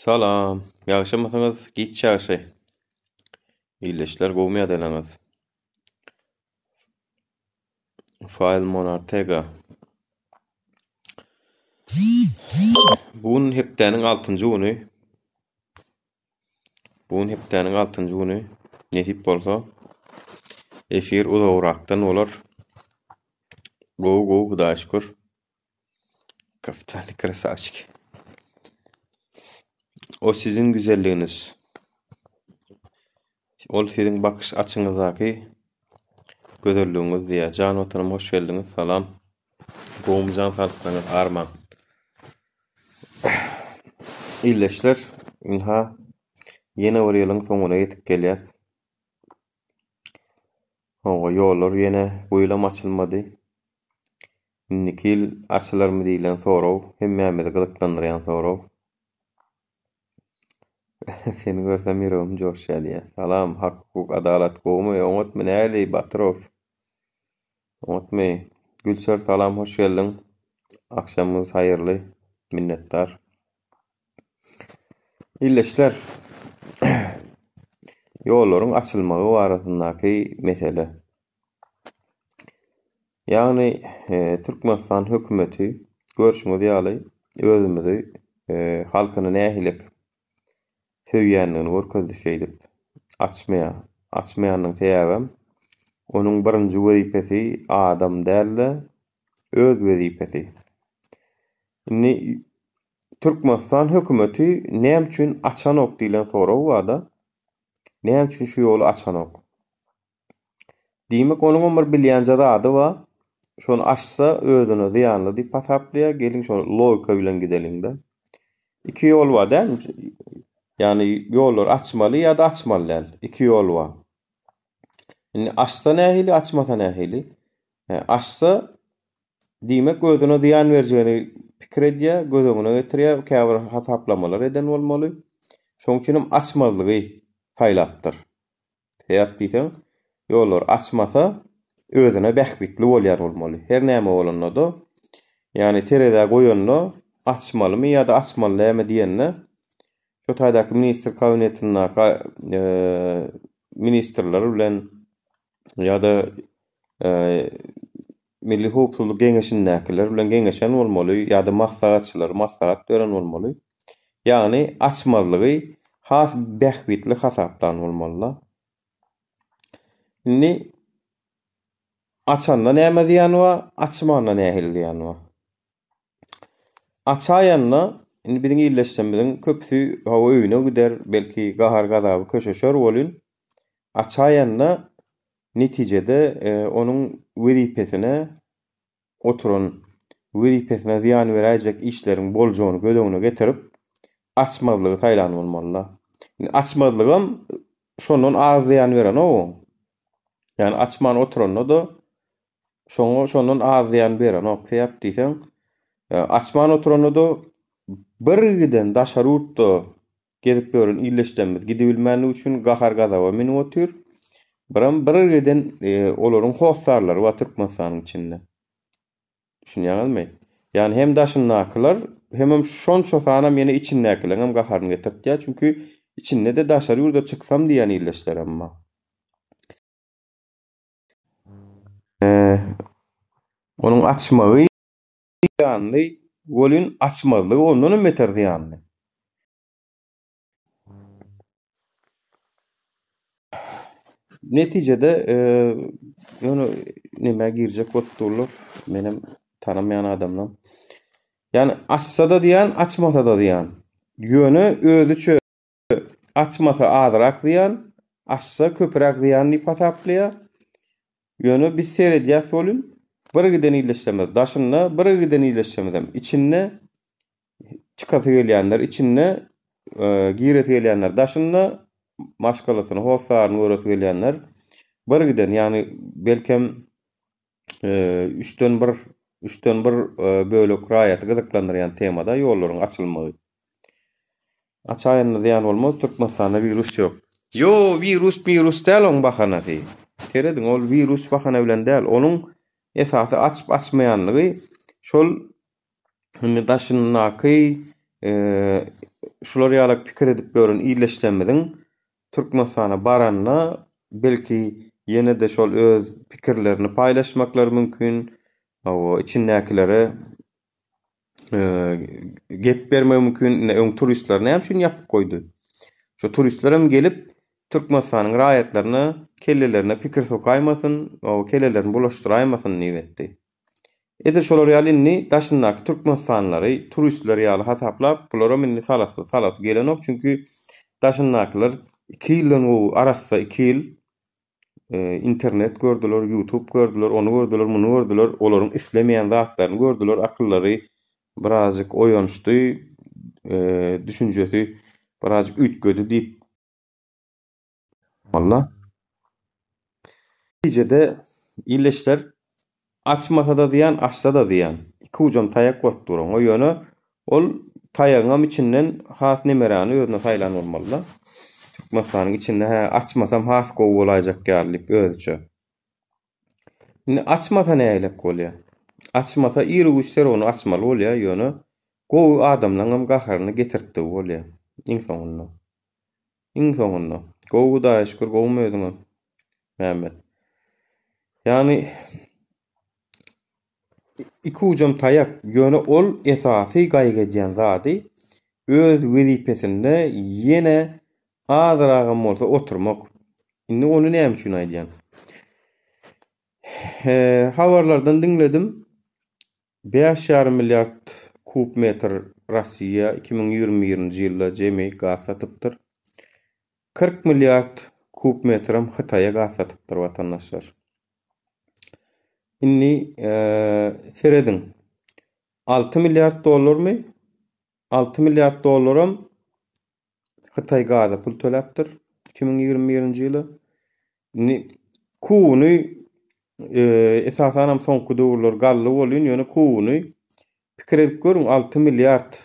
Salam. Ýagşymysyňyz? Giç ýagşy. Ildeşler gowumy ýagdaýlaryňyz? Faýl Monartega. Bu gün hepdäniň altynjy güni. Bu gün hepdäniň altynjy güni. Nesip bolsa efir uzagrakdan bolar. Gowy gowy Hudaýa şükür. Kapitany krasavçik. O siziň güzelliginiz. Ol siziň bakyş açyňyzdaky gözelligiňiz diýýär. Jan watanym hoş geldiňiz. Salam. Gowumy jan saglyklaryňyz armaň. Ildeşler, ynha ýene bir ýylyň soňuna ýetip gelýäs. Hawa, ýollar ýene bu ýylam açylmady. Indiki ýyl açylarmy diýlen sorag hemmämizi gyzyklandyrýan sorag. Seni görsem ýüregim joşýar diýýär. Salam, hak hukuk adalat gowumy oňatmy näli Batyrow? Oňatmy? Gülser salam hoş geldiň. Agşamyňyz haýyrly. Minnetdar. Ildeşler, ýollaryň açylmagy barasyndaky mesele. Ýagny Türkmenistan hökümeti görşüňiz ýaly özümizi halkyny nähili söýýändigini görkezdi şeýdip açmaýar. Açmaýanynyň sebäbem onuň birinji wezipesi adam däl-de öz wezipesi. Indi Türkmenistan hökümeti näme üçin açanok diýlen sorag barda. Näme üçin şu ýoly açanok? Diýmek, onuňam bir bilýänje zady bar. Şony açsa özüne zyýanly diýip hasaplaýar. Geliň şo logika bilen gideliň-de. Iki ýol bar dälmi? Ýagny ýollary açmaly ýa-da açmaly däl. Iki ýol bar. Indi açsa nähili, açmasa nähili? Açsa, diýmek özüne zyýan berjegini pikir edýär, göz öňüne getirýär, käbir hasaplamalar eden bolmaly. Şonuň üçinem açmazlygy saýlapdyr. Sebäp diýseň, ýollary açmasa, özüne bähbitli bolýar bolmaly. Her näme bolanda-da, ýagny terezä goýanda açmalymy ýa-da açmaly dälmi diýende, şo taýdaky ministr kabinetindäki ministrler bilen ýa-da Milli howpsuzlyk geňeşindäkiler bilen geňeşen bolmaly ýa-da maslahatçylar maslahat beren bolmaly. Ýagny açmazlygy has bähbitli hasaplan bolmaly-da. Indi açanda näme zyýany bar, açmanda nähili zyýany bar? Açaýanda indi biziň ildeşlerimiziň köpüsi hawa öýüne gider, belki gahar-gazaby köşeşer welin, açaýanda Netijede onuň wezipesine oturan wezipesine zyýan beräýjek işleriň boljagyny göz öňüne getirip, açmazlygy saýlan bolmaly-da. Indi açmazlygam şondan az zyýan berenok oň. Ýagny açman oturanda-da şoňa şondan az zyýan berenok. Sebäp diýseň, açman oturanda-da bir giden daşary ýurtda Gezip ýören ildeşlerimiz gidibilmänligi üçin gahar-gazaba münüp otyr. Biram bir giden olaryň hossarlary bar Türkmenistanyň içinde. Düşünýäňizmi? Ýagny hem daşyndakylar, hemem şonça sanam ýene içindäkileriňem gaharyny getirtýär. Çünki içinde-de daşary ýurda çyksam diýýän ildeşlerem bar. Onuň açmagy zyýanly, welin açmazlygy ondanam beter zyýanly. Netijede ýöne nämä girjek bolup durlar, menem tanamaýan adamlam. Ýagny açsa-da zyýan, açmasa-da zyýan. Ýöne özüçe açmasa azrak zyýan, açsa köpräk zyýan diýip hasaplaýar. Ýöne biz seredýäs welin, bir giden ildeşlerimiz daşynda, bir giden ildeşlerimizem içinde. Çykasy gelýänler içinde, giresi gelýänler daşynda, maşgalasyny, hossaryny göresi gelýänler bir giden, ýagny belkem üçden bir, üçden bir bölek raýaty gyzyklandyrýan temada ýollaryň açylmagy. Açaýanda zyýan bolmaz, Türkmenistanda wirus ýok. Ýo, wirus, mirus däl oň bahanasy. Serediň, ol wirus bahana bilen däl, onuň esasy açyp-açmaýanlygy şol Indi daşyndaky. şular ýalak pikir edip ýören ildeşlerimiziň Türkmenistana baranda belki ýene-de şol öz pikirlerini paýlaşmaklary mümkin, hawa, içindäkilere gep bermegi mümkin. Ine öň turistleri näme üçin ýapyp goýdy? Şo turistlerem gelip Türkmenistanyň raýatlaryna kellelerine pikir sokaýmasyn, kellelerini bulaşdyraýmasyn diýip etdi. Edil şolar ýaly indi daşyndaky türkmenistanlylary turistler ýaly hasaplap, bularam indi salasy salasy gelenok, çünki daşyndakylar iki ýyldan gowy arassa iki ýyl internet gördüler, ýutub gördüler, ony gördüler, muny gördüler, olaryň islemeýän zatlaryny gördüler, akyllary birazjyk oýanyşdy, düşünjesi birazjyk üýtgedi diýip Walla. Netijede ildeşler açmasa-da zyýan, açsa-da zyýan. Iki ujam taýak bolup dur oňa. Ýöne ol taýagyňam içinden has nemeräni özüne saýlan bolmaly-da. Türkmenistanyň içinde hä açmasam has gowy bolaýjak ýaly diýip özüçe. Indi açmasa nägilek bolýar? Açmasa ir-güýç ser ony açmaly bolýar, ýöne gowy adamlaňam gaharyny getirtdigi bolýar iň soňunda. Iň soňunda. Gowy Hudaýa şükür gowumy özüňem Mämmet. Ýagny iki ujam taýak, ýöne ol esasy gaýgy edýän zady öz wezipesinde ýene azyragam bolsa oturmak. Indi ony näme üçin aýdýan? Habarlardan diňledim. 5,5 milliard kub metr Russiýa 2021-nji ýylda jemi gaz satypdyr. 40 milliard kub metrem Hytaýa gaz satypdyr watandaşlar. Indi serediň. 6 milliard dollarmy? 6 milliard dollaram Hytaý gaza pul töläpdir 2021-nji ýyla. Indi kubuny esasanam soňky döwürler gally bolýan, ýöne kubuny pikir edip görüň 6 milliard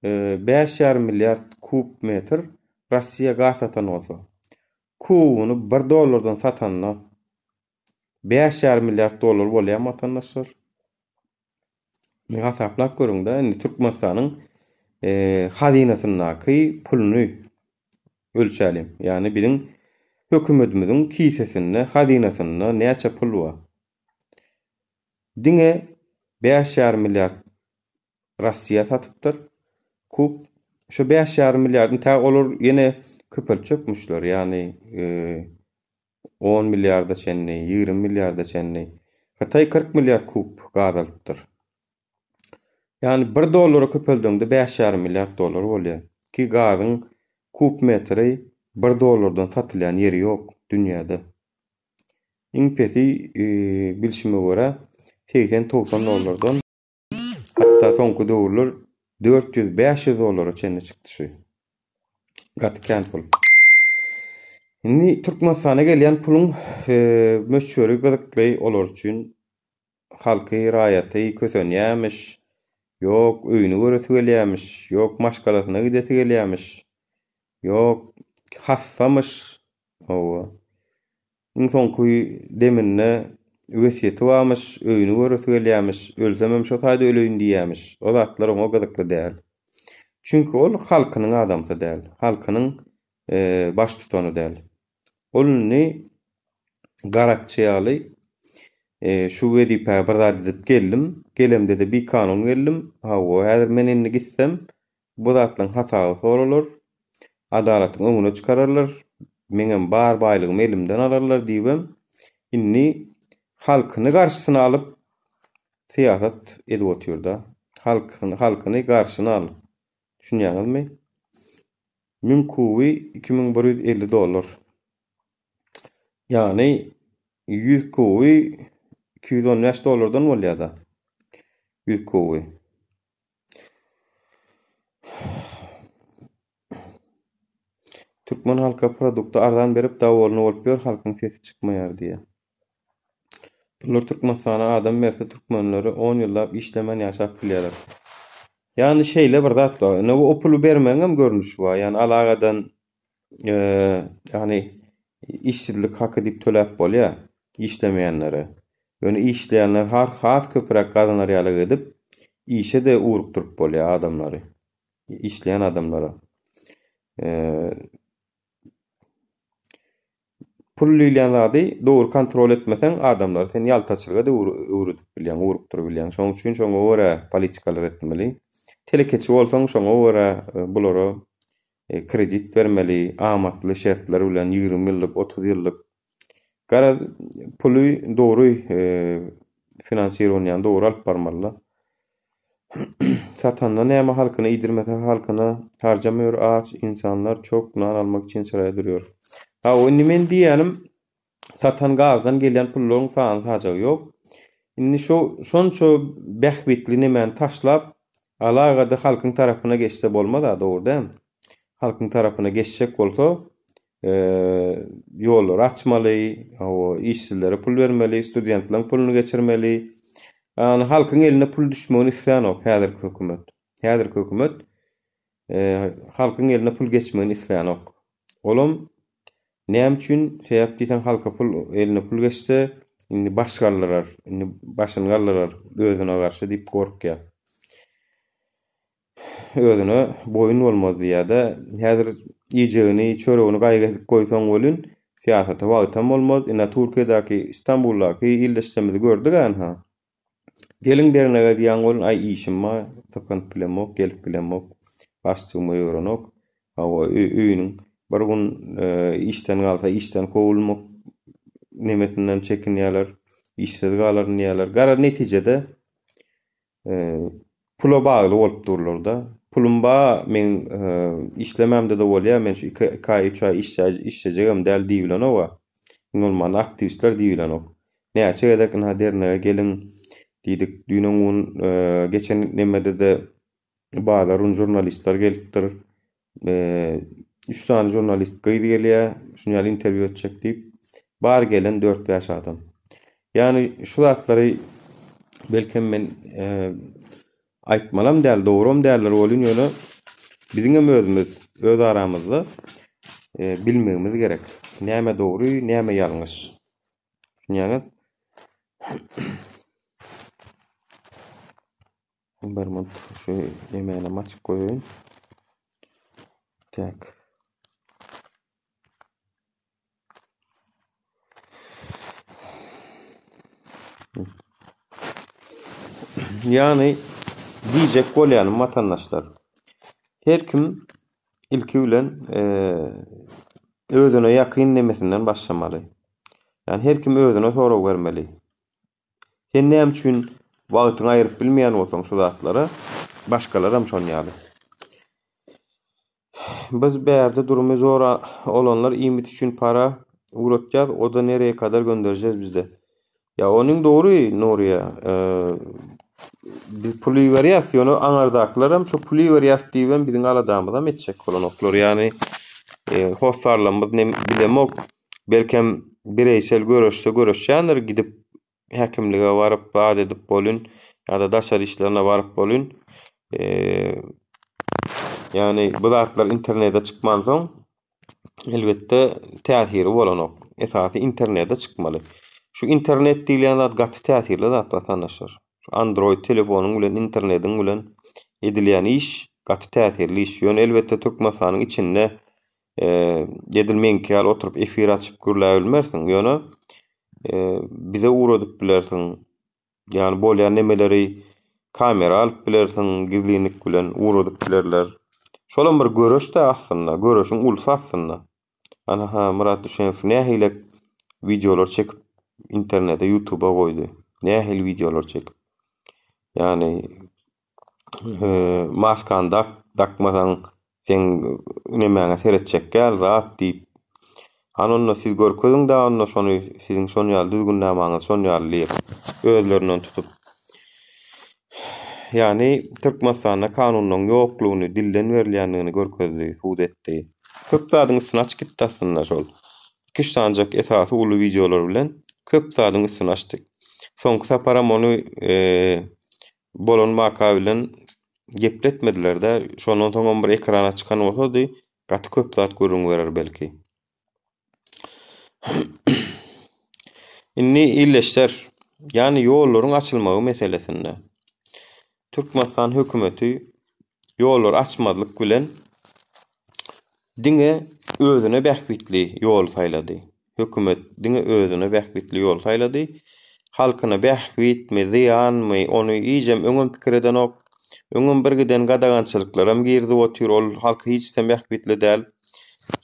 5,5 milliard kub metr Russiýa gaz satan bolsa, kubuny 1 dollardan satanda 5,5 milliard dollar bolýarmy watandaşlar? Indi hasaplap görüň-de, indi Türkmenistanyň hazynasyndaky puluny ölçäliň. Ýagny biziň hökümetimiziň kisesinde, hazynasynda näçe pul bar? Diňe 5,5 milliard Russiýa satypdyr kub. Şu 5,5 milliardyny tä olar ýene köpeltjekmişler. Ýagny On milliarda çenli, 20 milliarda çenli. Hytaý 40 milliard kub gaz alypdyr. Ýagny bir dollara köpeldeňde 5,5 milliard dollar bolýar. Ki gazyň kub metri bir dollardan satylýan ýeri ýok dünýäde. Iň pesi bilşime görä 80-90 dollardan Hatda soňky döwürler 400-500 dollara çenli çykdy şu. Gaty kän pul. Indi Türkmenistana gelýän puluň möçberi gyzykly olar üçin. Halky, raýaty kösenýämiş. Ýok, öýüni göresi gelýämiş. Ýok, maşgalasyna gidesi gelýämiş. Ýok, hassamyş. Hawa. Iň soňky deminde wesýeti barmyş, öýüni göresi gelýärmiş, ölsemem şo taýda öleýin diýýärmiş. O zatlar oňa gyzykly däl. Çünki ol halkynyň adamsy däl, halkynyň baştutany däl. Ol indi garakçy ýaly şu wezipä bir zat edip geldim, gelemde-de bikanun geldim, hawa, häzir men indi gitsem, Bu zatlaryň hasaby soralar, adalatyň öňüne çykararlar, meňem bar baýlygymy elimden alarlar diýibem, indi halkyny garşysyna alyp syýasat edip otyr-da. Halkyny, halkyny garşyna alyp. Düşünýäňizmi? Müň kuby 2150 dollar. Ýagny 100 kuby 215 dollardan bolýar-da. 100 kuby. Türkmen halka produkty arzan berip dowolny bolup ýör halkyň sesi çykmaýar diýýär. Pullar Türkmenistana adam berse türkmenleri on ýyllap işlemän ýaşap bilýärler. Ýagny şeýle bir zat bar. Ine o puly bermegiňem görnüşi bar. Ýagny alagadan Ýagny işsizlik haky diýip töläp bolýar işlemeýänlere. Ýöne işleýänler has köpräk gazanar ýaly edip işe-de ugrukdyryp bolýar adamlary. Işleýän adamlara. Pul diýilýän zady dogry kontrol etmeseň adamlary sen ýaltaçylyga öwredip bilýäň, ugrukdyryp bilýäň. Şonuň üçin şoňa görä politikalar etmeli. Telekeçi bolsaň şoňa görä bulara kredit bermeli, amatly şertler bilen 20 ýyllyk, 30 ýyllyk. Garaz, puly dogry finansirowaniýany dogry alyp barmaly-da. Satanda näme halkyna iýdirmese halkyna harjamıyor aç insanlar çok nan almak üçin syraya duruyor. Hawa indi men diýýänim satan gazdan gelýän pullaryň sany sajagy ýok. Indi şo şonça bähbitli nemäni taşlap alagada halkyň tarapyna geçse bolmaz-a dogry dämi? Halkyň tarapyna geçjek bolsa ýollary açmaly, hawa işsizlere pul bermeli, studentleriň puluny geçirmeli. Ýagny halkyň eline pul düşmegini islänok häzirki hökümet. Häzirki hökümet halkyň eline pul geçmegini islänok. Olam näme üçin? Sebäp diýseň halka pul eline pul geçse indi baş galdyrar, indi başyny galdyrar özüne garşy diýip gorkýar. Özüne boýun bolmaz diýýär-de, häzir iýjegini, çöregini gaýgy edip goýsaň welin, syýasata wagtam bolmaz. Ine, Türkiýedäki, Istanbuldaky ildeşlerimizi gördük-ä ynha. Geliň dernege diýýäň welin, aý işim bar, sypynyp bilemok, gelip bilemok, başjygyma ýörenok. Hawa, öýüniň bir gün işden galsa, işden kowulmak nemesinden çekinýärler, işsiz galaryn diýýärler. Garaz, netijede, pula bagly bolup durlar-da. Pulum bar, meň işlemämde-de bolýar, men şu iki aý, üç aý işlejegem däl diýibilenok-a. Iň bolmanda aktiwistler diýibilenok. Näçe gezek ynha dernege geliň diýdik. Düýn-öň gün geçen nemede-de bazar gün žurnalistler gelipdir. Üç sany žurnalist gyz gelýär, şuny ýaly interwýu etjek diýip. Bar gelen dört-bäş adam. Ýagny şu zatlary belkem men aýtmalam däl, dogram däldir welin ýöne biziňem özümiz öz aramyzda bilmegimiz gerek. Näme dogry, näme ýalňyş. Düşünýäňiz? Bir minut şu nemänem açyk goýaýyn. Tak. Ýagny diýjek bolýanym watandaşlar. Her kim ilki bilen özüne ýakyn nemesinden başlamaly. Ýagny her kim özüne sorag bermeli. Sen näme üçin wagtyňy aýyryp bilmeýän bolsaň şu zatlara, başgalaram şon ýaly. Biz bärde durumy zor olanlar iýmit üçin para ugratýas, oda nereye kadar gönderjez bizde. Ýa onyň dogry Nuriýa. Biz pul iberýäs, ýöne aňardakylaram şo pul iberýäs diýibem biziň aladamyzam etjek bolanoklar. Ýagny hossarlarymyz nem bilemok. Belkem bireýsel göreşse göreşýändir gidip häkimlige baryp zat edip bolyn ýa-da daşary işlerine baryp bolyn. Ýagny bu zatlar internete çykmansoň elbetde täsiri bolanok. Esasy internete çykmaly. Şu internet diýilýän zat gaty täsirli zat watandaşlar. Şu android telefonyň bilen internetiň bilen edilýän iş gaty täsirli iş. Ýöne elbetde Türkmenistanyň içinde Edil meňki ýaly oturyp efir açyp gürläbilmersiň, ýöne bize ugradyp bilersiň. Ýagny bolýan nemeleri kamera alyp bilersiň, gizlinlik bilen ugradyp bilerler. Şolam bir göreş-dä aslynda, göreşiň ulusy aslynda. Ana-ha Myrat Düşemow nähili wideolar çekip internete, ýutuba goýdy. Nähili wideolar çekip. Ýagny maskany dak, dakmasaň seň nemäňe seretjek däl zat diýip. Hany onda siz görkeziň da onda şony siziň şon ýaly düzgünnamaňyz şon ýaly diýip özlerinden tutup. Ýagny Türkmenistanda kanunlaryň ýoklugyny, dilden berilýändigini görkezdi, subut etdi. Köp zadyň üstüni açyp gitdi aslynda şol. Iki-üç sanyjak esasy uly wideolar bilen köp zadyň üstüni açdy. Soňky saparam ony bolan waka bilen gepletmediler-de. Şondan soňam bir ekrana çykan bolsady, gaty köp zat gürrüň berer belki. Indi ildeşler, ýagny ýollaryň açylmagy meselesinde Türkmenistan hökümeti. Ýollary açmazlyk bilen diňe özüne bähbitli ýoly saýlady. Hökümet diňe özüne bähbitli ýoly saýlady. Halkyna bähbitmi, zyýanmy, ony hijem öňem pikir edenok. Öňem birgiden gadagançylyklaram girizip otyr, ol halka hiçden bähbitli däl.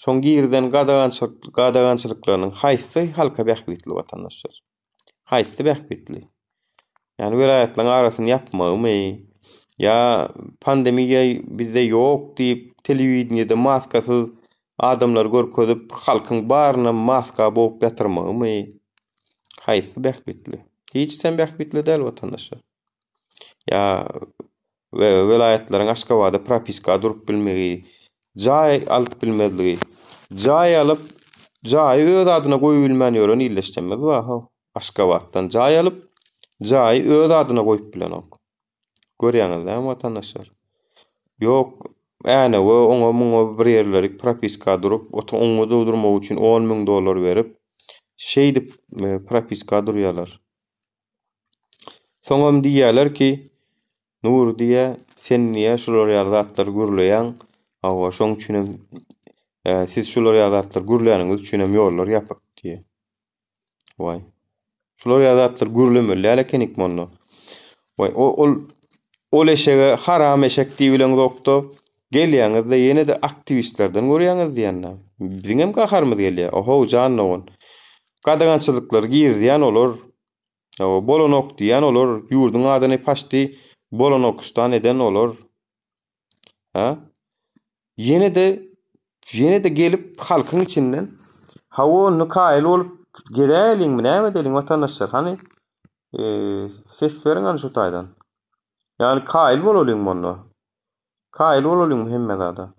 Şoň girizen gadagançylyklarynyň haýsy halka bähbitli watandaşlar? Haýsy bähbitli? Ýagny welaýatlaryň arasyny ýapmagymy ýa pandemiýa bizde ýok diýip telewideniýede maskasyz adamlary görkezip halkyň baryny maska bogup ýatyrmagymy? Haýsy bähbitli? Hiçsem bähbitli däl watandaşlar. Ýa we welaýatlaryň Aşgabada propiska durup bilmegi, jaý alyp bilmezligi, jaý alyp, jaýy öz adyna goýup bilmän ýören ildeşlerimiz bar how. Aşgabatdan jaý alyp, jaýy öz adyna goýup bilenok. Görýäňiz dämi watandaşlar? Ýok, Änewe oňa muňa bir ýerlerik propiska durup, oňa durmak üçin 10 müň dollar berip, şeýdip e, propiska durýarlar. Soňam diýýärler ki, Nury diýýär, sen diýýär şular ýaly zatlary gürleýäň, hawa şoň üçinem siz şular ýaly zatlary gürläniňiz üçinem ýollar ýapyk diýýär. Waý. Şular ýaly zatlary gürlemeli däl ekenik onda. Waý, ol ol eşege haram eşek diýibileňzokda, gelýäňiz-de ýene-de aktiwistlerden görýäňiz diýende. Biziňem gaharymyz gelýär. Ohow jan dogan. Gadagançylyklary girizýän olar. Hawa, bolanok diýýän olar, ýurduň adyny paçti Bolanokistan eden olar. Ha? Ýene-de ýene-de gelip halkyň içinden hawa onda kaýyl bolup gezäýeliňmi, näme edeliň watandaşlar, hany ses beriň hany şu taýdan. Ýagny kaýyl bolalyňmy onda? Kaýyl bolalyňmy hemme zada?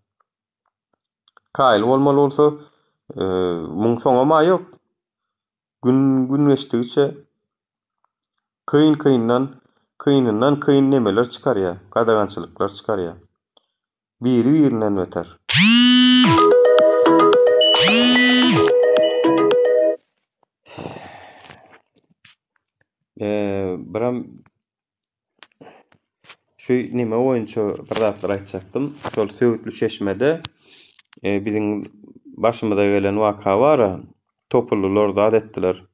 Kaýyl bolmaly bolsa, muň soňam-a ýok. Gün gün geçdigiçe kyn kyndan kynyndan kyn nemeler çykarýar, gadagançylyklar çykarýar. Biri birinden beter. Biram Şu neme boýunça bir zatlar aýtjakdym. Şol Söwütli çeşmede biziň başymyza gelen waka bar-a, topuldylar, zat etdiler.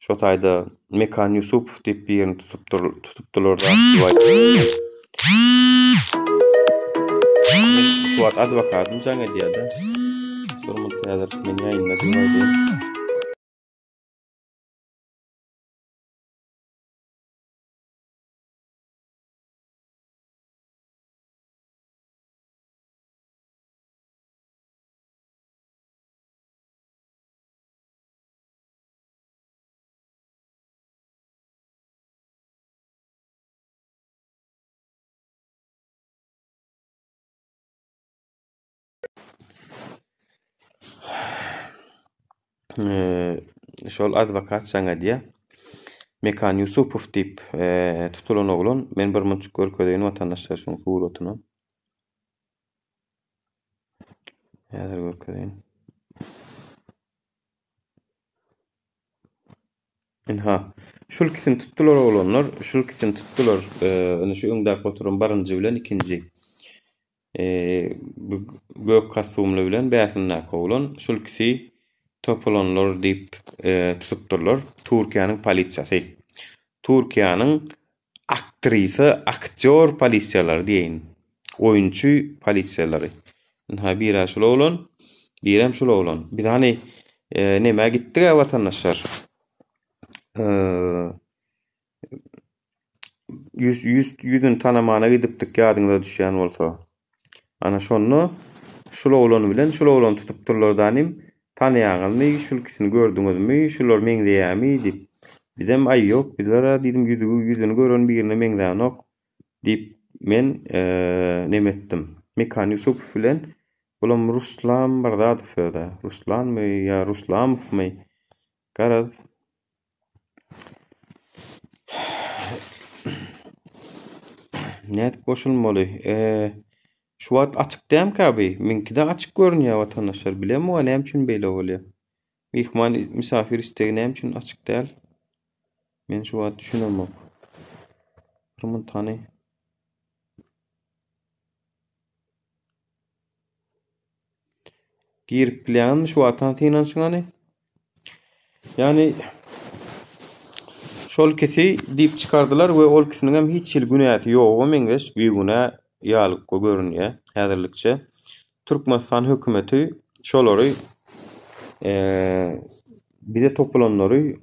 Şo taýda Mekan Ýusupow diýip birini tutupdyr, tutupdylar zat diýip aýtdylar. Men şu wagt adwokatym jaň edýär-de. Bir minut häzir men ýaýynda diýip aýdaýyn. Şol adwokat jaň edýär. Mekan Ýusupow diýip tutulan oglan. Men bir munçuk görkezeýin watandaşlar şoň suratyny. Häzir görkezeýin. Ynha, şul ikisini tutdular oglanlar, şul ikisini tutdular. Ine şu öňdäki oturan birinji bilen ikinji. Bu gök kostumly bilen bärsindäki oglan, şul ikisi topulanlar diýip tutupdyrlar. Türkiýäniň polisiýasy. Türkiýäniň aktrisa, aktýor polisiýalary diýeýin. Oýunçy polisiýalary. Ynha biri şul oglan, birem şul oglan. Biz hany nämä gitdik-ä watandaşlar. Ýüz ýüz ýüzüni tanamana gidipdik ýadyňyza düşýän bolsa. Ana şonda şul oglan bilen şul oglany tutupdyrlar danym, tanaýaňyzmy, şul ikisini gördüňizmi, şular meňzeýämi diýip. Bizem aý ýok bizler-ä diýdim ýüzügi ýüzüni gören birine meňzänok diýip men neme etdim. Mekan Ýusupow bilen bulam Ruslan bir zadow öz-ä. Ruslanmy ýa Ruslamowmy garaz Nädip goşulmaly? Şu wagt açyk dälmikä bu? Meňkide açyk görünýär watandaşlar. Bilemok näme üçin beýle bolýar. Myhman misafir istegi näme üçin açyk däl? Men şu wagt düşünemok. Bir minut hany. Girip bilýäňizmi şu watan synanyşyňany? Ýagny şol ikisi diýip çykardylar we ol ikisiniň hem hiç hili günäsi ýoga meňzeş, bigünä ýaly görünýär häzirlikçe. Türkmenistan hökümeti şolary bize topulanlary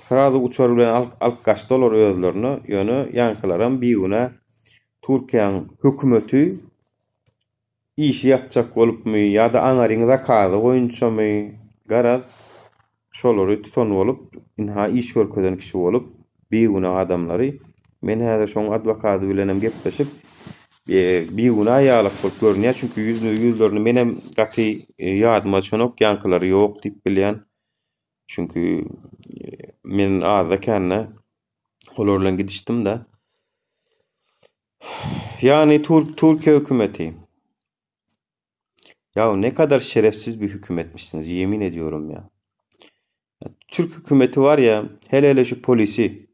srazu uçar bilen alyp alyp gaçdy olar özlerine, ýöne ýaňkylaram bigünä Türkiýäň hökümeti Işi ýapjak bolupmy ýa-da aňaryň zakazy boýunçamy, garaz, şolary tutan bolup, ynha iş görkezen kişi bolup, bigünä adamlary, men häzir şoň adwokady bilenem gepleşip, bigünä ýalak bolup görünýär, çünki ýüzlerini menem gaty ýadyma düşenok, ýaňkylary ýok diýip bilýän, çünki men azda-kände olar bilen gidişdim-de. Ýagny Türkiýe hökümeti. Ya ne kadar şerefsiz bir hükümetmişsiniz yemin ediyorum ya. Türk hükümeti var ya hele hele şu polisi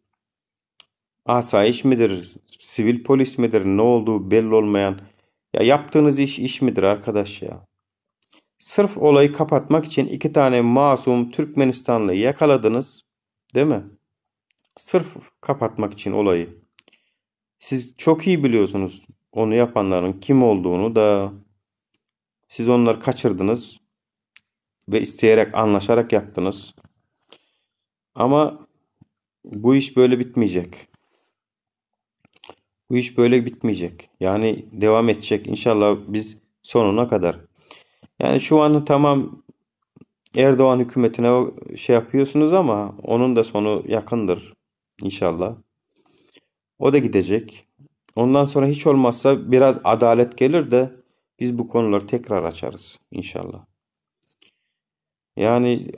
asayiş midir, sivil polis midir ne olduğu belli olmayan ya yaptığınız iş iş midir arkadaş ya? Sırf olayı kapatmak için iki tane masum Türkmenistanlı yakaladınız değil mi? Sırf kapatmak için olayı. Siz çok iyi biliyorsunuz onu yapanların kim olduğunu da siz onları kaçırdınız ve isteyerek anlaşarak yaptınız. Ama bu iş böyle bitmeyecek. Bu iş böyle bitmeyecek. Yani devam edecek. İnşallah biz sonuna kadar. Yani şu an tamam Erdoğan hükümetine şey yapıyorsunuz ama onun da sonu yakındır. İnşallah. O da gidecek. Ondan sonra hiç olmazsa biraz adalet gelir de biz bu konuları tekrar açarız inşallah. Yani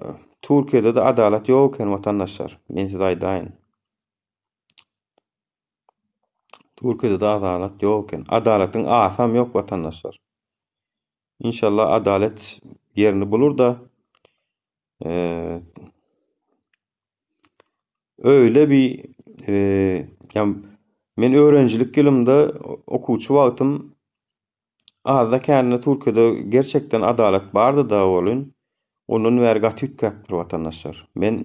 Türkiye'de de adalet yok eken vatandaşlar. Men size aýdaýyn. Türkiye'de de adalet yok eken. Adaletin asam yok vatandaşlar. İnşallah adalet yerini bulur da e, öyle bir e, yani men öğrencilik ýylymda okuwçy wagtym azda kände Türkiýede gerçekten adalet bardy da welin ondan bäri gaty üýtgäpdir watandaşlar. Men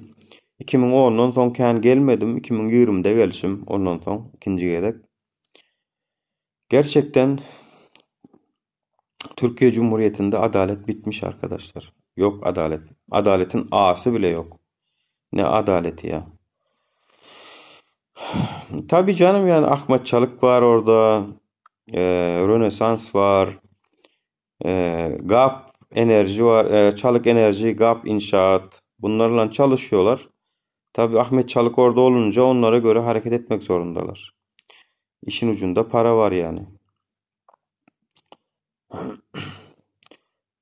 2010-dan soň kän gelmedim, 2020-de gelişim ondan soň ikinji gezek. Gerçekten Türkiye Cumhuriyeti'nde adalet bitmiş arkadaşlar. Yok adalet. Adaletin A'sı bile yok. Ne adaleti ya. Tabii canım yani Ahmet Çalık var orada. E, Rönesans var. E, GAP Enerji var. E, Çalık Enerji, GAP İnşaat. Bunlarla çalışıyorlar. Tabii Ahmet Çalık orada olunca onlara göre hareket etmek zorundalar. İşin ucunda para var yani.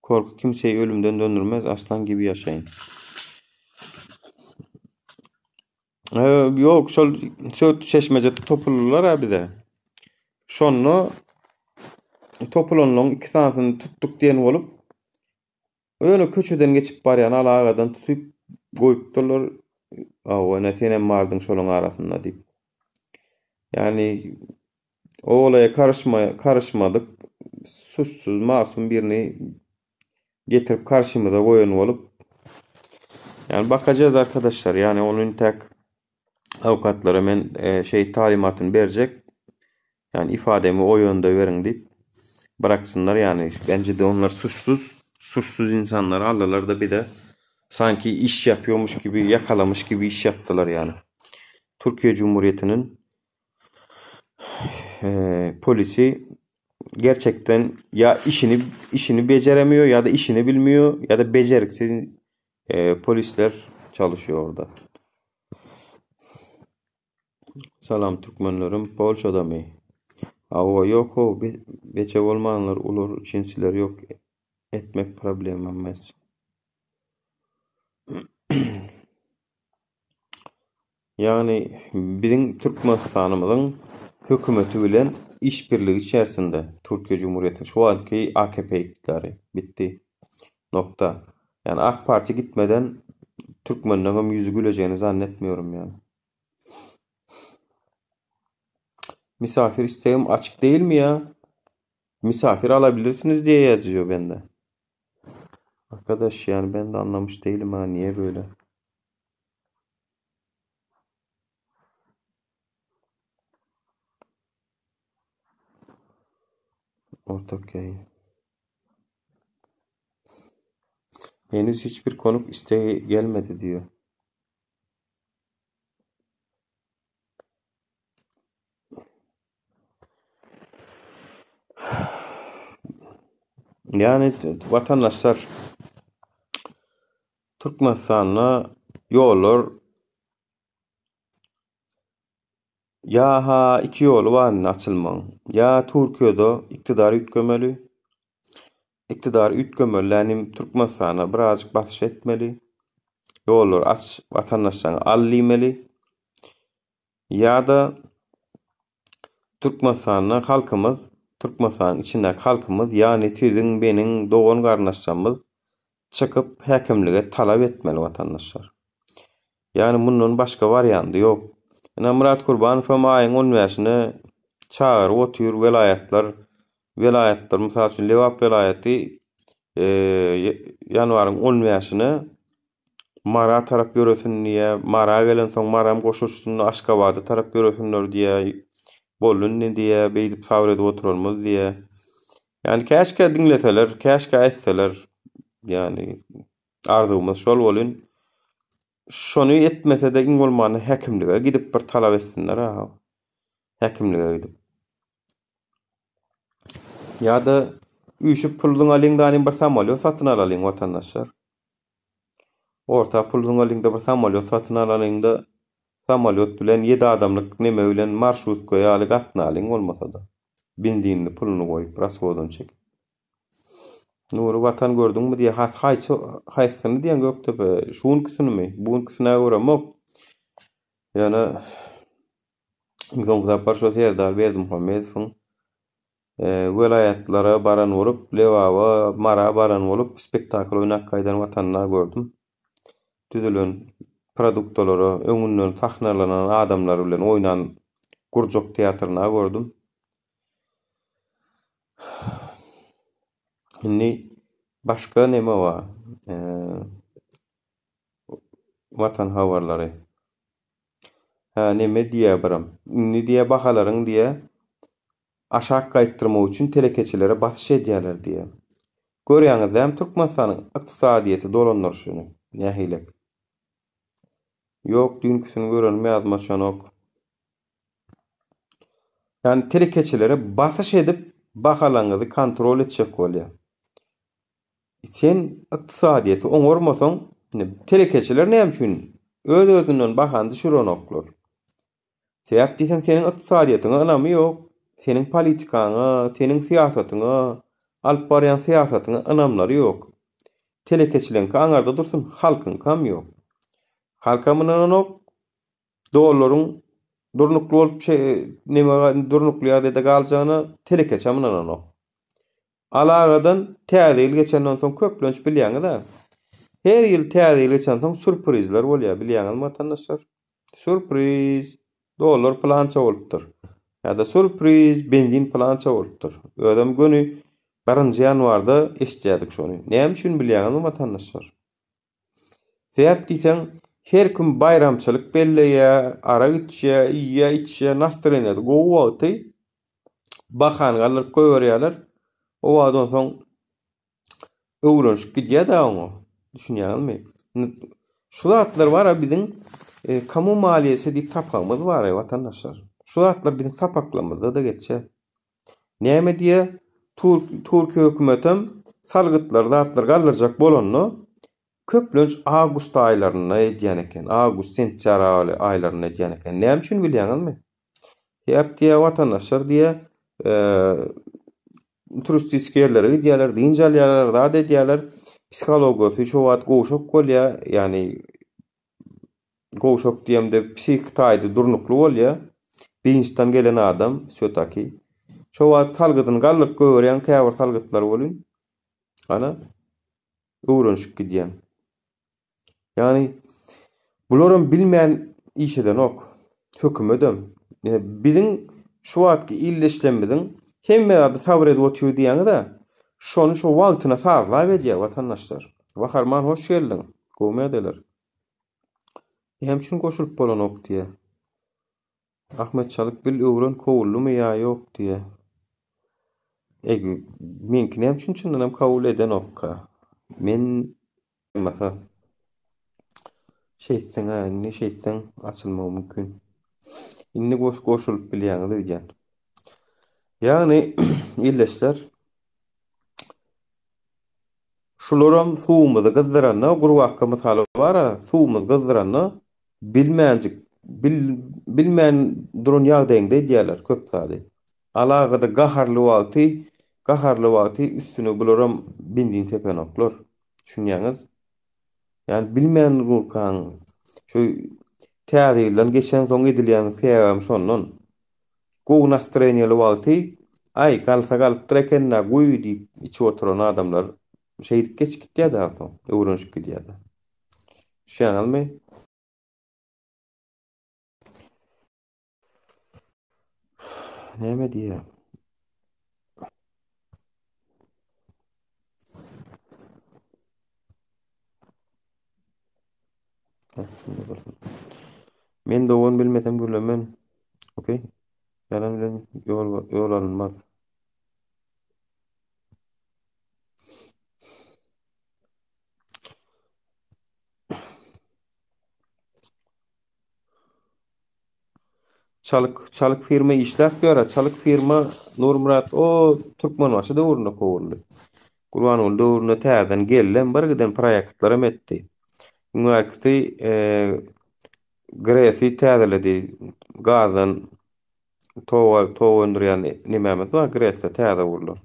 Korku kimseyi ölümden döndürmez. Aslan gibi yaşayın. Ee, yok, şol Söğüt çeşmece topuldular ha bize. Şonda topulanlaryň iki sanysyny tutduk diýen bolup, Ýöne köçeden geçip barýan alagadan tutup goýupdyrlar. Hawa, ine senem bardyň şolaň arasynda diýip. Ýagny o olaýa karyşma, karyşmadyk, suçsuz, masum birini getirip karşymyza goýan bolup. Ýagny bakacağız arkadaşlar. Ýagny ony intäk awukatlara men e, şey talimatyny berjek. Yani ifademi o yönde beriň diýip bıraksynlar yani. Bence de onlar suçsuz. Suçsuz insanları aldylar da bir de sanki iş yapıyormuş gibi yakalamış gibi iş yaptılar yani. Türkiye Cumhuriyeti'nin e, polisi gerçekten ya işini işini beceremiyor ya da işini bilmiyor ya da beceriksiz e, polisler çalışıyor orada. Salam türkmenlerim Polşadamy? Hawa ýok how beçe bolmanlar ular üçin sileri ýok etmek problema emes. Ýagny biziň Türkmenistanymyzyň hökümeti bilen işbirligi içerisinde Türkiýe Cumhuriyeti şu anki AKP iktidary bitdi. Nokta. Yani AK Parti gitmeden türkmenleňem ýüzi gülejegini zannetmiyorum yani. Misafir istegim açık değil mi ya? Misafir alabilirsiniz diye yazıyor bende. Arkadaş yani ben de anlamış değilim ha niye böyle. Ortak yayın. Henüz hiçbir konuk isteği gelmedi diyor. Yani vatandaşlar Türkmenistanda ýollar ýa-ha iki ýoly bar indi açylmagyň. Ýa Türkiýede iktidar üýtgemeli. Iktidar üýtgemeli dänim Türkmenistana birazjyk basyş etmeli. Ýollary aç, watandaşlaryňy al diýmeli. Ýa-da Türkmenistanda halkymyz, Türkmenistanyň içindäki halkymyz, ýagny siziň, meniň dogan-garyndaşlarymyz çykyp häkimlige talap etmeli watandaşlar. Ýagny mundan başga wariandy ýok. Ine Myrat Kurbanow hem aýyň on bäşine çagyryp otyr welaýatlar, welaýatlar mysal üçin Lebap welaýaty ýanwaryň on bäşine Mara tarap ýöresin diýýär. Mara gelensoň Maram goşulyşsyn, Aşgabada tarap ýöresinler diýýär. Boldy indi diýýär, beýdip sabyr edip oturanymyz diýýär. Ýagny käşgä diňleseler, käşgä etseler, ýagny arzuwymyz şol bolyn. Şony etmese-de iň bolmanda häkimlige gidip bir talap etsinler-ä. Häkimlige gidip. Ýa-da üýşüp pul zyňalyň danym bir samolýot satyn alalyň watandaşlar. Orta pul zyňalyňda bir samolýot satyn alalyňda samolýot bilen ýedi adamlyk neme bilen marşrutka ýaly gatnalyň bolmasada. Benzinini puluny goýup rashodyny çekip. Nury Watan gördüňmi diýýär. Has haýsy haýsysyny diýýän Gökdepe? Şu günküsinimi? Bu günküsini-ä göremok. Ýöne Iň soňky sapar şo Serdar Berdimuhamedowyň welaýatlara baran bolup, Lebaba, Mara baran bolup, spektakl oýnap gaýdan Watanyna gördüm. Düzülen produktalara, öňünden sahnalanan adamlar bilen oýnan gurjak teatryna gördüm. Indi başga neme bar? Watan habarlary. Hä, neme diýýä biram. Indi diýýä bahalaryň diýýä aşak gaýtdyrmak üçin telekeçilere basyş edýäler diýýä. Görýäňiz dämi Türkmenistanyň ykdysadyýeti dolandyryşyny nähilek. Ýok düýnküsini görenim ýadyma düşenok. Ýagny telekeçilere basyş edip bahalaryňyzy kontrol etjek bolýa. Sen ykdysadyýeti oňarmasaň, indi telekeçiler näme üçin öz-özünden bahany düşürenoklar? Sebäp diýseň, seniň ykdysadyýetiňe ynamy ýok, seniň politikaňa, seniň syýasatyňa, alyp barýan syýasatyňa ynamlary ýok. Telekeçileriňki aňarda dursun, halkyňkam ýok. Halkam ynananok, dollaryň durnukly bolup, neme durnukly ýagdaýda galjagyna telekeçem ynananok. Alagadan Täze ýyl geçenden soň köplenç bilýäňiz-ä. Her ýyl Täze ýyl geçensoň sürprizler bolýar, bilýäňizmi watandaşlar? Sürpriz, dollar pylança bolupdyr. Ýa-da sürpriz, benzin pylança bolupdyr. Özem göni birinji ýanwarda eşidýärdik şony. Näme üçin bilýäňizmi watandaşlar? Sebäp diýseň, her kim baýramçylyk belleýär, arak içýär, iýýär, içýär, nastreniýasy gowy wagty bahany galdyryp goýberýärler. O wagt onsoň öwrenişip gidýär-dä oňa. Düşünýäňizmi? Indi şu zatlar bar-a biziň e, kamu maliýesi diýip sapagymyz bar-a watandaşlar. Şu zatlar biziň sapaklarymyzda-da geçýär. Näme diýýär? Türkiýe hökümetem salgytlary zatlary galdyrjak bolanda köplenç awgust aýlarynda edýän eken. Awgust, sentýabr aýlarynda edýän eken. Näme üçin bilýäňizmi? Sebäp diýýär watandaşlar diýýär, turistik ýerlere gidýärler, dynç alýarlar, zat edýärler. Psihologiýasy şo wagt gowşak bolýar, ýagny Gowşak diýemde psihiki taýda durnukly bolýa. Dynçdan gelen adam wsýotaki. Şo wagt salgydyny galdyryp goýberýäň käbir salgytlar welin ana öwrenişip gidýäň. Ýagny bularam bilmän iş edenok. Hökümedem. Biziň şu wagtky ildeşlerimiziň hemme zady sabyr edip otyr diýýäňiz-ä. Şony şo wagtyna sazlap edýär watandaşlar. Waharman hoş geldiň. Gowy mädeler. Näme üçin goşulyp bolanok diýýä. Ahmet Çalyk bil öwren kowuldymy ýa ýok diýýä. Eý meňki näme üçin çyndanam kabul edenokka? Men bolmasa şeýtseň-ä indi şeýtseň açylmagy mümkin. Indi goşulyp bilýäňiz öýdýän. Ýagny ildeşler Şularam suwumyzy gyzdyranda, gurbakga mysaly bar-a, suwumyzy gyzdyranda bilmänjik, bil, bilmän duran ýagdaýyňda edýärler köp zady. Alagada gaharly wagty, gaharly wagty üstüne bularam benzin sepenoklar. Düşünýäňiz? Ýani bilmän durkaň, şu täze ýyldan geçensoň edilýän sebäbem şondan. Gowy nastroýeniýaly wagty, Aý, galsa galypdyr eken-dä, guý diýip içip oturan adamlar şeýdip geçip gitýär-dä soň, öwrenişip gidýär-de. Düşýäňizmi? Näme diýýär? Men dogan bilmesem gürlemen. Okey. Ýalan bilen ýol ýol alynmaz. Çalyk çalyk firma işläp ýör. Çalyk firma Nurmyrat o Türkmenbaşy döwründe kowuldy. Gurbanguly döwründe täzeden geldem bir giden proýektlerem etdi. Iň bärkisi GRES-i täzeledi. Gazdan tok tok öndürýän nemämiz bar GRES-de täze gurlan.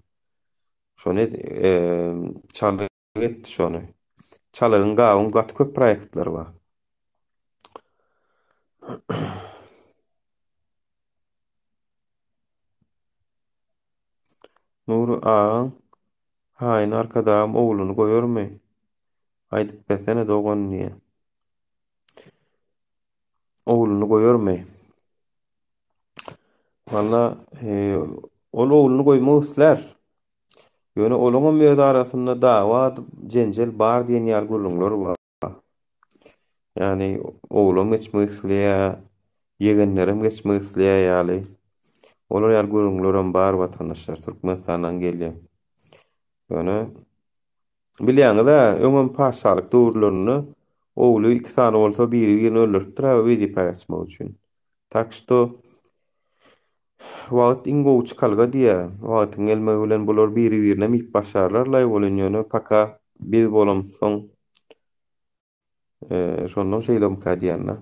Şony çalyk etdi şony. Çalygyň gabyň gaty köp proýektleri bar. Nury agaň haýyn arkadagym ogluny goýarmy? Aýdyp bersene dogan diýýär. Ogluny goýarmy? Walla, ol ogluny goýmak islär. Ýöne olaňam öz arasynda dawa, jenjel bar diýen ýaly gürrüňler bar. Ýagny oglam geçmek isleýär, ýegenlerem geçmek isleýär ýaly. Olar ýaly gürrüňlerem bar watandaşlar Türkmenistandan gelýän. Ýöne bilýäňiz-ä, öňem patyşalyk döwürlerinde ogly iki sany bolsa biri-birini öldüripdir-ä wezipä geçmek üçin. Tak şto wagt iň gowy çykalga diýýär. Wagtyň gelmegi bilen bular biri-birinem iýip başlarlar-laý welin ýöne paka biz bolamyzsoň şondan şeýlemika diýýän-dä.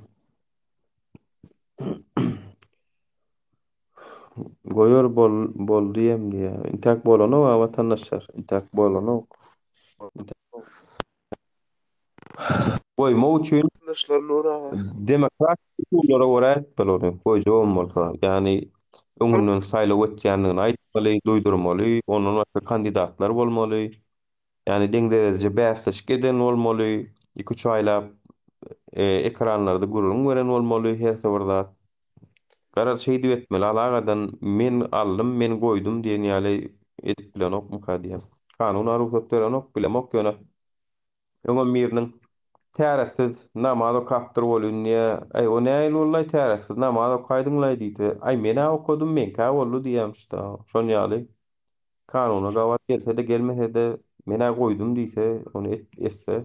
Goýar bol boldy hem diýýär. Intäk bolanok-a watandaşlar. Intäk bolanok. Goýmak üçin Watandaşlar Nur aga. demokratik usullara görä etmeli ony, goýjagam bolsa. Ýagny öňünden saýlaw etýändigini aýtmaly, duýdurmaly, ondan başga kandidatlar bolmaly. Ýagny deň dereje bäsleşik eden bolmaly, iki-üç aýlap ekranlarda gürrüň beren bolmaly hersi bir zat. Garaz şeýdip etmeli, alagadan men aldym, men goýdum diýen ýaly edip bilenokmyka diýýän. Kanun-a rugsat berenok, bilemok ýöne. Öňem biriniň täretsiz namaz okapdyr welin diýýä, Aý, o nähili boldy-aý, täretsiz namaz okaýdyň-laý diýse, Aý, men-ä okadym, meňkä boldy diýýämiş-dä. Şon ýaly kanuna gabat gelse-de, gelmese-de, men-ä goýdum diýse, ony etse,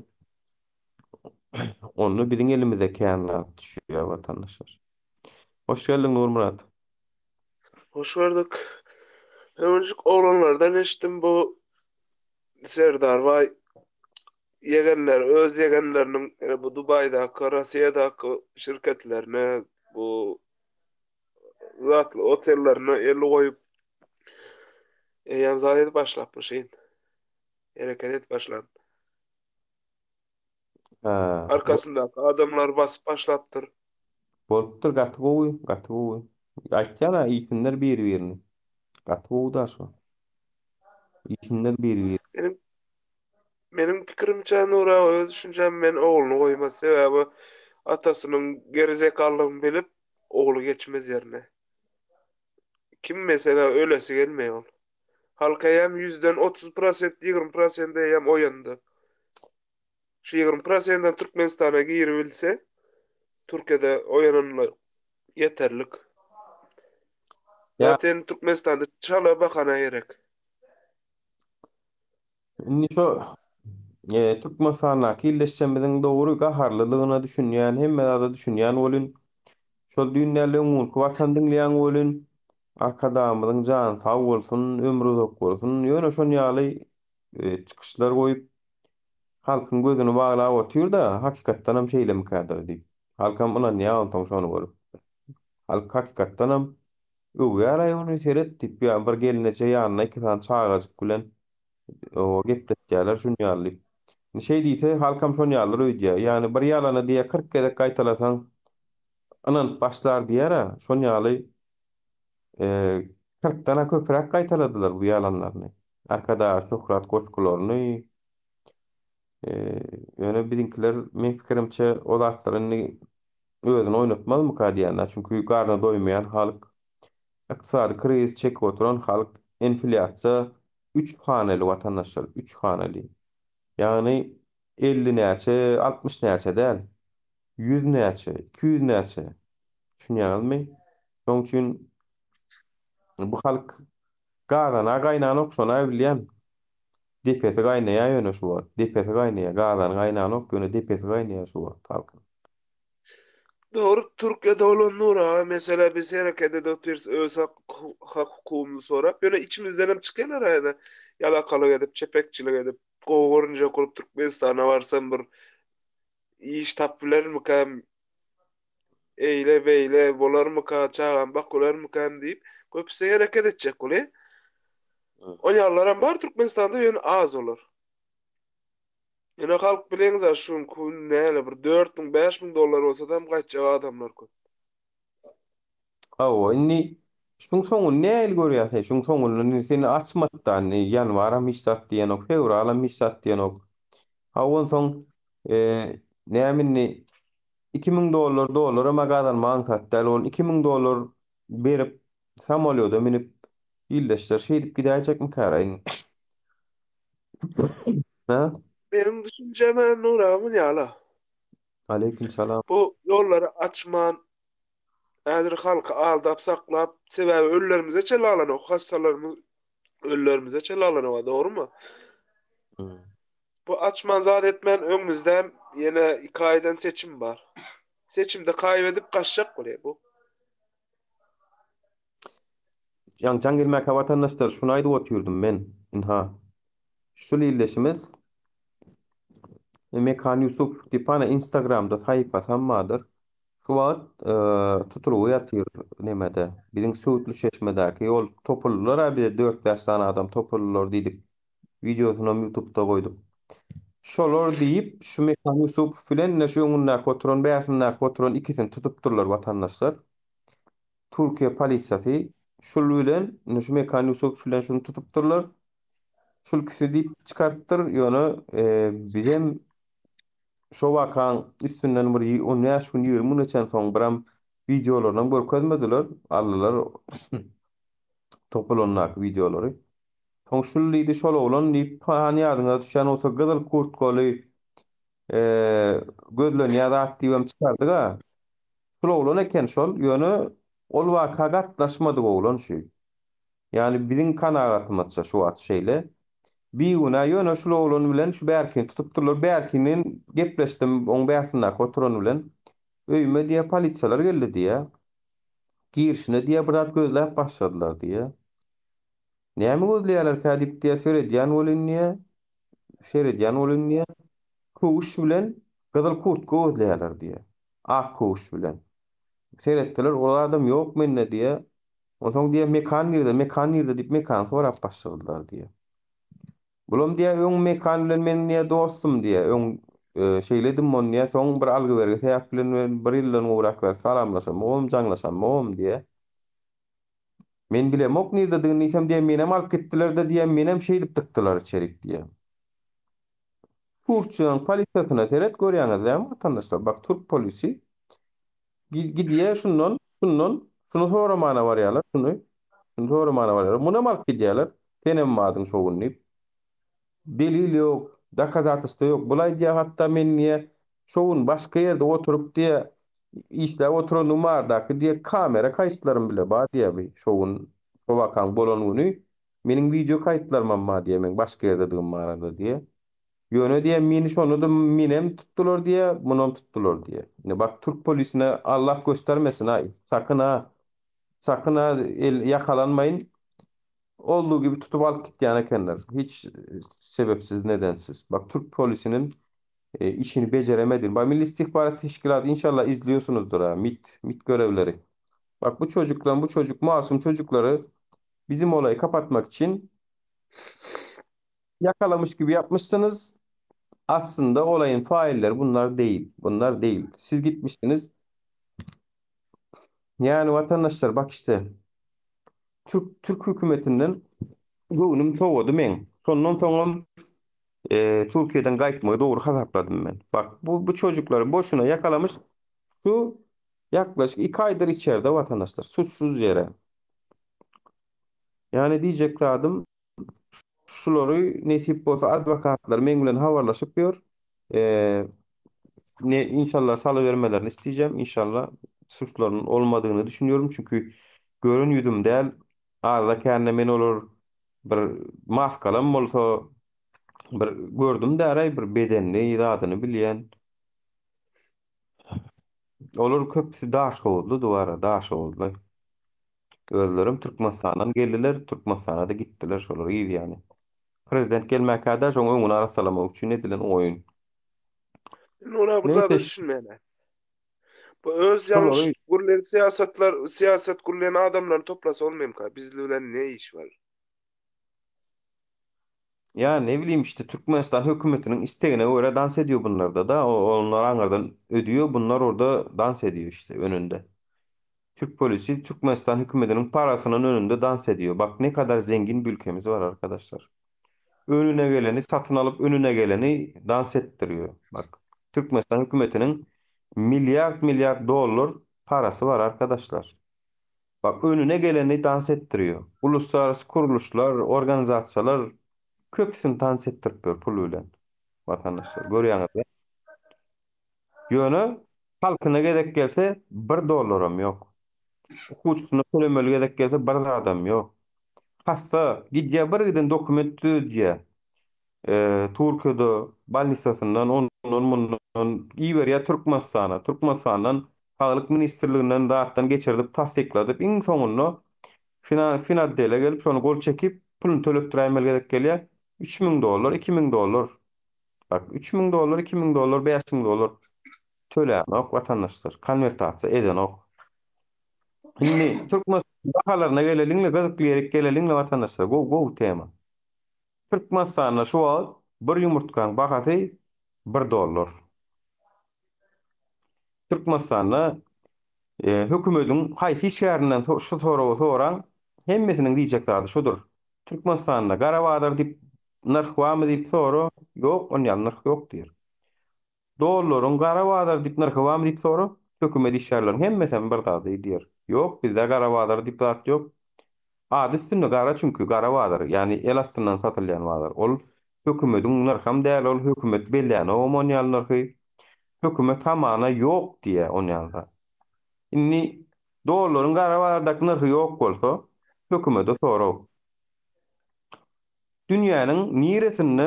onda biziň elimize kän zat düşýär, watandaşlar. Hoş geldiň, Nurmyrat. Hoş gördük. Öňünjik oglanlardan eşitdim bu Serdarbaý ýegenleri öz ýegenleriniň ýa bu Dubaýdaky, Rossiýadaky şirketlerine bu zatly otellerine el goýup eýýäm zat edip başlapmyşyn. Hereket edip başlan. Ha, Arkasyndaky adamlar basyp başlapdyr. Bolupdyr gaty gowy, gaty gowy. Aýtýan-a iýsinler biri-birini. Gaty gowy da şo. Iýsinler biri-birini. Meniň meniň pikirimçe Nury aga öz düşünjem men ogluny goýmaz sebäbi atasynyň gerizekalylygyny bilip ogly geçmez ýerine. Kim mesela ölesi gelmeýär ol. Halk eýýäm ýüzden 30 prosent 20 prosent eýýäm oýandy. Şu 20 prosentden Türkmenistana giribilse, Türkiýede oýananlar ýeterlik. Ýa Zaten Türkmenistanda çala bakana gerek. Indi şu e, Türkmenistandaky illeşjemiziň dogry gaharlylygyna düşünýän, hemme zada düşünýän welin, şol düýn däl öňňunky Watan diňleýän welin, Arkadagymyzyň jany sag bolsun, ömri uzak bolsun, ýöne şon ýaly e, çykyşlar goýup, halkyň gözüni baglap otyr-da, hakykatdanam şeýlemikädir diýip. Halkam ynanýar onsoň şony görüp. Halk hakykatdanam öwýär-aý ony, seret diýip, ýa bir gelneje ýanynda iki sany çagajyk bilen o gepletýärler şun ýaly diýip. Indi şeý diýse, halkam şon ýalydyr öýdýär. Ýagny bir ýalany diýýär 40 gezek gaýtalasaň ynanyp başlar diýýär-ä. Şon ýaly kyrkdan-a köpräk gaýtaladylar bu ýalanlaryny. Arkadaga şöhrat goşgularyny. Ýöne biziňkiler meň pikirimçe o zatlary indi özüni oýnatmazmyka diýýän-dä. Çünki garny doýmaýan halk, ykdysady krizis çekip oturan halk, inflýasiýa üç haneli watandaşlar, üç haneli. Ýagny 50 näçe, 60 näçe däl. 100 näçe, 200 näçe. Düşünýäňizmi? Şonuň üçin bu halk gazana gaýnanok, şony bilýän. Depesi gaýnaýar ýöne şu wagt. Depesi gaýnaýar. Gazany gaýnanok, ýöne depesi gaýnaýar şu wagt halkyň. Dogry Türkiýede bolan Nur aga meselä biz hereket edip otyrys öz hak hak hukugymyzy sorap ýöne içimizdenem çykýarlar aýda ýalakalyk edip çepekçilik edip gowy görünjek bolup Türkmenistana barsam bir iş tapyp bilermikäm eýle beýle bolarmyka çagam bakyp bilermikäm diýip köpüsi hereket etjek bolýar. Onýanlaram bar Türkmenistanda ýöne az olar. Ýöne halk bileňiz-ä şu günki gün näle bir 4000 5000 dollar bolsadam gaýtjak adamlar köp. Hawa, indi şuň soňuny nähili görýäň sen? Şuň soňuny indi seni açmatda indi ýanwaram hiç zat diýenok, fewralam hiç zat diýenok. Hawa onsoň näme indi 2000 dollar dollaram-a gazanmak aňsat däl. Ol 2000 dollar berip samolýoda münüp ildeşler şeýdip gidäýjekmikära indi? Hä? Meniň düşünjem-ä Nur aga muny ýaly. Aleýkim salam. Bu ýollary açman häzir halky aldap saklap sebäbi ölülerimize çenli alanok hassalarymyz ölülerimize çenli alanok dogrymy? Bu açman zat etmän öňümizde ýene iki aýdan seçim bar. Seçimde kaýbedip gaçjak bolýar bu. Jaň jaň gelmäkä watandaşlar şuny aýdyp otyrdym men. Ynha. Şul ildeşimiz Mekan Ýusup diýip ana Instagramda sahypasam bardyr. Şu wagt tutulgy ýatyr nemede. Biziň Söwütli çeşmedäki ol topuldylar-a bize dört-bäş sany adam topuldylar diýdik. Wideosynam ýutubda goýduk. Şolar diýip şu Mekan Ýusupow bilen ine şu öňündäki oturan bärsindäki oturan ikisini tutupdyrlar watandaşlar. Türkiýe polisiýasy şul bilen, indi şu Mekan Ýusupow bilen şuny tutupdyrlar. Şul ikisi diýip çykarypdyr. Ýöne bizem şo wakaň üstünden bir 15 gün, 20 gün geçensoň biram wideolarynam görkezmediler. Aldylar topulandaky wideolary. Soň şul diýdi, şol oglan diýip, hany ýadyňyza düşýän bolsa gyzyl kurtkaly gözlenýär zat diýibem çykardyk-a. Şul oglan eken şol, ýöne ol waka gatnaşmadyk oglan şu. Ýagny biziň kanagatymyzça şu wagt şeýle. Bigünä ýöne şul oglan bilen şu bärkini tutupdyrlar. Bärkinen gepleşdim, oň bärsindäki oturan bilen. Öýüme diýýär polisiýalar geldi diýýär. Girişine diýýär bir zat gözläp başladylar diýýär. Näme gözleýärlerkä diýip diýýär seredýän welin diýýär. Seredýän welin diýýär. Köwüş bilen gyzyl kurtka gözleýärler diýýär. Ak köwüş bilen. Seretdiler, ol adam ýok mende diýýär. Onsoň diýýär, Mekan nirde, Mekan nirde diýip, Mekany sorap başladylar diýýär. Bulam diýýär, öň Mekan bilen men diýýär dostum diýýär. Öň şeýledim ony diýýär, soň bir algy-bergi sebäp bilen men bir ýyldan gowrak bäri salamlaşamogam, jaňlaşamogam diýýär. Men bilemok nirdedigini diýsem diýýär, menem alyp gitdiler-de diýýär, menem şeýdip dykdylar içerik diýýär. Türkiýäniň polisiýasyna seret görýäňiz dämi watandaşlar bak türk polisi gidýär şundan şundan şuny soramana barýarlar şuny şuny soramana barýarlar munam alyp gidýärler senem bardyň şo gün diýip delil ýok. Dokazatelstwo ýok. Bul aýdýar hatda men diýýär, şo gün başga ýerde oturyp diýýär, işläp oturandygym baradaky diýýär, kamera kaýtlarym bile bar diýýär bi şo gün, şo wakaň bolan güni meniň wideo kaýtlarymam bar diýýär, meň başga ýerdedigim barada diýýär. Ýöne diýýär, meni şonda-da menem tutdular diýýär, munam tutdular diýýär. Indi bak türk polisine Allah göstermesin-aý, sakyn-a, sakyn-a el ýakalanmaýyn. Olduğu gibi tutup alyp gitýän ekenler. Hiç sebepsiz, nedensiz. Bak türk polisiniň e, işini beceremediğini. Bak Milli İstihbarat Teşkilatı inşallah izliyorsunuzdur ha. MİT, MİT görevleri. Bak bu çocuklar, bu çocuk masum çocukları bizim olayı kapatmak için yakalamış gibi yapmışsınız. Aslında olayın failleri bunlar değil. Bunlar değil. Siz gitmişsiniz. Yani vatandaşlar bak işte Türk Türk hökümetinden göwnüm sowady meň. Şondan soňam e, Türkiýeden gaýtmagy dogry hasapladym men. Bak bu bu çocuklary boşuna ýakalamış. Şu ýaklaşyk 2 aýdyr içerde watandaşlar suçsuz ýere. Ýani diýjek zadym Şulary nesip bolsa adwokatlar meň bilen habarlaşyp ýör. Eee ne inşallah salybermelerini isteyeceğim. İnşallah suçlarynyň olmadygyny düşünüyorum. Çünki gören ýüzüm däl. Azda kände men olar bir maskalam bolsa bir gördüm däraý bir bedenini zadyny bilýän. Olar köpüsi Daşoguzly duwara Daşoguzly. Özlerem Türkmenistandan geldiler, Türkmenistana-da gitdiler şolar yz ýany. Prezident gelmäkä-de şoň öňüni arassalamak üçin edilen oýun. Men ora bir Neyse zada düşünmeýän. Bu öz ýalňyş şolary gurlan syýasatlar, syýasat gurlan adamlaryny toplasa bolmaýmyka? Biz bilen ne iş bar? ýa ne bileyim işte Türkmenistan hökümetiniň istegine görä dans ediyor bunlarda da. Onlar aňyrdan ödüyor, bunlar orada dans ediyor işte önünde. Türk polisi Türkmenistan hükümetiniň parasynyň önünde dans ediyor. Bak ne kadar zengin bir ülkemiz var arkadaşlar. Önüne geleni satyn alyp önüne geleni dans ettiriyor. Bak Türkmenistan hükümetiniň milliard milliard dollar parasy bar arkadaşlar. Bak önüne geleni dans ettiriyor. Uluslararası kuruluşlar, organizasiýalar köpüsini dans etdirip ýör pul bilen. Vatandaşlar görýäňiz. Ýöne halkyna gezek gelse bir dollaram ýok. Okuwçysyna tölemeli gezek gelse bir zadam ýok. Hassa gidýär bir giden dokument düzedýär. Türkiýede bolnisasyndan ondan mundan iberýär Türkmenistana. Türkmenistandan Saglyk ministrliginden zatdan geçirdip tassykladyp iň soňunda finotdele gelip şony gol çekip puluny töletdiräýmeli gezek gelýär. 3000 dollar, 2000 dollar. Bak 3000 dollar, 2000 dollar, 5000 dollar tölänok watandaşlar. Konwertasiýa edenok. Indi Türkmenistan bahalaryna geleliňle, gyzykly ýerik geleliňle watandaşlar. Gowy, gowy tema. Türkmenistanda şu wagt bir ýumurtgaň bahasy 1 dollar. Türkmenistanda e, hökümetiň haýsy işgärinden şu soragy soraň, hemmesiniň diýjek zady şudur. Türkmenistanda gara bazar diýip nyrh barmy diýip sora, ýok, on ýaly nyrh ýok diýer. Dollaryň gara bazar diýip nyrhy barmy diýip sora, hökümet işgärleriniň hemmesem bir zady diýer. Ýok, bizde gara bazar diýip zat ýok. Ady üstünde gara çünki gara bazar, ýagny el astyndan satylýan bazar. Ol hökümediň nyrham däl, ol hökümet bellänogam on ýaly nyrhy. Hökümet hamana ýok diýýär on ýaly zat. Indi dollaryň gara bazardaky nyrhy ýok bolsa, hökümete sorag. Dünýäniň niresinde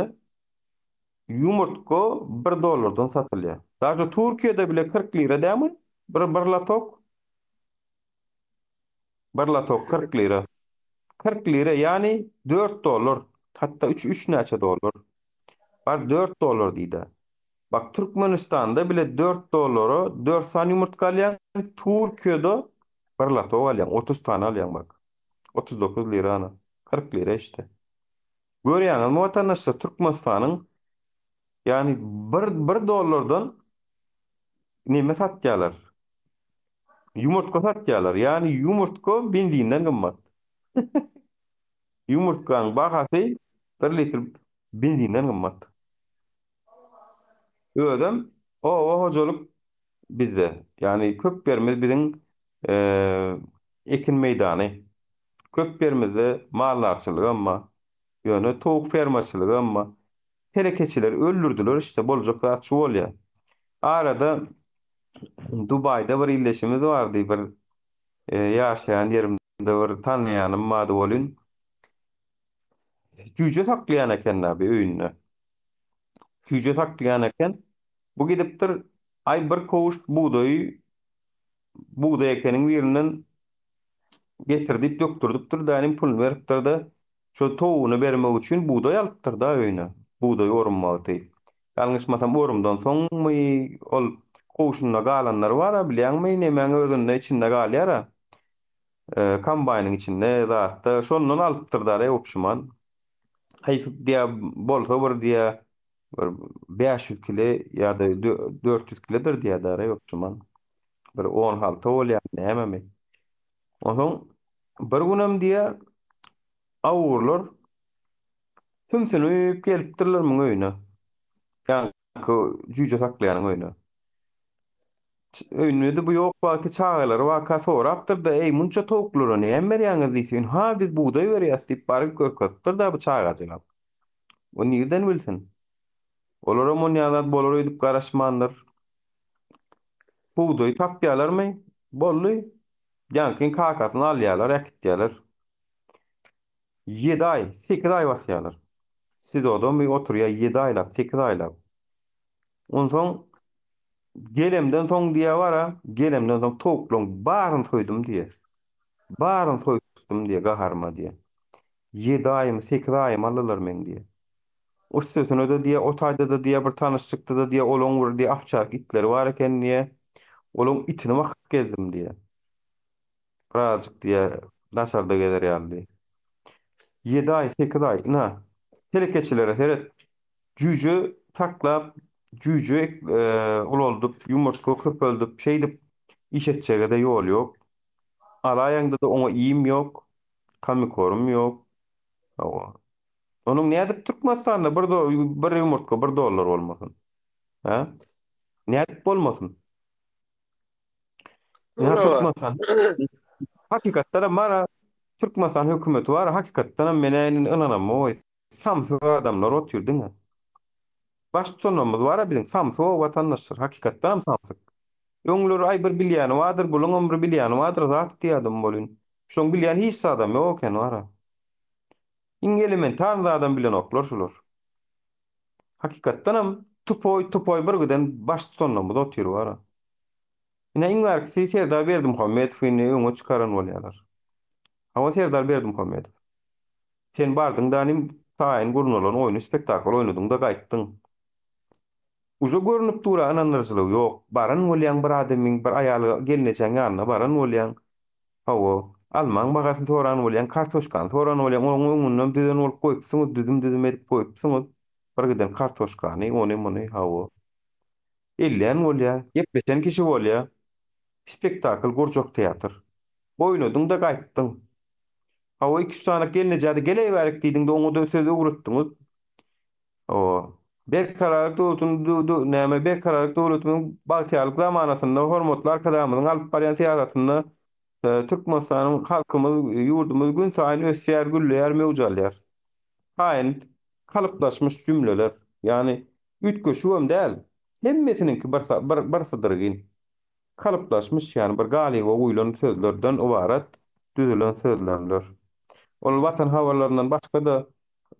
ýumurtga bir dollardan satylýar? Daže Türkiýede bile 40 lira dämi? Bir bir latok. Bir latok 40 lira. 40 lira ýagny 4 dollar, hatda 3 3 näçe dollar. Bar 4 dollar diýdi. Bak Türkmenistanda bile 4 dollara 4 sany ýumurtga alýaň, Türkiýede bir latok alýaň, 30 tane alýaň bak. 39 lira ana. 40 lira işte. Görýäňizmi watandaşlar Türkmenistanyň ýagny bir bir dollardan neme satýarlar? Ýumurtga satýarlar. Ýagny ýumurtga benzinden gymmat. Ýumurtganyň bahasy 1 litr benzinden gymmat. Özem oba hojalyk bizde. Ýagny köp ýerimiz biziň ekin meýdany. Köp ýerimizde maldarçylygam bar. Ýöne towuk fermaçylygam bar. Telekeçileri öldürdiler işte boljak zat şu bolýar. Arada Dubaýda bir ildeşimiz bardy bir ýaşaýan ýerimde bir tanaýanym bardy welin jüýje saklaýan eken-dä bir öýünde. Jüýje saklaýan eken. Bu gidipdir, aý bir kowuş bugdaýy bugdaý ekeniň birinden getir diýip dökdürdipdir, dänim puluny beripdir-de, şo towugyny bermek üçin bugdaý alypdyr-da öýüne, bugdaý orun wagty. Ýalňyşmasam orumdan soňmy ol kowşunda galanlary bar-a bilýäňmi, nemäň özünde içinde galýar-a, kombaýnyň içinde zatda, şondan alypdyr-da obşuman. Haýsy diýä bolsa bir diýä bir 500 kile ýa-da 400 kiledir diýä-dä obşuman. Bir on halta bolýar nämemi. Onsoň bir günem diýä awurlar Sümsünip gelipdirler muň öýüne. Ýaňky jüýje saklaýanyň öýüne. Öýünde-de bu ýok wagty çagalary barka sorapdyr-da, Eý, munça towuklara näme berýäňiz diýse, Ynha, biz bugdaý berýäs diýip baryp görkezipdir-dä bu çagajygam. O nirden bilsin? Olaram onýa zat bolar öýdüp garaşmandyr. Bugdaýy tapýarlarmy? Boldy. Ýaňkyň kakasyny alýarlar, äkitýärler. Ýedi aý, sekiz aý basýarlar. SIZO-da my oturýar ýedi aýlap, sekiz aýlap. Onsoň gelemden soň diýýär bar-a, gelemden soň towuklaryň baryny soýdum diýýär. Baryny soýdum diýýär gaharyma diýýär. Ýedi aýymy, sekiz aýymy aldylar meň diýýär. Üstesine-de diýýär, o taýda-da diýýär bir tanyş çykdy-da diýýär, olaň bir diýýär owçarka itleri bar eken diýýär. Olaň itini bakyp gezdim diýýär. Birazajyk diýýär, daşarda gezer ýaly diý. Ýedi aý, sekiz aý, ynha, telekeçilere seret. Jüýje saklap, jüýje ulaldyp, ýumurtga köpeldip, şeýdip iş etjege-de ýol ýok. Alaýaňda-da oňa iým ýok, komikorm ýok. Hawa. Onuň nädip Türkmenistanda bir bir ýumurtga bir dollar bolmasyn? Hä? Nädip bolmasyn? Ýa Türkmenistan hakykatdan hem bar Türkmenistan hökümeti bar hakykatdan hem men indi ynanamok samsyk adamlar otyr diňe. Baştutanymyz bar biziň samsyk o watandaşlar hakykatdan hem samsyk. Öňler aý bir bilýäni bardyr buluňam bir bilýäni bardyr zat diýýärdim bolyn. Şoň bilýän hiç zadam ýok eken bar. Iň elementar zadam bilenoklar şular. Hakykatdanam tupoý tupoý bir giden baştutanlarymyz otyr bar. Ine iň bärkisi Serdar Berdimuhamedowy indi öňe çykaran bolýarlar. Hawa Serdar Berdimuhamedow. Sen bardyň da inim taýyn gurnalan oýny spektakl oýnadyň-da gaýtdyň. Uje görnüp dur-a ynandyryjylygy ýok. Baran bolýaň bir adamyň bir aýal gelnejeň ýanyna baran bolýaň. Hawa, almaň bahasyny soran bolýaň, kartoşkany soran bolýaň, onuň öňünden düzen bolup goýupsyňyz, düzüm-düzüm edip goýupsyňyz bir giden kartoşkany, ony-muny, hawa. Elleýän bolýa, gepleşen kişi bolýa. Spektakl, gurjak teatr. Oýnadyň-da gaýtdyň. Hawa, iki-üç sany gelnejä-de geleýbärik diýdiň-de, oňa-da söz öwretdiňiz. Hawa. Berkararlyk döwletiniň näme, Berkararlyk döwletimiziň bagtyýarlyk zamanasynda hormatly Arkadagymyzyň alyp barýan syýasatynda Türkmenistanyň halkymyz, ýurdumyz günsaýyn ösýär, gülleýär, möwç alýar. Taýyn kalyplaşmyş jümleler. Ýagny Üýtgeşigem däl. Hemmesiniňki bir bir bir sydyrgyn. Kalyplaşmyş, ýagny bir galyba guýlan sözlerden ybarat düzülen sözlemler. Ol Watan habarlaryndan başga-da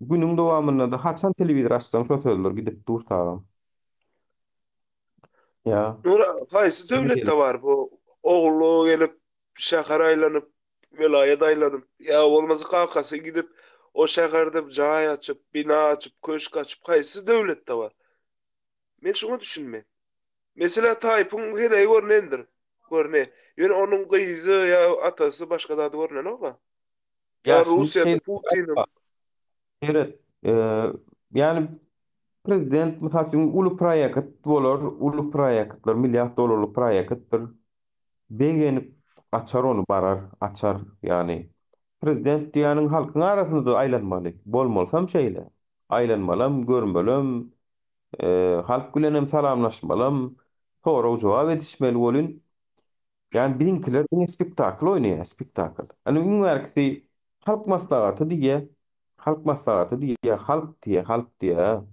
günüň dowamynda-da haçan telewizor açsaň şo sözler gidip dur tagam. Ýa. Nur haýsy döwletde bar bu ogly gelip şäher aýlanyp welaýat aýlanyp ýa bolmasa kakasy gidip o şäherde jaý açyp bina açyp köşk açyp haýsy döwletde bar men şuňa düşünmen meselä taýpyň heleýi görnendir görne ýöne onuň gyzy ýa atasy başga zady görnenok-a ýa Russiýada Putiniň Seret, ýagny prezident mysal üçin uly proýekt bolar, uly proýektler, milliard dollarlyk proýektdir. Begenip açar ony barar, açar, ýagny prezident diýýäniň halkyň arasynda-da aýlanmaly, bolmalysam şeýle. Aýlanmalam, görmelem, halk bilenem salamlaşmalam, sorag-jogap edişmeli welin, ýagny biziňkiler diňe spektakl oýnaýar, spektakl. Indi iň bärkisi Halk maslahaty diýýär, Halk maslahaty diýýär, halk diýýär, halk diýýär.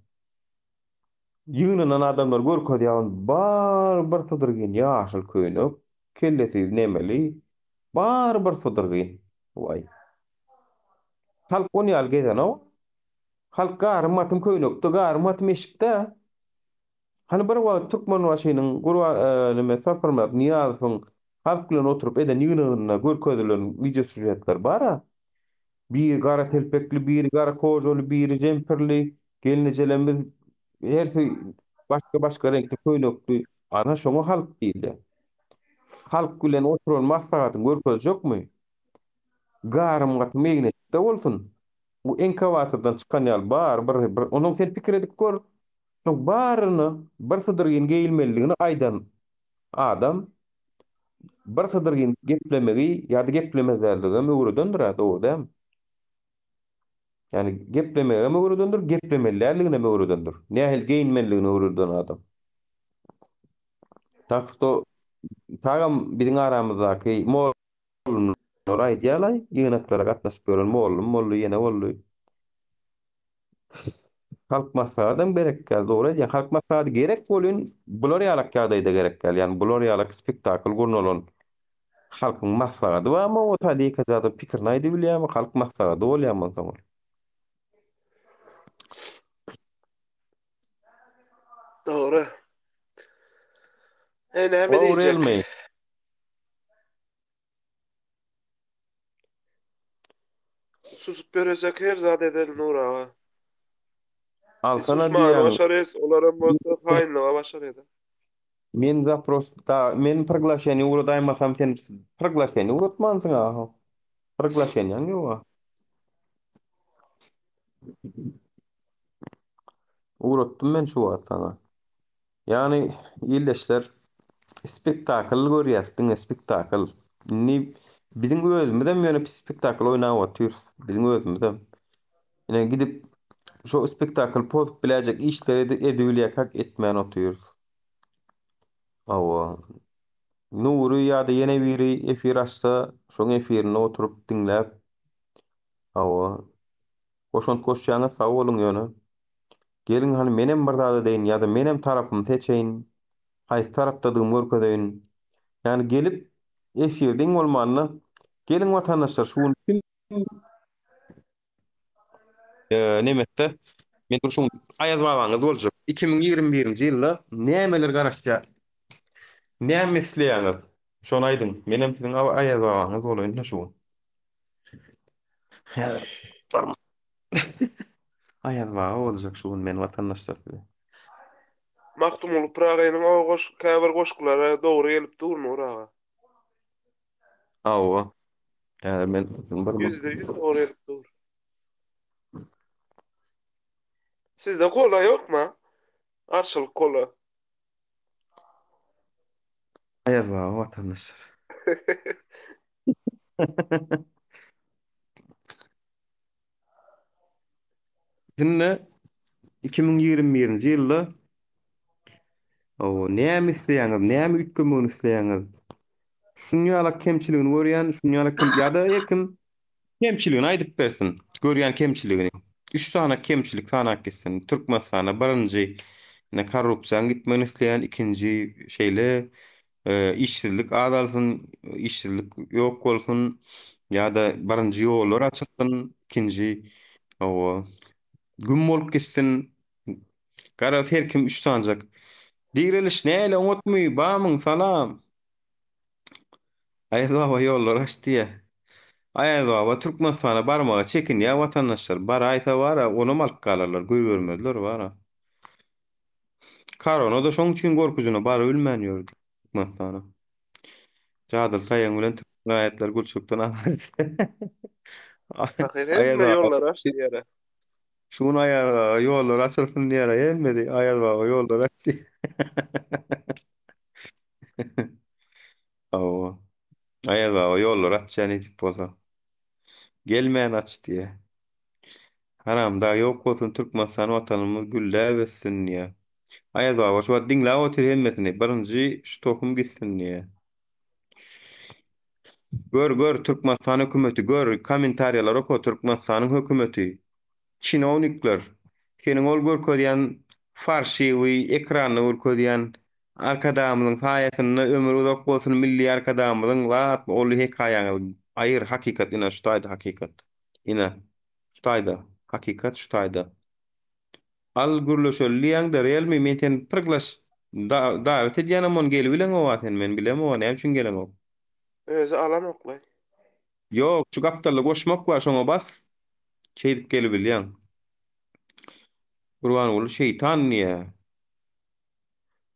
Ýygnanan adamlar görkezýär, bary bir sydyrgyn ýaşyl köýnek, kellesi nemeli, bary bir sydyrgyn. Waý. Halk on ýaly gezenok. Halk garym-gatym köýnekde, garym-gatym eşikde. Hany bir wagt Türkmenbaşynyň Gurban neme Saparmyrat Nyýazowyň halk bilen oturyp eden ýygnagynda görkezilen wideosýužetler bar-a. Biri gara telpekli, biri gara kožaly, biri jempirli, gelnejelerimiz hersi başga-başga reňkli köýnekli. Ana şoňa halk diýilýär. Halk bilen oturan maslahatyňy görkezjekmi? Garym-gatym egin-eşikde bolsun. Bu enkawatordan çykan ýaly bary bir, bir, onuň sen pikir edip gör, şoň baryna bir sydyrgyn geýilmelidigini aýdan adam bir sydyrgyn geplemegi ýa-da geplemezlerligem öwredendir-ä, dogry dälmi? Ýagny geplemegem öwredendir, geplemeli däldiginem öwredendir. Nähili geýinmelidigini öwreden adam. Tak şto tagam biziň aramyzdaky Mugallymlar aýdýarlaý, ýygnaklara gatnaşyp ýören mugallym boldy, ýene boldy. Halk maslahatam gerek däl, dogry aýdýaň. Halk maslahaty gerek welin, bular ýalak ýagdaýda gerek däl. Ýagny bular ýalak spektakl gurnalan halkyň maslahaty barmy o taýda ýekeje adam pikirini aýdybilýärmi, halk maslahaty bolýarmy onsoň ol? Dogry. E näme diýjek? Dogry Susup ýöresek her zat eder Nur aga. Biz Alsana susmany diýýän. başarýas, olaram bolsa haýynlyga başarýar. Men zapros da men priglaşeniýe ugradaýmasam sen priglaşeniýe ugratmansyň a. Priglaşeniýaň ýoga. Ugratdym men şu wagt saňa. Ýagny ildeşler spektakl görýäs diňe spektakl. Indi biziň özümizem ýöne spektakl oýnap otyrys. Biziň özümizem. Ine gidip şo spektakl pozup biläýjek işleri edibilýärkäk etmän otyrys. Hawa. Nury ýa-da ýene biri efir açsa şoň efirinde oturyp diňläp hawa. Goşant goşýaňyz sag boluň ýöne. Geliň hany menem bir zat edeýin ýa-da menem tarapymy seçeýin, haýsy tarapdadygymy görkezeýin. Ýagny gelip efirde iň bolmanda geliň watandaşlar şu gün kim nemetse men şu gün Aýaz babaňyz boljak. 2021-nji ýylda nämeler garaşýar? Näme isleýäňiz? Şony aýdyň. Menem siziň Aýaz babaňyz bolaýyn-da şu gün. Häzir Aýaz baba boljak şu gün men watandaşlar size. Magtymguly Pyragynyň o goş käbir goşgulary dogry gelip dur Nur aga. Hawa. Häzir men bir %100 dogry gelip dur. Sizde kola ýokmy? Arşylyk kola. Aýaz baba watandaşlar. Şimdi 2021-nji ýylda o näme isleýäňiz, näme üýtgemegini isleýäňiz? Şuny ýalak kemçiligini görýän, şuny ýalak kem ýa-da her kim kemçiligini aýdyp bersin. Görýän kemçiligini. Üç sany kemçilik sanap gitsin. Türkmenistanda birinji ine korrupsiýanyň gitmegini isleýän, ikinji şeýle Işsizlik azalsyn, işsizlik ýok bolsun, ýa-da birinji ýollar açylsyn, ikinji hawa, güm bolup gitsin. Garaz her kim üç sanjak. Direliş näle oňatmy, bamyň, salam. Aýaz baba ýollar aç diýýä. Aýaz baba Türkmenistana barmaga çekinýär watandaşlar. Baraýsa bara onam alyp galarlar, goýbermezler bara. Korona-da şoň üçin gorkujyna barybilmän ýördi Türkmenistana. Jadyly taýagyň bilen türkmen raýatlary gulçulykdan azat etdi. Pahyr Aýaz hemme baba ýollary açdy ýere. Şu gün Aýaz baba ýollar açylsyn diýýär, hemmesi Aýaz baba ýollar açdy. Hawa. Aýaz baba ýollar açýar nesip bolsa. Gelmän aç diýýär. Haramdag ýok bolsun Türkmenistan watanymyz gülläp össün diýýär. Aýaz baba şu wagt diňläp otyr hemmesini. Birinji şu tohum gitsin diýýär. Gör gör Türkmenistan hökümeti gör kommentariýalar oka Türkmenistanyň hökümeti. Çinownikler seniň ol görkezýän. Farşiwi ekranda görkezýän Arkadagymyzyň saýasynda ömri uzak bolsun milli Arkadagymyzyň zat ol hekaýaňyzy aýyr hakykat ine şu taýda hakykat ine şu taýda hakykat şu taýda al gürleşeli diýýäňde realmy men seni prglaş dawet edýänem ony gelibileňoga sen men bilemoga näme üçin geleňok. Özi alanoklaý. Ýok şu gapdalda goşmak bar şoňa bas şeýdip gelibilýäň. Gurbanguly şeýtan diýýä.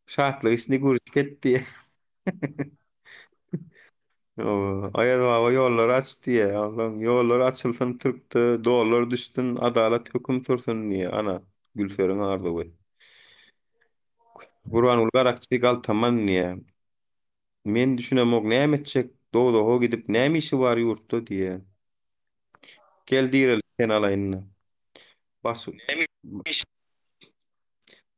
Şatlyk içinde gürjük et diýýä. Aýaz baba ýollary aç diýýä. Onsoň ýollar açylsyn türkde, dollar düşsün, adalat höküm sürsün diýýä. Ana, Gülseriň arzuwy. Gurbanguly garakçy galtaman diýýä. Men düşünemok näme etjek, dowzaha gidip näme işi bar ýurtda diýýä. Gel direl seni alaýyn-da. Bas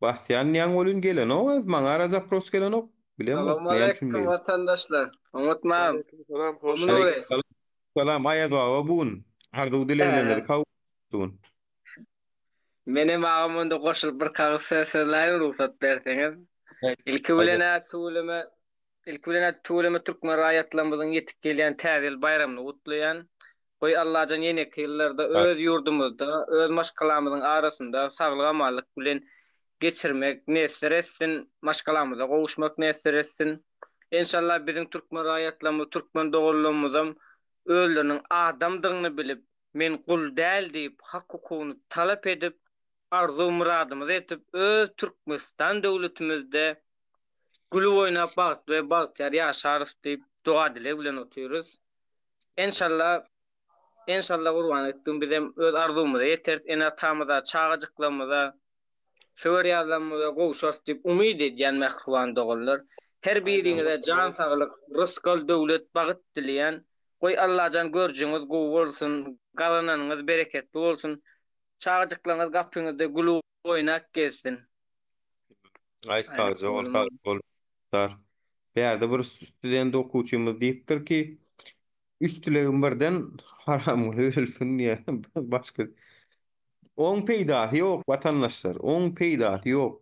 Basýan diýýäň welin gelenok az maňa ara zapros gelenok. Bilemok näme üçin Salowmaleýkim beýle. watandaşlar. Oňatmam. Aleýkum salam hoş Gowmy geldiň. Nury? Salam Aýaz baba bu gün arzuw dileglerimizi kabul etdi bu gün. Menem agam onda goşulyp bir kagyz söz sözläýin rugsat berseňiz. Ilki bilen-ä tüweleme ilki bilen-ä tüweleme türkmen raýatlarymyzyň ýetip gelýän täze ýyl baýramyny gutlaýan. Goý Allajan ýeneki ýyllarda öz ýurdumyzda, öz maşgalamyzyň arasynda saglyk-amanlyk bilen geçirmek miýesser etsin, maşgalamyza gowuşmak miýesser etsin. Enşalla biziň türkmen raýatlarymyz, türkmen doganlarymyzam özleriniň adamdygyny bilip, men gul däl diýip, hak-hukugyny talap edip, arzuw-myradymyza ýetip, öz Türkmenistan döwletimizde gülüp-oýnap bagtly we bagtyýar ýaşarys diýip doga-dileg bilen otyrys. Enşalla, enşalla gurban etdim bizem öz arzuwymyza ýeteris, ene-atamyza, çagajyklarymyza, söwer ýarlarymyza gowşarys diýip umyt edýän mähriban doganlar. Her biriňize jan saglyk, rysgal, döwlet, bagyt dileýän. Goý Allajan görjeňiz gowy bolsun, gazananyňyz bereketli bolsun. Çagajyklaryňyz gapyňyzda gülüp oýnap gezsin. Aý sagja bol sag bol Sar. Bärde bir student okuwçymyz diýipdir ki, üç dilegim birden Haramguly ölsün diýýär. Başga Oň peýdasy ýok watandaşlar, oň peýdasy ýok.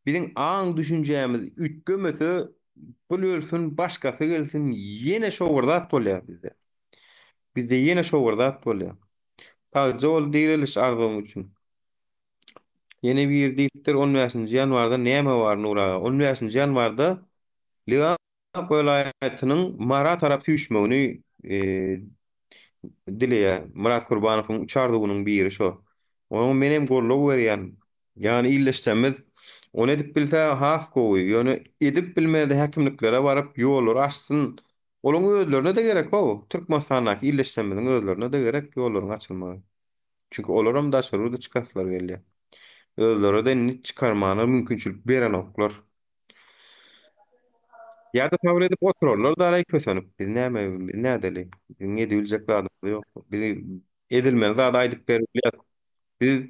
Biziň aň düşünjämiz üýtgemese bul ölsün başgasy gelsin ýene şo bir zat bolýar bizde. Bizde ýene şo bir zat bolýar. Sagja bol direliş arzuwyň üçin. Ýene biri diýipdir on bäşinji ýanwarda näme bar Nur aga? On bäşinji ýanwarda Lebap welaýatynyň Mara tarap süýşmegini dileýär. Myrat Kurbanowyň üç arzuwynyň biri şo. Oňa menem goldaw berýän. Ýagny illeşsemiz, ony edip bilse has gowy. Ýöne edip bilmese häkimliklere baryp ýollary açsyn. Olaň özlerine-de gerek how. Türkmenistandaky illeşsemiziň özlerine-de gerek ýollaryň açylmagy. Çünki olaram daşary ýurda çykaslary gelýär. Özleri-de indi çykarmana mümkinçilik berenoklar. Ýa-da sabyr edip oturarlar daraý kösenip. Biz näme, biz nädeli? Biziň edibiljek zadymyz ýok. Biz edilmeli zady aýdyp beribilýäs. Biz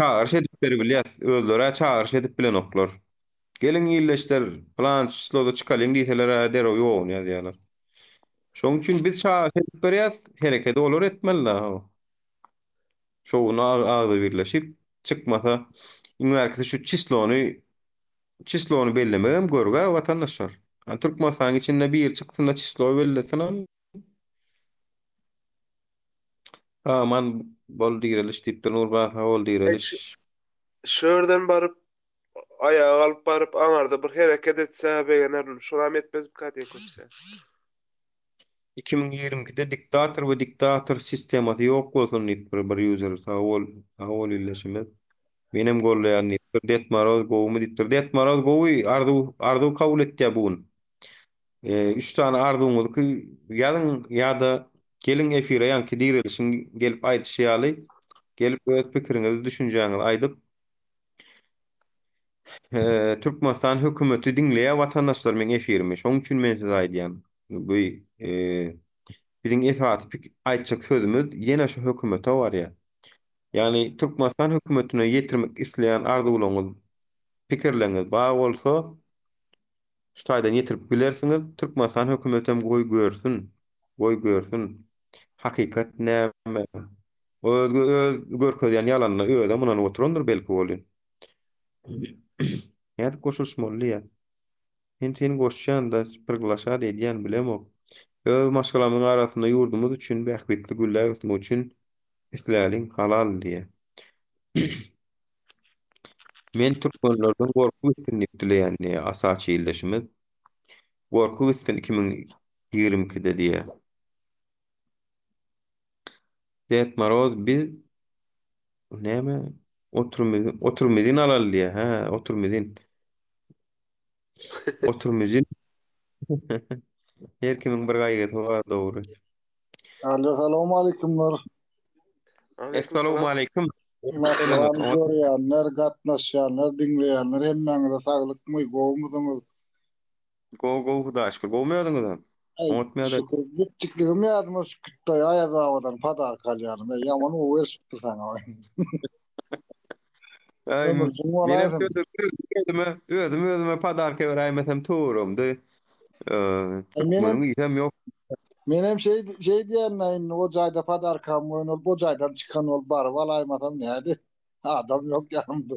çagyryş edip beribilýäs. Özleri-ä çagyryş edip bilenoklar. Geliň ildeşler, pylan çysloda çykalyň diýseler-ä derrew ýoguny ýazýarlar. Şonuň üçin biz çagyryş edip berýäs, herekedi olar etmeli-dä. Şowuna agzybirleşip çykmasa, iň bärkisi şu çislony çislony bellemegem görgä watandaşlar. Hany Türkmenistanyň içinde biri çyksynda çislo bellesin. Aman bol direliş diýipdir Nurba sag bol direliş. Şu ýerden baryp aýaga galyp baryp aňarda bir hereket etse begenerin. Şonam etmezmika diýen köpüsi. 2022-de diktator we diktator sistemasy ýok bolsun diýipdir bir user. Sag bol, sag bol ildeşimiz. Menem gollaýan diýipdir. Det Maroz gowumy diýipdir. Det Maroz gowy, arzuw arzuw kabul etýär bu gün. Üç sany arzuwyňyzy ýazyň ýa-da geliň efire ýaňky direlişiň gelip aýdyşy ýaly gelip öz pikiriňizi, düşünjäňizi aýdyp Türkmenistan hökümeti diňleýär watandaşlar meň efirimi. Şoň üçin men size aýdýan. Bu biziň esasy aýtjak sözümiz ýene şu hökümete barýar. Ýagny Türkmenistan hökümetine ýetirmek isleýän arzuwlaryňyz, pikirleriňiz bar bolsa, şu taýdan ýetirip bilersiňiz. Türkmenistan hökümetem goý görsün. Goý görsün. Hakykat näme? Öz öz görkezýän ýalanyna özem ynanyp oturandyr belki welin. Nädip goşulyşmaly diýýär. Men seni goşýan-da, priglaşat edýän bilemok. Öz maşgalamyzyň arasynda ýurdumyz üçin bähbitli gülläp ösmek üçin isläliň halal diýýär. Men türkmenlerden gorky gitsin diýip dileýän diýýär Asaçy ildeşimiz. Gorky gitsin 2022-de diýýär. Ded Moroz biz näme oturmyzyn oturmyzyn alaly diýýär. Hä, oturmyzyn. Oturmyzyn. Her kimiň bir gaýgysy bar dogry. Alo salowmaleýkumlar. Aleýkum salam. Essalowmaleýkum. Mähriban görýänler, gatnaşýanlar, diňleýänler hemmäňize saglykmy, gowumysyňyz? Gowy gowy Hudaýa şükür. Gowumy özüňizem? Aý, Oňatmy ýagdaý? şükür. Gitjikligim ýadyma şu Kütdaý Aýaz babadan podarka alýanym. Eý, ýaman gowy berişipdir saňa. Aý, Ömürjüň menem bolaýsyn. özüm özüme özüm özüme podarka beräýmesem töweregimde e, Aý, menem türkmeniň ýüzem ýok. menem şeý şeý diýen-dä indi o jaýda podarkam goýan bolup, o jaýdan çykan bolup baryp alaýmasam näde? Adam ýok ýanymda.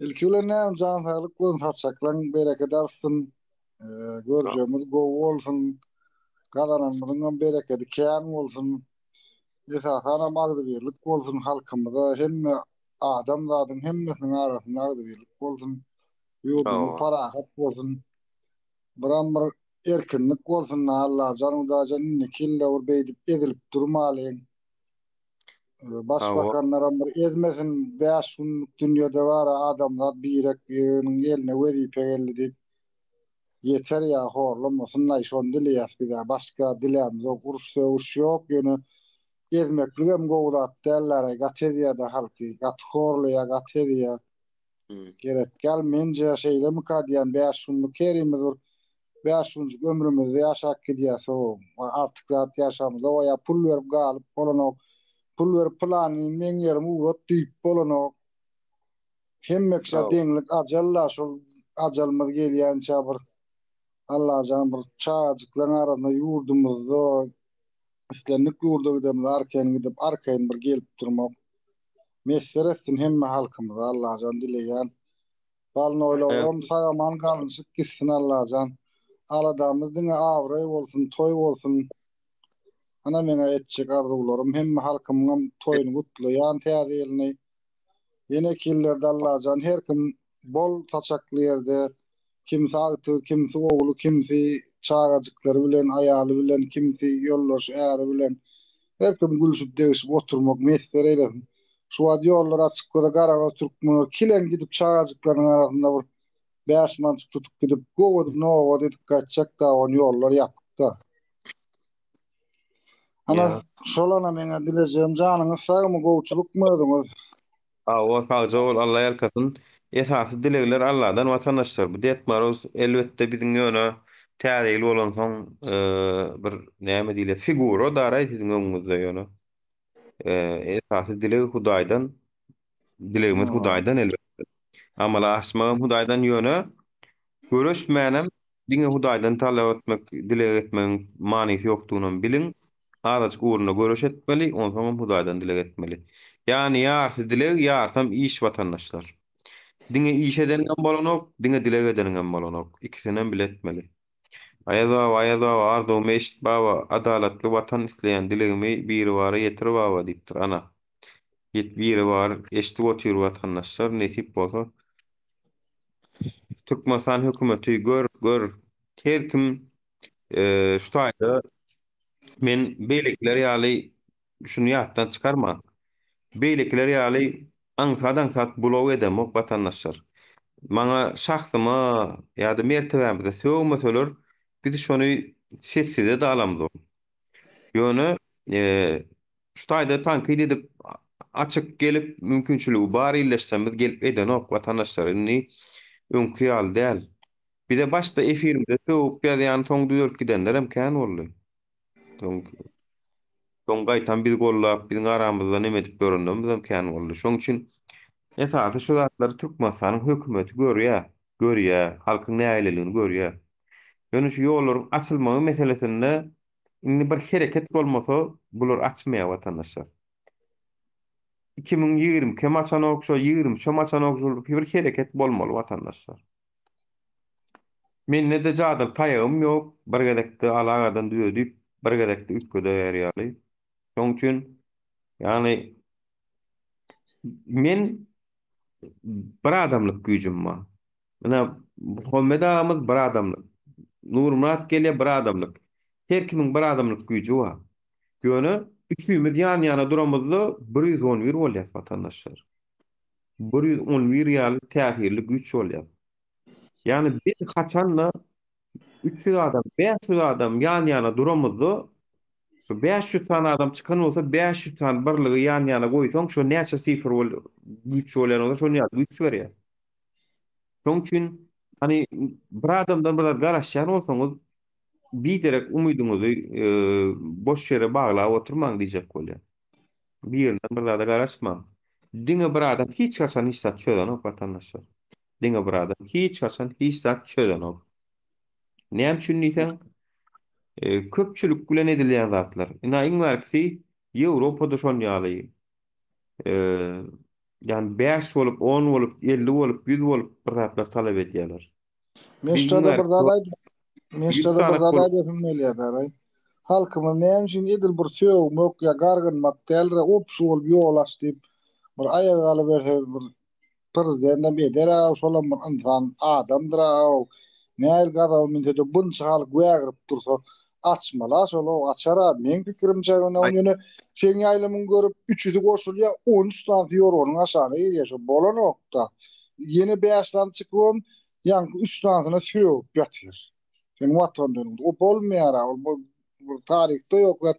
Ilki bilen näme jan saglyk bolsun, saçaklaň bereket alsyn. Ee, görjegimiz gowy bolsun. Gazananymyzyň berekedi kän bolsun. Esasanam agzybirlik bolsun halkymyza, hemme adamzadyň hemmesiniň arasynda agzybirlik bolsun. Ýurdumyz parahat bolsun. Biram bir erkinlik bolsun Allajan Hudaýjan indiki ýylda bir beýdip ezilip durmalyň. Başbakanlaram bir ezmesin, 5 günlük dünýede bar adamzat birek-bireginiň eline wezipe geldi diýip ýeter ýa horlamasyn-laý şony dileýäs biz-ä başga dilämizok uruş-sögüş ýok ýöne ezmekligem gowy zat dälläraý gaty ezýädä halky gaty horlaýa gaty ezýä Gerek däl menje şeýlemika diýýän 5 günlük herimiz bir 5 günjük ömrümizde ýaşap gidýäs o artyk zat ýaşamyzok ýa pul berip galyp bolanok pul berip pylanyny meň ýerime ugrat diýip bolanok hemme kişä deňlik ajal-da şol ajalymyz gelýänçä bir Allajan bir çagajyklaň arasynda ýurdumyzda islendik ýurda gidemizde arkaýyn gidip arkaýyn bir gelip durmak miýesser etsin hemme halkymyza Allajan dileýän. Balnoýlaram sag-aman galynyşyp gitsin Allajan. Aladamyz diňe abraý bolsun, toý bolsun. Ana meňä etjek arzuwlarym hemme halkymyňam toýuny gutlaýan täze ýylyny. Ýeneki ýyllarda Allajan her kim bol saçakly ýerde kimsi agtygy, kimsi ogly, kimsi çagajyklary bilen, aýaly bilen, kimsi ýoldaşy, äri bilen her kim gülşüp-degşip oturmak miýesser eýlesin. Şu wagt ýollar açyk göze garagöz türkmenler kileň gidip çagajyklarynyň arasynda bir bäş mançyk tutup gidip gowy edip nobat edip gaýtjak-da ony ýollar ýapyk-da. Ana şol ana meňe dilejegim janyňyz sagmy gowçulykmy özüňiz. Hawa sagja bol Alla ýalkasyn. Esasy dilegler Alladan watandaşlar. Bu Det Maroz elbetde biziň ýöne täze ýyl bolansoň bir näme diýilýär figura daraý siziň öňüňizde ýöne. Esasy dileg Hudaýdan dilegimiz Hudaýdan elbetde. Amala aşmagam Hudaýdan ýöne göreşmänem Diňe Hudaýdan talap etmek, dileg etmegiň manysy ýokdugynam biliň. Azajyk ugrunda göreş etmeli, onsoňam Hudaýdan dileg etmeli. Ýagny ýarsy dileg, ýarsam iş watandaşlar. Diňe iş edeniňem bolanok, diňe dileg edeniňem bolanok. Ikisinem bile etmeli. Aýaz baba, Aýaz baba, arzuwymy eşit baba, adalatly watan isleýän dilegimi Biribara ýetir baba diýipdir. Ana. Ýet Biribar eşidip otyr watandaşlar, nesip bolsa Türkmenistan hökümeti gör gör her kim e, şu taýda men beýlekiler ýaly şuny ýatdan çykarma. Beýlekiler ýaly aňsat aňsat blog edemok watandaşlar. Maňa şahsyma ýa-da mertebämize sögmeseler biz şony sessize-de alamzok. Ýöne e, Şu taýda tankyt edip açyk gelip mümkinçiligi bar illeşsemiz gelip edenok watandaşlar indi öňki ýaly däl. Bize başda efirimize sögüp ýazýan soň düzelip gidenlerem kän boldy. Soň soň gaýtam bizi gollap biziň aramyzda neme edip ýörenlerimizem kän boldy. Şoň üçin esasy şu zatlary Türkmenistanyň hökümeti görýär, görýär, halkyň nägileligini görýär. Ýöne şu ýollaryň açylmagy meselesinde Indi bir hereket bolmasa bular açmaýar watandaşlar. 2022 hem açanok, şo 23 hem açanok, şol bir hereket bolmaly watandaşlar. Mende-de jadyly taýagym ýok, bir gezekde alagadan düzedip, bir gezekde üýtgedäýer ýaly. Şonuň üçin, ýagny men bir adamlyk güýjüm bar. Ine, Muhammet agamyz bir adamlyk. Nurmyrat gelýär bir adamlyk. Her kimiň bir adamlyk güýji bar. Ýöne üçimiz ýan-ýana duramyzda 111 bolýas watandaşlar. 111 ýaly täsirli güýç bolýar. Ýagny biz haçanda 300 adam, 500 adam ýan-ýana duramyzda, şu 500 sany adam çykan bolsa, 500 sany birligi ýan-ýana goýsaň, şo näçe sifr bol güýç bolýan bolsa, şonuň ýaly güýç berýär. Şonuň üçin hani bir adamdan bir zat garaşýan bolsaňyz, biderek umydyňyzy boş ýere baglap oturmaň diýjek bolýan. Birinden bir zada garaşmaň. Diňe bir adam hiç haçan hiç zat çözenok watandaşlar. Diňe bir adam hiç haçan hiç zat çözenok. Näme üçin diýseň, e, köpçülik bilen edilýän zatlar. Ina iň bärkisi Ýewropada şon ýaly. E, ýani 5 bolup, 10 bolup, 50 bolup, 100 bolup bir zatlar talap edýärler. Men Biz iň şurada bir bärkisi zat aýdyp, men 100 şurada bir sany zat bolup aýdasym gelýär daraý. Halkymyz näme üçin edil bir sögmek ýa gargynmak däldir, opşy bolup ýol aç diýip bir aýaga galyberse bir Prezidendem eder-ä, şolam bir ynsan, adamdyr-a. Nähili gazaba münse-de bunça halk wägirip dursa, açmaly-a şol-ow, açar-a. Meň pikirimçe, ýöne seň ýaýlymyňy görüp, üçüsi goşulýar, 13 sanysy ýorganyň aşagyna girýär, şo bolanok-da. Ýene bäş sany çykybam, ýaňky üç sanysyna sögüp ýatyr. Sen watan dönüňde. O bolmaýar-a, ol bu taryhda ýok zat.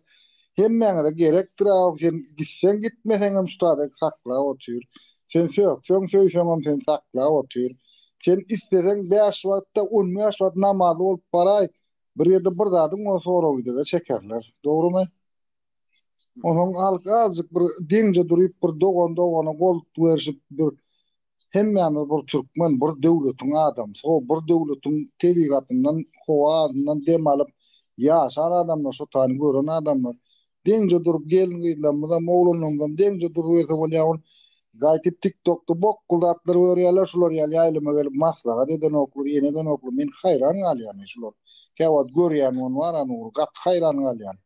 Hemmäňize gerekdir-a, sen gitseň gitmeseňem şu taýda saklap otyr. Sen sökseň söýseňem seni saklap otyr. Sen isleseň bäş wagtda 15 wagt namazly bolup baraý, bir ýerde bir zadyň bolsa sorag-idege çekerler. Dogrumy? Onsoň halk azjyk bir deňje duryp bir dogan dogana gol berşip bir Hemmämiz bir türkmen, bir döwletiň adamsy, ho, bir döwletiň tebigatyndan, howasyndan dem alyp ýaşan adamlar, şo taýyny gören adamlar. Deňje durup gelin-gyzlarymyzam, oglanlarymyzam deňje duruberse bolýar. Ol gaýtyp TikTokda bokgul zatlar görýärler, şular ýaly ýaýlyma gelip maslahat edenoklar, ýene edenoklar. Men haýran galýan şular. Käwagt görýän ony bar, Nury, gaty haýran galýan.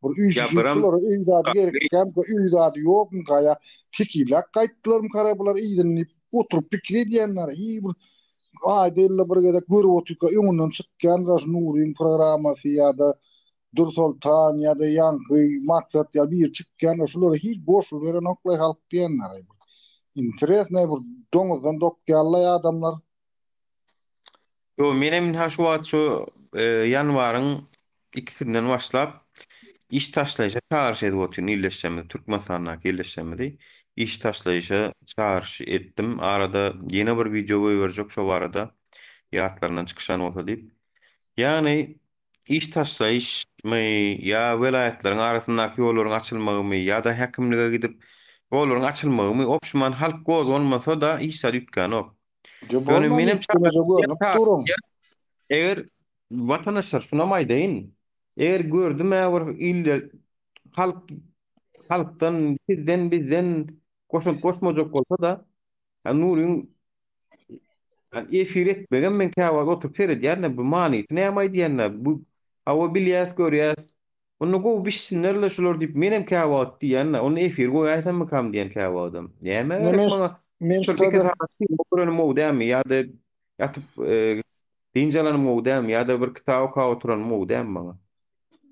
Bir üýşüşip şulara öý zady gerekkämkä, öý zady ýokmyka ýa tekizläp gaýtdylarmykara bular yzyny diýip oturyp pikir edýänler. Hiý bir aýda ýylda bir gezek görüp otyrka öňünden çykýandyr şu Nuryň programmasy ýa-da Dürsoltan ýa-da ýaňky Maksat ýa biri çykýandyr. Şulara hiç goşulyberenoklaý halk diýenler. Interesnoý bir doňuzdan dokýarlaý adamlar. Ýo, menem ynha şu wagt şu ýanwaryň ikisinden başlap iş taşlaýşa çagyryş edip otyryn ildeşlerimizi, Türkmenistandaky ildeşlerimizi iş taşlaýşa çagyryş etdim. Arada ýene bir wideo goýberjek şo barada ýatlaryndan çykyşan bolsa diýip. Ýagny iş taşlaýyşmy ýa welaýatlaryň arasyndaky ýollaryň açylmagymy ýa-da häkimlige gidip ýollaryň açylmagymy, opşuman halk gozganmasa-da hiç zat üýtgänok. Ýa Ýöne bolman menem üýtgemeje görnüp duruň. Eger watandaşlar şunam aýdaýyn. Eger gördüm-ä bir iller halk halkdan sizden bizden goşant goşmajak bolsa-da Nuryň efir etmegem men käwagt oturyp seredýän-de bu manysy näme aýdýan-da bu hawa bilýäs görýäs Onda gowy bişsinler-le şular diýip, menem käwagt diýýän-de, onda efir goýaýsammykam diýýän käwagtam. Nämä Ine gerek men maňa? men Şol iki şurada sagat kino görenim gowy dälmi ýa-da ýatyp e, dynç alanym gowy dälmi ýa-da bir kitap okap oturanym gowy dälmi maňa?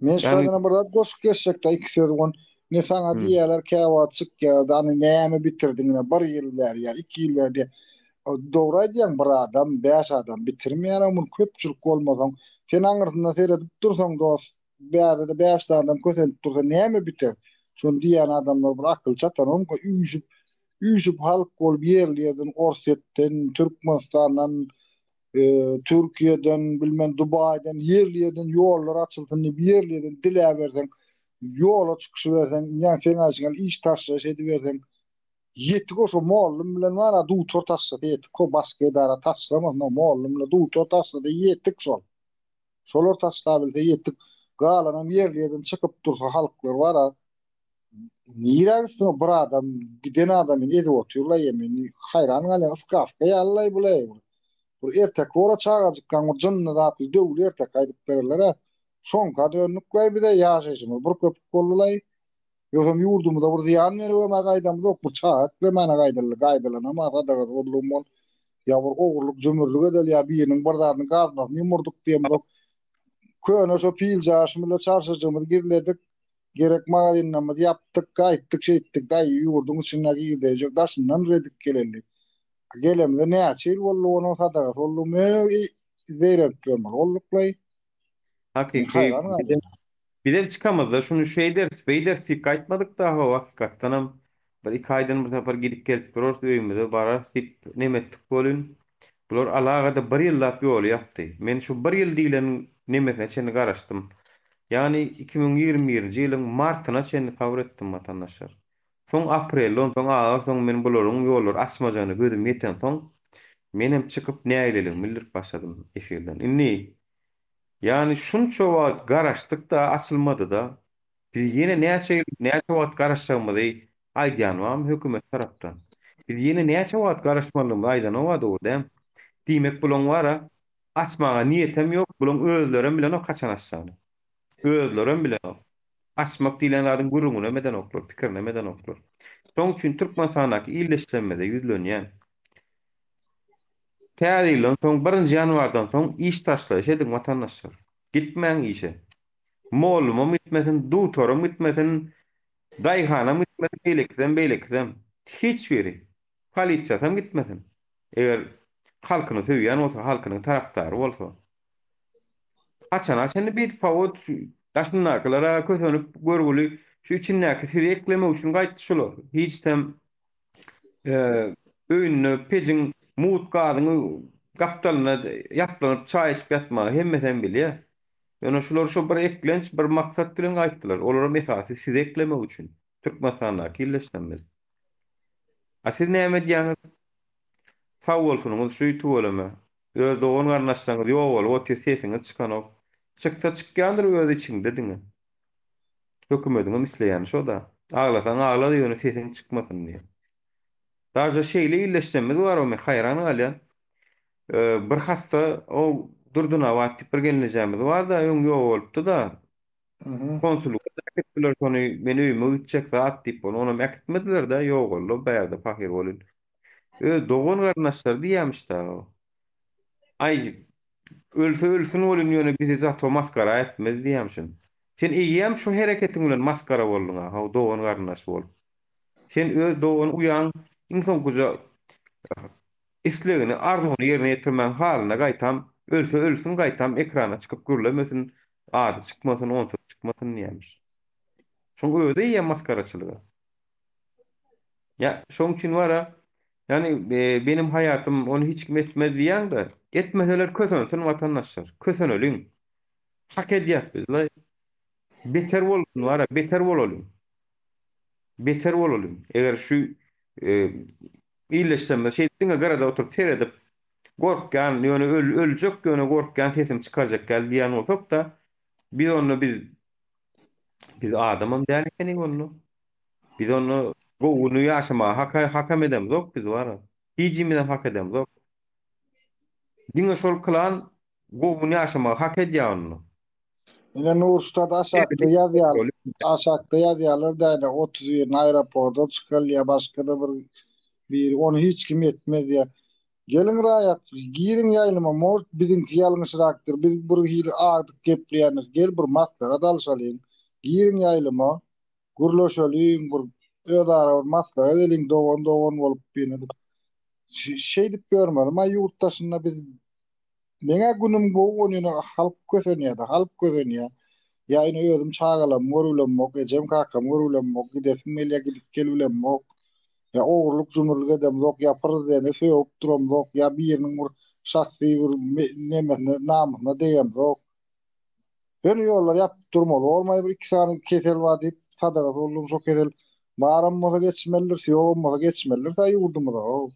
men Ýagny, şurada bir zat goşup geçjekde iki söz on. Ne saňa hmm. diýýärler käwagt çykýar, hany näme bitirdiň ine bir ýyl bäri ýa iki ýyl bäri diýýär. O, Dogry aýdýaň bir adam, bäş adam bitirmeýär muny köpçülik bolmasaň. Sen aňyrsynda seredip dursaň dost, bärde-de bäş sany adam kösenip dursa näme biter? Şony diýýän adamlar bir akyl çatanok, üýşüp, üýşüp halk bolup ýerli ýerden Orsýetden, Türkmenistandan, e, Türkiýeden, bilmen Dubaýdan ýerli ýerden ýollar açylsyn diýip ýerli ýerden diläberseň, ýola çykyşyberseň, ýa seň aýşyň ýaly iş taşlaýyş ediberseň, ýetik o şo mollum bilen bar-a dutar taşlasa ýetik o başga edara taşlamasyn o mollum bilen dutar taşlasa ýetik şol. Şolar taşlabilse ýetik. Galanam ýerli ýerden çykyp dursa halklar bar-a. Nirä gitsin bir adam giden adamyny ezip otyrlaý men haýran galýan skaska ýalylaý bulaý. Bir erteki bola çagajykkaň bir jynly zatly döwli erteki aýdyp bererler-ä. Şoňka döndüklaý bize ýaşaýşymyz bir köpük boldylaý. Ýogsam ýurdumyza bir zyýan beribem-ä gaýdamyzok, bir çaga eklemäne gaýdyldy, gaýdylanam-a sadagasy boldugym bol. Ýa bir ogurlyk, jümürlik edeli ýa biriniň bir zadyny gaznasyny ýumurdyk diýemzok. Köne şo piljaşymyzda çarşajygymyzy gizledik, gerek magazinlerimizi ýapdyk, gaýtdyk şeýtdik, daýy ýurduň içinde girdeýjek, daşyndan redik geleli. Gelemize näçe ýyl boldy onuň sadagasy boldugym, ýöne zeýrenip ýörmeli bolduklaý. Hakyky Haýran galýan. Bizem çykamyzda şuny şeýderis, beýderis diýip gaýtmadyk-da, hawa, hakykatdanam bir iki aýdan bir sapar gidip gelip durarys, öýümize bararys diýip neme etdik welin, bular alagada bir ýyllap ýoly ýapdy. Men şu bir ýyl diýlen nemesine çenli garaşdym. Ýagny 2021-nji ýylyň martyna çenli sabyr etdim, watandaşlar. Soň aprelde, onsoň ahyrsoňy men bularyň ýollary açmajagyna gözüm ýetensoň, menem çykyp nägileligimi bildirip başladym efirden. Indi Ýagny şunça wagt garaşdyk-da açylmady-da. Biz ýene näçe ýyl, näçe wagt garaşjagymyzy aýdýan barmy hökümet tarapdan? Biz ýene näçe wagt garaşmalydygymyzy aýdanok-a dogry dämi? Diýmek bulaň bar-a açmaga niýetem ýok, bulaň özlerem bilenok haçan açjagyny. Özlerem bilenok. Açmak diýlen zadyň gürrüňinem edenoklar, pikirinem edenoklar. Şoň üçin Türkmenistandaky ildeşlerimize ýüzlenýän. Täze ýyldan soň, birinji ýanwardan soň iş taşlaýyş ediň watandaşlar. Gitmäň işe. Mollumam gitmesin, dugtoram gitmesin, daýhanam gitmesin, beýlekisem, beýlekisem. Hiç biri. Polisiýasam gitmesin. Eger halkyny söýýän bolsa, halkynyň tarapdary bolsa. Haçana çenli beýdip hawa daşyndakylara kösenip görgüli şu içindäki sizi eklemek üçin gaýtdy şular. Hiçem öýünde pejiň mugt gazyň gapdalynda ýaplanyp çaý içip ýatmagy hemmesem bilýär. Ýöne şular şo bir eklenç, bir maksat bilen gaýtdylar. Olaram esasy sizi eklemek üçin. Türkmenistandaky illeşlerimiz. A siz näme edýäňiz? Sag bolsunyňyz şu tüweleme. Öz dogan garyndaşlaryňyz ýogalyp otyr sesiňiz çykanok. Çyksa çykýandyr öz içiňde diňe. Hökümediňem isleýäni şo-da. Aglasaň agla ýöne sesiň çykmasyn diýip. Daže şeýle illeşjemiz bar o men haýran galýan. Bir hassa o Durdynabat diýip bir gelnejemiz bar-da öň ýogalypdy-da. Konsullyga äkitdiler şony men öýüme gitjek zat diýip ony onam äkitmediler-de ýogaldy bärde pahyr welin. Öz dogan garyndaşlary diýýämiş-dä o. Aý Ölse ölsün welin ýöne bizi zato masgara etmez diýýämşin. Sen eýýäm şu hereketiň bilen masgara bolduň-a how dogan garyndaşy bolup. Sen öz dogan uýaň iň soňkuja islegini arzuwyny ýerine ýetirmäň halyna gaýtam ölse ölsün gaýtam ekrana çykyp gürlemesin ady çykmasyn onsuz çykmasyn diýýämiş. Şoň özi eýýäm masgaraçylyga. Ýa şoň üçin bara, ýani benim haýatym ony hiç kim etmez diýýäňde, etmeseler kösensin watandaşlar, köseneliň. Hak edýäs biz la. Beter bolsun bara, beter bolalyň. Beter bolalyň. Eger şu illeşsemde şeýdip diňe gyrada oturyp seredip gorkýan, ýöne öljek, ýöne gorkýan sesimi çykarjak däl diýýän bolsak-da, biz onda biz biz adamam däl ekenik onda. Biz onda gowuny ýaşamaga hak hakam edemzok biz bara. Hijimizem hak edemzok. Diňe şol klan gowuny ýaşamaga hak edýär onda. Ine Nurştat aşakda ýazýar. Aşakda ýazýarlar däne 31-ni aeroporta çykalýar başga-da bir biri ony hiç kim etmez diýýär. Geliň raýat giriň ýaýlyma mort biziňki ýalňyşrakdyr biz bir hili agdyk gepleýändir gel bir maslahat alşalyň giriň ýaýlyma gürleşeliň bir özara bir maslahat edeliň dogan dogan bolup ýene şeýdip ýörmeli ma ýurt daşynda biz meňä günüm gowy ony ýöne halk kösenýär-de halk kösenýär ýa ine özüm çagalarym görübilemok ejem kakam görübilemok gidesim gelýär gidip gelibilemok ýa ogurlyk jümürlik edemzok ýa prezidente sögüp duramzok ýa biriniň bir şahsy bir nemesine namysyna degemzok Ýöne ýollar ýapyp durmaly bolmaý bir iki sany kesel bar diýip sadagasy boldum şo kesel baram bolsa geçmelidir ýogam bolsa geçmelidir ta ýurdumyza how.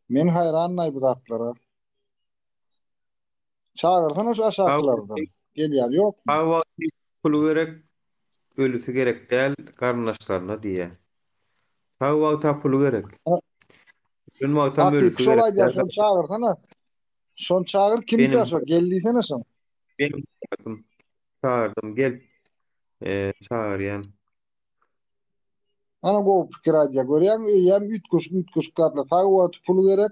Men haýrannaý bu zatlara. Çagyrsana şu aşakylardan. Gelýän ýokmy? Sag wagty puly gerek. Ölüsi gerek däl garyndaşlaryna diýýä. Sag wagta puly gerek. Ölen wagtam Hakyky ölüsi şol gerek aýdýan däl. şony çagyrsana. Şony çagyr kimkä Benim şo gel diýsene şoň. benim çagyrdym. Çagyrdym gel. Ee, çagyrýan. Ana gowy pikir aýdýar. Görýäňmi eýýäm üýtgeşik üýtgeşik zatlar. Sag wagty pul gerek,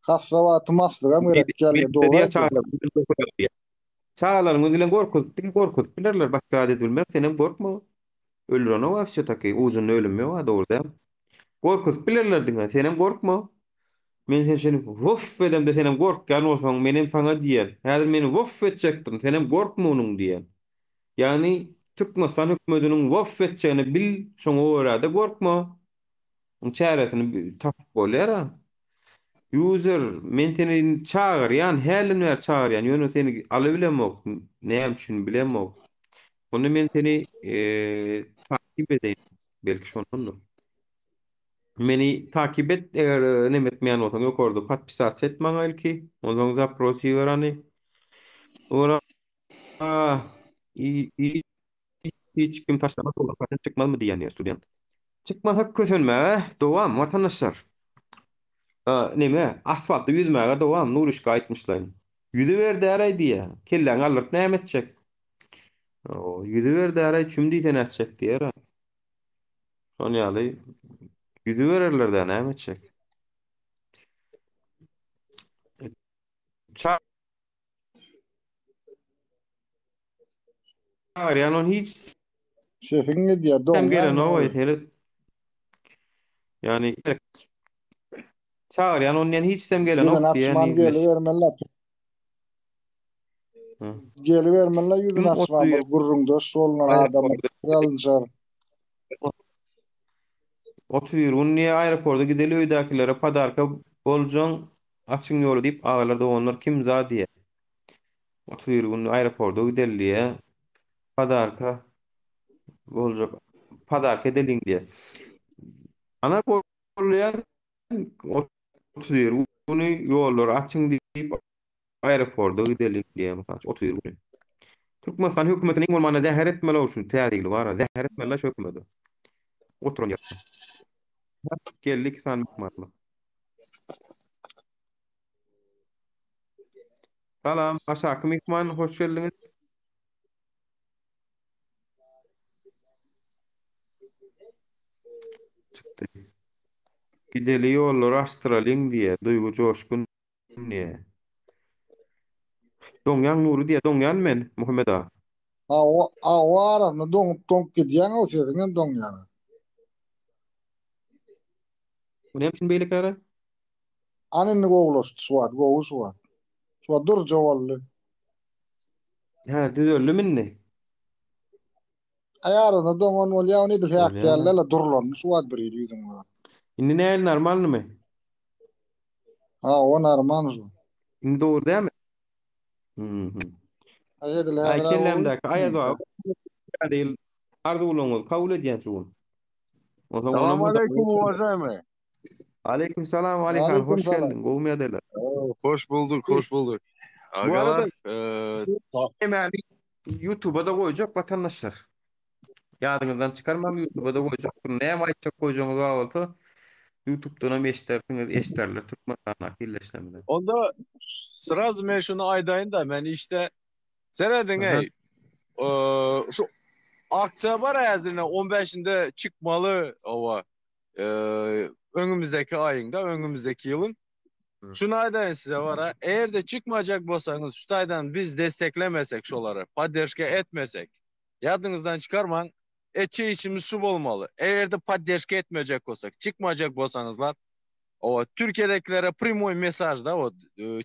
hassa wagty maslygam gerek geldi. Dogry aýdýar. Çagalaryňyz bilen gorkuzyp diňe gorkuzyp bilerler başga zat edip bilmez senem gorkma öldürenok a wse taki ujunda ölüm ýok a dogry däl gorkuzyp bilerler diňe senem gorkma men sen şeýdip woff edemde senem gorkýan bolsaň menem saňa diýen häzir meni woff etjekdim senem gorkma onuň diýen ýagny Türkmenistan hökümetiniň woff etjegini bil şoňa görä-de gorkma Oň çäresini tapyp bolýar-a. User, men seni çagyrýan, hälden bäri çagyrýan, ýöne seni alybilemok, näme üçin bilemok. Onda men seni takip edeýin, belki şondandyr. Meni takip et, eger neme etmeýän bolsaň, ýokarda podpisatsa et maňa ilki, onsoň zapros iber hany. Ora, Hiç kim taşlamaz olar patent çykmazmy diýýän diýýär student. Çykmasa kösenmäge dowam watandaşlar. Neme asfaltda ýüzmäge dowam Nuryşka aýtmyşlaýyn. Ýüzüber däraý diýýär. Kelläňi galdyryp näme etjek? Ýüzüber däraý çüm diýse nätjek diýer. Şon ýaly ýüzübererler-dä näme etjek? Çagyrýan ony hiç Sesiň gidýär, hem doňýaň gelenok Nury. seret. Ýani çagyrýan ony diýen hiç hem gelenok Ýüzüni diýen açman ildeş. gelibermeli. Gelibermeli Kim ýüzüni açman bir gürrüňdeş bolunar adamyň pikir alynşar. 31 gün diýe aeroporta gideli öýdäkilere podarka boljaň açyň ýoly diýip agalar doganlar kim za diýe. 31 gün aeroporta gideli diýe. Podarka boljak. Podarka edeliň diýe. Ana bolýar 31 güni ýollary açyň diýip aeroporta gideliň diýe mysal üçin 31 güni. Türkmenistan hökümetine iň bolmanda zäher etmeli şu täze ýyly bar. Zäher etmeli şu hökümete. Oturan ýerde. Geldi iki sany myhmanlar. Salam, aşaky myhman, hoş geldiňiz. Çykdy. Gideli ýollary açdyralyň diýe, Duýgy Joşgun diýe. Doňýaň Nury diýe, doňýan men, Muhammet aga. Hawa, hawa arasynda doňup doňup gidýäň-ow sesiňem doňýar. Bu näme üçin beýle käre? Ana indi gowulaşdy şu wagt, gowy şu wagt. Şu wagt durja boldy. Hä, düzeldimi indi? Aý arasynda doňan bolýar, ony edil Bolýar. häkýärler-le durlandy şu wagt bir hili ýüzüň bar. Indi nähili normalnymy? Hawa, normal şu. Indi dogry dälmi? Mhm. Aý edil Aý häzir-ä gowy. kellämdäki aýaz Meňkä. baba täze ýyl arzuwlaryňyzy kabul edýän şu gün. Onsoň Salam onam aleýkum uwažaýmyý. Aleýkum salam Alyhan Aleýkum hoş salam. geldiň gowumy ýagdaýlar? Hoş bulduk, hoş bulduk. Bu arada Agalar, eee, Hemmäni YouTube'a-da goýjak watandaşlar. Ýadyňyzdan çykarmaň YouTube'a-da goýjak. Näme aýtjak goýjagyňyz bar bolsa YouTube'dan hem eşdersiňiz, eşderler Türkmenistandaky ildeşlerimiz. Onda srazu men şuny aýdaýyn-da, men işde serediň Aha. eý, eee, şu aksiýa bar häzirine 15-inde çykmaly owa. Eee, öňümizdäki aýyň-da, öňümizdäki ýylyň. Şuny aýdaýyn size bara, eger-de çykmajak bolsaňyz, şu taýdan biz desteklemesek şolary, podderşka etmesek, ýadyňyzdan çykarmaň, etjek işimiz şu bolmaly. Eger-de podderşka etmejek bolsak, çykmajak bolsaňyzlar, owa, Türkiýedäkilere primoý mesaj-da, wot,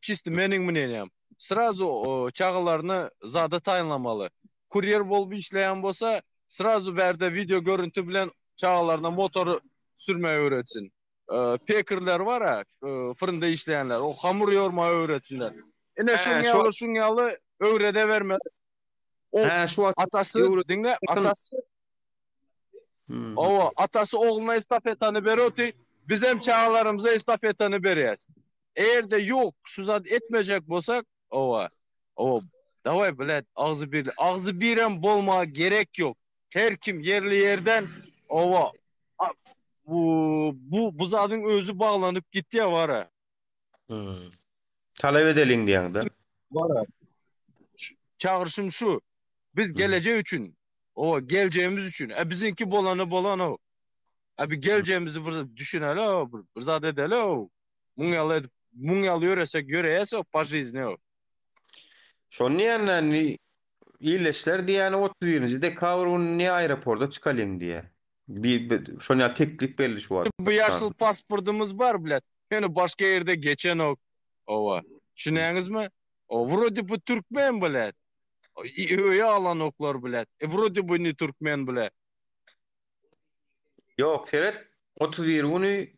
çisti meniň mneniýam. Srazu çagalaryny zada taýynlamaly. Kurýer bolup işleýän bolsa, srazu bärde wideo görüntü bilen çagalaryna motor sürmegi öwretsin. Pekerler bar-a, fyrynda işleýänler, o hamyr ýormagy öwretsinler. Ine şuň ýaly, şuň ýaly öwredebermeli. O atasy, diňle, atasy Owa, atasy ogluna estafetany beroti, bizem çagalarymyza estafetany berýäs. Eger-de ýok, şu zat etmejek bolsak, owa, owa, daway, blät, agzy birli, agzy birem bolmaga gerek ýok. Her kim ýerli ýerden owa bu bu bu zadyň özi baglanyp gitýär bara. Hmm. Talap edeliň diýýäňde. Bara. Çagyryşym şu. Biz gelejek üçin, owa geljegimiz üçin. E biziňki bolany bolan o. E bir geljegimizi bir düşüneli, bir, bir zat edeli. Muň ýaly edip, muň ýaly ýöresek ýöreýäs o po жизни o. Şony diýýän indi illeşler diýýäni 31-nji dekabr güni ne aeroporta çykalyň diýýär. Bir, bir şony ýaly teklip geldi şu wagt. Bu ýaşyl pasportymyz bar, blät. Ýöne başga ýerde geçenok. Owa. Düşünýäňizmi? O wrode bu türkmen, blät. Öýe alanoklar, blät. E wrode bu ne türkmen, blät. Ýok, seret, 31 güni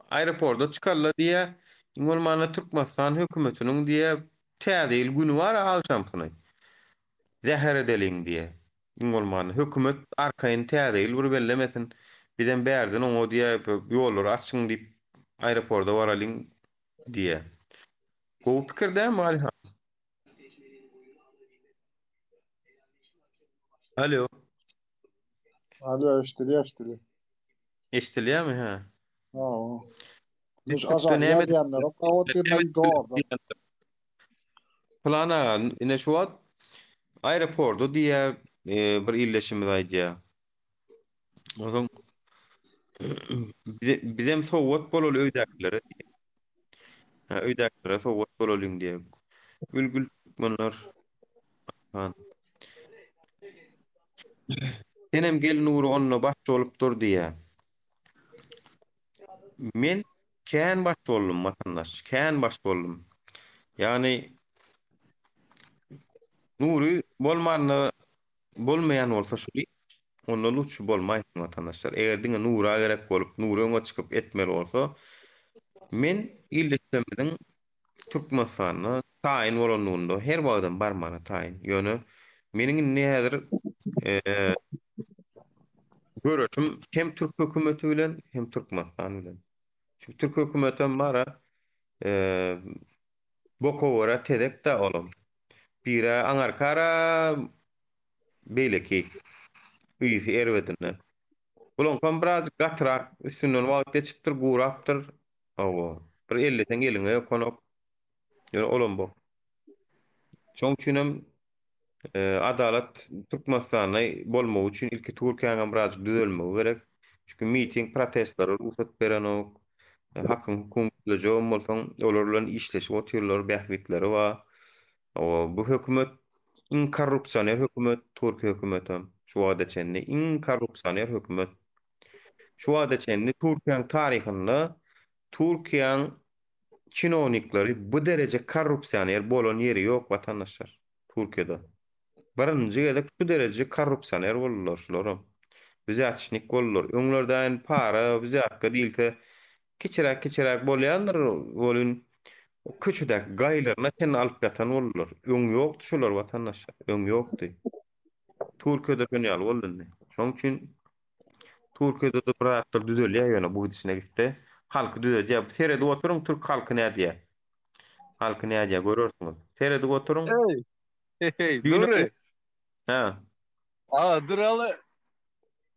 aeroporta çykarlar diýýär. Iň bolmanda Türkmenistan hökümetiniň diýýär, Täze ýyl güni bar agşamsyny. Zäher edeliň diýýär. Iň bolmanda hökümet arkaýyn Täze ýyl bir bellemesin. Bizem bärden oňa diýýär, ýollary açyň diýip aeroporta baralyň diýýär. Gowy pikir dälmi Alyhan? Alo. Alo, eşidilýär, eşidilýär. Eşidilýärmi, hä? Hawa. Biz ajar ýazýanlar o Plan aga, ine şu wagt aeroporda diýýär, e, bir ildeşimiz aýdýar. Onsoň bizem sowgat bolaly öýdäkilere diýýär. Ha, öýdäkilere sowgat bolalyň diýýär. Gül gül türkmenler. Han. Senem gel Nury onda baş bolup dur diýýär. Men kän baş boldum watandaş, kän baş boldum. Ýagny Nury bolmanda bolmaýan bolsa şul iş, onda lutşy bolmaýsyn watandaşlar. Eger diňe Nura gerek bolup, Nury öňe çykyp etmeli bolsa, men ildeşlerimiziň Türkmenistanda taýyn bolanlygynda her wagtam barmana taýyn. Ýöne meniň indi häzir göreşim hem türk hökümeti bilen, hem Türkmenistan bilen. Çünki türk hökümetem bar-a, boka görä tezek-dä olam. Biri aňarkara, beýleki ýüzi erbedinden. Bulaňkam birazjyk gatyrak, üstünden wagt geçipdir, gurapdyr. Hawa, bir elleseň eliňe ýokanok. Ýöne olam bok. Şoň üçinem adalat Türkmenistanda bolmagy üçin ilki Türkiýäňem birazjyk düzelmegi gerek. Çünki miting, protestlere rugsat berenok. Hakyň hukugyň gözlejegem bolsaň, olar bilen işleşip otyrlar, bähbitleri bar. Hawa, bu hökümet iň korrupsioner hökümet, Türkiýe hökümetem şu wagta çenli iň korrupsioner hökümet. Şu wagta çenli Türkiýäň taryhynda Türkiýäň çinownikleri bu dereje korrupsioner bolan ýeri ýok watandaşlar Türkiýede. Birinji gezek şu dereje korrupsioner boldular şularam. Wzýatçnik boldular. Öňlerde para, wzýatka diýilse Kiçiräk-kiçiräk bolýandyr welin, köçedäki gaýylaryna çenli alyp ýatan boldular. Öň ýokdy şolar watandaşlar, öň ýokdy. Türkiýede şon ýaly boldy indi. Şoň üçin Türkiýede-de bir zatlar düzelýär ýöne bu gidişine gitse. Halky düzedýär. Seredip oturyň türk halky nädýär. Halky nädýär görersiňiz. Seredip oturyň. Eý, eý, Dury. Hä. A, Duraly.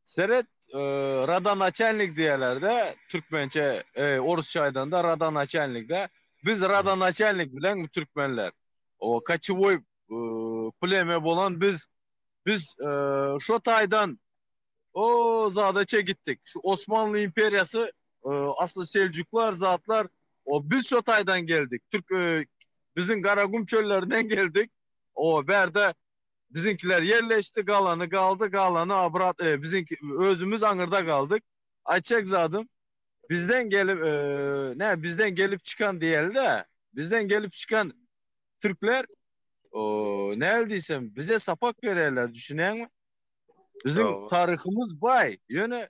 Seret, e, rodonaçalnik diýerler-de, türkmençe, e, orusça aýdanda rodonaçalnik-de. Biz rodonaçalnik bilen türkmenler. O koçewoý e, pleme bolan biz biz e, şo taýdan o zadaça gitdik. Şu Osmanly imperiýasy e, asly Seljuklar zatlar o biz şo taýdan geldik. Türk e, biziň Garagum çöllerinden geldik. O bärde Biziňkiler ýerleşdi, galany galdy, galany abrat, e, biziňki özümiz aňyrda galdyk. Aýtjak zadym, bizden gelip, e, ne, bizden gelip çykan diýeli-de, bizden gelip çykan türkler, o, näl diýsem, bize sapak berýärler, düşünýäňmi? Biziň taryhymyz baý, ýöne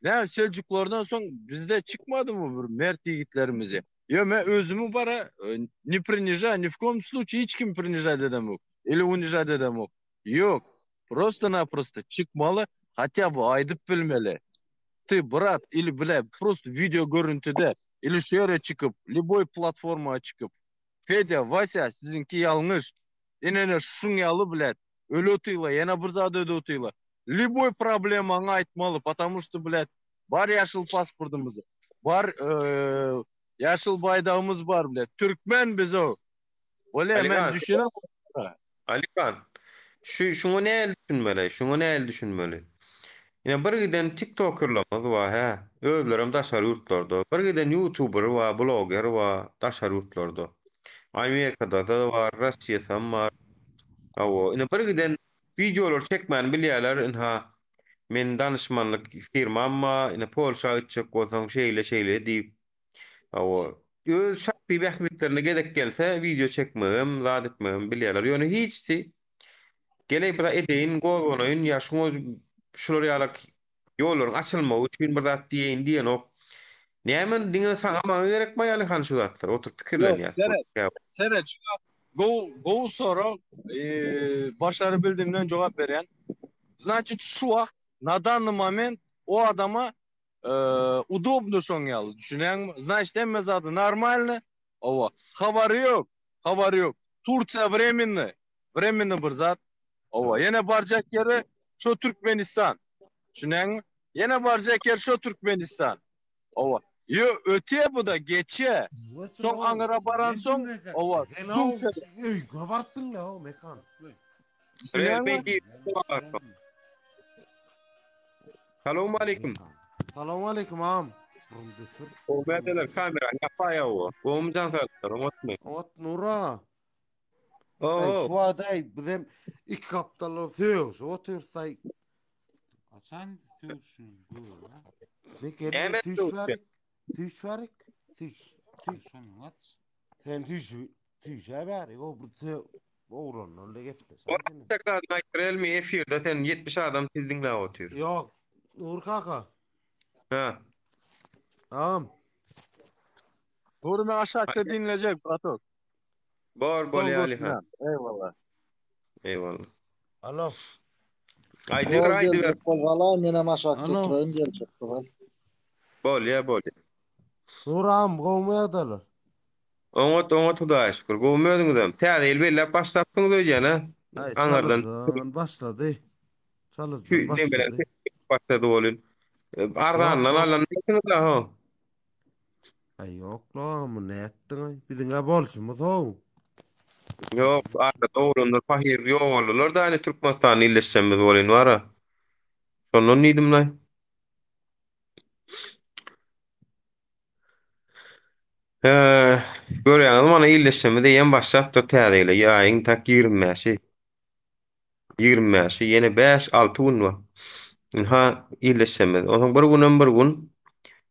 Näme Seljuklardan soň bizde çykmadymy bir mert ýigitlerimizi? Ýo men özümi bara e, ne принижаю, ни в коем случае hiç kimi принижать edemok. Ili унижать edemok. Ýok. Просто-naprosto çykmaly, хотя бы aýdyp bilmeli. Ty brat ili bile просто video görüntüde ili şu ýere çykyp, любой platforma çykyp. Fedya, Vasya siziňki ýalňyş. Ine-ine şuň ýaly blet. Öli otyla, ýene bir zat öde otyla. Lýuboý problemaňy aýtmaly, потому что, blýat, bar ýaşyl pasportymyz, bar ýaşyl baýdagymyz bar, blýat. Türkmen biz o. Bolýa, men düşünemok. Alyhan, şu şuňa nähili düşünmeli? Şuňa nähili düşünmeli? Ine bir giden tiktokerlerimiz bar, hä? Özlerem daşary ýurtlarda. Bir giden ýutuber bar, bloger bar daşary ýurtlarda. Amerikada-da bar, Russiýasam bar. Hawa, ine bir giden wideolar çekmäni bilýärler, ynha men danyşmanlyk firmam bar, ine Polşa gitjek bolsaň şeýle-şeýle diýip. Hawa, öz şahsy bähbitlerine gezek gelse wideo çekmegem, zat etmegem bilýärler. Ýöne hiçsi geleý bir zat edeýin, gozganaýyn ýa şuňa şular ýalak ýollaryň açylmagy üçin bir zat diýeýin diýenok. Näme diňe saňa maňa gerekmi ýaly han şu zatlar? Oturyp Ýok, pikirlenýäs. seret, seret şu gowy gowy sorag, başarybildigimden jogap berýän. Znaçit şu wagt na danny moment o adama udobno şoň ýaly düşünýäňmi? Znaçit hemme zady normalny. Hawa, habary ýok, habary ýok. Tursiýa wremenny, wremenny bir zat. Hawa, ýene barjak ýeri şo Türkmenistan. Düşünýäňmi? Ýene barjak ýeri şo Türkmenistan. Hawa. Ýo, ötýä bu-da, geçýä. Soň aňyra baransoň, hawa, Sen aw öýge barypdyň-la, Mekan. Düşünýäňmi? Salowmaleýkim. Salowmaleýkim agam. Gowy kamera ýapaýa o. Gowmy jan saglyklar oňatmy? Oňat Nur aga. Oho. Şu wagtaý bizem iki gapdalda sögüşip otyrsaý. Haçan sögüşiň göwä? Näme süýş baryk? Süýş baryk? Süýş. Süýş. Şony aç. Sen süýş süýşä bäri o bir oglanlarla gepleşen. Tek zadyny aýtdyr elmi efirde sen 70 adam sizi diňläp otyr. Ýok. Nur kaka. Ha. Agam. Nury men aşakda diňlejek bratok. Bor bolýa Alihan. Eyvallah. Eyvallah. Alo. Aýdyber aýdyber. Bolgala menem aşakda oturaýyn geljek bolal. Bolýa bolýa. Nuram gowmy ýagdaýlar? Oňat oňat Hudaýa şükür. Gowmy özüňizem? Täze ýyl belläp başlapsyňyz öýdýän a? Aý Aňardan çalyzdan başlady. Çalyzdan başlady. Başlady bolyn. Arzandan alan diýsiňiz ha. Aý ýok-la, muny nätdiň-aý? Biziň-ä bolşumyz how. Ýok, arada oglanlar pahyr ýogaldylar-da, indi Türkmenistanda illeşjemmiz bolyn bar-a. Şondan diýdim-laý. Hä, görýäňizmi, mana illeşjemiz eýýäm başlapdyr täze ýyla, ýaýyň tak 25-i. 25-i, ýene bäş-alty gün bar. Ynha, illeşjemiz. Onsoň bir günem bir gün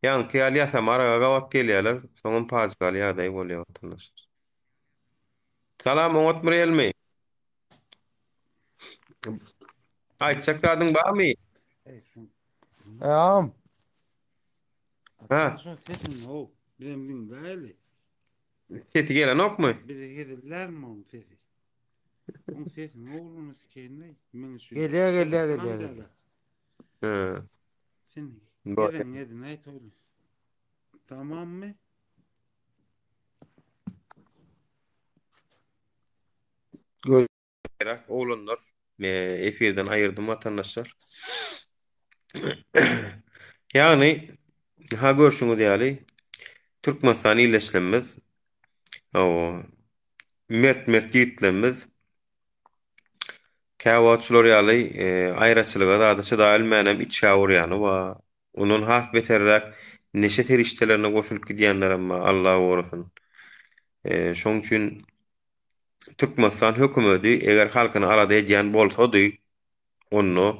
ýaňky ýaly ýasama araga gabat gelýärler. Soňam pajygaly ýagdaý bolýar watandaşlar. Salam, oňatmy Realme? Aýtjak zadyň barmy? Agam. Ha. Şo sesiň o, bizem diňläýeli. Sesi gelenokmy? Bize hezillermi oň sesi? Oň sesini ogluny sikeýinle. Meň üçin. Gelýär, gelýär, gelýär, gelýär. He. Sen Bor. gezen edin aýt ogly. Tamammy? Gaýrat oglanlar. Me efirden aýyrdym watandaşlar. Ýagny ha görşüňiz ýaly Türkmenistan illeşlemmiz hawa mert mert ýigitlerimiz käwagt şular ýaly aýraçylyga zada çydabilmänem içgä urýany bar. Ondan has beterräk neşe serişdelerine goşulyp gidýänlerem bar Allah gorasyn. Şoň üçin Türkmenistan hökümeti eger halkyny alada edýän bolsady, onda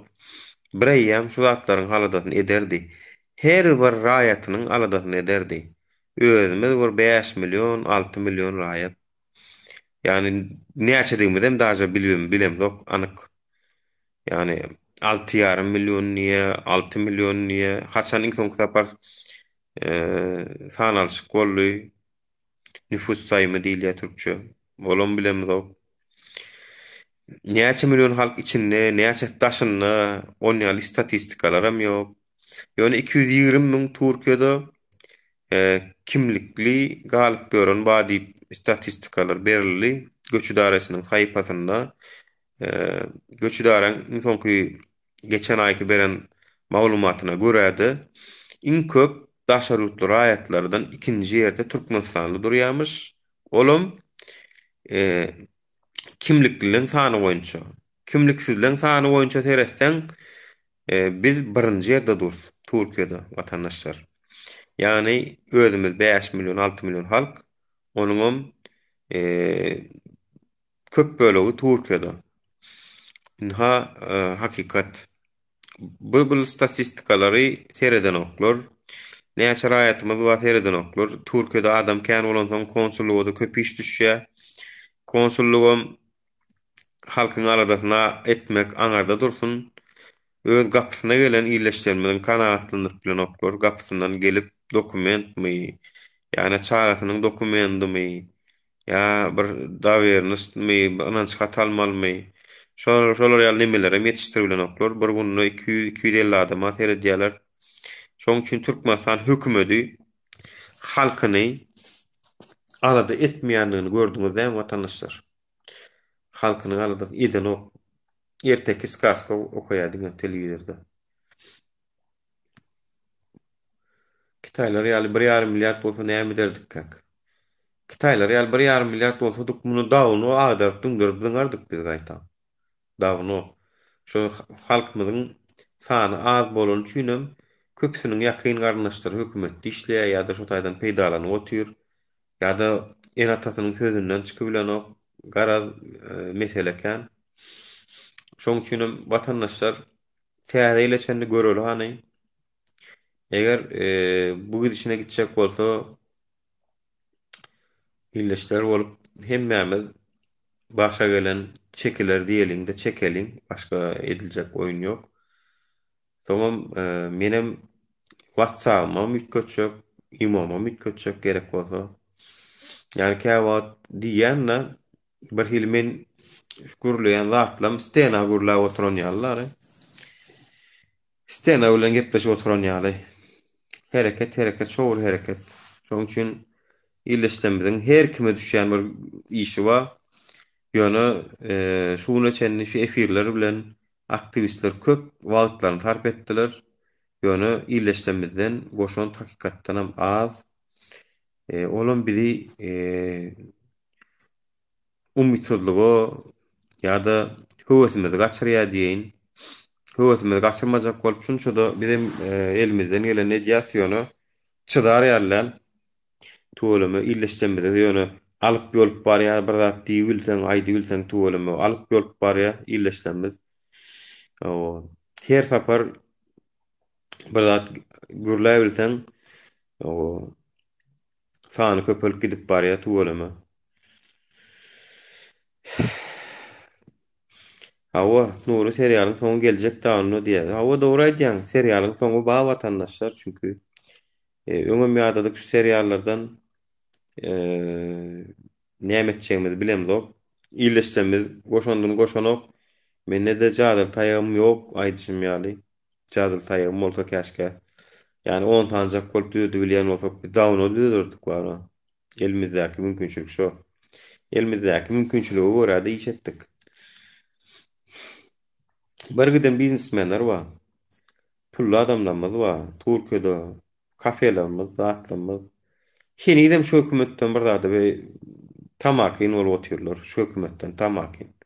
bireýýäm şu zatlaryň aladasyny ederdi. Her bir raýatynyň aladasyny ederdi. Özümiz bir 5 million, 6 million raýat. Ýagny näçedigimizem daže bilemzok anyk. Ýagny alty ýarym million diýýä, 6 million diýýä. Haçan iň soňky sapar sanalyşyk boldy? Nüfus saýymy diýilýär türkçe. Olam bilemzok. Näçe million halk içinde, näçesi daşynda, on ýaly statistikalaram ýok. Ýöne 220 müň Türkiýede kimlikli galyp ýören bar diýip statistikalar berildi. Göç edarasynyň saýpasynda. Göç edaraň iň soňky. geçen aýky beren maglumatyna görä-de, iň köp daşary ýurtly raýatlardan ikinji ýerde türkmenistanly durýarmyş. Olam kimliklileň sany boýunça. Kimliksizleň sany boýunça seretseň, biz birinji ýerde durus Türkiýede, watandaşlar. Ýagny özümiz 5 million, 6 million halk, onuňam köp bölegi Türkiýede. Ynha hakykat. Bu bu statistikalary seredenoklar. Näçe raýatymyz bar seredenoklar. Türkiýede adam kän bolansoň konsullyga-da köp iş düşýär. Konsullygam halkyň aladasyny etmek aňarda dursun. Öz gapysyna gelen ildeşlerimiziň kanagatlandyryp bilenoklar. Gapysyndan gelip dokumentmi, ýa-da çagasynyň dokumendymy, Ýa bir dawernostmy, ynanç haty almalymy? Şolar, şolar ýaly nemelerem ýetişdiribilenoklar. Bir günde 200, 250 adama seredýärler. Şonuň üçin Türkmenistan hökümedi halkyny alada etmeýändigini gördüňiz dämi watandaşlar? Halkynyň aladasyny edenok. Erteki skaska okaýar diňe telewizorda. Kitaýlar ýaly bir ýarym milliard bolsa näme ederdikkäk? Kitaýlar ýaly bir ýarym milliard bolsadyk muny dawno agdaryp düňderip zyňardyk biz gaýtam. Dawno. Şo halkymyzyň sany az bolany üçinem köpüsiniň ýakyn garyndaşlary hökümetde işleýär ýa-da şo taýdan peýdalanyp otyr. Ýa-da ene-atasynyň sözünden çykybilenok. Garaz mesele kän. Şoň üçinem watandaşlar Täze ýyla çenli göreli hany. Eger bu gidişine gitjek bolsa ildeşler bolup hemmämiz başa gelen çekiler diýeliň-de çekeliň. Başga ediljek oýun ýok. Soňam menem WhatsApp'ymam üýtgetjek, Imo'mam üýtgetjek gerek bolsa. Ýani käwagt diýýän-de Bir hili men şu gürleýän zatlam stena gürläp oturan ýaly-la. Stena bilen gepleşip oturan ýaly. Hereket, hereket, şo bir hereket. Şonuň üçin ildeşlerimiziň her kime düşýän bir işi bar. Ýöne şu güne çenli şu efirler bilen aktiwistler köp wagtlaryny sarp etdiler. Ýöne ildeşlerimizden goşant hakykatdanam az. Olam bizi umytsyzlyga ýa-da höwesimizi gaçyrýar diýeýin. Höwesimizi gaçyrmajak bolup şunça-da bizem elimizden gelenini edýäris ýöne çydar ýaly däl. Tüweleme illeşjemize ýöne alyp ýolup barýar bir zat diýibilseň aýdybilseň tüweleme alyp ýolup barýar illeşjemiz. Her sapar bir zat gürläbilseň Sany köpelip gidip barýar tüweleme. Hawa, Nury serialyň soňy geljek dawno diýýär. Hawa dogry aýdýaň, serialyň soňy bar watandaşlar çünki öňem ýadadyk şu seriallardan näme etjegimizi bilemzok. Illeşsemiz goşandyny goşanok. Mende-de jadyly taýagym ýok aýdyşym ýaly. Jadyly taýagym bolsa käşgä. Ýagny on sanjak bolup düzedebilýän bolsak biz dawno düzederdik wara. Elimizdäki mümkinçilik şo. Elimizdäki mümkinçilige görä-de iş etdik. Bir giden biznesmenler bar. Pully adamlarymyz bar. Türkiýede kafelerimiz, zatlarymyz. Henizem şu hökümetden bir zada bir tamakin bolup otyrlar. Şu hökümetden tamakin.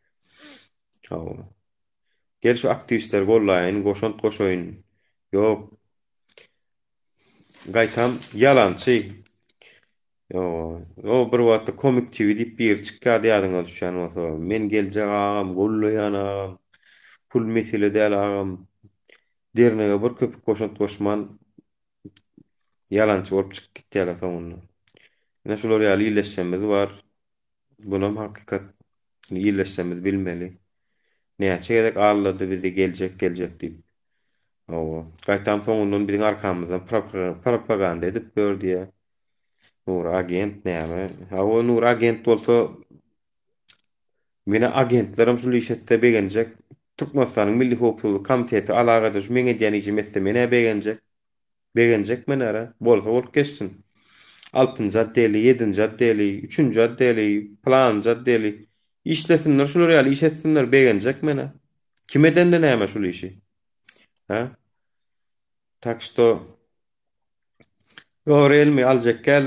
Hawa. Gel şu aktiwistleri gollaýyn, goşant goşaýyn. Ýok. Gaýtam ýalançy. Ýok. O bir wagtda Komik TV diýip biri çykýardy ýadyňa düşýän bolsa. Men geljek agam, gollaýan agam. Pul mesele däl agam. Dernege bir köpük goşant goşman ýalançy bolup çykyp gitýärler soňunda. Ine şular ýaly illeşjemiz bar. Bunam hakykat illeşjemiz bilmeli. Näçe gezek aldady bizi geljek geljek diýip. Hawa. Gaýtam soňundan biziň arkamyzdan propaganda edip ýör diýýär. Nury agent näme? Hawa Nury agent bolsa menä agentlerem şul iş etse begenjek. Türkmenistanyň Milli howpsuzlyk komiteti alagada şu meň edýän işimi etse menä begenjek. Begenjek men ara. Bolsa bolup geçsin. Altynjy otdeli, ýedinji otdeli, üçünji otdeli, pylanynjy otdeli. Işlesinler şular ýaly iş etsinler begenjek menä. Kim edende näme şul işi? Hä? Tak şto Ýok, Realme aljak gel.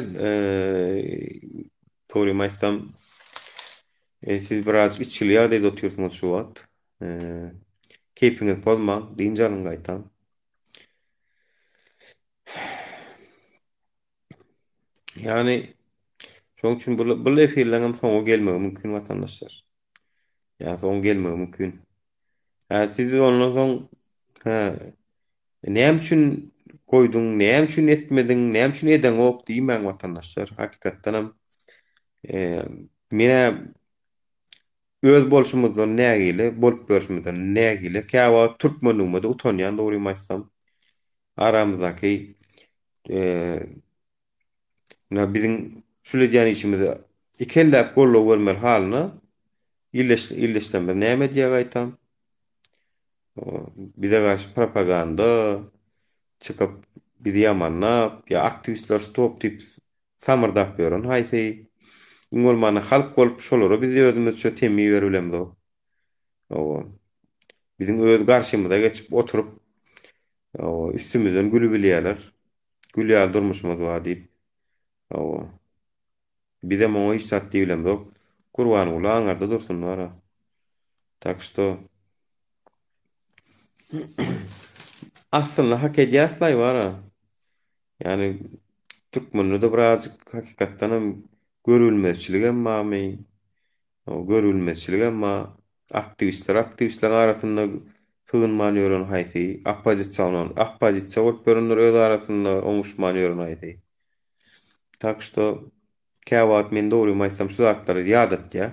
Dogrymy aýtsam, siz biraz içgili ýagdaýda otyrsyňyz şu wagt. Keýpiňizi pozmaň, dynç alyň gaýtam. Ýagny, şonuň üçin bu bu efirleriň hem soňy gelmegi mümkin watandaşlar. Ýa soňy gelmegi mümkin. Hä, siz ondan soň hä, näme üçin goýduň, näme üçin etmediň, näme üçin edeňok diýmäň watandaşlar. Hakykatdan hem men-ä öz bolşumyzdan nägile, bolup ýörşümizden nägile. Käwagt türkmenligime-de utanýan dogrymy aýtsam. Aramyzdaky ynha biziň şul edýän işimize iki elläp goldaw bermeli halyna illeş illeşlerimiz näme edýär gaýtam? Bize garşy propaganda çykyp bizi ýamanlap ýa aktiwistler stop diýip samyrdap ýören haýsy? Iň bolmanda halk bolup şolara biz özümizçe temmi beribilemzok. Hawa. Biziň öz garşymyza geçip oturyp hawa üstümizden gülübilýärler. Gül ýaly durmuşymyz bar diýip. Hawa. Bizem oňa hiç zat diýibilemzok. Gurbanguly aňarda dursun bara. Tak şto aslynda hak edýäslaý bara. Ýani türkmende-de birazjyk hakykatdanam görülmezçiligem barmy? Görülmezçiligem bar. Aktiwistler aktiwistleriň arasynda sygynman ýören haýsy, oppozisiýa oppozisiýa bolup ýörenler öz arasynda oňuşman ýören haýsy. Tak şto käwagt men dogrymy aýtsam şu zatlary ýadatýar.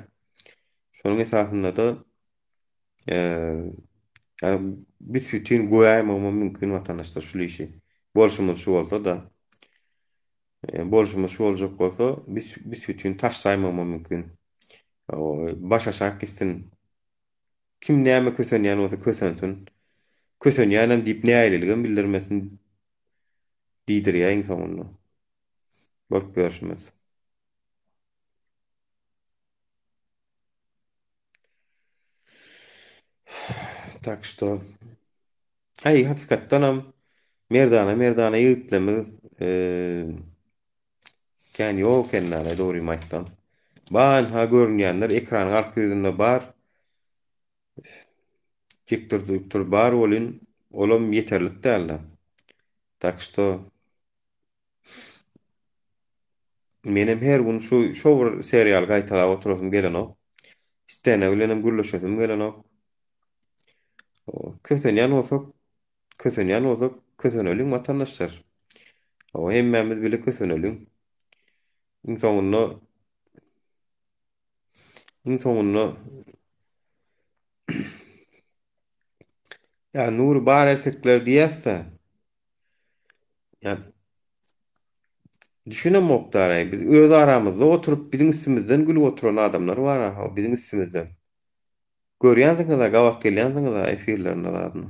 Şonuň esasynda-da ýani büs-bütin goýaýmagymam mümkin watandaşlar şul işi. Bolşumyz şu bolsa-da. Bolşumyz şu boljak bolsa, büs-bütin taşlaýmagymam mümkin. Baş aşak gitsin. Kim näme kösenýän bolsa kösensin. Kösenýänem diýip nägileligem bildirmesin diýdirýär iň soňunda. Bolup ýörşümiz. Tak şto. Aý hakykatdanam merdana merdana ýigitlerimiz kän ýok ekendäle dogrymy aýtsam. Bar ynha görünýänler ekranyň arka ýüzünde bar. Jikdir dükdir bar welin olam ýeterlik dälde. Tak şto menem her gün şu şo bir serialy gaýtalap oturasym gelenok. Stena bilenem gürleşesim gelenok. Kösenýän bolsak, kösenýän bolsak, köseneliň watandaşlar. Hawa, hemmämiz bile köseneliň. Iň soňunda iň soňunda Ýa Nury bar erkekler diýýäs-de. Ýa düşünemok daraý. Biz öz aramyzda oturyp biziň üstümizden gülüp oturan adamlar bar-a, biziň üstümizden. Görýänsiňiz-ä, gabat gelýänsiňiz-ä efirlerinde zadyna.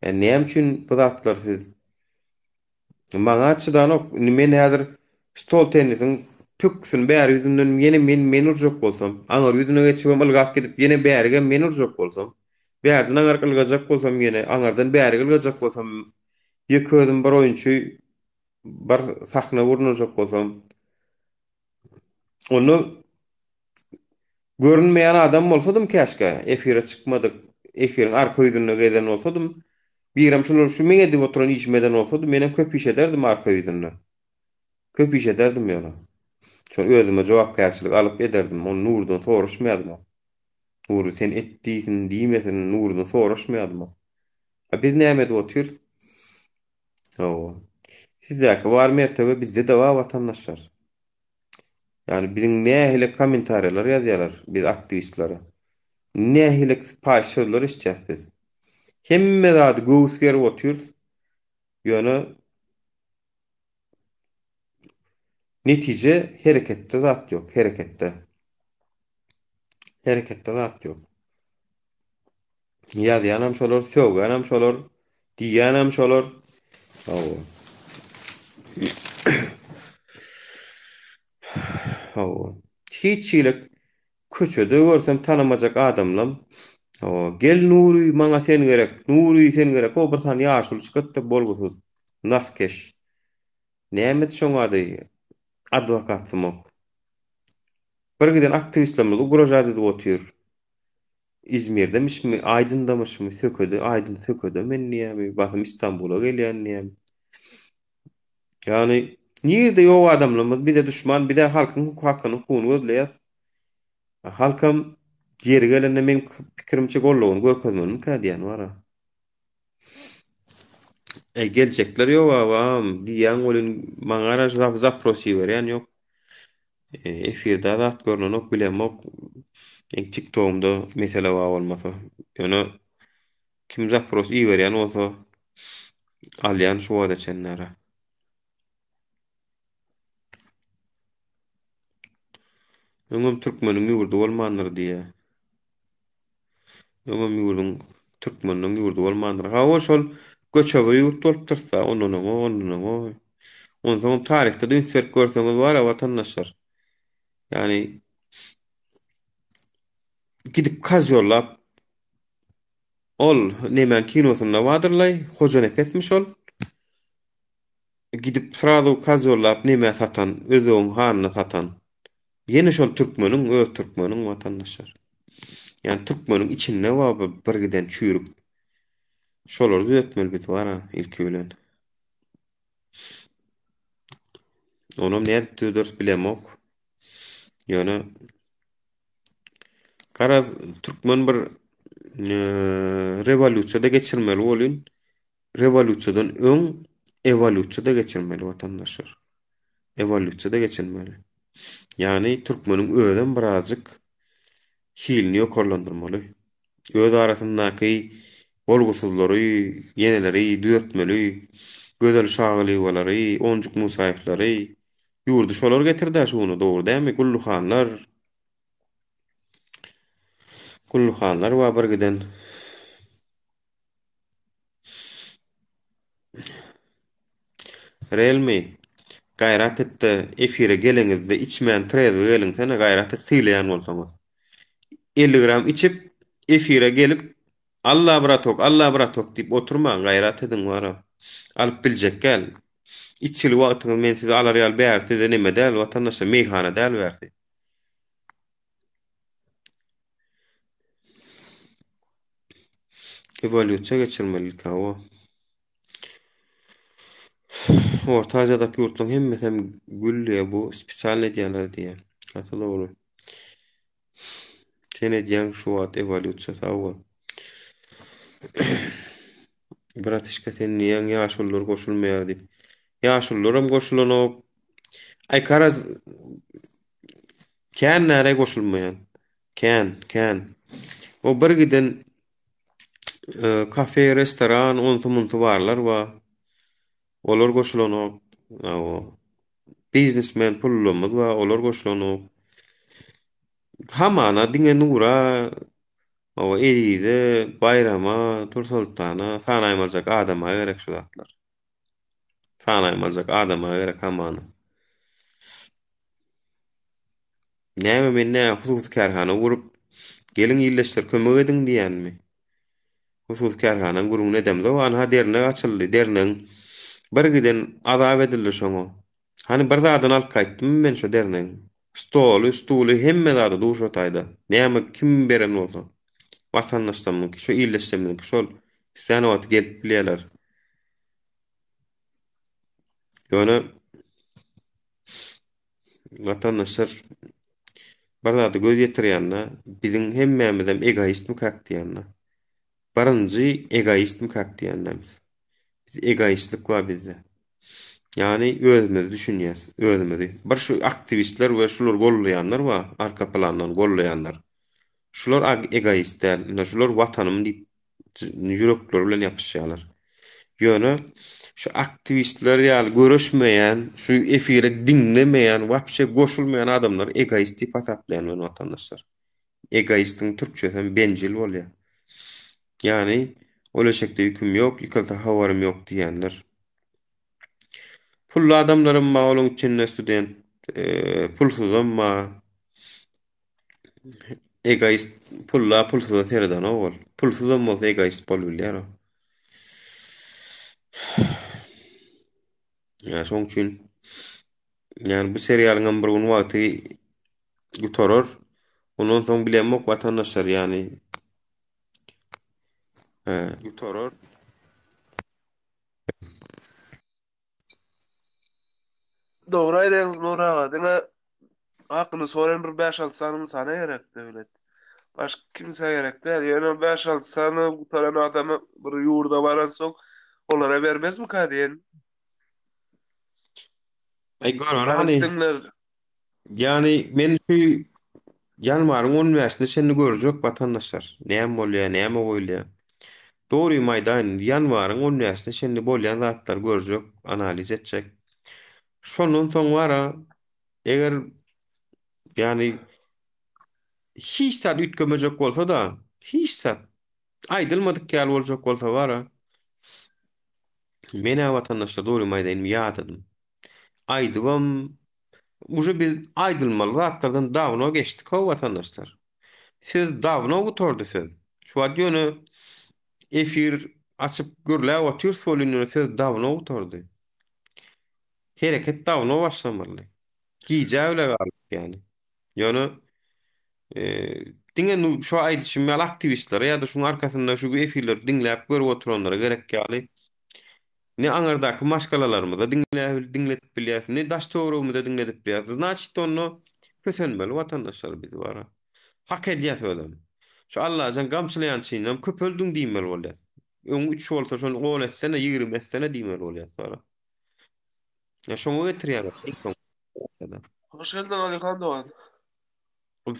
Ýa näme üçin bu zatlar siz Maňa çydanok. Indi men häzir stol tennisiň pökgüsini bäri ýüzünden ýene men men urjak bolsam, aňyr ýüzüne geçibem ylgap gidip ýene bärigem men urjak bolsam, bärden aňaryk ylgajak bolsam ýene aňyrdan bärik ylgajak bolsam, ýeke özüm bir oýunçy bir sahna gurnajak bolsam, onda Görünmeýän adam bolsadym käşgä, efire çykmadyk, efiriň arka ýüzünde gezen bolsadym, birem şular şu meň edip oturan işimi eden bolsady, menem köp iş ederdim arka ýüzünde. Köp iş ederdim ýöne. Şony özüme jogapkärçilik alyp ederdim, ony Nurdan soraşmaýardym. Nury sen et diýsin, diýmesin, Nurdan soraşmaýardym. A biz näme edip otyrys? Hawa. Sizdäki bar mertebe bizde-de bar watandaşlar. Ýagny biziň nähili kommentariýalar ýazýarlar biz aktiwistlere. Nähili paýyş sözler eşitýäs biz. Hemme zady göwüs gerip otyrys. Ýöne netije hereketde zat ýok, hereketde. Hereketde zat ýok. Ýazýanam şolar, sögýänem şolar, diýýänem şolar. Hawa. Hawa. Hiç hili köçede görsem tanamajak adamlam. Hawa, gel Nury, maňa sen gerek, Nury, sen gerek. O bir sany ýaşuly çykypdyr bolgusyz, naskeş. Nämedi şoň ady? Adwokatsumak. Bir giden aktiwistlerimiz ugražat edip otyr. Izmirdemişmi, Aýdyndamyşmy, Sökede, Aýdyn Sökede men diýýämi, basym Istanbula gelýän diýýämi. Ýagny nirde ýok adamlarymyz bize duşman, bizä halkyň hakyny, hukugyny gözleýäs. Halkam ýeri gelende meň pikirimçe goldawyny görkezmelimikä diýýän bara. Eý geljekler ýok agam diýýäň welin maňa gara zapros iberýän ýok. Efirde zat görnenok bilemok. Meň tiktogymda mesele bar bolmasa. Ýöne kim zapros iberýän bolsa alýan şu wagta çenli ara. Öňem türkmeniň ýurdy bolmandyr diýýä. Öňem ýurduň türkmenleň ýurdy bolmandyr. Hawa şol göçebe ýurt bolupdyrsa ondan oňa ondan oňa. Onsoňam taryhda-da üns berip görseňiz bar-a watandaşlar. Ýagny gidip kazýollap ol nemäň kinosynda bardyrlaý Hojanepesmi şol? Gidip srazu kazyollap nemä satan özbegiň hanyna satan. Ýene şol türkmeniň öz türkmeniň watandaşlar. Ýani türkmeniň içinde bar bu bir giden çüýrük. Şolary düzetmeli biz bara ilki bilen. Onam nädip düzederis bilemok. Ýöne garaz türkmen bir rewolýusiýada geçirmeli bolyn. Rewolýusiýadan öň ewolýusiýa-da geçirmeli watandaşlar. Ewolýusiýa-da geçirmeli. Ýagny türkmeniň özem birazjyk hilini ýokarlandyrmaly. Öz arasyndaky bolgusyzlary, ýeneleri düzetmeli. Gözel Şagylyýewalary, Onjuk Musaýewlary ýurdy şolar getirdi-ä şu güne dogry dälmi? Gulluhanlar. Gulluhanlar bar birgiden. Realme gaýrat etde efire geleňizde içmän trezwi geliňsene gaýrat et sylaýan bolsaňyz. 50 gram içip efire gelip Alla bratok Alla bratok diýip oturmaň gaýrat ediň wara. Alyp biljekgäl. Içgili wagtyňyz men sizi alar ýaly bärsi size neme däl watandaşlar meýhana däl bärsi. Ewolýusiýa geçirmelilik hawa. Orta Aziýadaky ýurtlaryň hemmesem gül diýýär, bu spesialny edýärler diýýär. Gaty dogry. Sen edýäň şu wagt ewolýusiýa sag bol. Bratişka sen diýýäň ýaşulular goşulmaýar diýip. Ýaşulularam goşulanok. Aý garaz Kän näre goşulmaýan. Kän, kän. O bir giden kafe, restoran, onsy-munsy barlar bar. Olar goşulanok. Hawa. Biznesmen pullumyz bar, olar goşulanok. Hamana diňe Nura, hawa, Ezize, Baýrama, Tursoltana sanaýmaljak adama gerek şu zatlar. Sanaýmaljak adama gerek hamana. Näme men nä hususy kärhana gurup, geliň illeşler kömek ediň diýýänmi? Hususy kärhanaň gürrüňini edemzok, anha dernek açyldy, dernegiň bir giden azap edildi şoňa. Hany bir zadyny alyp gaýtdymmy men şo dernegiň? Stoly, stuly hemme zady dur şo taýda. Näme kim beren bolsa. Watandaşlarymyňky şo illeşlerimiziňki şol. Islän wagty gelip bilýärler. Ýöne Watandaşlar bir zada göz ýetirýände biziň hemmämizem egoistmikäk diýýände. Birinji egoistmikäk diýýände biz. Biz egoistlik bar bizde. Ýagny özümizi düşünýäs, özümizi. Bir şu aktiwistler we şular gollaýanlar bar, arka plandan gollaýanlar. Şular egoist däl. Ine şular watanym diýip ýürekleri bilen ýapyşýarlar. Ýöne şu aktiwistler ýaly göreşmeýän, şu efire diňlemeýän, wapşe goşulmaýan adamlary egoist diýip hasaplaýan men watandaşlar. Egoistiň türkçesi hem bencil bolýar. Ýagny ol eşekde ýüküm ýok, ýykylsa habarym ýok diýýänler. Pully adamlaram bar olaň içinde student, pulsuzam bar. Egoist. Pulla pulsuza seredenok ol. Pulsuzam bolsa egoist bolup bilýär o. Ýa şoň üçin ýani bu serialyňam bir gün wagty gutarar. Ondan soň bilemok watandaşlar ýani gutarar. Dogry aýdýaňyz Nury aga, diňe hakyny soran bir 5-6 sany ynsana gerek döwlet. Başga kimsä gerek däl. Ýöne 5-6 sany gutaran adamy bir ýurda baransoň olara bermezmika diýen. Aý görer Baryp hany. diňler. Ýani men şu ýanwaryň on bäşine çenli görjek watandaşlar. Näme bolýar, näme goýulýar. Dogrymy aýdaýyn, ýanwaryň on bäşine çenli bolýan zatlary görjek, analiz etjek. Şondan soň bara eger ýani hiç zat üýtgemejek bolsa-da, hiç zat aýdylmadyk ýaly boljak bolsa bara men-ä watandaşlar dogrymy aýdaýyn ýadadym. Aýdybam uje biz aýdylmaly zatlardan dawno geçdik how watandaşlar. Söz dawno gutardy söz. Şu wagt ýöne efir açyp gürläp otyrys welin ýöne söz dawno gutardy. Hereket dawno başlamaly. Gijä bile galdyk ýani. Ýöne diňe şu aýdyşym ýaly aktiwistlere ýa-da şuň arkasynda şu efirleri diňläp görüp oturanlara gerek ýaly ne aňyrdaky maşgalalarymyza diňläp diňledip bilýäs, ne daş-töweregimize diňledip bilýäs. Znaçit onda kösenmeli watandaşlar biz bara. Hak edýäs özem. Şu Allajan gamçylaýançynam köpeldiň diýmeli bolýas. Öň üç bolsa şony on etsene, 20 etsene diýmeli bolýas bara. Ýa şoňa getirýär iň soň. Hoş geldiň Alyhan dogan.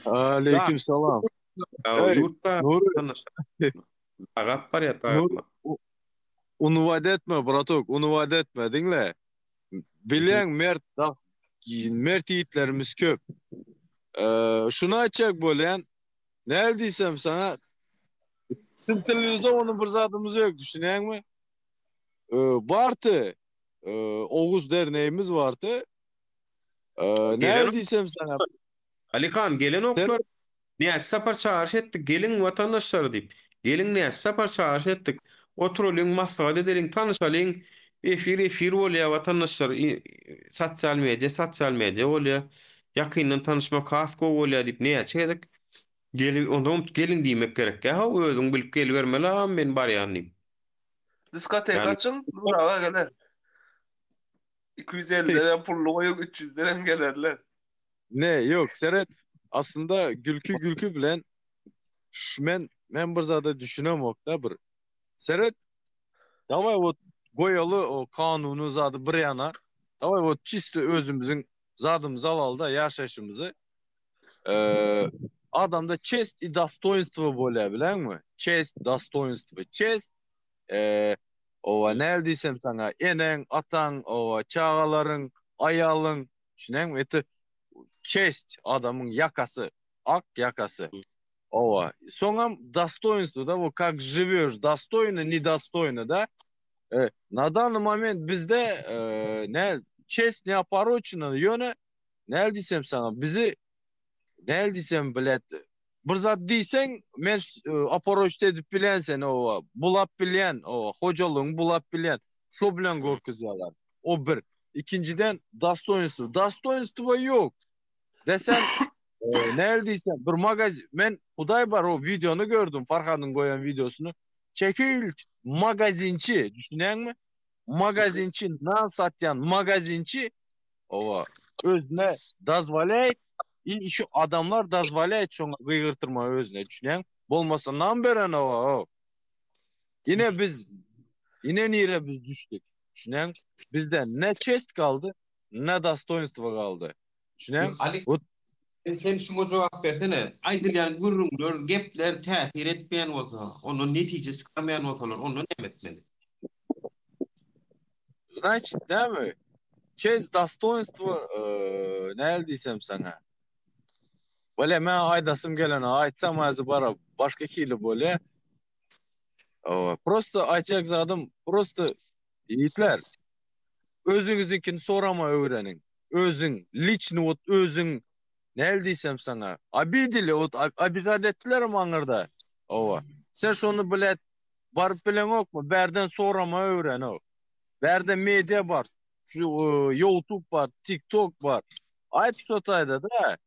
Aleyküm salam. Ey, Ýurtda Nuri. Agap barýar Nuri, Unuwat etme, bratok, unuwat etme, diňle. Bilýäň mert mert ýigitlerimiz köp. Şuny aýtjak bolýan, näl diýsem saňa Sintelizowany bir zadymyz ýok, düşünýäňmi? Barty, Oguz derneğimiz bardy. Näl diýsem saňa. Alihan gelenoklar. Näçe sapar çagyryş etdik, geliň watandaşlar diýip. Geliň näçe sapar çagyryş etdik. Oturalyň, maslahat edeliň, tanyşalyň. Efir efir bolýar watandaşlar. Sosial media sosial media bolýar. Ýakyndan tanyşmak has gowy bolýar diýip näçe gezek geliň, onsoň geliň diýmek gerek. Ýa-ha özüň bilip gelibermeli, a men barýan diýip. Diskoteka açyň, Nur aga geler. 250 den pully goýuň, 300 den gelerler. Ne, ýok, seret. Aslynda gülki gülki bilen şu men men bir zada düşünemok-da bir. Seret. Daway wot goýaly o kanuny zady bir ýana. Daway wot çisto özümiziň zadymyzy alaly-da ýaşaýşymyzy. Eee adamda çest i dostoýnstwo bolýar bileňmi? Çest, dostoýnstwo. Çest eee owa näl diýsem saňa eneň, ataň, owa çagalaryň, aýalyň düşünýäňmi? Eti çest adamyň ýakasy, ak ýakasy. Owa. Soňam dostoýnstwo da, wo kak žiwýoş, dostoýno, nedostoýno da. E, na dany moment bizde e, ne çest ne oporoçeno, ýöne Näl diýsem saňa, bizi näl diýsem bilet. Bir zat diýseň, men oporoçt edip bilýän seni owa, bulap bilýän, owa, hojalygyňy bulap bilýän. Şo bilen gorkuzýarlar. O bir. Ikinjiden dostoýnstwo. Dostoýnstwo ýok. Desem, näl diýsem, bir magazin, men Hudaý bar o wideony gördüm, Farhadyň goýan wideosyny. Çekil, magazinçi, düşünýäňmi? Magazinçi, nan satýan magazinçi Owa, özüne dozwolýaýt i şu adamlar dozwolýaýt şoňa gygyrtyrma özüne düşünýäň. Bolmasa nam beren owa. Ine biz ine nire biz düşdük. Düşünýäň? Bizde ne çest galdy, ne dostoýnstwo galdy. Düşünýäň? Ali, sen şuňa jogap bersene. Aýdylýan gürrüňler, gepler täsir etmeýän bolsa, ondan netije çykarmaýan bolsalar, onda näme etmeli? Значит, näme? Çest, dostoýnstwo, näl diýsem saňa. Wele men aýdasym geleni aýtsam häzir bara başga hili bolýa. Prosto aýtjak zadym, prosto ýigitler özüňiziňkini sorama öwreniň. Özüň, liçni wot özüň. Näl diýsem saňa? Obideli, ot obizat etdilerem aňyrda. Owa. Sen şony blet baryp bileňokmy? Bärden sorama öwren-ow. Bärde media bar. Şu Youtube bar, TikTok bar. Aýt şo taýda-da.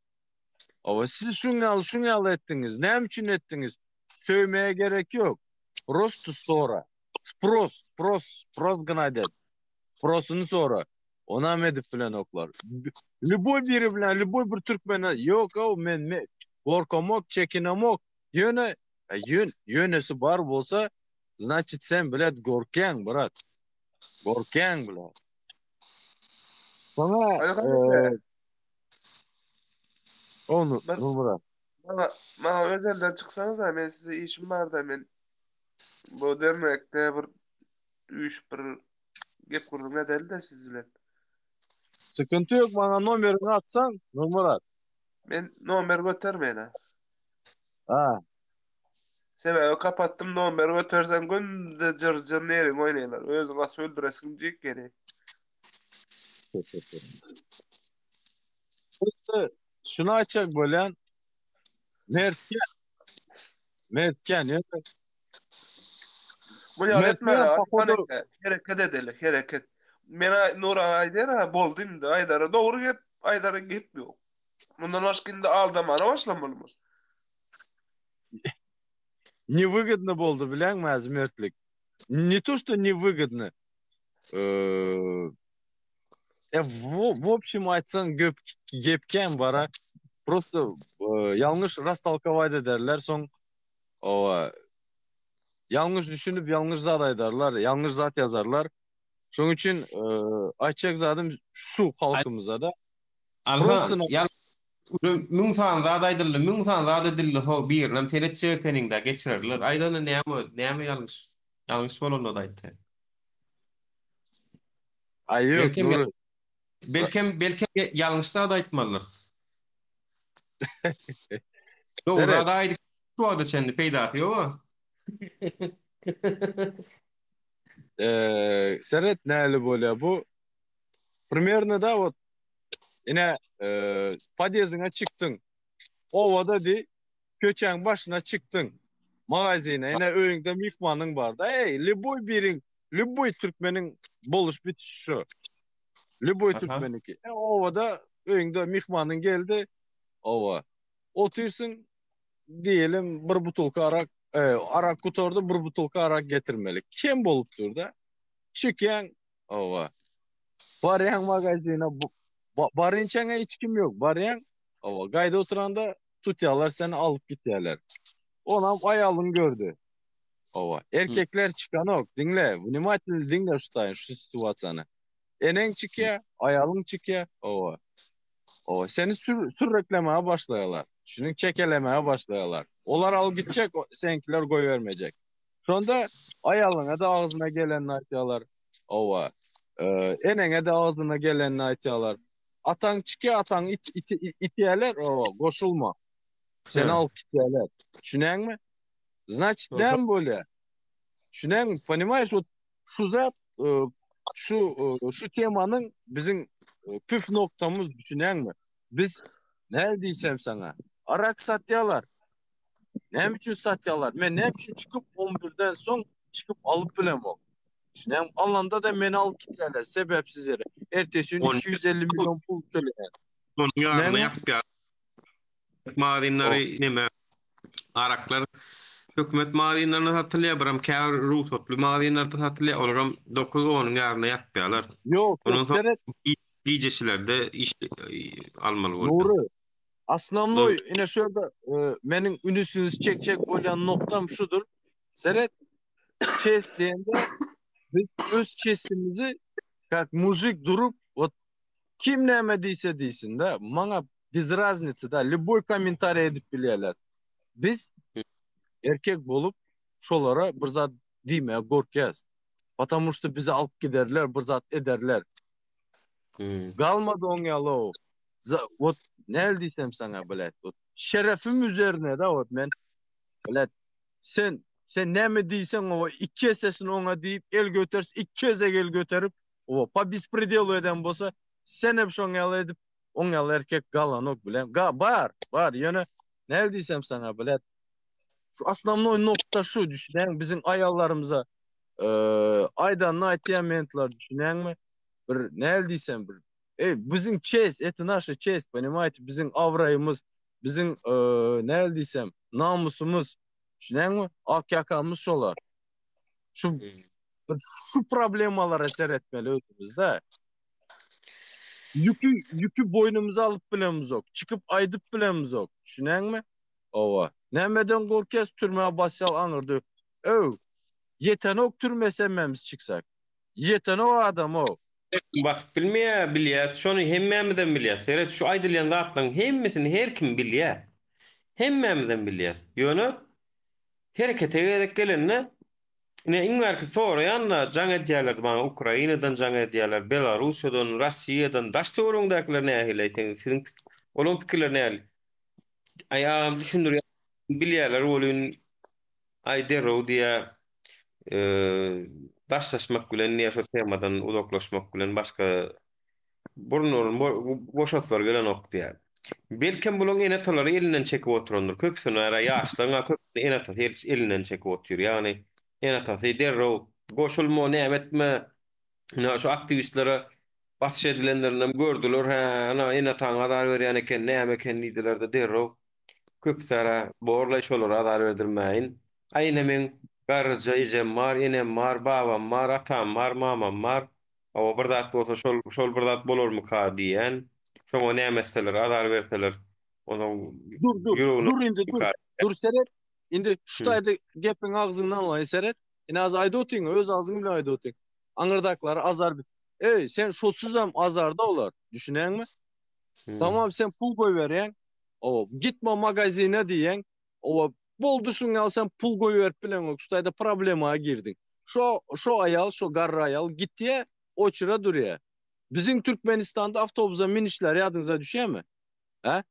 Owa, siz şuň ýaly, şuň ýaly etdiňiz. Näme üçin etdiňiz? Söýmeye gerek ýok. Prosto sora. Spros, spros, spros gynat et. Sprosyny sora. Onam edip bilenoklar. Lüboý biri bilen, lüboý bir türkmene, ýok-ow, men me, gorkamok, çekinemok. Ýöne, ýön, ýönesi bar bolsa, znaçit sen blet gorkýaň, brat. Gorkýaň blet. Soňa, Aýhan Onu, Nurmyrat. Maňa, maňa özelden çyksaňyza, men size işim barda, men bu dernekde bir üýşüp bir gep gürrüň edeli-de siz bilen. Sıkıntı yok maňa nomeriňi atsaň Nurmyrat. Men nomer götermeýän. Ha. Sebäbi kapatdym nomer göterseň günde jyr jyr neriň oýnaýlar. Özüň asyp öldüresiň jik geli. Prosta şuny aýtjak bolýan Mertgen Mertgen ýöne Bu ýaly etmeli, hereket edeli, hereket. Men Nur aga aýdýar, ha, boldy indi, aýdara dogry gep, aýdara gep ýok. Mundan başga indi aldamana başlamalymy? Newygodno boldy bileňmi az mertlik. Ne to что newygodno. E, w общем aýtsaň gep gep kän bara. Prosto ýalňyş rastolkować ederler soň owa ýalňyş düşünip ýalňyş zat aýdarlar, ýalňyş zat ýazarlar. Şonuň üçin aýtjak zadym şu halkymyza-da. Prosto Müň sany zat aýdyldy, müň sany zat edildi, ho, birinem sen etjek ekeniň-dä, geçirerler. Aýdanda näme, näme ýalňyş? Ýalňyş bolanda-da aýt sen. Aý ýok, Belkem, Nury. belkem, belkem ýalňyş zat aýtmalydyrys. Dogry Seret. zat aýdyp şu wagta çenli peýdasy ýog-a. Eee, seret näli bolýar bu. Primerno da wot ine, eee, podýezdiňe çykdyň. Obada diý, köçäň başyna çykdyň. Magazine, ine öýüňde myhmanyň bar-da. Eý, lýuboý biriň, lýuboý türkmeniň boluş bitişi şu. Lýuboý türkmeniňki. E, obada öýüňde myhmanyň geldi. Oba. Otyrsyň, diýelim, bir butulka arak, e, arak gutardy, bir butulka arak getirmeli. Kem bolup dur-da. Çykýaň, oba. Barýaň magazine, barynçaňa hiç kim ýok. Barýaň, oba, gaýda oturanda tutýarlar seni alyp gitýärler. Onam aýalyň gördi. Oba, erkekler çykanok, diňle, wnimatilny diňle şu taýyn, şu situasiýany. Eneň çykýar, aýalyň çykýar, oba. Oba, seni sür, sürreklemäge başlaýarlar. Düşüniň, çekelemäge başlaýarlar. Olar alyp gitjek, seňkiler goýbermejek. Şonda aýalyňa-da agzyna gelenini aýtýarlar. Oba, eneňe-de agzyna gelenini aýtýarlar. Ataň çykýar, ataň it, it, itýärler, oba, goşulma. Seni alyp gitýärler. Düşünýäňmi? Znaçit, näme bolýar? Düşünýäňmi? Ponimaýeş, wot şu zat, şu şu temanyň biziň püf noktamyz, düşünýäňmi? Biz näme diýsem saňa? Arak satýarlar. Näme üçin satýarlar? Men näme üçin çykyp on birden soň çykyp alyp bilemok? Düşünýäňmi? Alanda-da meni alyp gitýärler sebäpsiz ýere. Ertesi gün 250 million pul töleýän. Onuň ýaryny ýapýar. Magazinleri neme araklar hökümet magazinlerinde satylýar, biram käbir rugsatly magazinlerde satylýar. Olaram 9-10-yň ýarynda ýapýarlar. Ýok, ýok, seret. Gijeçilerde iş almaly bolýar. Nury, Osnownoý ine şu ýerde meniň ünüsiňizi çekjek bolýan noktam şudur. Seret, çest diýende biz öz çestimizi kak mujik durup wot kim näme diýse diýsin-de, maňa bez raznicy da, lýuboý kommentariý edip bilýärler. Biz erkek bolup şolara bir zat diýmäge gorkýas. Потому что bizi alyp giderler, bir zat ederler. Galmady oň ýaly-ow. Wot näl diýsem saňa blet. Wot şerefim üzerine da wot men blet sen sen näme diýseň owa iki essesini oňa diýip el göters iki gezek el göterip owa po bespredelu eden bolsa senem şoň ýaly edip. Oň ýaly erkek galanok bilen. Ga bar, bar. Ýöne näl diýsem saňa bilet. Şu osnownoý nokta şu düşünýäňmi? Biziň aýallarymyza aýdanyny aýtýan mentlar düşünýäňmi? Bir näl diýsem bir Ey biziň çest, это naša çest, понимаете? Biziň abraýymyz, biziň näl diýsem, namusymyz. Düşünýäňmi? Ak ýakamyz şolar. Şu bir şu problemalara seretmeli özümizde. Ýüki ýüki boýnumyza alyp bilemizok. Çykyp aýdyp bilemizok. Düşünýäňmi? Owa. Nämeden gorkýas türmä basýal aňyrda. Öw. Ýetenok türme hemmemiz çyksak. Ýetenok adam ow. Basyp bilmeýär, bilýäs şony hemmämizem bilýäs. Seret şu aýdylýan zatlaryň hemmesini her kim bilýär. Hemmämizem bilýäs. Ýöne herekete gezek gelende ine iň bärki soraýan-da jaň edýärler maňa Ukrainadan jaň edýärler, Belarussiýadan, Rossiýadan, daş-töweregiňdäkiler nähili seň siziň olaryň pikirleri nähili? Aý agam düşündirýär bilýärler welin aý derrew diýýär daşlaşmak bilen diýýär şo temadan uzaklaşmak bilen başga burunlaryny boşaslary gelenok diýýär. Belkem bularyň ene-atalary elinden çekip oturandyr. Köpüsini ara ýaşlaryň köpüsini ene-atasy elinden çekip otyr. Ýagny ene-atasy derrew goşulma näme etme ine şu aktiwistlere Basyş edilenlerinem gördüler, hä, ana, ene-ataňa azar berýän eken, näme eken diýdiler-de, derrew köpüsara borlaý şolara azar berdirmäýin. Aý, ine, meň garryja ejem bar, enem bar, babam bar, atam bar, mamam bar. Hawa, bir zat bolsa, şol, şol bir zat bolarmyka diýýän. Şoňa näme etseler, azar berseler, onuň Dur, dur, ýüregine dur indi, dur. Dur, seret. Indi şu taýda gepiň agzyňdan alaýyn, seret. Ine, az aýdyp otyň, öz agzyň bilen aýdyp otyň. Aňyrdakylara azar Eý, sen şosuzam azarda olar, düşünýäňmi? Tamam sen pul goýberýäň. Owa, gitme magazine diýýäň. Owa, boldy şuň ýaly sen pul goýberip bileňok, şu taýda problema girdiň. Şo şo aýal, şo garry aýal gitýä, oçura durýa. Biziň Türkmenistanda awtobusa minişler ýadyňyza düşýämi? Hä?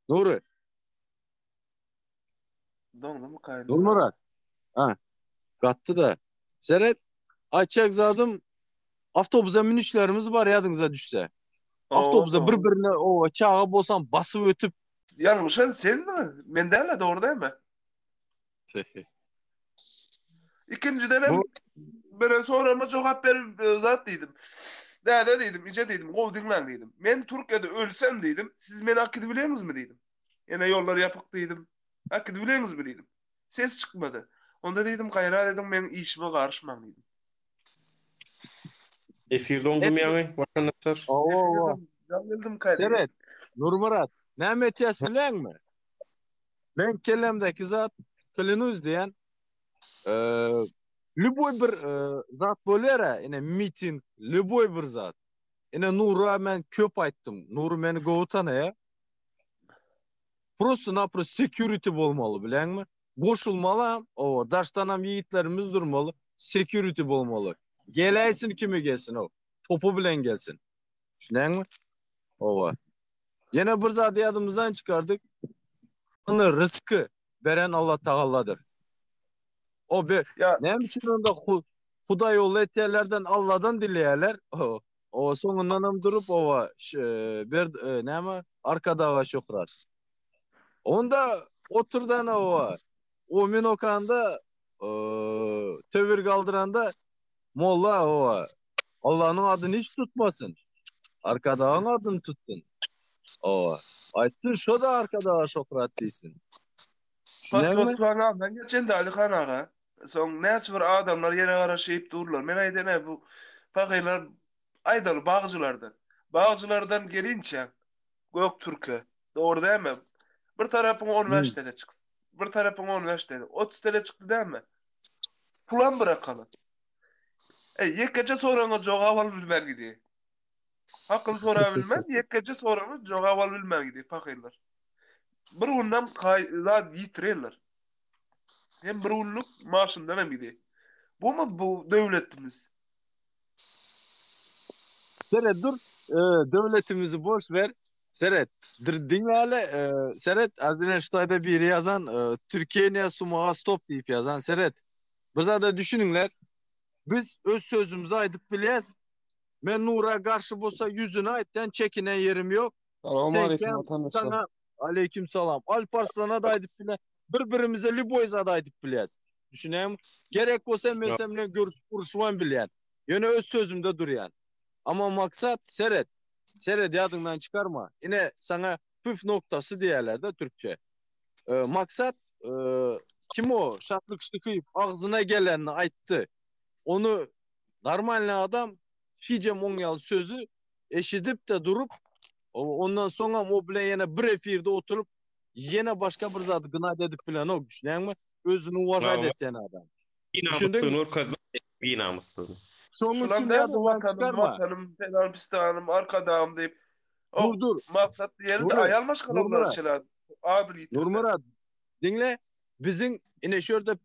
Nury. Doňdumy kaýyn? Nurmyrat. Ha. Gatdy-da. Seret, aýtjak zadym awtobusa münüşlerimiz bar ýadyňyza düşse. Awtobusa bir-birine o çaga bolsam basyp ötüp. Ýalňyşan sendiň, men däl-ä, dogry dälmi? Ikinjiden hem beren soragyma jogap berip e, zat diýdim. Däde diýdim, ije diýdim, gowy diňläň diýdim. Men Türkiýede ölsem diýdim, siz meni akydyp bileňizmi diýdim. Ene ýollar ýapyk diýdim. Äkidip bileňizmi diýdim. Ses çykmady. Onda diýdim, gaýrat ediň, meň işime garyşmaň diýdim. Efir doňdum ýaňy, watandaşlar. Owa. Geldim kaýda. Seret, Nurmyrat, näme etýäs bileňmi? Men kellemdäki zat, klinus diýen, lýuboý bir zat bolýar-a, ine miting, lýuboý bir zat. Ine Nura men köp aýtdym. Nury meni gowy tanaýar. Prosto naprosto security bolmaly bileňmi? Goşulmalam, owa, daşdanam ýigitlerimiz durmaly, security bolmaly. Geläýsin kimi gelsin o, topy bilen gelsin. Düşünýäňmi? Owa. Ýene bir zady ýadymyzdan çykardyk. Ony rysky beren Allah Tagalladyr. O be, näme üçin onda Hudaý ýoly etýärlerden Alladan dileýärler? Owa soňundanam durup owa ber näme Arkadaga şöhrat. Onda oturdan owa omin okanda töwir galdyranda molla owa Allanyň adyny hiç tutmasyn. Arkadagyň adyny tutsun. Owa aýtsyn şo-da Arkadaga şöhrat diýsin. Poswostwanyň alnyndan geçende Alyhan aga Soň näçe bir adamlar ýere garaşyp durlar. Men aýdýan-ä bu pahyrlar aýdaly Bagjylardan. Bagjylardan gelinçäň Göktürke. Dogry dälmi? Bir tarapyňa on bäş tele çyksyn. Bir tarapyňa on bäş tele. 30 tele çykdy dälmi? Pulam byrakaly. Eý, ýekeje soragyňa jogap alyp bilmän gidýär. Hakyny sorabilmän, ýekeje soragyňa jogap alyp bilmän gidýär pahyrlar. Bir gündem zat ýitirerler. Hem bir günlük maşyndan hem gidýär. Bumy bu döwletimiz? Seret dur, e, döwletimizi boş ver. Seret, dur diňläli, e, seret, azine şu taýda biri ýazan, e, Türkiýe sumaga stop diýip ýazan, seret. Bir zada düşüniňler. Biz öz sözümizi aýdyp bilýäs. Men Nura garşy bolsa ýüzüne aýtýan çekinen ýerim ýok. Salowmaleýkim Seňkem watandaşlar. saňa aleýkim salam. Alparslana-da aýdyp bilýän. Bir-birimize lýuboý zady aýdyp bilýäs. Düşünýäňmi? Gerek bolsa men sen bilen görüşüp uruşybam bilýän. Ýöne öz sözümde durýan. Amma maksat seret. Seret ýadyňdan çykarma. Ine saňa püf noktasy diýýärler-de türkçe. Maksat kim o Şatlyk Şyhyýew agzyna gelenini aýtdy. Ony normalny adam hijem oň ýaly sözi eşidip-de durup, ondan soňam o bilen ýene bir efirde oturyp, ýene başga bir zady gnat edip bilenok, düşünýäňmi? Özüni uwažat etýän adam. Binamyslygyny görkezdi, binamyslygyny. Şonuň Şulam üçin däl ýadyňdan watanym, çykarma. watanym, pelan pistanym, arkadagym diýip. O Dur, dur. maksat diýeni-de Nury, aýal maşgala bilen Nurmyrat. şeýle adyny ýitirdi. Nurmyrat, diňle, biziň ine şu ýerde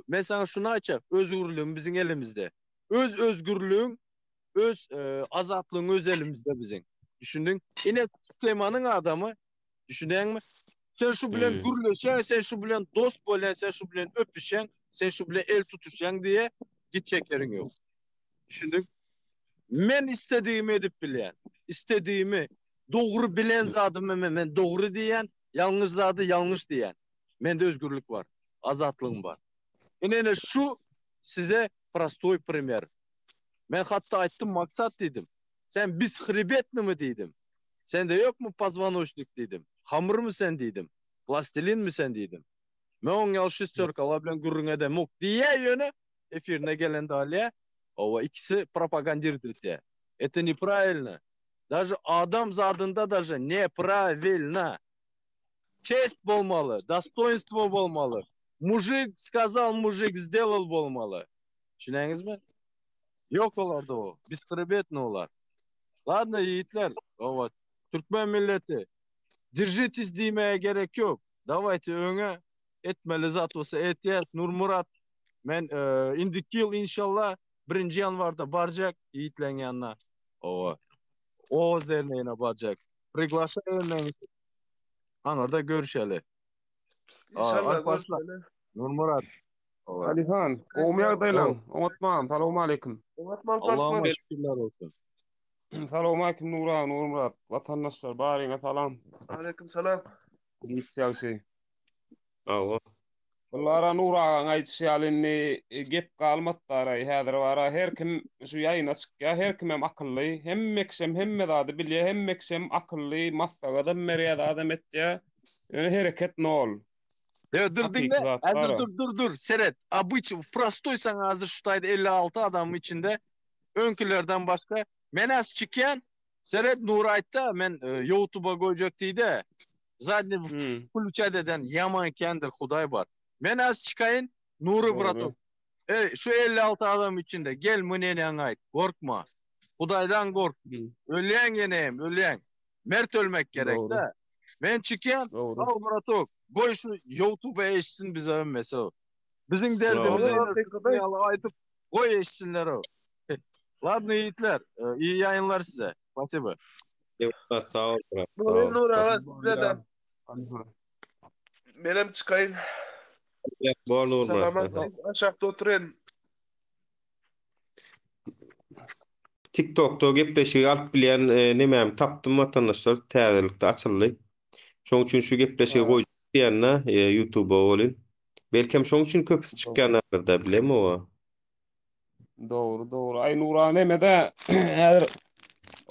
men saňa şuny aýtjak, özgürligiň biziň elimizde. Öz özgürligiň, öz azatlygyň öz elimizde biziň. Düşündiň? Ine sistemanyň adamy, düşünýäňmi? Sen şu bilen gürleşýäň, sen şu bilen dost bolýaň, sen şu bilen öpüşýäň, sen şu bilen el tutuşýaň diýe gitjek ýeriň ýok. Düşündiň? Men istedigimi edip bilýän. Istedigimi, dogry bilen zadymy men, men dogry diýýän, ýalňyş zady ýalňyş diýýän. Mende özgürlik bar, azatlygym bar. Ine ine şu size prostoý primer. Men hatda aýtdym Maksat diýdim. Sen beshrebetnymy diýdim. Sende ýokmy pozwonoçnik diýdim. Hamyrmy sen diýdim. Plastilinmi sen diýdim. Men oň ýaly şestýorkalar bilen gürrüň edemok diýýä ýöne efirine gelende alýa. Owa ikisi propagandirowat etýä. Это неправильно. Даже adam zadynda даже nepravilno. Çest bolmaly, dostoýnstwo bolmaly. Mujik skazal, mujik sdelal bolmaly. Düşünýäňizmi? Ýok olarda o. Beshrebetny olar. Ladno ýigitler, owa türkmen milleti Держитесь diýmäge gerek ýok. Dawayte öňe etmeli zat bolsa etýäs. Nurmyrat men indiki ýyl inşallah birinji ýanwarda barjak ýigitleň ýanyna. Owa. Owaz dernegine barjak. Priglaşaýyn hemmäňizi. Aňyrda görüşeli. Inşallah Alparslan. görüşeli. Nurmyrat. Owa. Alihan, gowmy ýagdaýlaň? Oňatmam, salowmaleýkim. Oňatma Alparslan. Allah'ıma şükürler olsun. Salowmaleýkim Nur aga, Nurmyrat. Watandaşlar, baryňa salam. Aleýkum salam. Giç ýagşy. Hawa. Bulara Nur agaň aýdyşy ýaly indi gep galmatdaraý. Häzir bara her kim şu ýaýyna çykýar, her kimem akylly, hemme kişem hemme zady bilýär, hemme kişem akylly, maslahatam berýär, zadam etýär. Ýöne hereket nol. Ýa dur Hakyky diňle. zat Häzir bara. dur dur dur seret. Obyç prostoý saňa häzir şu taýda 56 adamyň içinde öňkülerden başga men häzir çykýan seret Nury aýtda men Youtuba goýjak diýdi. Zadny Hmm. wklýuçat eden ýaman ekendir hudaý bar. Men häzir çykaýyn Nury Dogry. bratok. Eý şu 56 adam içinde gel mneniýaňy aýt. Gorkma. Hudaýdan gork. Hmm. Ölýäň ýene hem ölýäň. Mert ölmek gerek Dogry. de. Men çykýan, Dogry. al bratok, goý şu Youtuba eşitsin bize hemmesi. Biziň derdimizi Dogry. ine şu ýaly aýdyp, goý eşitsinler o. Ladno ýigitler, iyi ýaýynlar size. Spasibo. Eyvallah, sag ol brat, sag Nury ol. Nur aga size-de. Alihan. Menem çykaýyn. Bor Nurmyrat. Salamat aşakda oturyn. TikTokda gepleşigi alyp bilýän e, nemämi tapdym watandaşlar täzelikde açyldy. Şoň üçin şu gepleşigi Ha. goýjak diýende e, YouTube'a welin. Belkem şoň üçin köpüsi çykýandyr-da bilemok. Dogry, dogry. Aý Nura neme-de häzir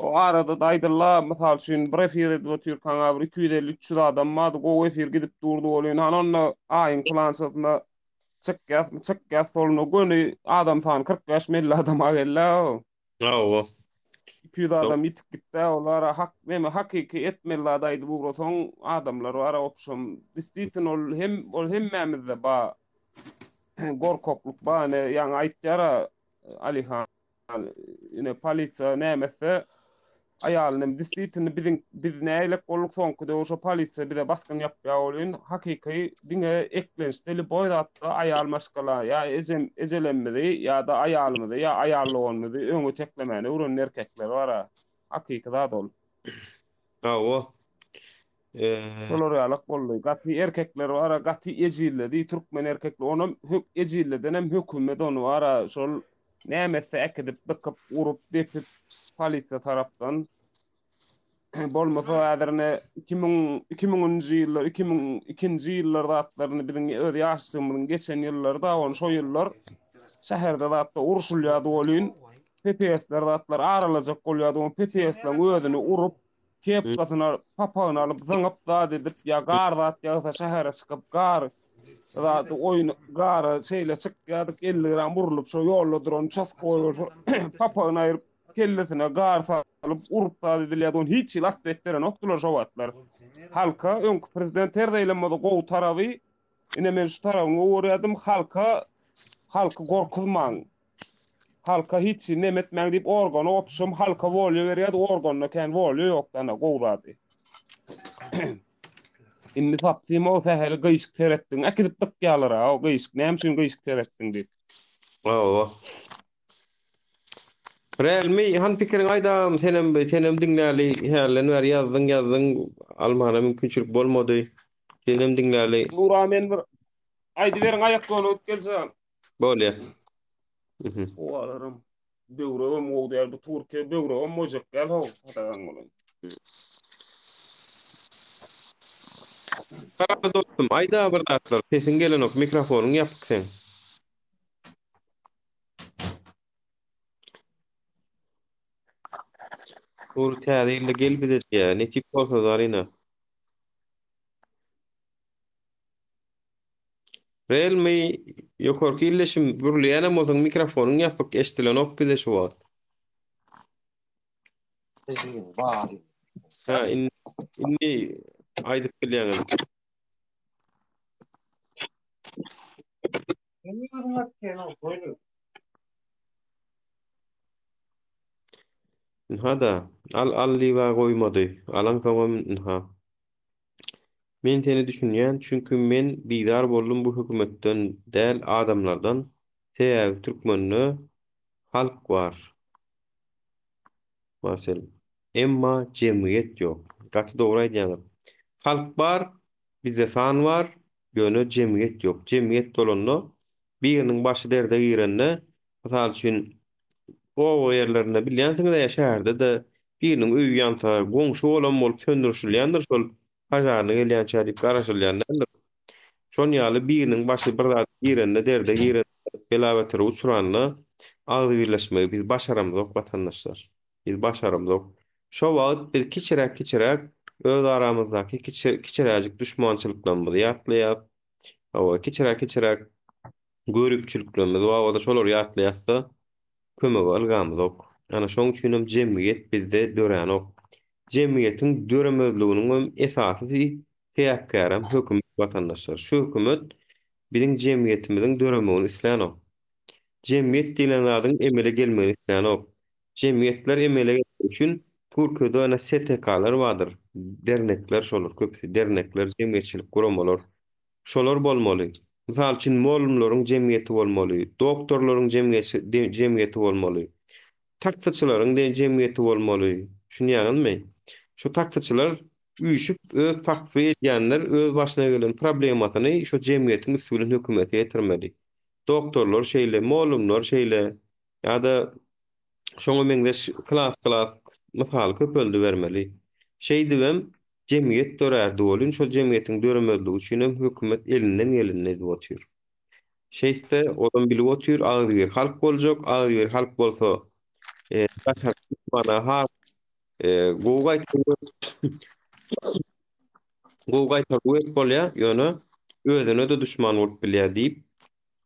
o arada-da aýdylla, mysal üçin bir efir edip otyrkaň bir 250-300 adam bardy, gowy efir gidip durdy welin, hany onda aýyň pylançasyna Çykýas, çykýas soluna göni adam sany 45 milli adama geldi. Hawa. 200 adam ýitip gitdi. Olara hak neme hakyky etmeli zat aýdyp ugrasaň adamlar bar opşam. Distiten ol hem ol hemmämizde ba gorkaklyk ba ne ýaňy aýtýara Alihan ine polisiýa näme etse aýalyny hem distitini biziň biz nägilek bolduk soňky döwür şo polisiýa bize basgyn ýapýar welin hakyky diňe eklençde lýuboý zatda aýal maşgala ýa ejem ejelemmizi ýa-da aýalymyzy ýa aýal doganymyzy öňe teklemäni öwrenen erkekler bara hakyky zat ol. Hawa. Şolar ýalak boldy. Gaty erkekler bara gaty ejizledi türkmen erkekleri onam ejizledenem hökümet ony bara şol. Näme etse äkidip dykyp, urup, depip polisiýa tarapdan. Bolmasa häzir ine 2000 2000-nji ýyllar, 2002-nji ýyllar zatlaryny biziň öz ýaşlygymyzyň geçen ýyllary da ony şo ýyllar şäherde zatda urşulýardy welin PPS-ler zatlar aralajak bolýardy, oň PPS-leň özüni urup, kepkasyny, papagyny alyp zyňyp zat edip ýa gar zat ýagsa şähere çykyp gar zat oýun gara şeýle çykýardyk 50 gram urlup şo ýolda duran uçastkowy bolsa papagyny aýryp kellesine gar salyp urup zat edilýärdi ony hiç hili atwet berenokdylar şo wagtlar. Halka öňki prezident her zeýlem bolsa gowy taraby ine men şu tarabyny gowy görýärdim halka halky gorkuzmaň halka hiç hili neme etmäň diýip organa opşum halka wolýa berýärdi organda kän wolýa ýokdy ana gowy zady. Indi sapsym o sähel gyşyk seretdiň äkidip dykýarlar-a o gyşyk näme üçin gyşyk seretdiň diýip. Hawa. Realmi han pikiriňi aýdagam senem senem diňläli hälden bäri ýazdyň ýazdyň almana mümkinçilik bolmady. Senem diňläli. Nura men bir aýdyberiň aýak ýola gidip geljegem. Bolýa. Mhm. Howalaram böwregem gowy däl bu Türkiýe böwregem goýjak däl how gadagan bolan. Salam dostum aýda bir zatlar sesiň gelenok mikrofonyň ýapyk seň. Nury täze ýylda gel bize diýýär. Nesip bolsa Zarina. Realme ýokarky illeşim gürleýänem bolsaň mikrofonyň ýapyk eşdilenok bize şu wagt. Sesiň bar. Ha indi indi aýdyp bilýäňiz. Ynha-da, al al diýib-ä goýmady. Alaňsoňam ynha. Men seni düşünýän, çünki men bizar boldum bu hökümetden däl adamlardan, sebäbi türkmende halk bar. Marsel. Emma jemgyýet ýok. Gaty dogry aýdýaňyz. Halk bar, bizde san bar, ýöne jemgyýet ýok. Jemgyýet bolanda, biriniň başy derde girende, mysal üçin, oba ýerlerinde bilýänsiňiz-ä ýa şäherde-de biriniň öýi ýansa, goňşy-golam bolup söndürişilýändir şol pažarny gelýänçä diýip garaşylýan däldir. Şon ýaly biriniň başy bir zada girende, derde girende, bela-betere uçranda agzybirleşmegi biz başaramzok watandaşlar. Biz başaramzok. Şo wagt biz kiçiräk-kiçiräk öz aramyzdaky kiçiräjik duşmançylyklarymyzy ýatlaýas. Hawa, kiçiräk-kiçiräk göripçiliklerimiz bar bolsa şolary ýatlaýas-da, kömege ylgamyzok. Ana şoň üçinem jemgyýet bizde döränok. Jemgyýetiň döremezliginiňem esasy sebäpkärem hökümet watandaşlar. Şu hökümet biziň jemgyýetimiziň döremegini islänok. Jemgyýet diýlen zadyň emele gelmegini islänok. Jemgyýetler emele gelmek üçin Türkiýede ene STK-lar bardyr. Dernekler şolar köpüsi dernekler, jemgyýetçilik guramalar. Şolar bolmaly. Mysal üçin mollumlaryň jemgyýeti bolmaly, doktorlaryň jemgyýeti bolmaly, taksyçylaryň jemgyýeti bolmaly. Düşünýäňizmi? Şu taksyçylar üýşüp öz taksy edýänler öz başyna gelen problemasyny şo jemgyýetiň üsti bilen hökümete ýetirmeli. Doktorlar şeýle, mollumlar şeýle ýa-da şoňa meňzeş klas-klas mysaly köpeldibermeli. Şeýdibem jemgyýet dörärdi welin, şol jemgyýetiň döremezligi üçinem hökümet elinden gelenini edip otyr. Şeýtse, olam bilip otyr, agzybir halk boljak, agzybir halk bolsa, daşarky duşmana has gowy gaýtargy gowy gaýtargy berip bolýar, ýöne özüne-de duşman bolup bilýär diýip,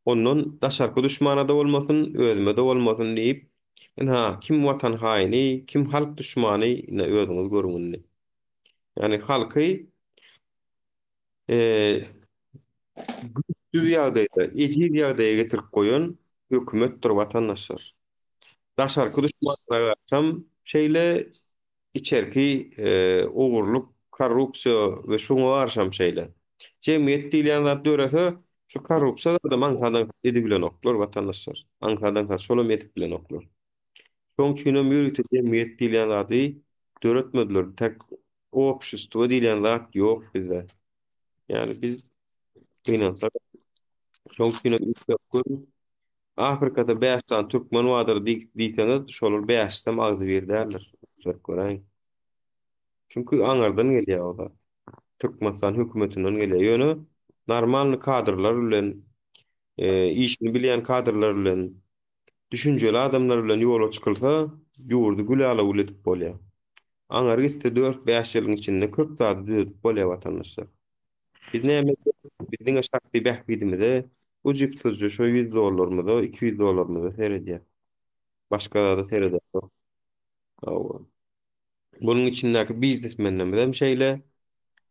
Ondan daşarky duşmana-da bolmasyn, özüme-de bolmasyn diýip, ynha, kim watan haýyny, kim halk duşmany, ine, özüňiz görüň indi. Ýagny halky güýçsüz ýagdaýda, ejiz ýagdaýa getirip goýan hökümetdir, watandaşlar. Daşarky duşmanlara garşam şeýle, Içerki ogurlyk, korrupsiýa we şuňa garşam şeýle. Jemgyýet diýilýän zat dörese, şu korrupsiýa zadam aňsat-aňsat edibilenoklar watandaşlar. Aňsat-aňsat şolam edip bilenoklar. Şoň üçinem ýörite jemgyýet diýilýän zady döretmediler. Tek obşestwo diýilýän zat ýok bizde. Ýagny biz gynansak, şoň üçinem üýtgäp görüň. Afrikada 5 sany türkmen bardyr diýseňiz, şolar bäşisem agzybir däldir. Görüp göräýiň. Çünki aňyrdan gelýär o zat. Türkmenistan hökümetinden gelýär. Ýöne normalny kadrlar bilen, işini bilýän kadrlar bilen, düşünjeli adamlar bilen ýola çykylsa, ýurdy gül-ala-gül edip bolýar. Aňyr gitse dört-bäş ýylyň içinde köp zady düzedip bolýar watandaşlar. Biz näme edýäris? Biz diňe şahsy bähbidimize, ujypsyzja şo ýüz dollarymyza, 200 dollarymyza seredýäs. Başga zada seredemzok. Hawa. Bunuň içindäki biznesmenlerimizem şeýle.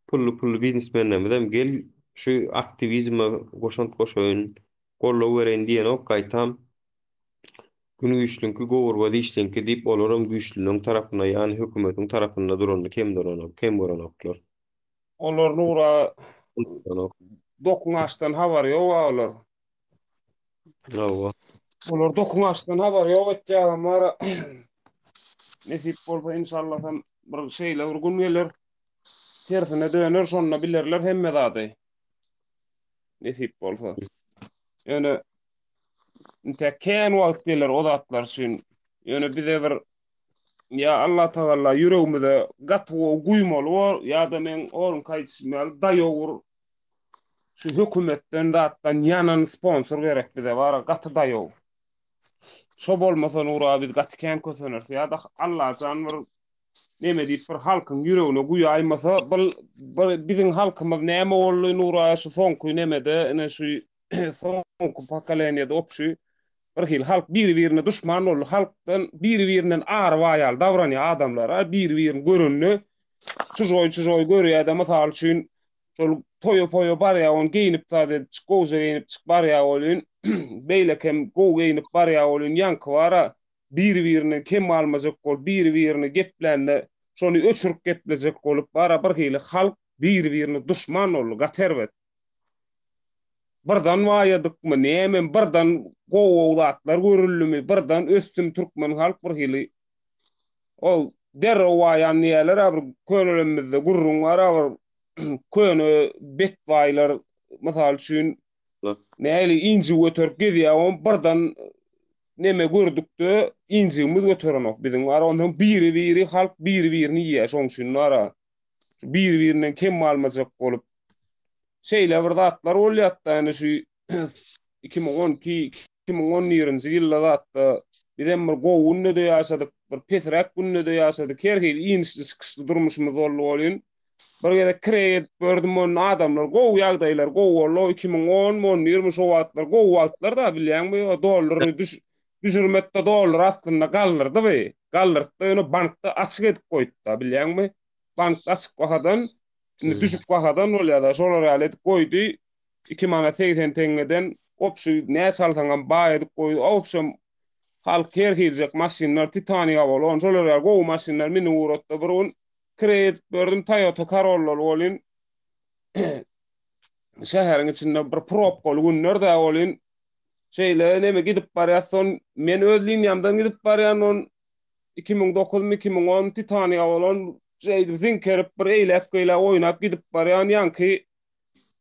Pully-pully biznesmenlerimizem gel şu aktiwizme goşant goşaýyn, goldaw bereýin diýenok, gaýtam Gün güýçlüňki, gowurga dişliňki diýip olaram güýçlüleň tarapynda, ýagny hökümetiň tarapynda duranyny kem duranok, kem görenoklar. Olar Nura dokuň açdan habary ýok-a olar. Hawa. Olar dokuň açdan habary ýok etýägem bar. Nesip bolsa inşallah bir şeýle bir gün geler. Tersine döner şonda bilerler hemme zady. Nesip bolsa. Ýöne intäk kän wagt geler o zatlar üçin. Ýöne bize bir ýa Allah tagalla ýüregimize gaty gowy guýmaly bor ýa-da meň onuňky aýdyşym ýaly daýaw bir şu hökümetden zatdan ýanan sponsor gerek bize bara gaty daýaw. Şo bolmasa Nura biz gaty kän köseneris ýa-da Allajan bir neme diýip bir halkyň ýüregine guýaýmasa bil bir biziň halkymyz näme boldy Nura şu soňky nemede ine şu soňky pokoleniýada opşy bir hili halk biri birine duşman boldy halkdan biri birinden ary bar ýaly davranýar adamlar a biri birini görende çujoý çujoý görýärde mysal üçin şol toýa poýa barýar ony geýinip zat edip çyk gowja geýinip çyk barýar welin beýlekem gowy geýinip barýar welin ýaňky bara biri birinden kem galmajak bolup biri birini geplände şony öçürip geplejek bolup bara bir hili halk biri birine duşman boldy gaty erbet. Birden baýadykmy nämem birden gowy gowy zatlar görüldimi birden ösdüm türkmen halk bir hili ol derrew baýan diýýärler a bir könelemizde gürrüň bar a bir köne bet baýlar mysal üçin nähili injik göterip gezýär on birden neme gördükde injigimiz göterenok biziň bar onsoň biri biri halk biri birini iýýär şoň üçin bar Şu bir-birinden kem galmajak bolup şeýle bir zatlar bolýardy ýani şu 2012 2011-nji ýylda zatda bizem bir gowy günde-de ýaşadyk, bir pesräk günde-de ýaşadyk. Her hili inişli çykyşly durmuşymyz boldy welin, bir gezek kireý edip gördüm onda adamlar gowy ýagdaýlar gowy boldy. O 2010 11 şo wagtlar gowy wagtlar-da bilýäňmi? O dollaryny düş düşürmekde dollar aslynda galdyrdy bi. Galdyrtdy ýöne bankda açyk edip goýupdy bilýäňmi? Bankda açyk bahadan indi düşük bahadan bolýar-da şolar ýaly edip goýdy. 2 manat 80 teňňeden opşy näçe alsaňam baý edip goýdy. Opşam halk her hiljek maşynlar Titaniga bolan şolar ýaly gowy maşynlar mini ugratdy bir gün kireý edip berdim Toyota Corolla bolyn. Şäheriň içinde bir probkaly günler-dä bolyn. Şeýle neme gidip barýas son men öz liniýamdan gidip barýan on 2009 2010 Titaniga bolan şeýdip ziňkerip bir eýläk beýläk oýnap gidip barýan ýaňky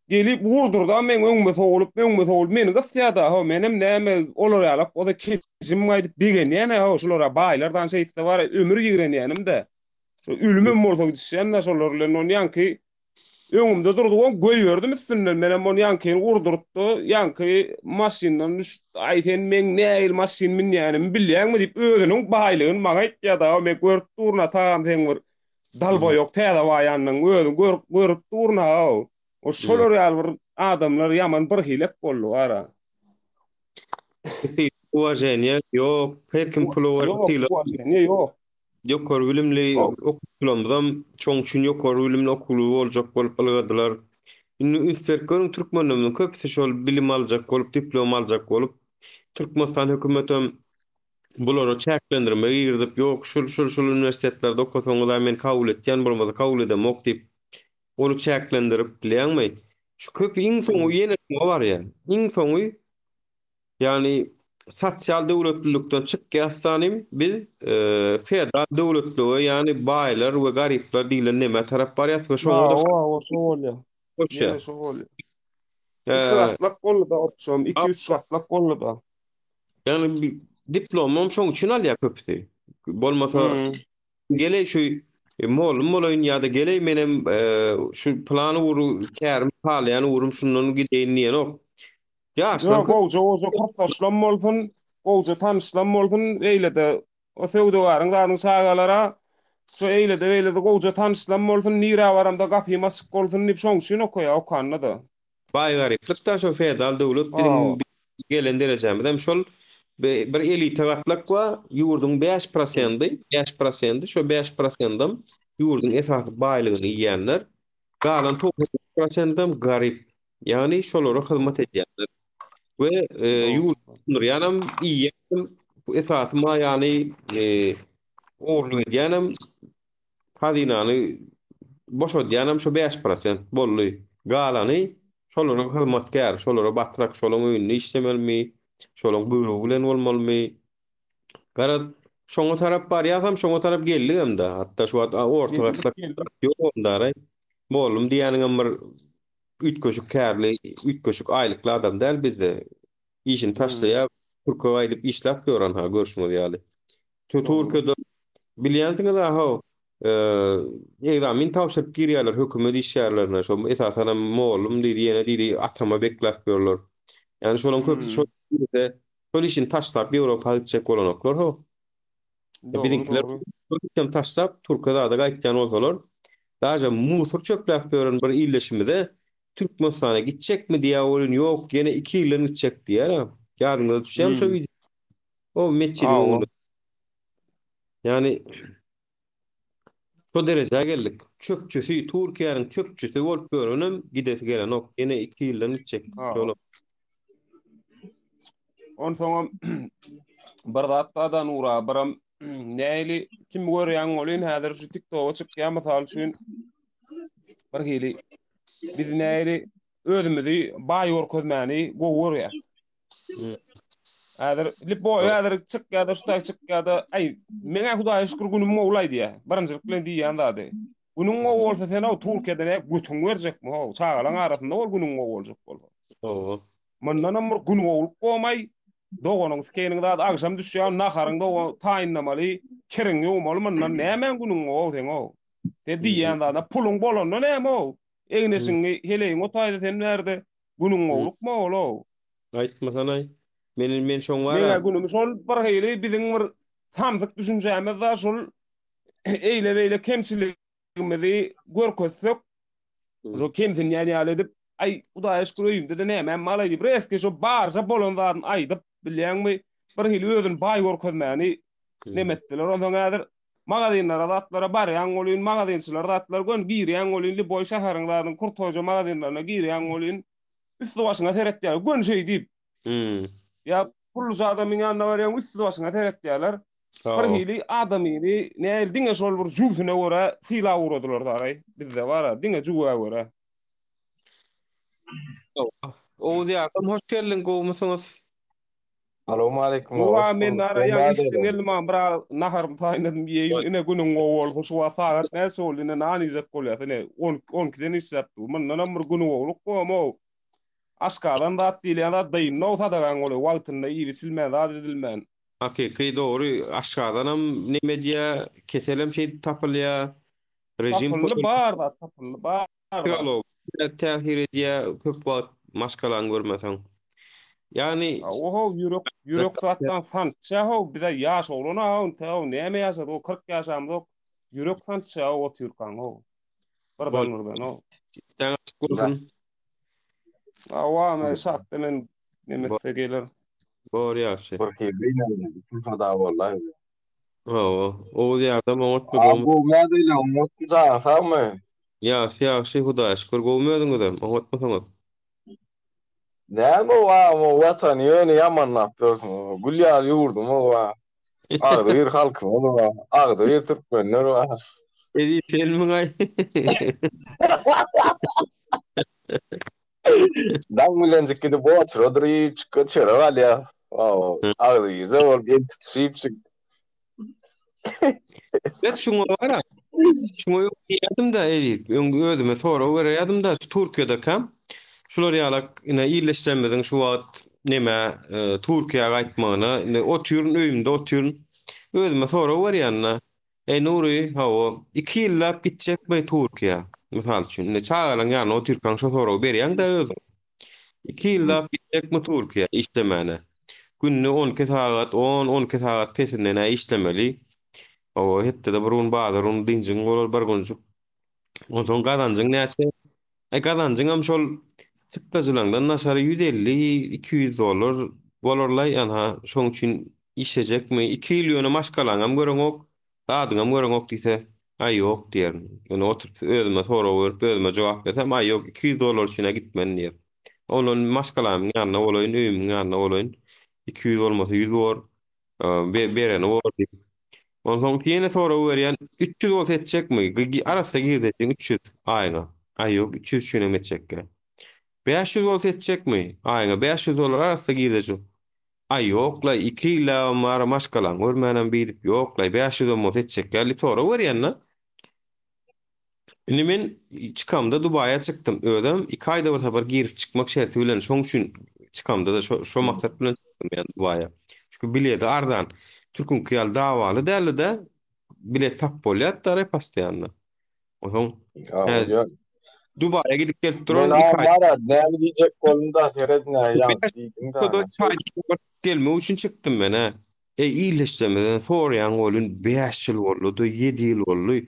gelip vurdurda meň öňüme sowulyp öňüme sowulyp meni gysýada ho menem näme olar ýalak bolsa kejim gaýdyp begenýän ho şulara baýlardan şeýtse bar ömür ýigrenýänim-de şu ölümem bolsa gidişýän-de şolar bilen on ýaňky Öňümde durdy oň goýberdim üstünden menem ony ýaňkyny urdurtdy ýaňky maşyndan düşüp aý sen meň nähili maşyn münýänimi bilýäňmi diýip özüniň baýlygyny maňa aýtýar dagy men görüp durun a tagam seň bir dalboýok täze baýandygyňy özüň görüp görüp durun a o şolar ýaly bir adamlar ýaman birhilek boldy ara. Uwaženiýe ýok her kim pula Ýok uwaženiýe ýok. Ýokary bilimli okuwçylarymyzam şoň üçin ýokary bilimli okuwly boljak bolup ylgadylar. Indi üns berip görüň türkmenlerimiziň köpüsi şol bilim aljak bolup, diplom aljak bolup, Türkmenistan hökümetem bulara çäklendirme girizip, ýok şul şul şul uniwersitetlerde okasaňyz-a men kabul etýän, bolmasa kabul edemok diýip, ony çäklendirip bilýäňmi? Şu köpi iň soňy ýene şuňa barýar. Iň soňy Ýagny sosial döwletlilikden çykýas danym biz feodal döwletlige ýagny baýlar we garyplar diýlen nemä tarap barýas we şoňa-da Hawa, hawa, şo bolýar. Goşýar. Ýene şo bolýar. Iki gatlak boldy-da, obşem, iki-üç gatlak boldy-da. Ýagny diplomam şoň üçin alýar köpüsi. Bolmasa Hmm. geleý şu e, mollum bolaýyn ýa-da geleý menem e, şu plan ugry kärim halaýan ugrum şundan gideýin diýenok. Ýaşlar Ýok, köp gowja gowja kursdaşlam bolsun, gowja tanyşlam bolsun, eýle-de o söwdagäriň zadyň çagalara şu eýle-de beýle-de gowja tanyşlam bolsun, nirä baramda gapym açyk bolsun diýip şoň üçin okaýar okanda-da. Baý-garyplyk-da şo feodal döwlet biziň Hawa. gelen derejämizem şol bir elita gatlak bar, ýurduň bäş prosendi, bäş prosendi, şo bäş prosendem ýurduň esasy baýlygyny iýýänler, galan 95 prosendem garyp, ýagny şolara hyzmat edýänler we ýurt dolandyrýanam, iýýänem, esasy maýany ogurlyk edýänem Hazynany boşadýanam şo 5% boldy. Galany şolaryň hyzmatkäri, şolara batrak, şolaň öýünde işlemelimi, şolaň buýrugy bilen bolmalymy? Garaz, şoňa tarap barýasam, şoňa tarap geldigem-dä. Hatda şu wagt orta Geldik, gatlak geldik. ýok onda-raý. Mollum diýýäniňem bir üýtgeşik kärli, üýtgeşik aýlykly adam däl bizde. Işini Hmm. taşlaýar, türke gaýdyp işläp ýör anha görşüňiz ýaly. Dogry. Türkiýede bilýänsiňiz aho, egzamin tabşyryp girýärler hökümet işgärlerine. Şo esasanam mollum diýdi, ýene diýdi, atama bekläp ýörler. Ýani şolaryň köpüsi şol Hmm. girse, şol işini taşlap Ýewropa gitjek bolanoklar ho. Dogry, Biziňkiler dogry. şol işem taşlap türke zada gaýtýan bolsalar, daže musur çöpläp ýören bir ildeşimize Türkmenistana gitjekmi diýýär welin ýok ýene iki ýyldan gitjek diýýär. Ýadyňyza düşýärmi şo Hmm. wideo? O metjidiň Hawa. öňünde. Ýani şo derejä geldik. Çöpçüsi, Türkiýäniň çöpçüsi bolup ýörenem gidesi gelenok. Ýene iki ýyldan gitjek. Hawa. Şolam. Onsoňam bir zat bar-da Nura, biram nähili kim görýäň welin häzir şu TikToka çykýar mysal üçin bir hili biz nähili özümizi baý görkezmäni gowy görýäs. Häzir lipo häzir çykýar-da şu taý çykýar-da, aý meňä Hudaýa şükür günüm gowulaý diýýär. Birinjilik bilen diýýän zady. Günüň gowy bolsa sen o Türkiýede ne götüň berjekmi ho? Çagalaň arasynda bol günüň gowy boljak bolsa. Hawa. Mundanam bir gün gowulyk gomaý. Doganyň sikeniň zady agşam düşýär, naharyň doga taýynlamaly, kiriňi ýuwmaly mundan nämäň günüň gowy seň o? Sen diýýän zada puluň bolanda näme o? Egin-eşigiňi heleýiň otaýda sen bärde günüň gowulykmy ol o? Aýtmasanaý. Men men şoň bara. Meňä günüm şol bir hili biziň bir samsyk düşünjämiz da şol eýle-beýle kemçiligimizi görkezsek, şo kemsinýän ýaly edip, aý, Hudaýa şükür öýümde-de nämäm bar-aý diýip, reski şo barja bolan zadyny aýdyp, bilýäňmi, bir hili özüni baý görkezmäni neme etdiler. Onsoň häzir magazinlere zatlara barýaň welin, magazinçiler zatlar göni girýäň welin, lýuboý şäheriň zadyň kurtoýja magazinlerine girýäň welin, üsti-başyňa seretýärler, göni şeý diýip. Ýa pulluja adamyň ýanyna barýaň, üsti-başyňa seretýärler. Bir hili adamyny nähili diňe şol bir jübsüne görä sylap ugradylar daraý bizde bara diňe jübä görä. Oguz ýakam hoş geldiň gowumysyňyz. Salowmaleýkim Nura hoş men bulduk. nara ýaňy işden geldim maňa bir az naharymy taýynladym iýeýin ine günüň gowy bolsun şu wagt sagat näçe boldy ine nan iýjek bolýas ine on on ikiden işläp dur mundanam bir güni gowluk bomow aşgazan zat diýilýän zat dynnow sadagaň goly wagtynda iýip içilmän zat edilmän. Hakyky dogry aşgazanam neme edýä keselem şeýdip tapylýa rejim Tapyldy bar zat tapyldy bar zat. Psihologik täsir edýä köp wagt maşgalaňy görmeseň. Ýagny Oho ýürek ýürek zatdan sançýa how bize ýaş oglan how inte how näme ýaşadyk o 40 ýaşamyzok ýürek sançýa how otyrkaň how birden birden how. Işdäň açyk bolsun. Hawa men şatda men nemetse geler. Bor ýagşy. Bir hili ynanmady. Pursada boldy. Hawa. Oguz ýardam oňatmy A gowmy? gowy nädeýle oňatmy janyň sagmy? Ýagşy ýagşy Hudaýa şükür gowmy özüňizem oňatmysyňyz? Näme o agam o watany ýöne ýamanlap ýörsüň o gül ýaly ýurdumyz bar. Agzybir halkymyz bar. Agzybir türkmenler bar. Eziz senmiňaý? Daň bilenjik gidip oçuradyr iýipjik çörek alýar. Agzybirje bolup el tutuşypjyk. Evet şuňa bara. Şuňa öň diýýärdim-de Eziz, öň özüme sorag berýärdim-de, şu Türkiýedekam şular ýalak ine ildeşlerimiziň şu wagt. neme Türkiýä gaýtmagyna, indi otyryn öýümde otyryn. Özüme sorag berýän-de, Eý Nury, hawa, iki ýyllap gitjekmi Türkiýä? Mysal üçin, indi çagalaň ýanynda otyrkaň şo soragy berýäň-dä özüň. Iki ýyllap gitjekmi Türkiýä işlemäne? Günde 12 sagat, 10-12 sagat pesinden-ä işlemeli. Hawa, hepdede bir gün bazar güni dynjyň bolar bir günjük. Onsoň gazanjyň näçe? E gazanjyňam şol çykdajylaňdan daşary 150, 200 dollar bolarlaý, anha, şoň üçin işlejekmi? Iki ýyl ýöne maşgalaňam göreňok, zadyňam göreňok diýse, aý ýok diýerin. Ýöne oturyp özüme sorag berip, özüme jogap bersem, aý ýok, 200 dollar üçin-ä gitmen diýerin. Ondan maşgalamyň ýanynda bolaýyn, öýümiň ýanynda bolaýyn. 200 bolmasa 100 bor. Bereni bor diýip. Onsoň ýene sorag berýän, 300 bolsa etjekmi? Arassa girdejiň 300 aýyňa. Aý ýok, 300 üçin hem etjekkä. 500 bolsa etjekmi? Aýyňa 500 dollar arassa girdeji. Aý ýok-la, iki ýyllabam bar, maşgalaňy görmänem bilip, ýok-la, 500 hem bolsa etjekkä diýip sorag berýän-de. Indi men çykamda Dubaýa çykdym. Özem iki aýda bir sapar girip çykmak şerti bilen, şoň üçin çykamda-da şo şo maksat bilen çykdym ýa Dubaýa. Çünki bileti arzan. Türküňki ýaly dawaly däldi-de, bilet tap bolýardy-da postoýanno. Onsoň Ýa hä Dubaýa gidip gelip Men duran iki aý. bara näme diýjek boldum-da seredin-ä ýaňky diýdim-de ana. Gelmek üçin çykdym men-ä. Eý illeşsemizden soraýaň welin 5 ýyl boldy, 7 ýyl boldy,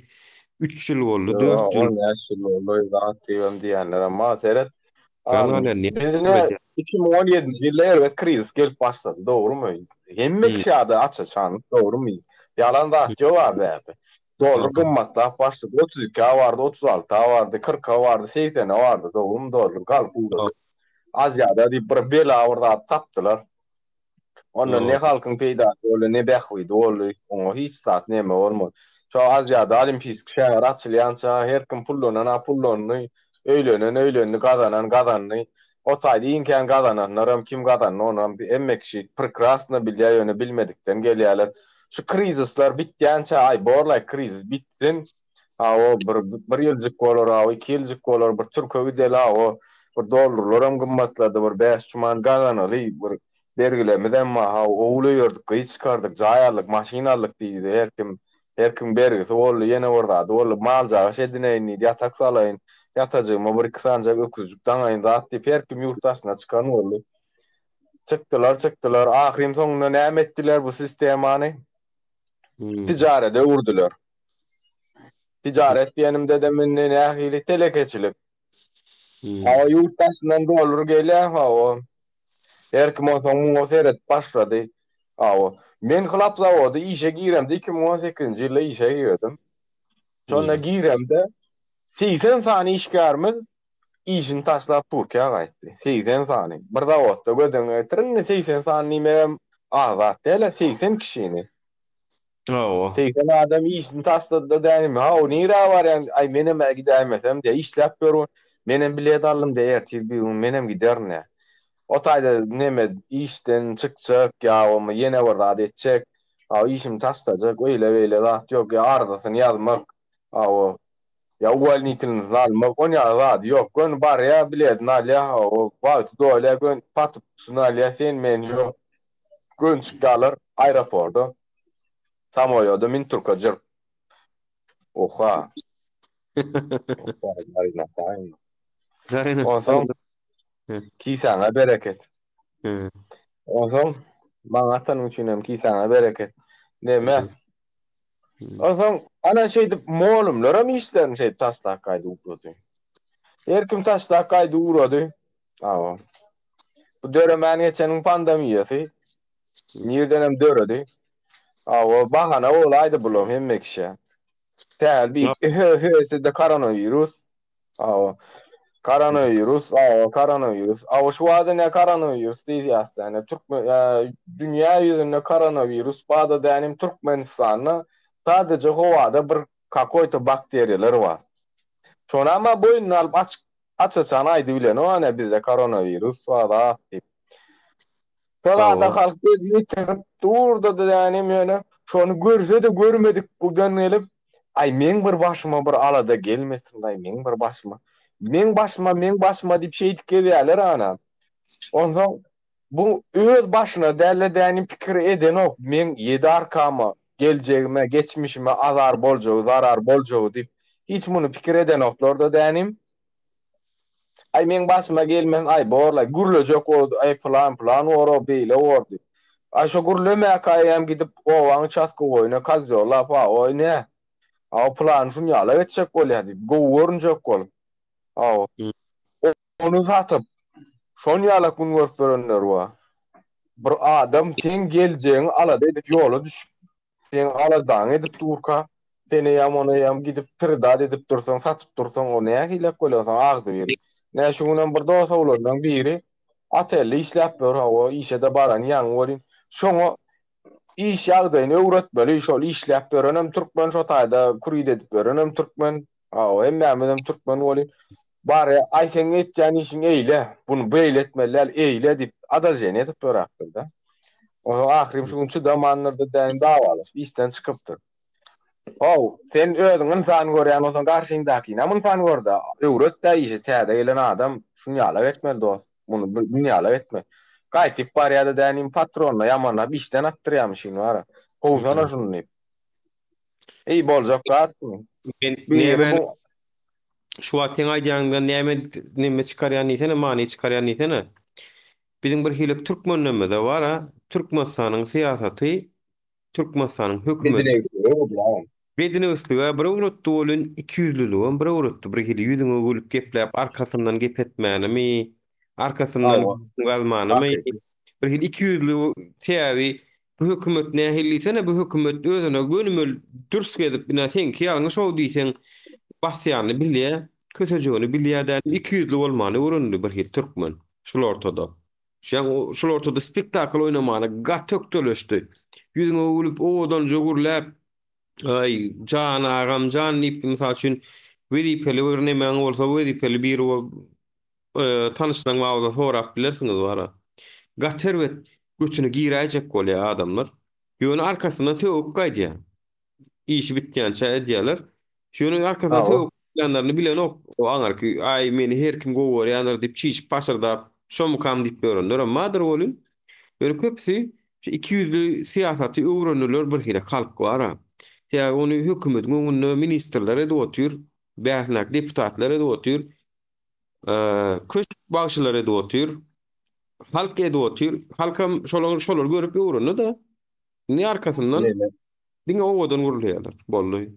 3 ýyl boldy, 4 ýyl. 15 ýyl boldy zat diýibem diýenlerem bar. Seret. Bizine 2017-nji ýylda erbet krizis gelip başlady, dogrumy? Hemme kişi ady aç-açan, dogrumy? Ýalan zat ýok a bärde. Dollar gymmatlap başlady. 32-ä bardy, 36-a bardy, 40-a bardy, 80-e bardy, dogrumy? Dollar galyp ugrady. Aziýada diýip bir bela bir zat tapdylar. Ondan ne halkyň peýdasy boldy, ne bähbidi boldy. Oňa hiç zat neme bolmady. Şo Aziýada Olimpiýski şäher açylýança her kim pullanan-a pullandy, öýlenen öýlendi, gazanan gazandy. O taýda iň kän gazananlaram kim gazandy onam hemme kişi prekrasno bilýär, ýöne bilmedikden gelýärler. Şu krizisler bitýänçä aý borlaý krizis bitsin. Hawa bir bir ýyljyk bolar, hawa iki ýyljyk bolar, bir türke gideli hawa, bir dollarlaram gymmatlady, bir bäş çuman gazanaly, bir bergilemizem bar, hawa ogul öýerdik, gyz çykardyk, jaý aldyk, maşyn aldyk diýdi, her kim, her kim bergisi boldy, ýene bir zady boldy, maljagaş edineýin diýdi, ýatak salaýyn, ýatajygyma bir iki sanjak öküzjik daňaýyn zat diýip, her kim ýurt daşyna çykan boldy. Çykdylar, çykdylar, ahyrym soňunda näme etdiler bu sistemany? Tijarete öwürdiler. Tijaret diýenimde-de indi nähili telekeçilik. Hawa ýurt daşyndan dollar gelýär, hawa. Her kim onsoň muňa seredip başlady. Hawa. Men hlap zawoda işe giremde 2018-nji ýylda işe girdim. Şonda giremde 80 sany işgärimiz işini taşlap Türkiýä gaýtdy. 80 sany. Bir zawodda göz öňüne getir indi 80 sany diýmegem az zat däl-ä, 80 kişini. Hawa. 80 adam işini taşlady-da dänimi, haw, nirä barýaň, aý, menem-ä gidäýmesem diýýär, işläp ýörün, menem bilet aldym diýýär, ertir bir gün menem giderin diýýär. O taýda neme, işden çykjak ýa bolmasa ýene bir zat etjek, haw, işimi taşlajak, öýle-beýle zat ýok, ýa arzasyny ýazmak, hawa, ýa uwolnitelnysyny almak, on ýaly zady ýok. Göni barýar, biletini alýar, hawa, wagty dolýar, göni patypsyny alýar, sen-men ýok. Göni çykýarlar aeroporda. Samolýoda min turka jyrp. Oha. Onsoň kisäňe bereket. Onsoň maňa atanyň üçin hem kisäňe bereket. Neme? Onsoň ana şeýdip molumlaram işlerini şeýdip taşlap gaýdy ugrady. Her kim taşlap gaýdy ugrady. Awa. Bu döremän geçeniň pandemiýasy nirdenem döredi. Awa, bahana bolaýdy bulam hemme kişä. Täl bir hö sizde koronawirus. Awa. Koronawirus, awa, koronawirus. Awa şu wada ne koronawirus diýýäs ýani türkmen dünýä ýüzünde koronawirus bada dänim Türkmenistanda sadece howada bir kakoýto bakteriýalar bar. Şonam boýnuna alyp açyk Aç-açan aýdybilenok ana bizde koronawirus bar zat diýip. Şol zada halk göz ýetirip durdy dänim ýöne şony görse-de görmedik guden gelip aý meň bir başyma bir alada gelmesin aý meň bir başyma meň başyma meň başyma diýip şeýdip gezýärler ana. Onsoň. Bu öz başyna däl-de dänim pikir edenok, meň ýedi arkama, geljegime, geçmişime azar boljagy, zarar boljagy diýip, hiç muny pikir edenoklar-da dänim. Aý meň başyma gelmesin, aý borlaý, gürlejek boldy, aý pylan pylan bor-o, beýle bor diýip. Aý şo gürlemäkä eýýäm gidip obaň uçastkowoýyna kozýollap, a-oý nä, a-o pylany şunýalak etjek bolýa diýip, gowy görünjek bolup. A-o. Ony satyp, şonýalak gün görüp ýörenler bar. Bir adam seň geljegiňi alada edip ýola düşüp, seň aladaňy edip durka, sen eýýäm ony eýýäm gidip pirdad edip dursaň, satyp dursaň, o nähilek bolýar soň agzybir. Nä şu günem bir dos oglanlaň biri otelde işläp ýör, hawa, işe-de barany ýaňy welin, şoňa iş ýagdaýyny öwretmeli, şol işläp ýörenem türkmen, şo taýda kurid edip ýörenem türkmen, Hawa, hemmämizem türkmen welin, barýa, aý seň etýän işiň eýle, buny beýle etmeli däl, eýle diýip, adalženiýe edip ýöräpdir-de. Onsoň ahyrym şu gün çydamandyr-da, dänim dawalaşyp işden çykypdyr. How, sen özüňi ynsan görýän bolsaň, garşyňdakynam ynsan gör-de, öwret-dä işi, täze gelen adam şunýalak etmeli dost, muny bunýalak etmeli. Gaýtyp barýa-da dänim patronyna ýamanlap işden atdyrýamyşyn bara. Kowsana şuny diýip. Eý boljak zatmy? Men Biri näme bu şu wagt seň aýdýanyňdan näme neme çykarýan diýsene, many çykarýan diýsene. Biziň bir hili türkmenlerimize bar-a, Türkmenistanyň syýasaty, Türkmenistanyň hökümeti bedinewslige öwrülýär. bedinewslige bir öwretdi welin, ikiýüzlüligem bir öwretdi. Bir hili ýüzüňe gülüp gepläp arkasyndan gep etmänimi, arkasyndan Hawa, gazmanymy, hakyky. Bir hili ikiýüzli sebäbi bu hökümet nähili diýsene bu hökümet özüne gönümel dürs gezip ine seňki ýalňyş-ow diýseň basýanyny bilýä, kösejegini bilýä däl ikiýüzli bolmany öwrendi bir hili türkmen şul ortada. Şeň şul ortada spektakl oýnamana gaty ökdeleşdi. Ýüzüňe gülüp owadanja gürläp aý jan agam jan diýip mysal üçin wezipeli bir nemäň bolsa wezipeli biri tanyşlaň barada sorap bilersiňiz bara. Gaty erbet götüne giräýjek bolýar adamlar. Ýöne arkasyndan sögüp gaýdýar. Işi bitýänçä edýärler. Ýöne arkasyndan sögüp gaýdýanlaryny bilenok. O aňyrky aý meni her kim gowy görýändir diýip çişip paşyrdap şomukam diýip ýörenlerem bardyr welin. Ýöne köpüsi şu ikiýüzli syýasaty öwrendiler bir hili halk bara. Sebäbi ony hökümediň öňünde ministrler edip otyr, bärsindäki deputatlar edip otyr. Köşk bagşylary edip otyr. Halk edip otyr. Halkam şolaň şolary görüp öwrendi-de. Indi arkasyndan diňe owadan gürleýärler. Boldy.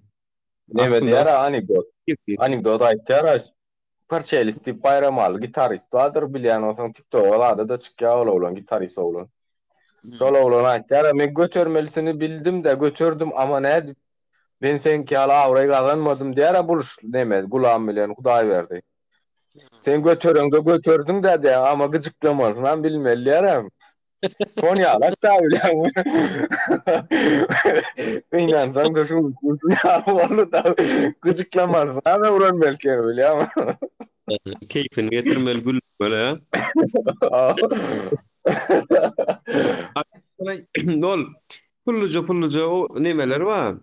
Neme diýer anekdot. Anekdot aýtýar. Parçelist diýip Baýramaly gitarist bardyr bilýän bolsaň TikToga zada-da çykýar ol oglan gitarist oglan. Şol oglan aýtýar men götermelisini bildim-de göterdim ama nädip Men seňki ýaly abraý gazanmadym diýär-ä buluş neme Gulam bilen Hudaýberdi. Sen götereňde göterdiň-dä diýär, amma gyjyklamalysynam bilmeli diýär-ä. Şon ýalak-da bilýäňmi? Gynansaň-da şu gün ýaly boldy-da. Gyjyklamalysynam öwrenmeli eken bilýäňmi? Keýpini getirmeli gülmeli hä? Ol Pulluja pulluja o nemeler bar.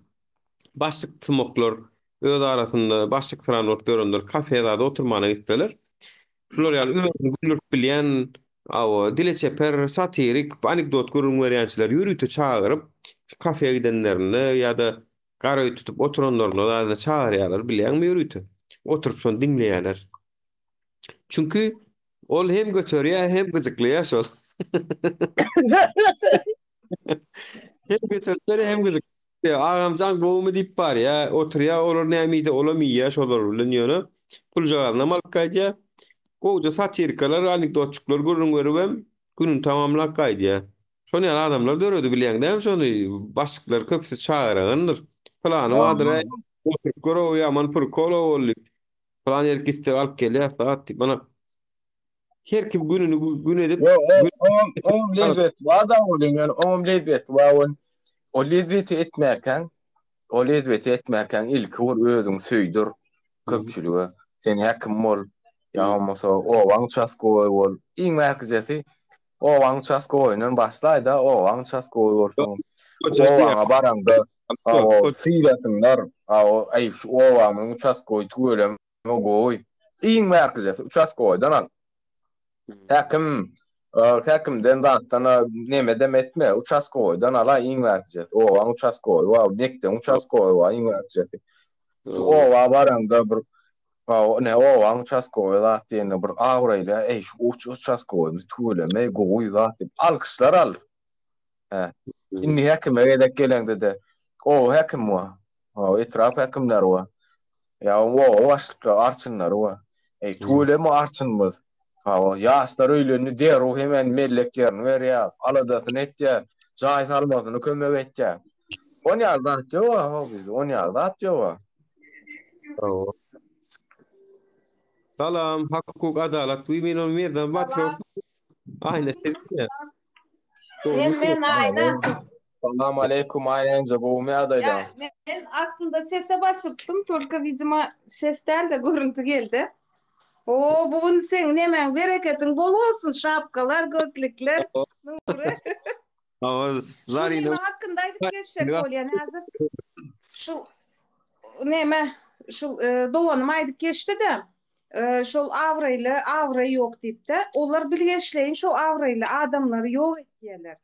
Başlyk sumoklar öz arasynda başlyksyran bolup ýörenler kafe zada oturmana gitseler. Şular ýaly özüni güldürip bilýän, awa, dile çeper, satirik, anekdot gürrüň berýänçileri ýörite çagyryp, kafeýe gidenlerinde ýa-da garaöý tutup oturanlarynda zada çagyrýarlar, bilýäňmi ýörite. Oturyp şony diňleýärler. Çünki ol hem göterýär, hem gyjyklaýar şol. Hem göterip hem gyzyk. Agamjan gowumy diýip barýa, oturýa, olar näme iýse olam iýýä şolar bilen ýöne puljagazynam alyp gaýdýa. Gowja satirikalar, anekdotçyklar gürrüň beribem gününi tamamlap gaýdýa. Şon ýaly adamlar döredi bilýäň dämi şony başlyklar köpüsi çagyragandyr. Pylany bardyr äý oturyp gör-ow ýaman prikol-ow ol diýip. Pylan ýerik gitsek alyp gelýäs zat diýip. Mana Her kim gününi gün edip Ýok, oňam oňam lezzeti bar-da onuň, ýöne oňam lezzeti bar ol. O lezzeti etmäkäň, o lezzeti etmäkäň ilki bir özüňi söýdür köpçülige. Sen häkim bol, ýa bolmasa obaň uçastkowoýy bol. Iň bärkijesi obaň uçastkowoýyndan başlaý-da, obaň uçastkowoýy bolsaň, obaňa baraňda, sylasynlar, aý şu obamyzyň uçastkowoýy tüweleme Gowy. Iň bärkijesi uçastkowoýdan al. Häkim. Häkimden zatdan nemedem etme, uçastkowoýdan ala iň bärkijesi. Obaň uçastkowoýy bar, mekdebiň uçastkowoýy bar iň bärkijesi. Şu oba baraňda bir ne obaň uçastkowoýy zat diýende bir abraýly, eý şu uçastkowoýymyz tüweleme gowy zat diýip alkyşlar al. Hä. Indi häkime gezek geleňde-de oba häkimi bar. Hawa, etrap häkimleri bar. Ýa oba başlyklary, arçynlary bar. Eý, tüweleme arçynymyz. Hawa, ýaşlar öýlendi, derrew hemen mellek ýerini berýär, aladasyny etýär, jaý salmasyna kömek etýär. On ýaly zat ýog-a, how bizde, on ýaly zat ýog-a. Hawa. Salam, hak hukuk adalat we men ony Merdan Batyrow. Aýna sen. Men men Aýna. Salam aleýkum Aýna enje gowumy ýagdaýlaň? Ya men aslynda sese basypdym, tolko widimo ses däl-de görüntü geldi. O bu gün seň nemäň bereketiň bol bolsun, şapkalar, gözlükler. Nury. Hawa, Şu Zarina neme hakynda aýdyp geçjek bolýan häzir. Şu neme şu e, doganym aýdyp geçdi-de. Şol abraýly abraý ýok diýipde, olar bilgeşleýin şo abraýly adamlary ýok etýärler.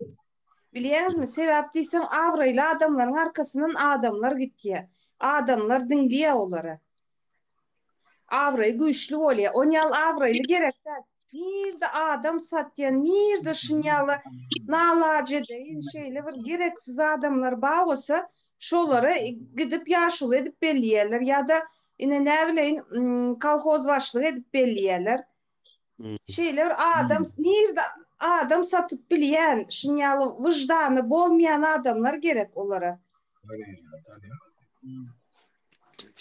Bilýäňizmi, sebäp diýseň abraýly adamlaryň arkasyndan adamlar gitýär. Adamlar diňleýär olary. Abraýy güýçli bolýar. Onýaly abraýly gerek däl. Nirde adam satýan, nirde şunýaly nalajedeýin şeýle bir gereksiz adamlar bar bolsa, Şolary gidip ýaşuly edip belleýärler ýa-da ine näbileýin kolhoz başlygy edip belleýärler. Şeýle bir adam nirde adam satyp bilýän, şuny ýaly wyždany bolmaýan adamlar gerek olara.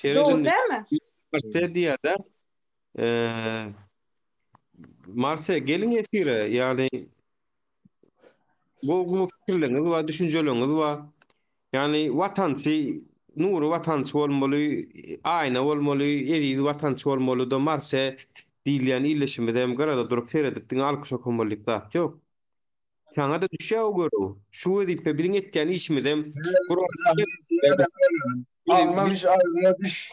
Dogry dälmi? Marse diýýär-de. Eee Marse geliň efire, ýagny Gowy pikirleriňiz bar, düşünjeleriňiz bar. Ýagny watançy, Nury watançy bolmaly, Aýna bolmaly, Eziz watançy bolmaly-da Marse diýilýän ildeşimizem gyrada durup seredip diňe alkyş okamaly diýip zat ýok. Saňa-da düşýär o görew. Şu wezipe biziň etýän işimizem Alma biş agzyňa düş.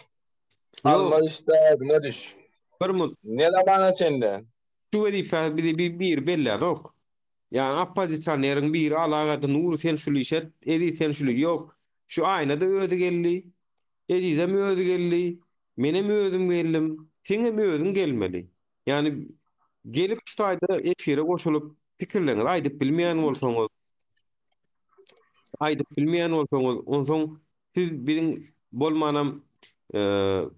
Alma bişse agzyňa düş. Bir mut. Ne zamana çenli? Şu wezipä bizi bir biri bellänok. Ýagny oppozisioneriň biri alagady Nury sen şul işi et, Eziz sen şul ýok. Şu Aýna-da özi geldi. Ezizem özi geldi. Menem özüm geldim. Seňem özüň gelmeli. Ýagny gelip şu taýda efire goşulyp pikirleriňizi aýdyp bilmeýän bolsaňyz, aýdyp bilmeýän bolsaňyz, onsoň siz biziň bolmanam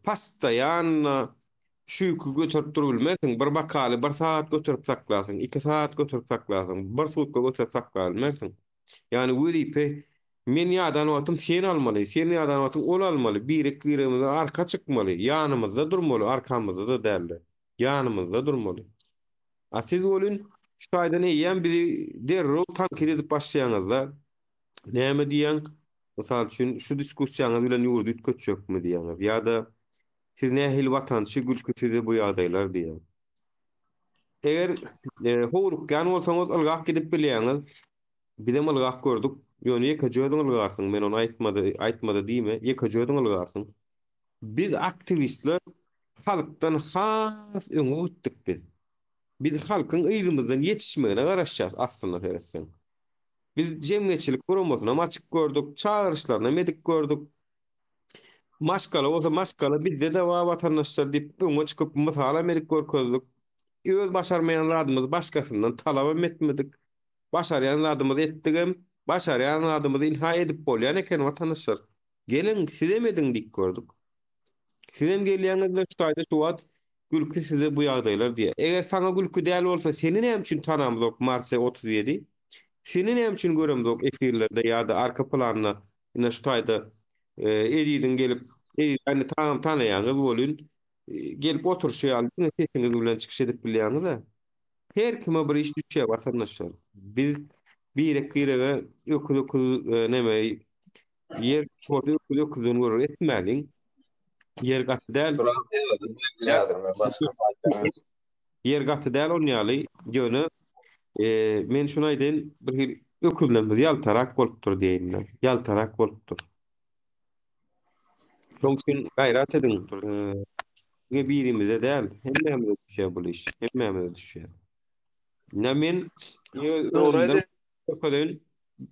postoýanno Şu ýüki göterip durubilmersiň, bir bokaly bir sagat göterip saklarsyň, iki sagat göterip saklarsyň, bir sutka göterip saklabilmersiň. Ýagny wezipe men ýadan wagtym sen almaly, sen ýadan wagtyň ol almaly, birek-biregimize arka çykmaly, ýanymyzda durmaly, arkamyzda-da däl-de, ýanymyzda durmaly. A siz welin şu taýdan eýýäm bizi derrew tankyt edip başlaýaňyzda, näme diýýäň, mysal üçin, şu diskussiýaňyz bilen ýurdy üýtgetjekmi diýýäňiz, ýa-da Siz nähili watançy gülki size bu ýagdaýlar diýýär. Eger howlukýan bolsaňyz ylgap gidip bilýäňiz. Bizem ylgap gördük. Ýöne ýekeje özüň ylgarsyň. Men ony aýtmady, aýtmady diýme. Ýekeje özüň ylgarsyň. Biz aktiwistler halkdan has öňe gitdik biz. Biz halkyň yzymyzdan ýetişmegine garaşýas aslynda seretseň. Biz jemgyýetçilik guramasynam açyp gördük, çagyryşlarynam edip gördük. Maşgala bolsa maşgala bizde-de bar watandaşlar diýip öňe çykyp mysalam edip görkezdik. Öz başarmaýan zadymyzy başgasyndan talabam etmedik. Başarýan zadymyzy etdigem, başarýan zadymyzy ynha edip bolýan eken watandaşlar. Geliň sizem ediň diýip gördük. Sizem gelýäňizde şu taýda şu wagt gülki size bu ýagdaýlar diýýär. Eger saňa gülki däl bolsa seni näme üçin tanamzok Marse 37? Seni näme üçin göremzok efirlerde ýa-da arka planda Ine şu taýda Eziziň gelip, Eziz indi tagam tanaýaňyz welin, gelip oturyşy ýaly diňe sesiňiz bilen çykyş edip bilýäňiz-ä. Her kime bir iş düşýär watandaşlar. Biz birek-birege öküz-öküz neme ýer bolsa öküz öküzden görer etmäliň. Ýer gaty däl. Ýer gaty däl on ýaly, ýöne men şuny aýdaýyn, bir hili öküzlerimiz ýaltarak bolupdyr diýeýin-de, ýaltarak bolupdyr. Şoň üçin gaýrat ediň, diňe birimize däl, hemmämize düşýär bul iş, hemmämize düşýär. Ne men Dogry özümden aýdýaň. görkezeýin.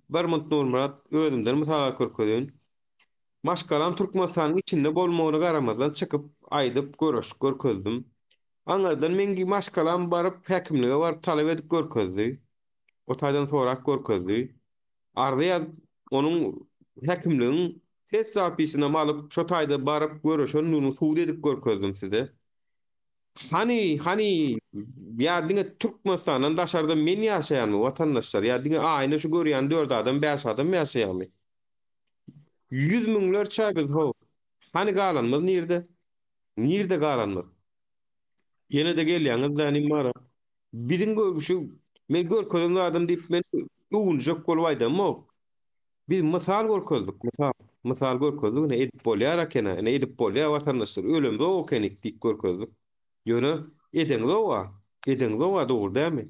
Bir munt Nurmyrat özümden mysal alyp görkezeýin. Maşgalam Türkmenistanyň içinde bolmagyna garamazdan çykyp aýdyp göreşip görkezdim. Aňyrdan meň maşgalam baryp häkimlige baryp talap edip görkezdi. O taýdan sorap görkezdi. Arza ýazyp onuň häkimligiň ses zapisinem alyp şo taýda baryp göreşendigini subut edip görkezdim size. Hany, hany, ýa diňe Türkmenistandan daşarda men ýaşaýanmy watandaşlar, ýa diňe aýna şu görýän dört adam, bäş adam ýaşaýarmy? Ýüz müňlerçe biz how. Hany galanymyz nirde? Nirde galanymyz? Ýene-de gelýäňiz dänim bara. Biziň gör şu men görkezen zadym diýip men öwünjek bolup aýdamok. Biz mysal görkezdik, mysal. Mysal görkezdik, ine edip bolýar ekeni, ine edip bolýar watandaşlar, ölemzok ekenik diýip görkezdik. Ýöne edeňzog-a, edeňzog-a dogry dälmi?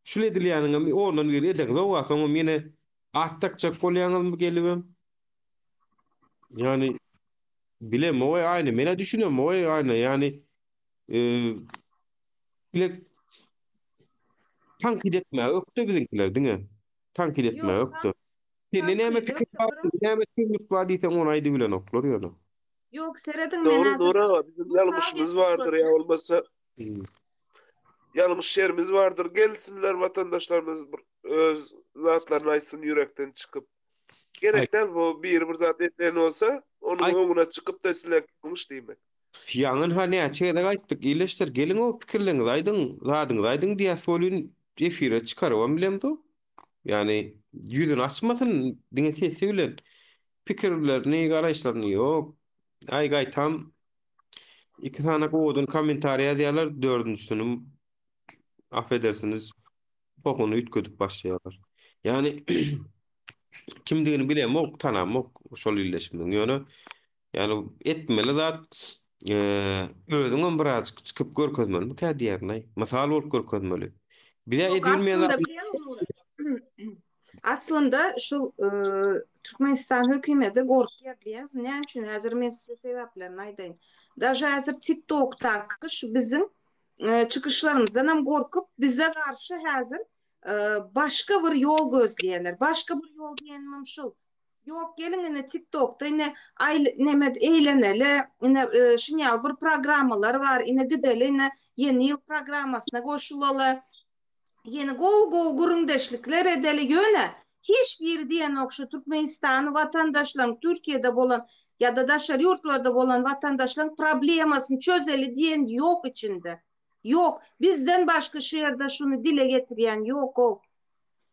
Şul edilýäniňem ondan biri edeňzog-a, soňam ýene at dakjak bolýaňyzmy gelibem? Ýani bilemog-aý aýna, men-ä düşünemog-aý aýna, ýani bile tankyt etmäge ökde biziňkiler diňe. Tankyt etmäge ökde. Sende näme pikir bar, näme tüýnük bar diýseň ony aýdybilenoklar ýöne. Ýok, serediň men Dogry, häzir dogry aga, bizim mysal ýalňyşymyz getirip bardyr ýa görkezeyim. bolmasa ýalňyş ýerimiz bardyr. Gelsinler watandaşlarymyz bir öz zatlaryny aýtsyn ýürekden çykyp. Gerek däl bu biri bir zat eden bolsa, onuň öňüne çykyp-da sizler ýalňyş diýmek. Ýaňyn-ha näçe gezek aýtdyk, ildeşler, geliň-ow pikirleriňizi aýdyň, zadyňyzy aýdyň diýýäs welin, efire çykarybam bilemzok. Ýagny ýüzüni açmasyn, diňe sesi bilen pikirlerini, garaýyşlaryny ýok. Aý gaýtam iki sany owadan kommentariý ýazýarlar, dördünjisini affedersiniz pohuny üýtgedip başlaýarlar. Ýagny kimdigini bilemok, tanamok şol ildeşimiziň. Ýöne Ýagny etmeli zat özüňem birazjyk çykyp görkezmelimikä diýýärin-aý. Mysal bolup görkezmeli. Bize Ýok, edilmeýän aslynda zat bilýäňmi Aslynda şu Türkmenistan hökümeti gorkýar bilýäňizmi? Näme üçin? Häzir men size sebäplerini aýdaýyn. Daže häzir TikTokdaky şu biziň çykyşlarymyzdan hem gorkup bize garşy häzir başga bir ýol gözleýärler. Başga bir ýol diýenimem şul. Ýok geliň ine tiktokda ine aý neme eýleneli ine şunýaly bir programmalar bar ine gideli ine ýeni ýyl programmasyna goşulaly ýene gowy gowy gürrüňdeşlikler edeli ýöne hiç biri diýenok şu Türkmenistany watandaşlaryň Türkiýede bolan ýa-da daşary ýurtlarda bolan watandaşlaryň problemasyny çözeli diýen ýok içinde ýok bizden başga şu ýerde şuny dile getirýän ýokow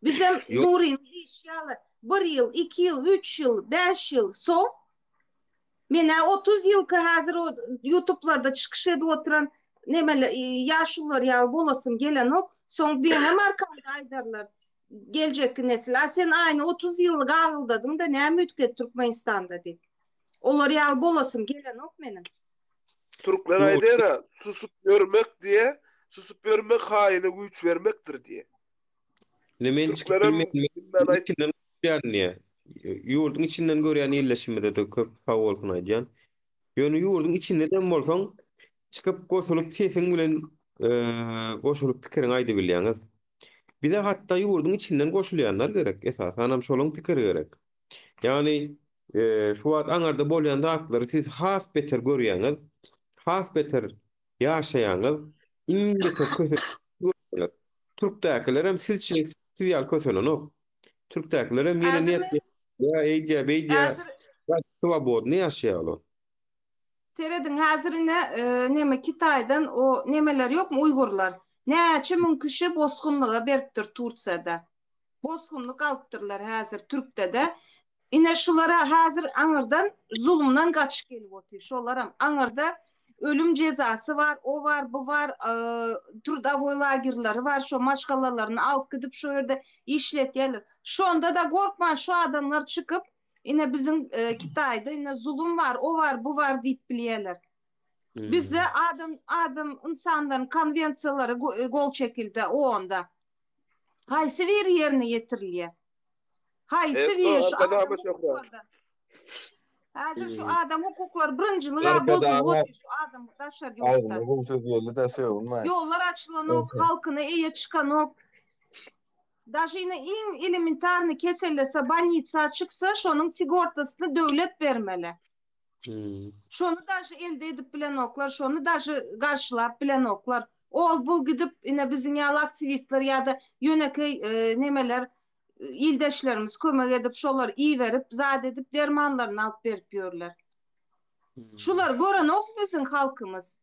Bizem Nurynyň diýşi ýaly, bir ýyl, iki ýyl, üç ýyl, bäş ýyl soň, men-ä 30 ýylky häzir o ýutublarda çykyş edip oturan nemeli ýaşulular ýaly bolasym gelenok. Soň meňem arkamda aýdarlar geljekki nesil, a sen aýny 30 ýyllyk agyldadyň-da näme üýtgedi Türkmenistanda diýip. Olar ýaly bolasym gelenok meniň. Türkler aýdýar-a, susup ýörmek diýe, susup ýörmek haýyna güýç bermekdir diýe. Indi men çykyp Türklerem bilmeýän, bilmän ýurduň aýt. içinden görýän diýýär. Ýurduň içinden görýän ildeşimize-de köp sag bolsun aýdýan. Ýöne ýurduň içinde-dem bolsaň, çykyp goşulyp sesiň bilen goşulyp pikiriňi aýdybilýäňiz. Bize hatda ýurduň içinden goşulýanlar gerek, esasanam şolaň pikiri gerek. Ýagny şu wagt aňarda bolýan zatlary siz has beter görýäňiz, has beter ýaşaýaňyz, iň beter kösenýäňiz. Türkdäkilerem sizçe siz ýaly kösenenok. Türkdäkilerem ýene Häzir net men ýa eýdýä beýdýä häzir swobodny ýaşaýar olar. Serediň häzir ine neme Kitaýdan o nemeler ýokmy uýgurlar. Näçe müň kişi bosgunlyga beripdir Tursiýada. Bosgunlyk alypdyrlar häzir Türkdede. Ine şulara häzir aňyrdan zulumdan gaçyp gelip otyr. Şolaram aňyrda ölüm jezasy bar, o bar, bu bar, trudowoý lagerleri bar, şo maşgalalaryny alyp gidip şo ýerde işletýärler. Şonda-da gorkman şu adamlar çykyp, ine biziň Kitaýda ine zulum bar, o bar, bu bar diýip bilýärler. Bizde adam adam ynsanlaryň konwensiýalary gol çekildi OON-da. Haýsy biri ýerine ýetirilýär? Haýsy biri şu adam hukuklarydan? Häzir şu adam hukuklary birinjilige bozulyp otyr şu adam daşary ýurtda. Agzyna gowy söz geldi-de sögünme. Ýollar açylanok, halkyna eýe çykanok. Daže ine iň elementarny kesellese bolnitsa çyksa şonuň sigortasyny döwlet bermeli. Şony daže elde edip bilenoklar, şony daže garşylap bilenoklar. Ol bul gidip ine biziň ýaly aktiwistler ýa-da ýönekeý nemeler ildeşlerimiz kömek edip şolar iberip zat edip dermanlaryny alyp berip ýörler. Şulary görenok biziň halkymyz.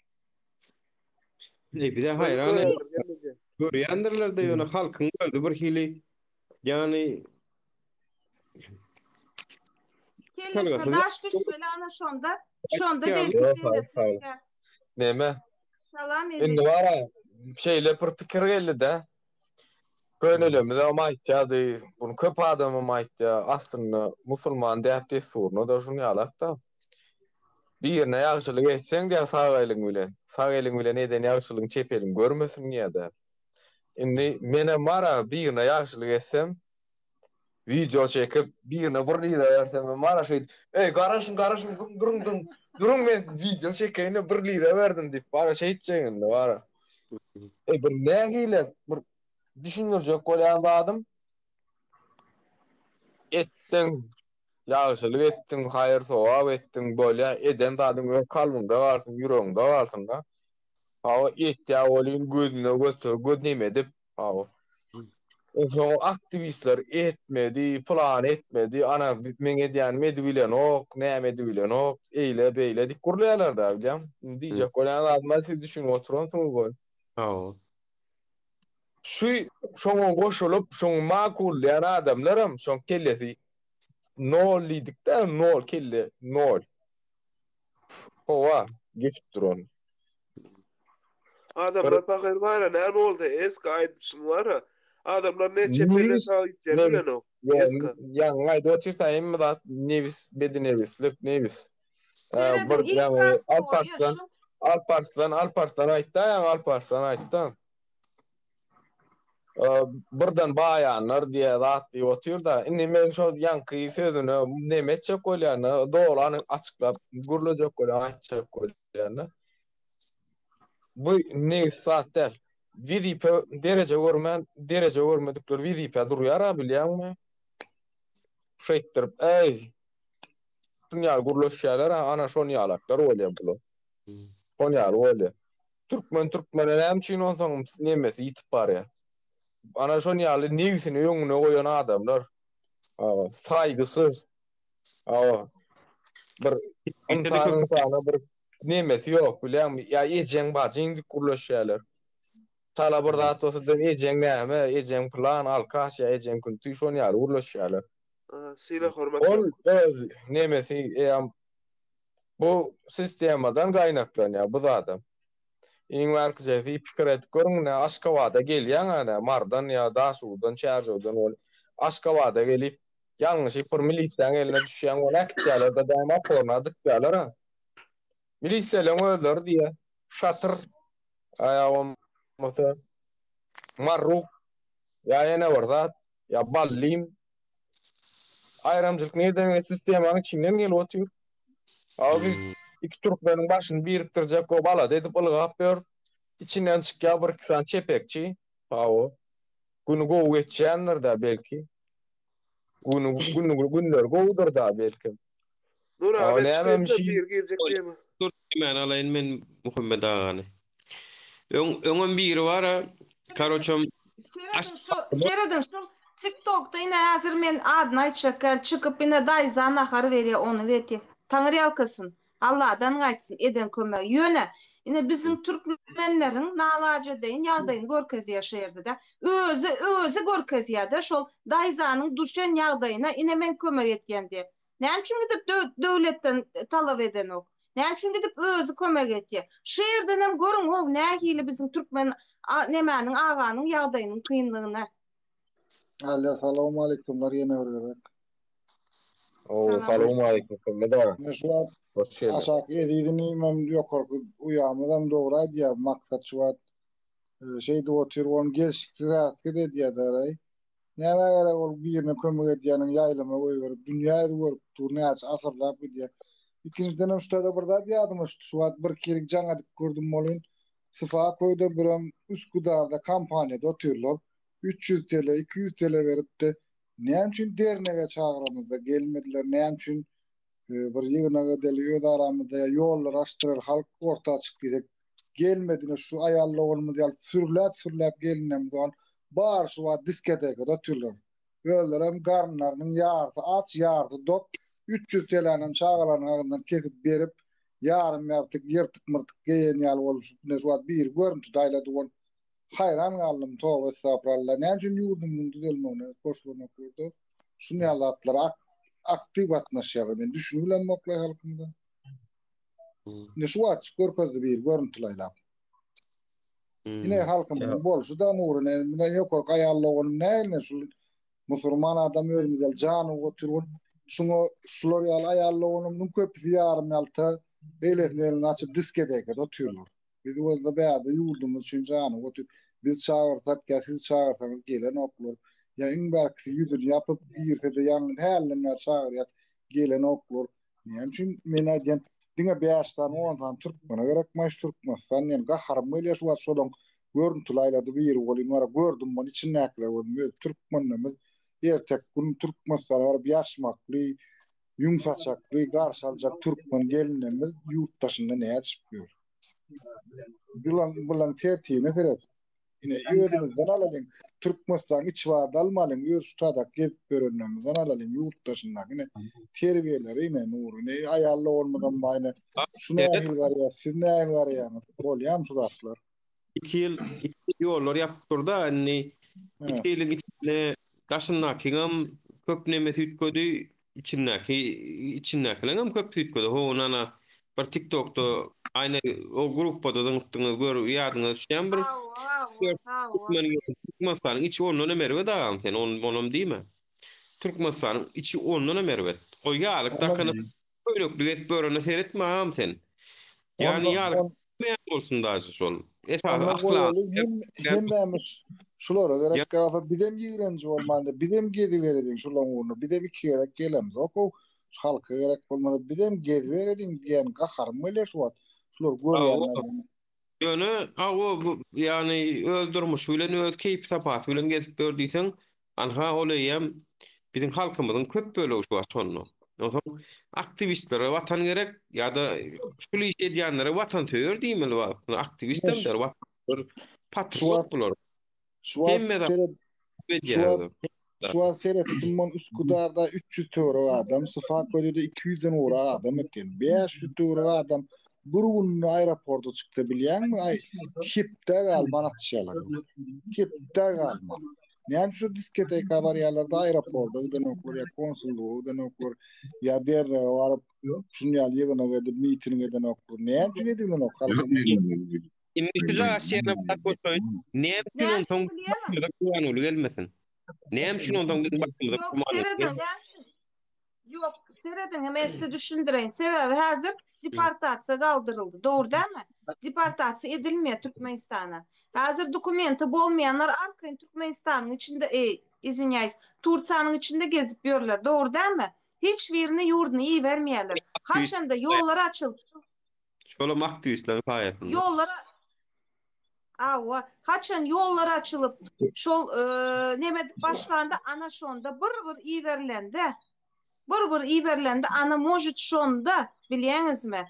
Ne bize haýran görýändirler-de ýöne halkyň özi bir hili ýany Kellesine daş düşmeli ana şonda şonda belki kellesi çeker. Neme? Salam Eziz. Indi bara şeýle bir pikir geldi-de. Könelerimiz hem aýtýardy, bunu köp adam hem aýtýar. Aslynda musulman däp-dessuryna-da şuny ýalak-da. Birine ýagşylyk etseň diýýär sag eliň bilen. Sag eliň bilen eden ýagşylygyň çep eliň görmesin diýýär-de. Indi menem bar-a birine ýagşylyk etsem, wideo çekip, birine bir lira bersem hem bar-a şeýdip, Eý, garaşyň, garaşyň, duruň, duruň, duruň, duruň men wideo çekeýin-de bir lira berdim diýip, bar-a şeýtjek indi bar-a. Eý, bir nähili bir düşündirjek bolýan zadym, etdiň, ýagşylyk etdiň, haýyr-sogap etdiň, bolýa, eden zadyň öz kalbyňda galsyn, ýüregiňde galsyn-da. Hawa, etýä welin gözüne göter, göz neme edip, hawa. Onsoň aktiwistler etmedi, pylany etmedi, ana meň edýänim edibilenok, näme edibilenok, eýle, beýle diýip gürleýärler-dä, bilýäň. Indi diýjek bolýan zadyma siz düşünip oturansyňyz goý. Hawa. Şu şoňa goşulyp, şoňy makullaýan adamlaram şoň kellesi nol diýdik-dä, nol kelle, nol. Howa geçip duran. Adamlar pahyr bara näme bolsa eski aýdyşyň bara. Adamlar ne çep ele sag gitjegini bilenok. Eski. Ýaňy aýdyp otyrsa hemme zat nebis, bedinebislik, nebis. Serediň, Bir iň ýaňy prostoýy Alparslan, şu. Alparslan, Alparslan aýtdy, ýaňy Alparslan aýtdy. Birden baýanlar diýe zat diýip otyr-da. Indi men şo ýaňky sözüne neme etjek bolýan-da, doly anyk açyklap gürlejek bolýan, aýtjak bolýan-da. Bu negis zat däl. Wezipe, dereje görmän, dereje görmedikler wezipä durýar-a bilýäňmi? Şeýtdirip, äý, şuny ýaly gürleşýärler-a, ana şony ýalaklar bolýar bular. Şony ýaly bolýar. Türkmen türkmene näme üçin onsoň nemesi ýitip barýar? Ana şon ýaly nebsini öňüne goýan adamlar. Hawa, saýgysyz. Hawa. Bir ynsan ynsana bir nemesi ýok, bilýäňmi? Ýa ejeň bajyň diýip gürleşýärler. Çala bir zat bolsa da ejeň näme, ejeň pylan, alkaş ýa ejeň künti şon ýaly gürleşýärler. Sylag hormat Ol öz nemesi eýýäm Bu sistemadan gaýnaklanýar bu zadam. Iň bärkijesi pikir edip görüň ine Aşgabada gelýäň ene Mardan ýa Daşoguzdan Çärjewden bolup Aşgabada gelip ýalňyşyp bir milisiýaň eline düşýäň ony äkitýärler-de däme oporna dykýarlar-a. Milisiýalaryň özleri diýýär şatyr ýa bolmasa marruk ýa ýene bir zat ýa ballym Aýramçylyk nirden gelip sistemanyň içinden gelip otyr. A biz hmm. iki türkmeniň başyny birikdirjek bolup alada edip ylgap ýörüs. Içinden çykýar bir iki sany çepekçi. Hawa. Güni gowy geçýändir da belki. Güni güni günleri gowudyr da belki. Nur abi näme bir girjek diýme. Dur men alaýyn men Muhammet agany. Öň öňem biri bar-a. Karoçam Serediň şu, serediň şu TikTokda ine häzir men adyny aýtjak däl, çykyp ine daýza nahar berýär, ony berýär. Taňry ýalkasyn. Alladan gaýtsyn eden kömegi. Ýöne ine biziň türkmenleriň nalajedeýin ýagdaýyny görkezýär şu ýerde-de. Özi özi görkezýär-de şol daýzanyň düşen ýagdaýyna ine men kömek etýän diýip. Näme üçin gidip döwletden talap edenok? Näme üçin gidip özi kömek etýär? Şu ýerdenem görüň how nähili biziň türkmen nemäniň aganyň ýagdaýynyň kynlygyny. Alo salowmaleýkumlar ýene bir gezek. Oo salowmaleýkum Muhammet aga. Men şu wagt Hoş geldiň. aşaky Eziz inimem ýokarky uýamyzam dogry aýdýar Maksat şu wagt şeýdip otyr ony gelşiksiz ätgit edýärler-aý. Nämä gerek ol birine kömek edýäniň ýaýlyma goýberip, dünýä ýüzi görüp dur, näçe asyrlap gidýär. Ikinjidenem şu taýda bir zat ýadyma düşdi, şu wagt bir kilik jaň edip gördüm welin, Sypa köýde birem Üsküdarda kompaniýada otyrlar. 300 TL, 200 TL berip-de, näme üçin dernege çagyramyzda gelmediler, näme üçin bir ýygnak edeli öz aramyzda ýa ýollary açdyraly halk orta çyk diýsek gelmedine şu aýal doganymyz ýaly sürläp sürläp gelinlerimiz ol bar şu wagt diskotekada otyrlar. Özlerem garynlarynyň ýarysy aç ýarysy dok 300 telänem çagalarynyň agzyndan kesip berip ýarym ýartyk ýyrtyk myrtyk geýen ýaly boluşyp ine şu wagt biri görüntüde aýlady ol haýran galdym toba estagfurallah näme üçin ýurdumyzyň düzelmegine goşulanoklarda şuny ýaly zatlara aktiw gatnaşýarlar men düşünibilemokla halkymyza ine şu wagt görkezdi biri görüntüli aýlap ine halkymyzyň bolşy da nury ine mine ýokarky aýal doganym nähili şu musurman adam özümiz ýaly janyp otyr şuňa şular ýaly aýal doganymyzyň köpüsi ýarym ýalta beýlesini elini açyp disketekada otyrlar Biz bolsa bärde ýurdumyz üçin janyp otyr. Biz çagyrsak ýa siz çagyrsaňyz gelenoklar. Ýa iň bärkisi ýüzüni ýapyp girse-de ýaňy hälden bäri çagyrýas gelenoklar. Näme üçin men aýdýan diňe bäş sany on sany türkmene gerekmaý şu Türkmenistan diýen gaharym gelýär şu wagt şolaň görüntüli aýlady biri welin bara gördüm muny içindäkiler welin öz türkmenlerimiz ertek gün Türkmenistana baryp ýaşmakly Ýüň saçakly garşy aljak türkmen gelinlerimiz ýurt daşynda nädişip ýör? Bulaň bulaň tertibine seret. Ine özümizden alalyň. Türkmenistanyň içi barda almalyň. Öz şu tadak gezip ýörenlerimizden alalyň ýurt daşyndaky ine terbiýeleri ine Nury ine aýal doganymyzam bar ine. Şu nähili garaýar siz nähili garaýaňyz? Bolýamy şu zatlar? 2 ýyl 2 ýyl ýollar ýapyp durda indi 2 ýylyň içinde daşyndakyňam köp nemesi üýtgedi içindäki içindäkileriňem köpüsi üýtgedi ho nana bir TikTokda aýna o gruppada zyňypdyňyz gör ýadyňyza düşýän bir Hawa, hawa, hawa. Türkmenistanyň içi ondan hem erbet agam sen onam diýme. Türkmenistanyň içi ondan hem erbet. O ýalyk dakynyp Köýnekli gezip ýörene seretme agam sen. Ýagny ýaly bilmeýän bolsun daže şol. Esasy Onda ahlak. goýaly hem hemmämiz şulara gerek galsa bizem ýigrenji bolmanda bizem gezibereliň şulaň ugrunda bizem iki gezek gelemzok-ow şu halka gerek bolmasa bizem gezibereliň diýen gaharym gelýär şu wagt şulary görýän Ýöne hawa bu ýagny öz durmuşy bilen öz keýpi-sapasy bilen gezip ýör diýseň, anha ol eýýäm biziň halkymyzyň köp bölegi şu wagt şonda. Onsoň aktiwistlere watan gerek ýa-da şul işi edýänlere watansöýer diýmeli wagtynda. Aktiwistem däl, watansöýer, patriot bular. Şu wagt Hemme zat seret şu wagt şu wagt seretdim men Üsküdarda 300 töwerek adam, Syfaköýde 200-den gowrak adam eken. 500 töwerek adam bir günde aeroporta çyksa bilýäňmi? Aý, hepdä galman atyşýarlar. Hepdä galman. Näme şu diskoteka barýarlar-da aeroporta gidenoklar ýa konsullyga gidenoklar ýa dernege baryp şuny ýaly ýygnak edip miting edenoklar. Näme üçin edilenok halkyň? Indi şu jagaş ýerine bir zat goşaýyn. Näme üçin Näme onsoň üçin bilýärmi? başymyza Gurbanguly gelmesin? Näme üçin onsoň biziň başymyza Ýok, Gurbanguly serediň, gelmesin? näme üçin? Ýok, serediň, men size düşündireýin. Sebäbi häzir deportasiýa galdyryldy. Dogry dälmi? Deportasiýa edilmeýär Türkmenistana. Häzir dokumenti bolmaýanlar arkaýyn Türkmenistanyň içinde, eý, izwinýaýs, Tursiýanyň içinde gezip ýörler. Dogry dälmi? Hiç birini ýurduna ibermeýärler. Haçanda ýollar açylyp, şu Şolam aktiwistleriň saýasynda. Ýollar Hawa, haçan ýollar açylyp, şol neme edip başlanda, ana şonda bir-bir iberilende, bir-bir iberilende, ana может şonda, bilýäňizmi?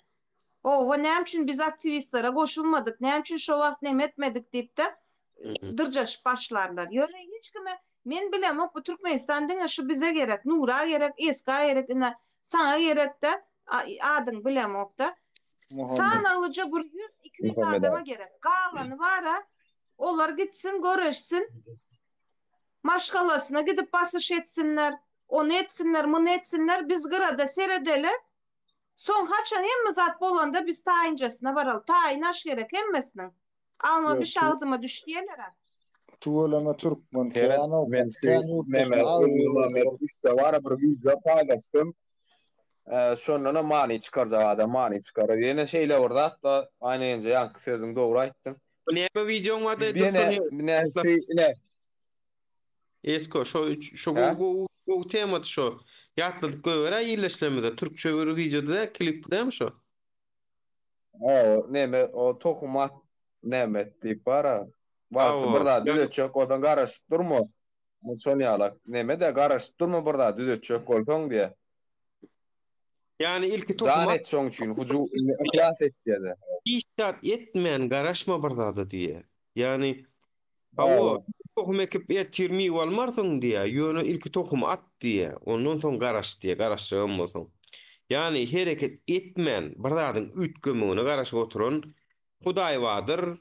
Owa, näme üçin biz aktiwistlere goşulmadyk, näme üçin şo wagt neme etmedik diýip-de, dyrjaşyp başlarlar. Ýöne hiç kime Men bilemok bu Türkmenistan diňe şu bize gerek Nura gerek Eska gerek ine saňa gerekde adyň bilemokda sanaglyja bir ýüz 200 adama gerek galany bara olar gitsin göreşsin maşgalasyna gidip basyş etsinler ony etsinler muny etsinler biz gyrada seredeli soň haçan hemme zat bolanda biz taýynjasyna baraly taýyn aş gerek hemmesiniň Alma biş agzyma düş diýerler-ä. Tüweleme türkmen Seret, kän men okat şu kän ýurt neme daşyna agzy Muhammet görseler. üçde bara bir wideo paýlaşdym. Ee, şondanam many çykarjak adam many çykarar. Ýene şeýle bir zat da, Aýna ýenje ýaňky sözüň dogry aýtdyň. Näme wideoň bardy Ýene ine şu ine Esko şo şo Hä? gowy gowy gowy temady şo. Ýatladyp goýberäý illeşlerimize. Türkçe bir wideody däl, klipdi dämi şo? O neme o tohum at neme diýip bara. Wagty bir zat düzetjek bolsaň garaşyp durma. Şol ýalak neme-de garaşyp durma bir zat düzetjek bolsaň diýýär. Ýani ilki tohum Jan et şoň üçin, huju yhlas et diýýär. Hiç zat etmän garaşma bir zada diýýär. Ýani hawa, tohum ekip ertir miwe almarsyň diýýär, ýöne ilki tohumy at diýýär, ondan soň garaş diýýär, garaşjagam bolsaň. Ýani hereket etmän bir zadyň üýtgemegine garaşyp oturan Hudaý bardyr,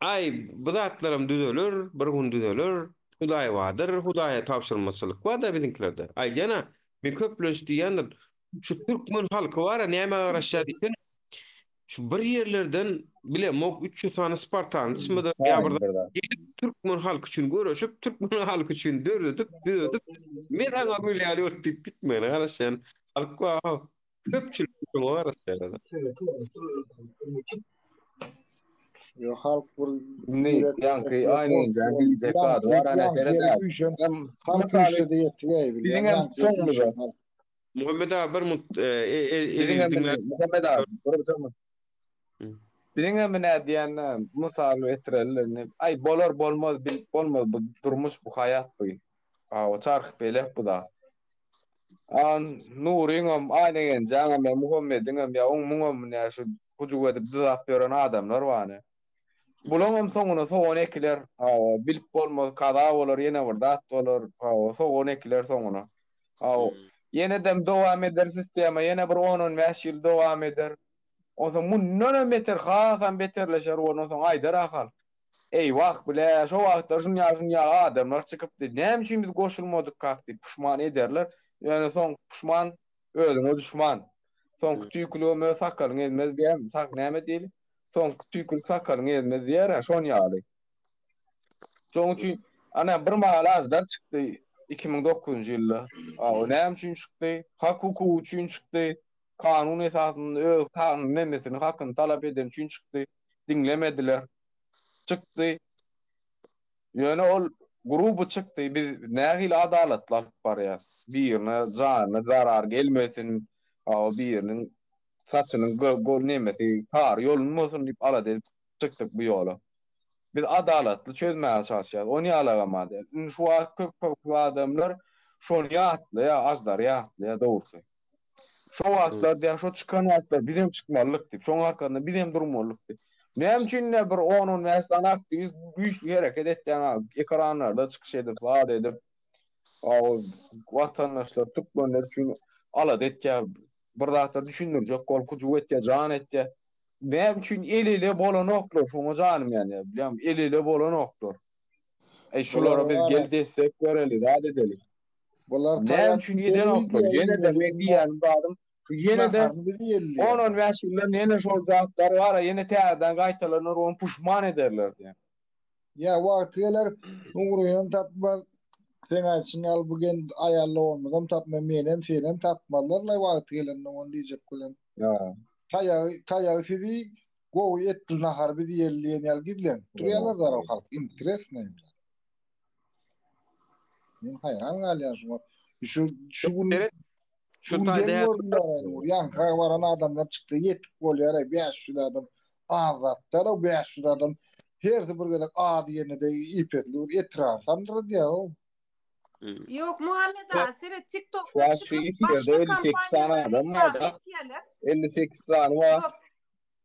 Aý, bu zatlaram düzeler, bir gün düzeler. Hudaý bardyr, Hudaýa tabşyrmaçylyk bar-da biziňkilerde. Aýdýan-a, men köplenç diýýändir, şu türkmen halky bar-a nämä garaşýar diýsene, şu bir ýerlerden bilemok 300 sany spartançmydyr ýa bir zat gelip türkmen halky üçin göreşip, türkmen halky üçin döredip, düzedip, men saňa gül ýaly ýurt diýip gitmegine garaşýan halk bar. Köpçülik şoňa garaşýar. Ýo halk bir Indi ýaňky aýnynjan diýjek zady bar ana seret Halk güýçde ýetdi Biziň hem soňumyza. Muhammet aga bir mut Biziň hem Muhammet aga bir Biziň hem näme diýende mysal getireli. Aý bolar bolmaz bilip bolmaz bu durmuş bu haýat bu. Awa çarh belek bu da. An Nuryňam, Aýnagenjaňam, ýa Muhammediňem, ýa oň muňam nä şu hujuk edip dyzap ýören adamlar bar ne. Bulaňam soňuna sogan ekiler. Hawa, bilip bolmaz, kaza bolar, ýene bir zat bolar. Hawa, sogan ekiler soňuna. Hawa, ýenedem dowam eder sistema, ýene bir on-on bäş ýyl dowam eder. Onsoň mundanam beter, hasam beterleşer, ondan soň aýdar-a halk. Eý-wah, bile, şo wagtlar şunýa-şunýa adamlar çykypdy, näme üçin biz goşulmadykkak diýip puşman ederler. Ýöne soňky puşman özüňe duşman. Soňky tüýküligem öz sakalyňy ezmez diýýärmi? Sak näme diýeli? Soňky tüýkülik sakalyňy ezmez diýer-ä, şon ýaly. Şonuň üçin ana bir mahal aždar çykdy 2009-njy ýylda. A o näme üçin çykdy? Hak-hukugy üçin çykdy. Kanun esasynda öz kanun nemesini, hakyny talap edeni üçin çykdy. Diňlemediler. Çykdy. Ýöne ol gruby çykdy. Biz nähili adalatly alyp barýas? Birine janyna zarar gelmesin, a biriniň saçynyň gol nemesi tary ýolunmasyn diýip alada edip çykdyk bu ýola. Biz adalatly çözmäge çalyşýas. Ony ýalagam däl. Indi şu wagt köp köp adamlar şony ýatlaýar, aždary ýatlaýar dogrusy. Şo wagtlar diýýär, şo çykan wagtlar bizem çykmalydyk diýip, şoň arkasynda bizem durmalydyk diýip. Näme üçin ine bir on-on bäş sany aktiwist güýçli hereket etýän, ekranlarda çykyş edip, zat edip, watandaşlar, türkmenler üçin alada etýär, bir zatlar düşündirjek bolup hyjuw etýär, jan etýär. Näme üçin el-ele bolanoklar, şoňa janym ýanýar, bilýäňmi, el-ele bolanoklar. Eý, şulara biz gel destek bereli, zat edeli. Bular Näme üçin edenoklar? Ýene-de men diýýänim zadym, şu ýene-de on-on bäş ýyldan ýene şol zatlar bar, ýene täzeden gaýtalanar, ony puşman ederler diýýän. Ýa wagty geler, Nuryňam tapmaz, seň aýdyşyň ýaly bu gen aýal doganymyzam tapmaz, menem, senem tapmazlar-la wagty gelende ony diýjek bilen. Ýa. Taýagy, taýagy sizi gowy etli nahary biz iýeli diýen ýaly gizlenip durýarlar zara halk, interesno. Men haýran galýan şuňa. Şu şu gün şu gün taýda ýaňka baran adamlar çykdy, ýetik bolýar, 500 adam az zat däl, 500 adam hersi bir gezek A diýende ipetli bir etrap sandyrdy-ýa. Ýok, Muhammet aga, seret TikTokda çykyp başga 58 sany adam bar. 58 sany bar.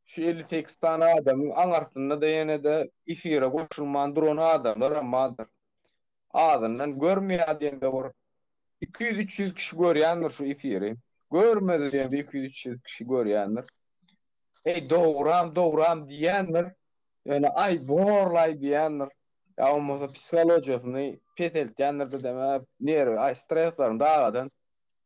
Şu 58 sany adamyň aňarsynda-da ýene-de efire goşulman duran adamlaram bardyr. Azyndan görmeýär diýende bir 200-300 kişi görýändir şu efiri. Görmedi diýende 200-300 kişi görýändir. Eý dogram, dogram diýýändir. Ýöne aý borlaý diýýändir. Ýa bolmasa psihologiýasyny peseltýändir diýdem, nerwi, aý streslerini dagadan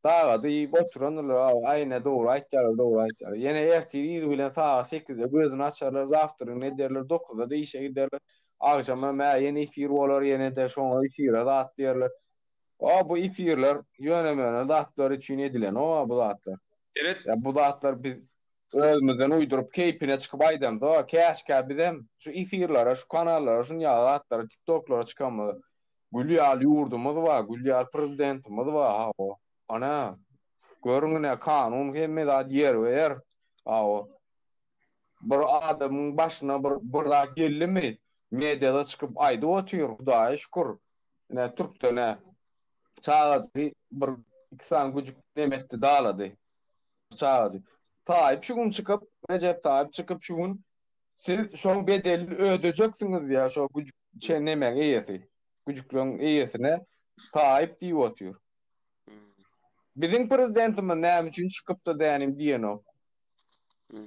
Sagady iýip oturandyrlar, aý ine dogry aýtýarlar, dogry aýtýarlar. Ýene ertir ir bilen sagat sekizde gözüni açarlar, zawtrygyny ederler, dokuzda-da işe giderler. Agşamam hä ýene efir bolar, ýene-de şoňa efire zat diýerler. O bu efirler ýöne-möne zatlar üçin edilenok-a bu zatlar. Seret. Ýa bu zatlar biz özümizden uýduryp keýpine çykyp aýdamzok-a. Käşgä bizem şu efirlere, şu kanallara, şuny ýaly zatlara, tiktoklara çykamyzda Gül ýaly ýurdumyz bar, gül ýaly prezidentimiz bar, hawa. Ana, görüň ine, kanun hemme zat ýerbe-ýer. Hawa. Bir adamyň başyna bir bir zat geldimi? Mediada çykyp aýdyp otyr, Hudaýa şükür. Ine türkde ne çagajygy bir iki sany güjük neme etdi, dalady. Çagajyk. Taýyp şu gün çykyp, Rejep Taýyp çykyp şu gün siz şoň bedelini ödejeksiňiz diýýär şo güjük çe nemäň eýesi. Güjükleň eýesine Taýyp diýip otyr. Biziň prezidentimiz näme üçin çykypda dänim diýenok.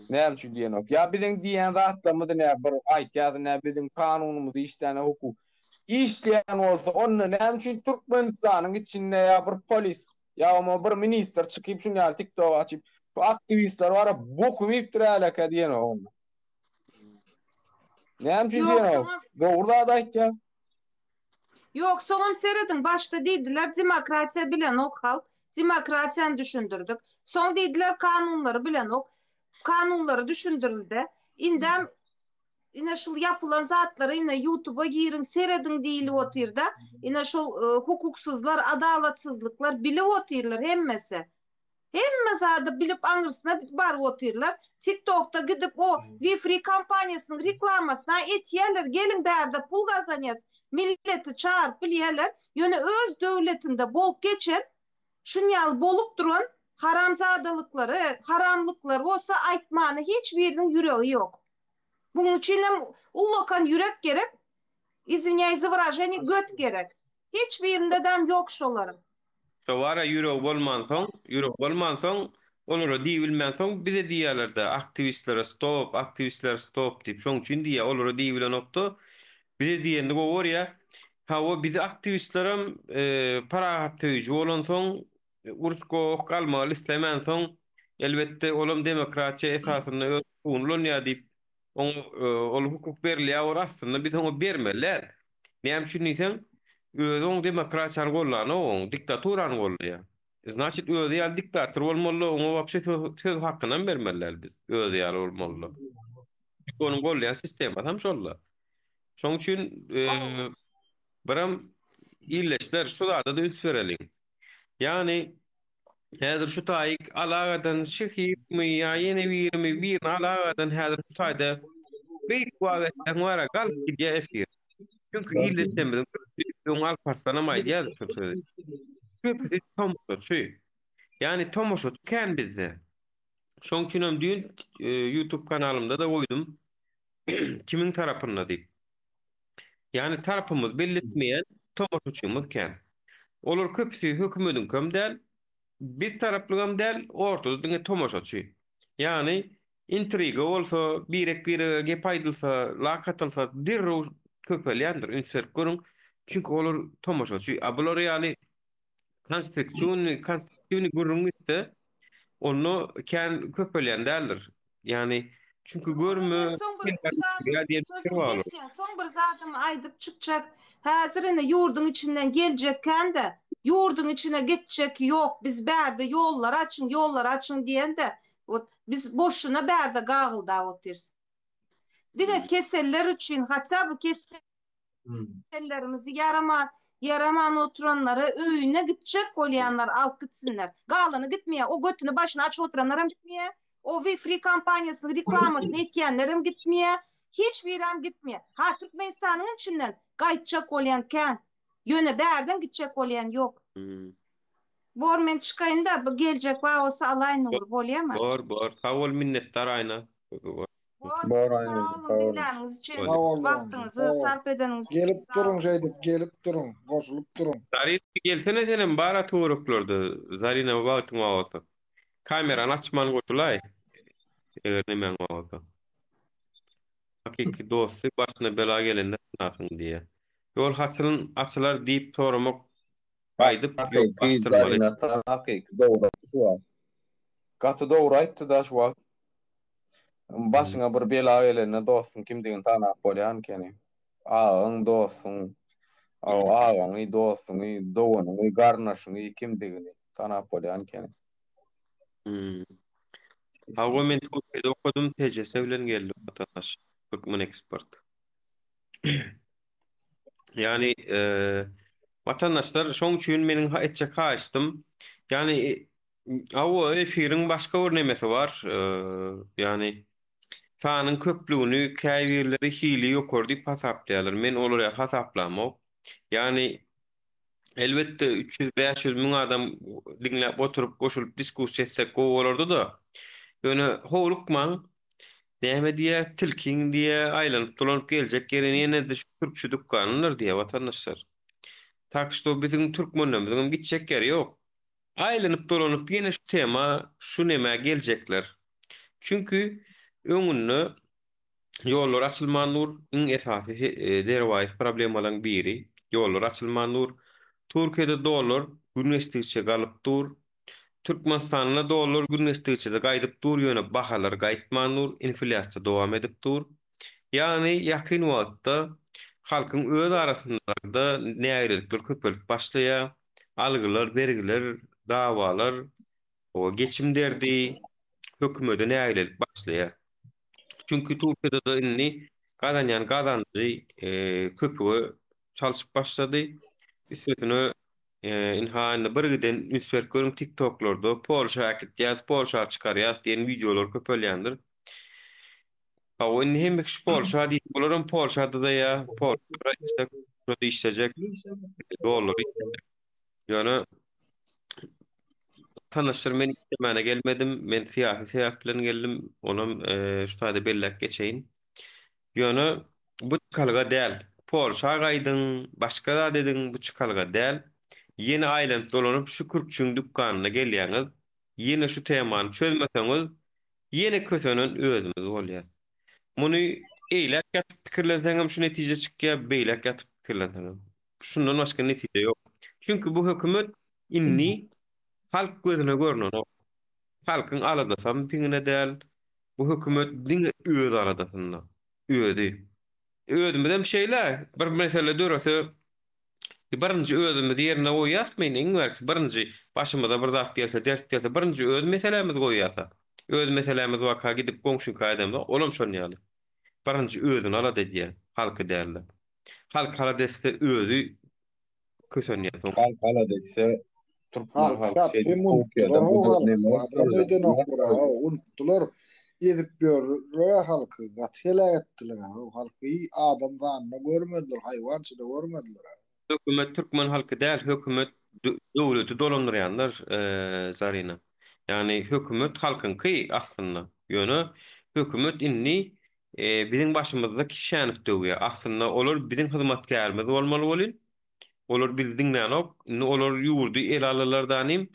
Näme üçin diýenok? Ýa biziň diýýän zatlarymyzy nä bir aýtýardy, nä biziň kanunymyzy işlän hukuk. Işleýän bolsa, onda näme üçin Türkmenistanyň içinde ýa bir polis, ýa bolmasa bir ministr çykyp şuny ýaly TikTok açyp, şu aktiwistler bara bokum iýip durýarlarka diýenok onda. Näme üçin diýenok? Dogry zat aýtýar. Ýok, soňam serediň, başda diýdiler demokratiýa bilenok halk, demokratiýany düşündirdik. Soň diýdiler kanunlary bilenok, kanunlary düşündirildi. Indem ine şul ýapylan zatlary ine ýutuba giriň serediň diýilip otyrda, ine şol hukuksyzlar, adalatsyzlyklar bilip otyrlar hemmesi. Hemme zady bilip aňyrsyna baryp otyrlar. Tiktokda gidip o Wifri kompaniýasynyň reklamasyna etýärler geliň bärde pul gazanýas milleti çagyryp bilýärler. Ýöne öz döwletinde bolup geçen şunýaly bolup duran haramzadalyklary, haramlyklary bolsa aýtmana hiç biriniň ýüregi ýok. Buň üçinem ullakan ýürek gerek, izwinýaýs za wyraženiýe göt gerek. Hiç birindedem ýok şolaryň. Şo bara ýüregi bolmansoň, ýüregi bolmansoň, olara diýibilmänsoň bize diýýärler-de, aktiwistlere stop, aktiwistler stop diýip, şoň üçin diýýär, olara diýibilenokda, bize diýenini gowy görýär. Hawa, bizi aktiwistlerem parahatsöýüji bolansoň, uruş-goh galmagal islemänsoň, elbetde, olam demokratiýa esasynda öz hukugyny ulanýar diýip, Oňa ol hukuk berilýär bor aslynda biz oňa bermeli däl. Näme üçin diýseň, özi oň demokratiýany gollanok oň, diktaturany gollaýar. Znaçit özi ýaly diktator bolmaly, oňa wapşe söz hakynam bermeli däl biz, özi ýaly bolmaly. Çünki onuň gollaýan sistemasy hem şol-da. Şoň üçin birem illeşler şu zada-da üns bereliň. Ýagny Häzir şu taýyk alagadan Şyhyýewmi ýa ýene birimi birini alagadan häzir şu taýda beýik wag etseň wara galyp gidýär efir. Çünki ildeşlerimiziň köpüsi öň Alparslanam aýdýardy şu sözi. Köpüsi tomaşaçy. Ýagny tomaşaçy kän bizde. Şoň üçinem düýn YouTube kanalymda-da goýdum. Kimiň tarapynda diýip. Ýagny tarapymyzy belli etmeýän tomaşaçymyz kän. Olar köpüsi hökümediňkem däl, bir taraplygam däl, ortada diňe tomaşaçy. Ýagny intriga bolsa, birek-birege gep aýdylsa, lak atylsa derrew köpelýändir, üns berip görüň. Çünki olar tomaşaçy. A bular ýaly konstruktiwnyý, konstruktiwnyý gürrüň gitse, onda kän köpelýän däldir. Ýagny çünki görme Soň bir sözüňi kesýän, soň bir zadymy aýdyp çykjak. Häzir ine ýurduň içinden geljek kän-de, ýurduň içine gitjek ýok, biz bärde ýollary açyň, ýollary açyň diýende, wot biz boşuna bärde gagyldap otyrys. Diňe keseller üçin, hatda bu kesel Kesellerimizi ýaraman, ýaraman oturanlara öýüne gitjek bolýanlar alyp gitsinler. Galany gitmeýär. O götüni başyny açyp oturanlaram gitmeýär. O We Free kompaniýasynyň reklamasyny etýänlerem gitmeýär. Hiç birem gitmeýär. Ha Türkmenistanyň içinden gaýtjak bolýan kän. Ýöne bärden gitjek bolýan ýok. Bor men çykaýynda bu geljek bar bolsa alaýyn Nury bolýamy? Bor bor. Sag bol minnetdar Aýna. Bor Aýna sag boluň diňläniňiz üçin wagtyňyzy sarp edeniňiz üçin. Gelip duruň şeýdip gelip duruň goşulyp duruň. Zarina gelsene senem bara töwereklerde Zarina wagtyň bar bolsa. Kamerany açman goşulaý. Eger nemäň bar bolsa. Hakyky dosty başyna bela gelende tanarsyň diýýär. Ýol haçan açylar diýip soramak gaýdyp ýok Hakyky açdyrmaly. Zarina hakyky dogry aýtdy şu wagt. Gaty dogry aýtdy-da şu wagt. Başyňa bir bela gelende dostuň kimdigini tanap bolýan ekeni. Agaň dostuň, agaňy, dostuňy, doganyňy, garyndaşyňy kimdigini tanap bolýan ekeni. Hmm. Hawa men Türkiýede okadym, TCS bilen geldi watandaş. Türkmen eksport. Ýagny watandaşlar şoň üçin meniň etjek haýyştym. Ýagny hawa efiriň başga bir nemesi bar. Ýagny. Sanyň köplügini käbirleri hili ýokary diýip hasaplaýarlar. Men olar ýaly hasaplamok. Ýagny elbetde 300-500 müň adam diňläp oturyp goşulyp diskussiýa etsek gowy bolardy-da. Ýöne howlukmaň. Näme diýýär, tilkiň diýýär, aýlanyp dolanyp geljek ýeri ýene-de şu kürkçi dükanydyr diýýär watandaşlar. Tak şto biziň türkmenlerimiziňem gitjek ýeri ýok. Aýlanyp dolanyp ýene şu tema, şu nemä geljekler. Çünki öňünde ýollar açylman dur, iň esasy derwaýys problemalaryň biri, ýollar açylman dur. Türkiýede dollar gün geçdigiçe galyp dur. Türkmenistanda dollar gün geçdigiçe-de gaýdyp dur, ýöne bahalar gaýtman dur, inflýasiýa dowam edip dur. Ýagny ýakyn wagtda halkyň öz arasynda nägilelikler köpelip başlaýar. Algylar, bergiler, dawalar, geçim derdi, hökümede nägilelik başlaýar. Çünki Türkiýede-de indi gazanýan gazanjy köpüge çalşyp başlady. Üstesine ynha indi bir giden üns berip görüň TikToklarda Polşa äkitýäs, Polşa çykarýas diýen wideolar köpelýändir. Hawa indi hemme kişi Polşa diýip, olaram Polşada da ýa Polşada işlejek, Polşada işlejek, dollary Ýöne tanyşdyr men işlemäne gelmedim. Men syýasy sebäp bilen geldim. Onam şu taýda belläp geçeýin. Ýöne bu çykalga däl. Polşa gaýdyň, başga zat ediň, bu çykalga däl. Ýene aýlanyp dolanyp şu kürkçüň dükkanyna gelýäňiz. Ýene şu temany çözmeseňiz, ýene kösenen özümiz bolýas. Muny eýläk ýatyp pikirlenseňem şu netije çykýar, beýläk ýatyp pikirlenseňem. Şundan başga netije ýok. Çünki bu hökümet indi halk gözüne görnenok. Halkyň aladasam piňine däl. Bu hökümet diňe öz aladasynda. Özi. Özümizem şeýle, bir mesele dörese, birinji özümizi ýerine goýýasmy indi iň bärkisi birinji başymyza bir zat gelse, dert gelse birinji öz meselämizi goýýas-a. Öz meselämiz barka gidip goňşyňka aýdamzok, olam şon ýaly. Birinji özüni alada edýär, halky däl-de. Halk alada etse özi kösenýär soň. Halk alada etse türkmen Halk halky sap şeýdip hem Türkiýede unutdylar o bu halk. neme Adam edenoklar ha unutdylar. Ezip ýörler halky. Gaty heläk etdiler ha. Halky adam zanyna görmediler, haýwança-da görmediler. Hökümet türkmen halky däl, hökümet döwleti dolandyrýanlar Zarina. Ýagny hökümet halkyňky aslynda. Ýöne hökümet indi biziň başymyzda kişänik döwýär. Aslynda olar biziň hyzmatkärimiz bolmaly welin, olar bizi diňlänok. Indi olar ýurdy ele aldylar danym,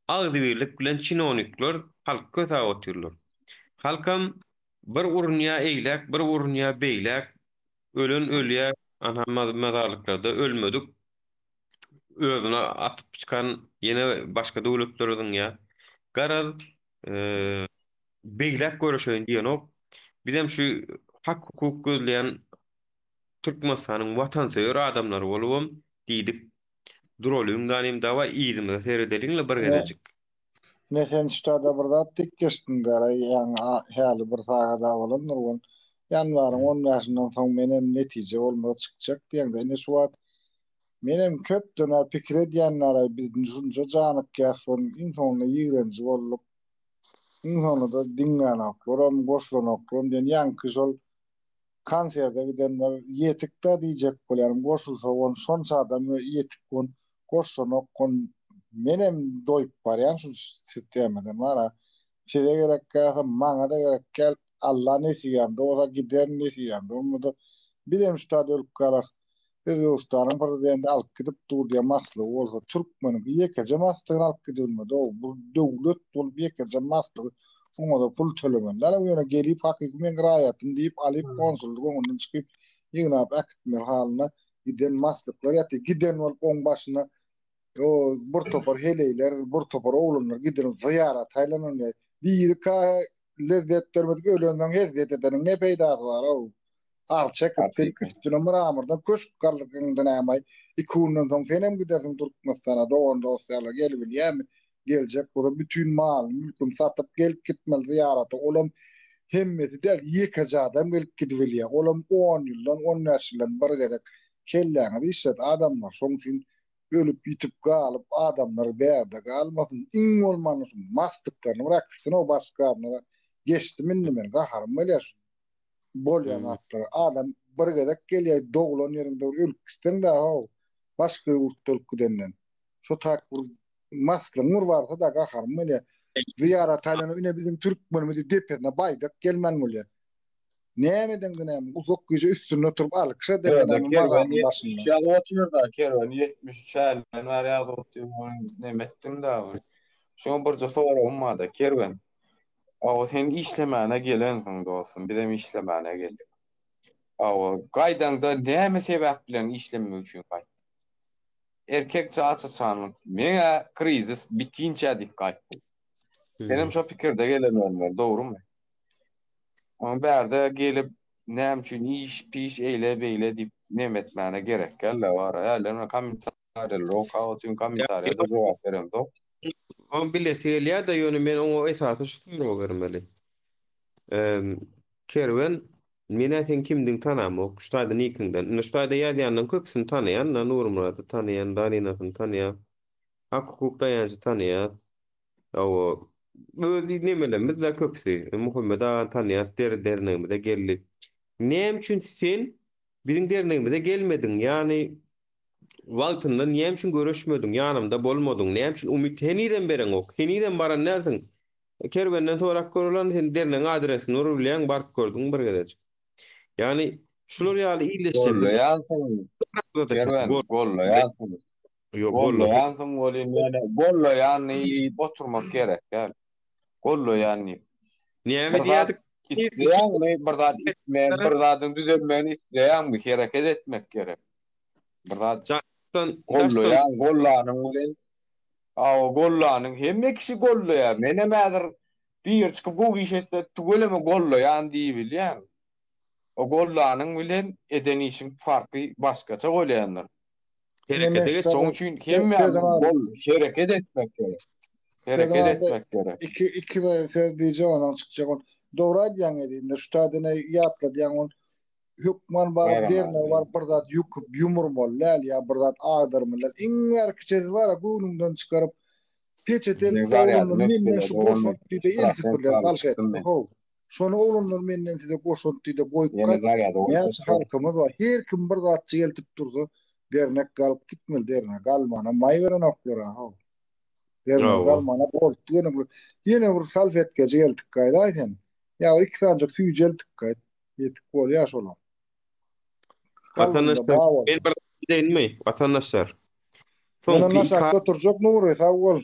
agzybirlik bilen çinownikler halky kösäp otyrlar. Halkam bir urunýar eýläk, bir urunýar beýläk. Ölen ölýär, ana mazarlyklarda ölmedik özüne atyp çykan ýene başga döwletlere zyňýar. Garaz, beýläk göreşeýin diýenok. Bizem şu hak-hukuk gözleýän Türkmenistanyň watansöýer adamlary bolubam diýdik. Duralyň danym dawaý yzymyza seredeliň-le bir gezejik. Ine sen ştada bir zat diýip geçdiň däl-aý ýaňy häli bir sagada bolandyr ol. Ýanwaryň on bäşinden soň menem netije bolmaz çykjak diýeňde ine şu wagt menem köpden bäri pikir edýän däl-aý biz şunça janykýas soň iň soňunda ýigrenji bolduk. Iň soňunda diňlänoklaram goşulanoklaram diýen ýaňky şol konserde gidenler ýetik-dä diýjek bolýaryn, goşulsa on şonça adam ýetik on goşlanok on menem doýup barýan şu sistemadan bara size gerek gälse maňada gerek gäl Alla nesibämde bolsa giderin nesibämde bolmasa bizem şu taýda ölüp galarys Özbegistanyň prezidenti alyp gidip dur diýen maslygy bolsa türkmeniňki ýekeje maslygyny alyp gidibilmedi ow bu döwlet bolup ýekeje maslygy oňada pul tölemeli däl ýöne gelip hakyky meň raýatym diýip alyp konsullyk öňünden çykyp ýygnap äkitmeli halyna giden maslyklar ýatyr giden bolup oň başyna o bir topar heleýler bir topar oglanlar gidip zyýarat aýlanan diri lezzet bermedik ölensoň hezzet edeniň ne peýdasy bar-ow? Arça ekip, sen üstüne mramordan köşk galdyrgyňda näme-aý? Iki günden soň senem gidersiň Türkmenistana, dogan-dost-ýarlar gelibilýärmi? Geljek bolsa bütin malyny-mülküni satyp gelip gitmeli zyýarata, olam hemmesi däl, ýekeje adam gelip gidibilýär, olam on ýyldan, on bäş ýyldan bir gezek. Kelläňizi işlet adamlar, şoň üçin ölüp ýitip galyp adamlar bärde galmasyn iň bolmanda şu maslyklaryny bir äkitsin o başga adamlara geçdim indi men gaharym gelýär şu. Bolýan zatlar. Adam bir gezek gelýär, doglan ýeriňde bir ölüp gitseň-de, how, başga ýurtda ölüp gidenden. Şo tak bir maslygyň bir barsa-da gaharym gelýär. Zyýarat aýlanyp ine biziň türkmenimizi depesine baýdak gelmän bolýar. Näme edeňde näme, uzak gije üstünde oturyp alkyş edeňde näme mazaryň başynda. 73 ýazyp otyr-da, Kerwen 73 hälden bäri ýazyp otyr, ony neme etdiň dagy. Şoňa birje soragym bar-da, Kerwen. Hawa, sen işlemäne gelensiň dostum, bizem işlemäne geldik. Hawa, gaýdaňda näme sebäp bilen işlemek üçin gaýtdyň? Erkekçe aç-açanlyk, meň-ä krizis bitinçä diýip gaýtdym. Senem şo pikirde gelen bolmaly, dogrumy? Oň bärde gelip näme üçin iş, piş eýle-beýle diýip neme etmäne gerek däl-de bar-a. Hälem kommentariýalary okap otyryn, kommentariýada jogap beremzok. Oň bilesi gelýär-de, ýöne men oňa esasy şu soragy bermeli. Kerwen, men-ä seň kimdigiňi tanamok, şu taýda nikiňden. Indi şu taýda ýazýanlaryň köpüsini tanaýan-da, Nurmyrady tanaýan, Darinasyny tanaýan, Hak-hukuk daýanjy tanaýas. Hawa, öz nemelerimiz-de köpüsi. Muhammet agany tanaýas, der dernegimize geldi. Näme üçin sen biziň dernegimize gelmediň? Ýagny wagtynda näme üçin görüşmediň, ýanymda bolmadyň? Näme üçin umyt henizem bereňok? Henizem baran dälsiň. Kerwenden sorap gör ulan, sen dernegiň adresini bir bilýäň, baryp gördüňmi bir gezejik? Ýagny şular ýaly illeşsemiz Gollaýansyň, Kerwen, gollaýansyň. Ýok, gollaýansyň welin ýöne gollaýan diýip oturmak gerek däl. Gollaýan diýip. Näme diýýärdik? Isleýäňmi bir zat etme, bir zadyň düzelmegini isleýäňmi, hereket etmek gerek. Bir zat gollaýan, gollanyň bilen Awa gollanyň hemme kişi gollaýar. Menem häzir biri çykyp gowy iş etse tüweleme gollaýan diýibilýän. O gollanyň bilen eden işiň farky başgaça bolýandyr. Herekete geç. Şonuň üçin hemmämiz bol hereket etmek gerek. Hereket etmek gerek. Iki iki söz diýjek ondan çykjak ol. Dogry aýdýaň Eziz, şu taýda ne ýatladýaň ol hökman baryp dernege baryp bir zat ýukup ýumurmaly däl ýa bir zat agdarmaly däl. Iň bärkiçesi bar-a göwnüňden çykaryp peçete eltse oglanlar menden şu goşant diýde el süpürler salşetdi how. Şony oglanlar menden size goşant diýde goýup gaýt. Näçe halkymyz bar her kim bir zatjyk eltip dursa dernek galyp gitmeli dernek galmana maý berenoklar-a how. Dernek galmana goltgy berenoklar. Ýene bir salfetkajyk eltip gaýdaý sen. Ýa bir iki sanjyk süýji eltip gaýt. Ýetik bolýar şolar. Watandaşlar, men bir diýeýinmi? Watandaşlar. Soňky iki aşakda oturjak Nury, sag bol.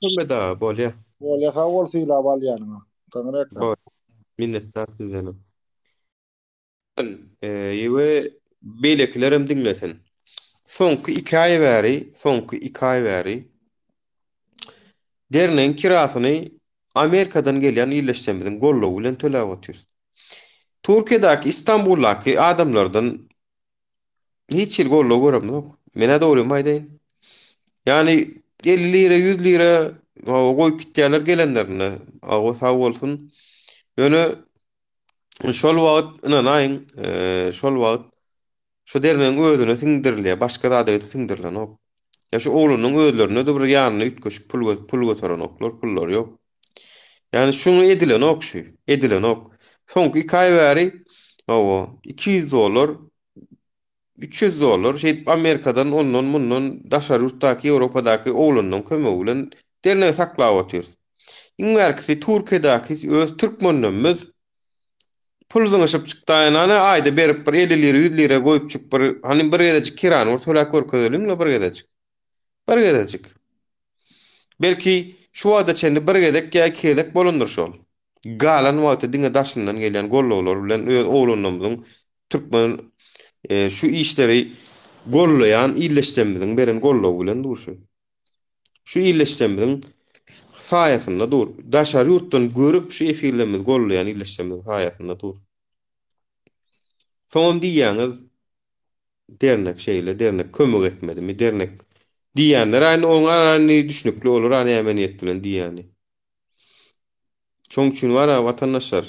Muhammet aga, bolýa. Bolýa, sag bol sylap alýanyňa. Taňryýalkasyn. Bol. Minnetdar sizdenem. We beýlekilerem diňlesin. Soňky iki aý bäri, soňky iki aý bäri dernegiň kirasyny Amerikadan gelýän ildeşlerimiziň goldawy bilen töläp otyrys. Türkiýedäki, Istanbuldaky adamlardan hiç hili goldaw göremzok. Men-ä dogrymy aýdaýyn. Ýagny 50 lira, 100 lira hawa goýup gitýärler gelenlerinde. Hawa sag bolsun. Ýöne şol wagt ynanaýyň, şol wagt Şu dernegiň özüne siňdirilýär, başga zada gidip siňdirilenok. Ýa şu oglanyň özlerinde-de bir ýanynda üýtgeşik pul pul göterenoklar, pullary ýok. Ýagny şuňa edilenok şu, edilenok. Soňky iki aý bäri, hawa, 200 dollar, 300 dollar şeýdip Amerikadan ondan mundan daşary ýurtdaky Ýewropadaky oglanyň kömegi bilen dernegi saklap otyrys. Iň bärkisi Türkiýedäki öz türkmenlerimiz Pul zyňyşyp çykdaýynany aýda berip bir 50 lira 100 lira goýupjyk bir hany bir gezejik kirany bir töläp görkezeliňle bir gezejik. Bir gezejik. Belki şu wagta çenli bir gezek ýa iki gezek bolandyr şol. Galan wagty diňe daşyndan gelýän gollawlar bilen öz oglanlarymyzyň türkmen e, şu işleri gollaýan illeşlerimiziň beren gollawy bilen dur şu. Şu illeşlerimiziň saýasynda dur. Daşary ýurtdan görüp şu efirlerimizi gollaýan illeşlerimiziň saýasynda dur. Soňam diýýäňiz dernek şeýle, dernek kömek etmedimi, dernek diýýänler aýny oňa aýny düşnükli olar a näme niýet bilen diýýäni. Şoň üçin bar-a watandaşlar,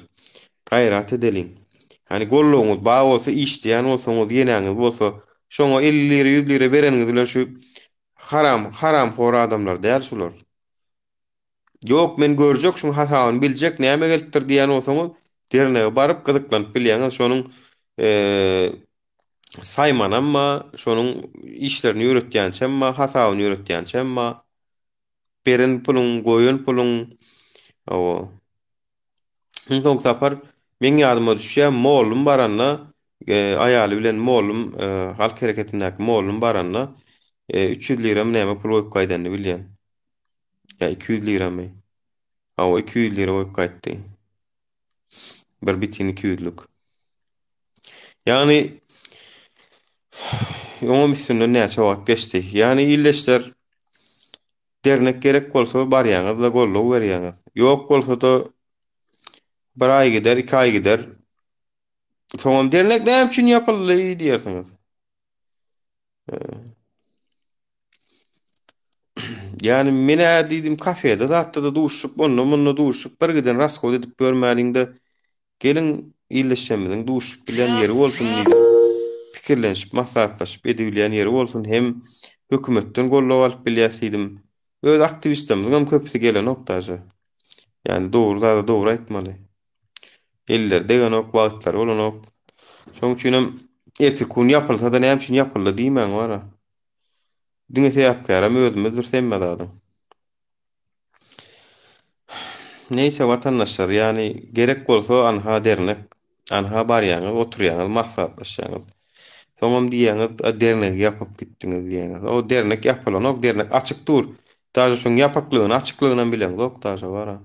gaýrat edeliň. Ýani gollugyňyz bar bolsa, işleýän bolsaňyz, ýeneňiz bolsa, şoňa 50 lira, 100 lira bereniňiz bilen şu haram, haramhor adamlar däl şular. Ýok, men görjek, şuň hasabyny biljek, näme gelipdir diýýän bolsaňyz, Dernege baryp gyzyklanyp bilýäňiz, şonuň saýmanam bar, şonuň işlerini ýöretýänçem bar, hasabyny ýöretýänçem bar. Beren puluň, goýan puluň, hawa. Iň soňky sapar meň ýadyma düşýär, mollum baranda, aýaly bilen mollum, halk hereketindäki mollum baranda, 300 liramy näme pul goýup gaýdanyny bilýän. Ýa 200 liramy? Hawa, 200 lira goýup gaýtdy. Bir bitin 200-lük. Ýagny oňam üstünden näçe wagt geçdi. Ýagny ildeşler dernek gerek bolsa barýaňyz-da goldaw berýäňiz. Ýok bolsa-da bir aý gider, iki aý gider. Soňam dernek näme üçin ýapyldy diýersiňiz. Ýagny men-ä diýdim kafede zatda-da duşup, onda-munda duşup bir giden rasход edip görmäliň-de Geliň, ildeşlerimiziň duşup bilýän ýeri bolsun diýdik. Pikirlenişip, maslahatlaşyp edibilýän ýeri bolsun hem hökümetden goldaw alyp bilýäs diýdim. Öz aktiwistlerimiziňem köpüsi gelenok daže. Ýagny dogry zady dogry aýtmaly. Elleri degenok, wagtlary bolanok. Şonuň üçinem ertirki gün ýapylsa-da näme üçin ýapyldy diýmäň wara. Diňe sebäpkärem özümizdiris hemme zadyň. Neýse watandaşlar, ýagny gerek bolsa anha dernek, anha barýaňyz, oturýaňyz, maslahatlaşýaňyz. Soňam diýýäňiz, a dernegi ýapyp gitdiňiz diýýäňiz. O dernek ýapylanok, dernek açyk dur. Daže şoň ýapyklygyny, açyklygynam bileňzok daže bara.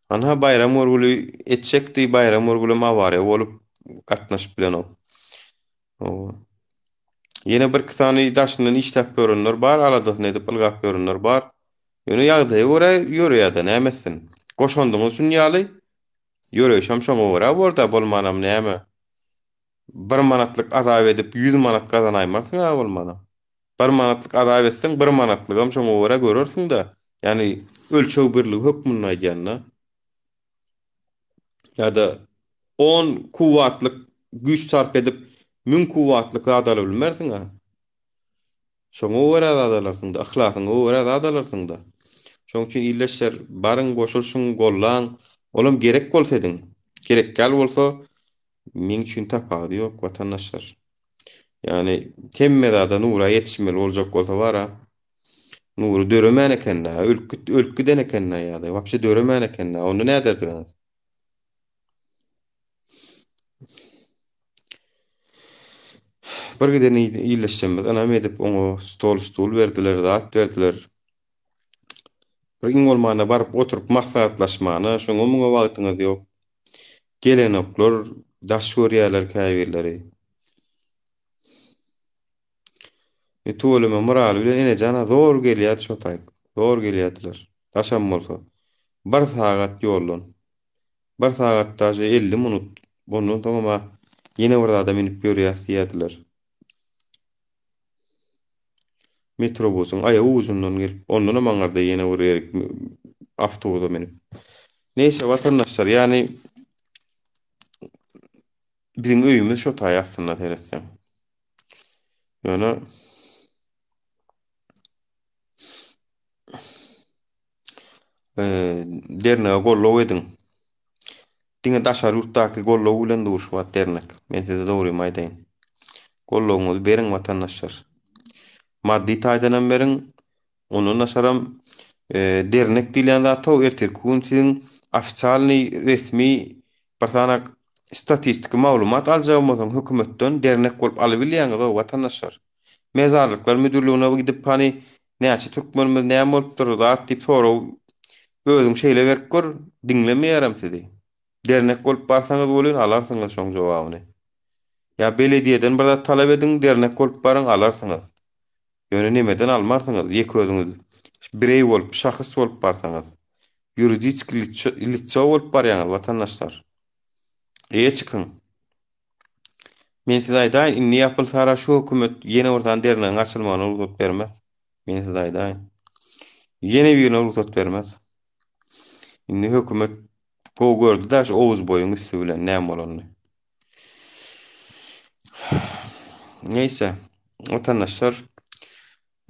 Anha Baýram görgüli etjekdi, Baýram görgülem awariýa bolup gatnaşyp bilenok. Hawa. Ýene birki sany daşyndan işläp ýörenler bar, aladasyny edip ylgap ýörenler bar. Ýöne ýagdaýa görä ýöreýär-dä, näme etsin. Goşandyňyz şun ýaly, ýöreýşem şoňa görä bor-da, bolmanam näme. Bir manatlyk azap edip, ýüz manat gazanaýmarsyň-a bolmanam. Bir manatlyk azap etseň, bir manatlygam şoňa görä görersiň-dä. Ýagny ölçeg birligi hökmünde aýdýan-da. Ýa-da on kuwwatlyk güýç sarp edip, müň kuwwatlyk zat alybilmersiň-ä. Şoňa görä zat alarsyň-da, yhlasyňa görä zat alarsyň-da. Şonuň üçin ildeşler, baryň, goşulyşyň, gollaň. Olam gerek bolsa ediň. Gerek däl bolsa, meň üçin tapawudy ýok, watandaşlar. Ýagny hemme zada Nura ýetişmeli boljak bolsa bar-a. Nury döremän eken-dä, ölüp git, ölüp giden eken-dä ýa-da wapşe döremän eken-dä, onda näderdiňiz? Bir giden illeşjemiz ynam edip oňa stol stul berdiler, zat berdiler. Bir iň bolmanda baryp oturyp maslahatlaşmana, şoňa muňa wagtyňyz ýok. Gelenoklar, daş görýärler käbirleri. E, tüweleme Myraly bilen Enejana zor gelýärdi şo taýyk. Zor gelýärdiler. Daşam bolsa. Bir sagat ýoldan. Bir sagat daže 50 minut. Ondan soňam-a ýene bir zada münüp ýörýäs diýýärdiler. Metrobusyň aýak ujundan gelip, ondanam aňyrda ýene bir ýerik awtobusa münüp. Neýse watandaşlar, ýagny biziň öýümiz şo taý aslynda seretseň. Ýöne dernege goldaw ediň. Diňe daşary ýurtdaky goldaw bilen dur şu wagt dernek. Men size dogrymy aýdaýyn. Goldawyňyzy beriň watandaşlar. Maddy taýdan hem beriň. Ondan daşaram dernek diýilýän zat how ertirki gün siziň ofitsialnyý resmi bir sany statistiki maglumat aljak bolsaň hökümetden dernek bolup alybilýäňiz how watandaşlar. Mezarlyklar müdirligine gidip hany näçe türkmenimiz näme bolupdyr zat diýip sorag özüň şeýle berip gör diňlemeýärem sizi. Dernek bolup barsaňyz welin alarsyňyz şoň jogabyny. Ýa belediýeden bir zat talap ediň dernek bolup baryň alarsyňyz. Ýöne nemeden almarsyňyz ýeke özüňiz bireý bolup şahys bolup barsaňyz. Ýuridiski litso bolup barýaňyz watandaşlar. Eýe çykyň. Men size aýdaýyn, indi ýapylsara şu hökümet ýene bir sany dernegiň açylmagyna rugsat bermez. Men size aýdaýyn. Ýene birine rugsat bermez. Indi hökümet gowy gördi-dä şu Owuz boýuň üsti bilen näme bolanyny. Neýse, watandaşlar,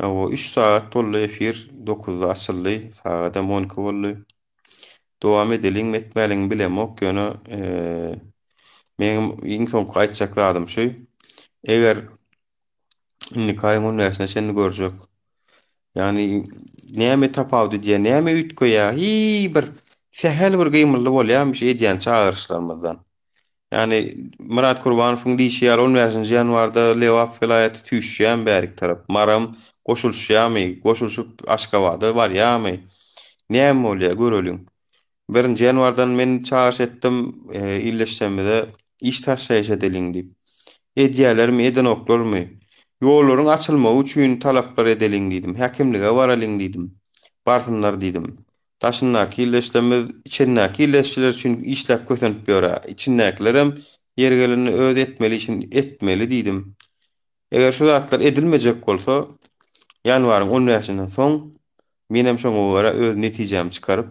hawa 3 sagat boldy efir, 9-da açyldy, sagadam 12 boldy. Dowam edeliňmi etmäliňmi bilemok, ýöne meňem iň soňky aýtjak zadym şu. Eger indiki aýyň on bäşine çenli görjek. Ýagny näme tapawut edýär, näme üýtgeýär, hiý bir sähel bir gymyldy bolýarmyş edýän çagyryşlarymyzdan. Ýagny Myrat Kurbanowyň diýşi ýaly on bäşinji ýanwarda Lebap welaýaty süýşýärmi bärik tarap, Maram goşulyşýarmy, goşulyşyp Aşgabada barýarmy, näme bolýar göreliň. Birinji ýanwardan men çagyryş etdim, illeşsemmize iş taşlaýyş edeliň diýip. Edýälermi, edenoklarmy? Ýollaryň açylmagy üçin talaplar edeliň diýdim, häkimlige baralyň diýdim. Barsynlar diýdim. Daşyndaky illeşlerimiz içindäki illeşçiler üçin işläp kösenip ýör-ä. Içindäkilerem ýeri gelende öz etmeli işini etmeli diýdim. Eger şu zatlar edilmejek bolsa, ýanwaryň on bäşinden soň menem şoňa görä öz netijämi çykaryp,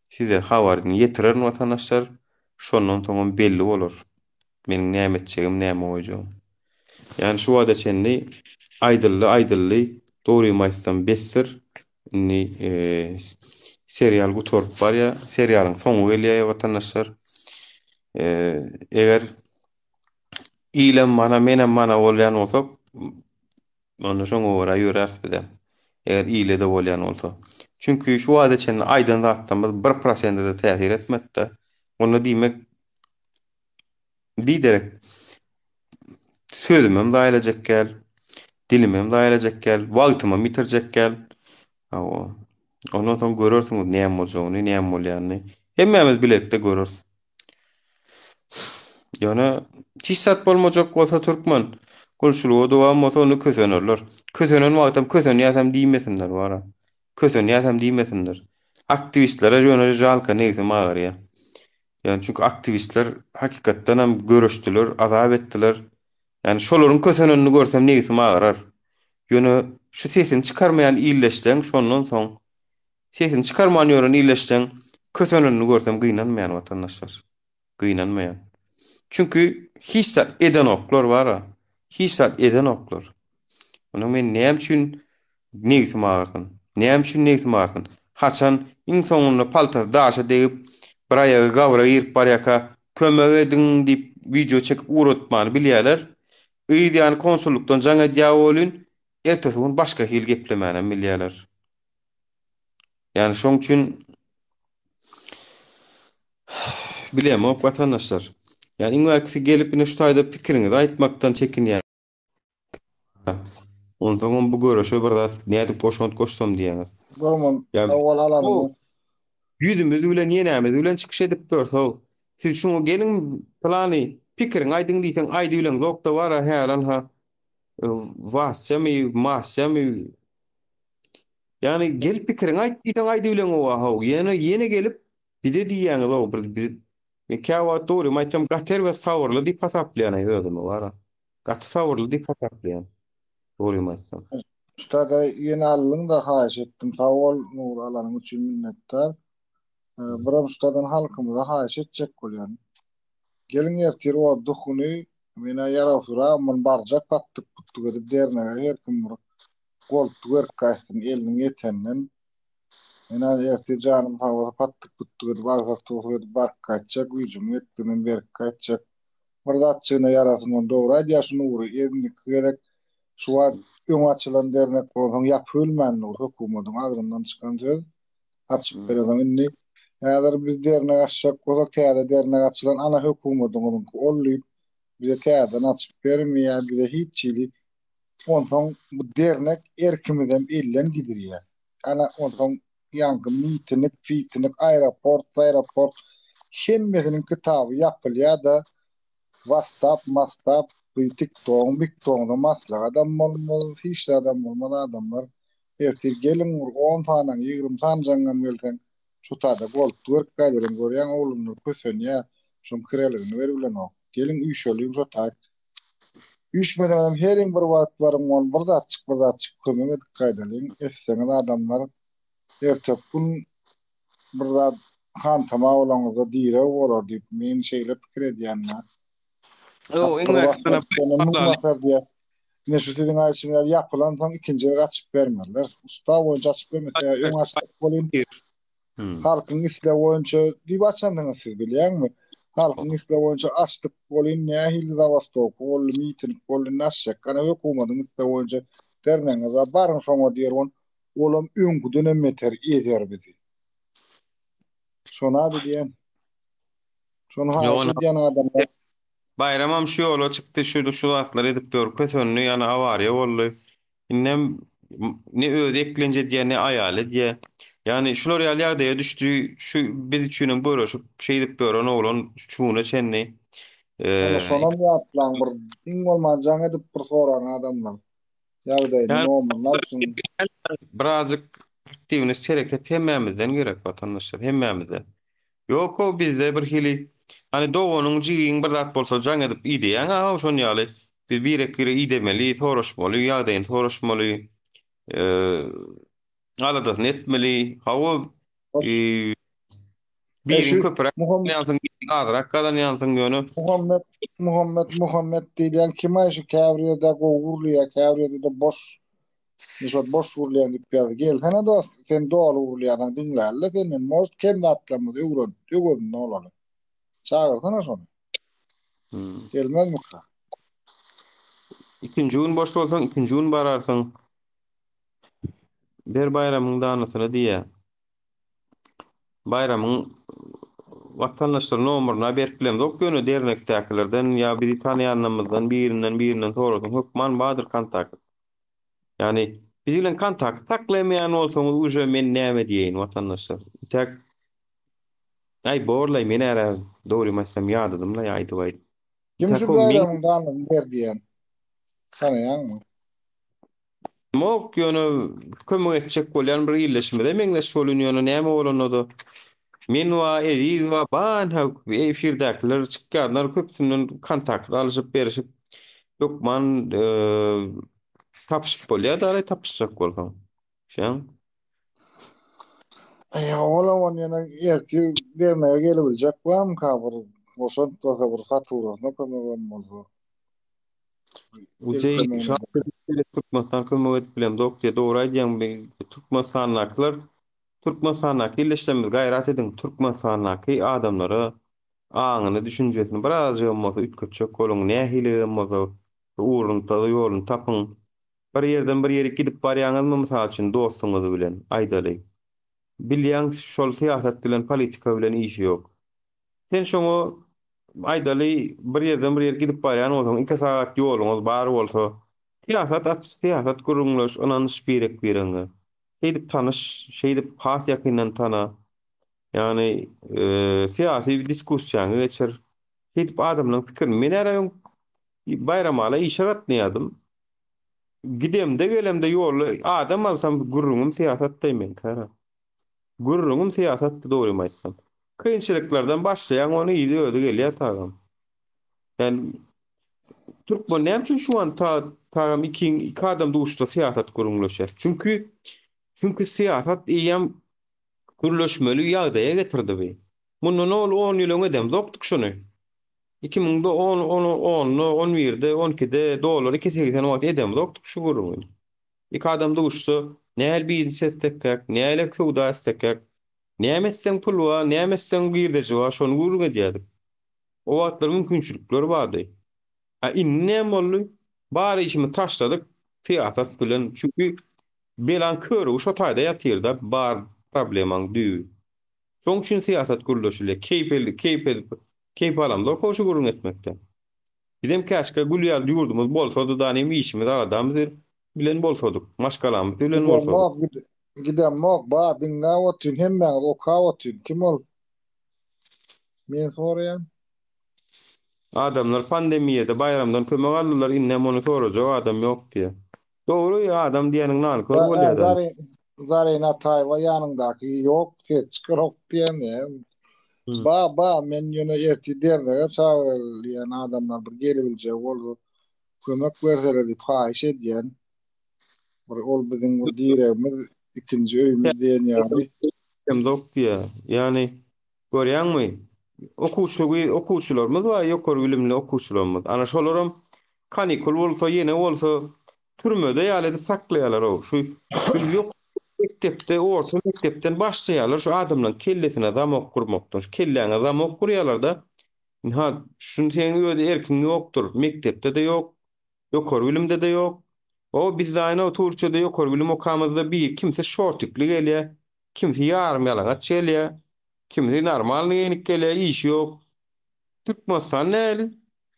size habaryny ýetirerin watandaşlar. Şondan soňam belli bolar. Meniň näme etjegim, näme goýjagym. Ýani şu wagta çenli aýdyldy, aýdyldy. Dogrymy aýtsam besdir. Indi serial gutaryp barýar. Serialyň soňy gelýär watandaşlar. Eger ilem mana, menem mana bolýan bolsak, Onda şoňa görä ýöräris bizem. Eger ile-de bolýan bolsa. Çünki şu wagta çenli aýdan zatlarymyz bir prosente-de täsir etmedi-de. Onda diýmek biderek sözümem zaýalajak däl, dilimem zaýalajak däl, wagtymam ýitirjek däl. Hawa. Ondan soň görersiňiz näme boljagyny, näme bolýanyny. Hemmämiz bilelikde göreris. Ýöne hiç zat bolmajak bolsa türkmen gulçulyga dowam bolsa onda kösenerler. Kösenen wagtam kösenýäsem diýmesinler wara. Kösenýäsem diýmesinler. Aktiwistlere ýöne žalka negzim agyrýa. Ýani çünki aktiwistler hakykatdan hem göreşdiler, azap etdiler. Ýani şolaryň kösenenini görsem negzim agyrar. Ýöne şu sesini çykarmaýan illeşseň şondan soň Sesini çykarman ýören illeşseň kösenenini görsem gynanmaýan watandaşlar. Gynanmaýan. Çünki hiç zat edenoklar bara. Hiç zat edenoklar. Onda men näme üçin nebsim agyrsyn? Näme üçin nebsim agyrsyn? Haçan iň soňunda paltasy daşa degip, bir aýagy gabra girip barýaka kömek ediň diýip wideo çekip ugratmany bilýärler. Yz ýany konsullukdan jaň edýär welin, ertesi gün başga hili geplemänem bilýärler. Ýani şoň üçin bilemok watandaşlar. Ýani iň bärkisi gelip ine şu taýda pikiriňizi aýtmakdan çekinýär. Onsoňam bu göreşe bir zat nädip goşant goşsam diýýäňiz. Gorman sag bol alanyňa. Ýüzümiz bilen ýenämiz bilen çykyş edip dursow. Siz şuňa geliň plany pikiriňi aýdyň diýseň aýdybileňzokda bara hälan ha Wasýamy Masýamy Ýagny gelip pikiriňi aýt diýseň aýdybileňoga how. Ýöne ýene gelip bize diýýäňiz-ow bir biz men käwagt dogrymy aýtsam gaty erbet sabyrly diýip hasaplaýan-aý özümi bara. Gaty sabyrly diýip hasaplaýan. Dogrymy aýtsam. Ustada ýene aldyň-da haýyş etdim sag bol Nury alanyň üçin minnetdar. Biram ustadan halkymyza haýyş etjek bolýan. Geliň ertir odduh güni menä ýarawsyzragym men barjak patdyk putdyk edip dernege her kim bir Goltdy berip gaýtsyn eliniň ýeteninden. Men hany ertir janym sag bolsa patdyk-putdyk edip, agsak-tugsak edip baryp gaýtjak, güýjümiň ýetdiginden berip gaýtjak. Bir zatjygyna ýarasyn ony dogry aýdýar şu Nury, indiki gezek şu wagt öň açylan dernek bolansoň ýapybilmän dur, hökümadyň agzyndan çykan söz açyp berensoň indi häzir biz dernek açjak bolsak täze dernek açylan ana hökümadyňyzyňky ol diýip bize täzeden açyp bermeýär bize hiç hili Onsoň bu dernek erkimizem elden gidirýär. Ana, onsoň ýaňky mitinik, fitinik, aeroport, aeroport hemmesiniň kitaby ýapylýar-da, wastap, mastap, bu tiktogyň, miktogyňda maslahatam bolmaz, hiç zadam bolmaz adamlar. Ertir geliň bir on sanaň, 20 sanjaňam gelseň, şu tada goltgy berip gaýdalyň görýäň oglanlar kösenýär, şoň kireligini beribilenok. Geliň üýşeliň şo taýt. Üýşmeseňem heriň bir wagt baryň ol bir zatjyk bir zatjyk kömek edip gaýdalyň etseňiz adamlar erteki gün bir zat hantama bolaňyzda direg bolar diýip men şeýle pikir edýän da. Ýok, iň basar diýýär. Ine şu siziň aýdyşyňyz ýaly ýapylansoň ikinji gezek açyp bermezler. Usta boýunça açyp bermese öň açdyk bolýn. Halkyň islegi boýunça diýip açansyňyz siz bilýäňmi? Halkyň islegi boýunça açdyk welin nähili zabastowka boldy, miting boldy, indi açjak gana hökümadyň islegi boýunça dernegiňiz bar, baryň şoňa diýer ol, olam öňküdenem beter ezer bizi. Şona diýen. Şony haýyş edýän adamlar. Baýramam şu ýola çykdy, şu şu zatlary edip ýör, kösendi, ýany awariýa boldy. Indem ne özi eklenç edýär, ne aýaly edýär. Ýani şular ýaly ýagdaýa düşdi. Şu biz üçinem göreşip, şeýdip ýören oglan şu güne çenli. Ýöne şonam ýatlaň bir iň bolman jaň edip bir soraň adamdan. Ýagdaýyny, nomerini alsyn. Birazjyk aktiwnost hereket hemmämizden gerek watandaşlar, hemmämizden. Ýok-ow bizde bir hili hany doganyň jigiň bir zat bolsa jaň edip ideýäň-a şon ýaly biz birek bire idemeli soraşmaly ýagdaýyny soraşmaly aladasyny etmeli hawa biriň köpüräk gazanýansyň biriň azrak gazanýansyň ýöne Muhammet Muhammet Muhammet diýilýän kim-aý şu käbir ýerde gowy gurulýar käbir ýerde-de boş Şol boş gürleýän diýip ýazdy. Gelsene dost, sen doly gürleýärsiň, diňläli-le senden. Может, kem zatlarymyzy öwrenip, öwreninde bolaly. Çagyrsana şony. Hmm. Gelmezmika? Ikinji gün boş bolsaň, ikinji gün bararsyň. Ber Baýramyň danasyna diýýä. Baýramyň watandaşlar nomeryna berip bilemzok, ýöne dernekdäkilerden ýa bizi tanaýanlarymyzdan birinden birinden sorasaň hökman bardyr kontakt. Ýagny biz bilen kontakt saklamaýan bolsaňyz uje men näme diýeýin watandaşlar. Intäk Aý borlaý men ära dogrymy aýtsam ýadadymlaý aýdyp aýdyp. Kim şu Baýramyň danasyny ber diýen? Tanaýaňmy? Mok ýöne kömek etjek bolýan bir ildeşimize meňzeş bolýan ýöne näme bolanda-da men wa Eziz wa banha efirdäkiler çykýanlar köpüsinden kontakt alyşyp berişip hökman tapyşyp bolýar daraý tapyşjak bolsaň. Şeň. Eý olam ony ýene ertir dernege gelebiljek barmyka bir goşant bolsa bir faturasyna kömegem bolsa. Ujeý Türkmenistan kömek edip bilemzok diýe dogry aýdýaň Türkmenistandakylar Türkmenistandaky ildeşlerimiz gaýrat ediň Türkmenistandaky adamlara aňyny düşünjesini birazjygam bolsa üýtgetjek boluň nähiligem bolsa bir ugruny ýoluny tapyň bir ýerden bir ýerik gidip barýaňyzmy mysal üçin dostuňyz bilen aýdaly bilýäň şol syýasat bilen politika bilen işi ýok Sen şoňa aýdaly bir ýerden bir ýere gidip barýan bolsaň, iki sagat ýoluňyz bar bolsa, syýasat aç, syýasat gürrüňleş, ynanyş birek-biregiňe. Şeýdip tanyş, şeýdip has ýakyndan tana. Ýagny, syýasy diskussiýaňy geçir. Şeýdip adamlaryň pikirini. Men ärä öň Baýramala işe gatnaýardym. Gidemde-gelemde ýolda adam alsam gürrüňim syýasatdaý meňki ärä. Gürrüňim syýasatdy dogrymy aýtsam. Kynçylyklardan başlaýaň ony yzy özi gelýär tagam. Ýani türkmen näme üçin şu an ta tagam ikiň iki adam duşsa syýasat gürrüňleşýär. Çünki çünki syýasat eýýäm gürleşmeli ýagdaýa getirdi bi. Mundan ol on ýyl öň edemzokdyk şuny. Iki müňde on on onda on birde on ikide dollar iki 80 wagt edemzokdyk şu gürrüňi. Iki adam duşsa, nähili biznes etsekkäk, nähili söwda etsekkäk, näme etseň pul bar, näme etseň girdeji bar, şony gürrüň edýärdik. O wagtlar mümkinçilikler bardy. A indi näme boldy? Bar işimizi taşladyk syýasat bilen. Çünki belaň körügi şo taýda ýatyr-da, bar problemaň düýbi. Şoň üçin syýasat gürleşilýär. Keýp keýp edip, keýp alamzok-ow şu gürrüň etmekden. Bizem käşgä gül ýaly ýurdumyz bolsady da nem işimiz aladamyz bilen bolsadyk, maşgalamyz bilen bolsadyk. Gidemok, gidemok, bar diňläp otyryn, hemmäňiz okap otyryn. Kim ol? Men soraýan. Adamlar pandemiýada baýramdan kömek aldylar, indem ony sorajak adam ýok diýýär. Dogry, adam diýeniň nankör bolýar-da. Zarina Ataýewa ýanyňdaky ýok, ses çykarok diýen. Ba, ba, men ýöne ertir dernege çagyrylýan adamlar bir gelibiljek bolsa kömek berseler diýip haýyş edýän. Bir ol biziň bir diregimiz, ikinji öýümiz diýen ýaly. Ýok diýýär. Ýagny Görýäňmi? Okuwçy gyz okuwçylarymyz bar, ýokary bilimli okuwçylarymyz. Ana şolaram kanikul bolsa, ýene bolsa türmede ýaly edip saklaýarlar-ow. Şu şu ýokary. Mekdepde, orta mekdepden başlaýarlar şu adamlaryň kellesine zamok gurmakdan. Şu kelläňe zamok gurýarlar-da. Ynha, şuny seň öz erkiň ýokdur. Mekdepde-de ýok, ýokary bilimde-de ýok. O bizde aýna Türkiýede ýokary bilim okamyzda bir kimsi şortikli gelýär, kimsi ýarym ýalaňaç gelýär, kimsi normalny geýnip gelýär, işi ýok. Türkmenistan näli?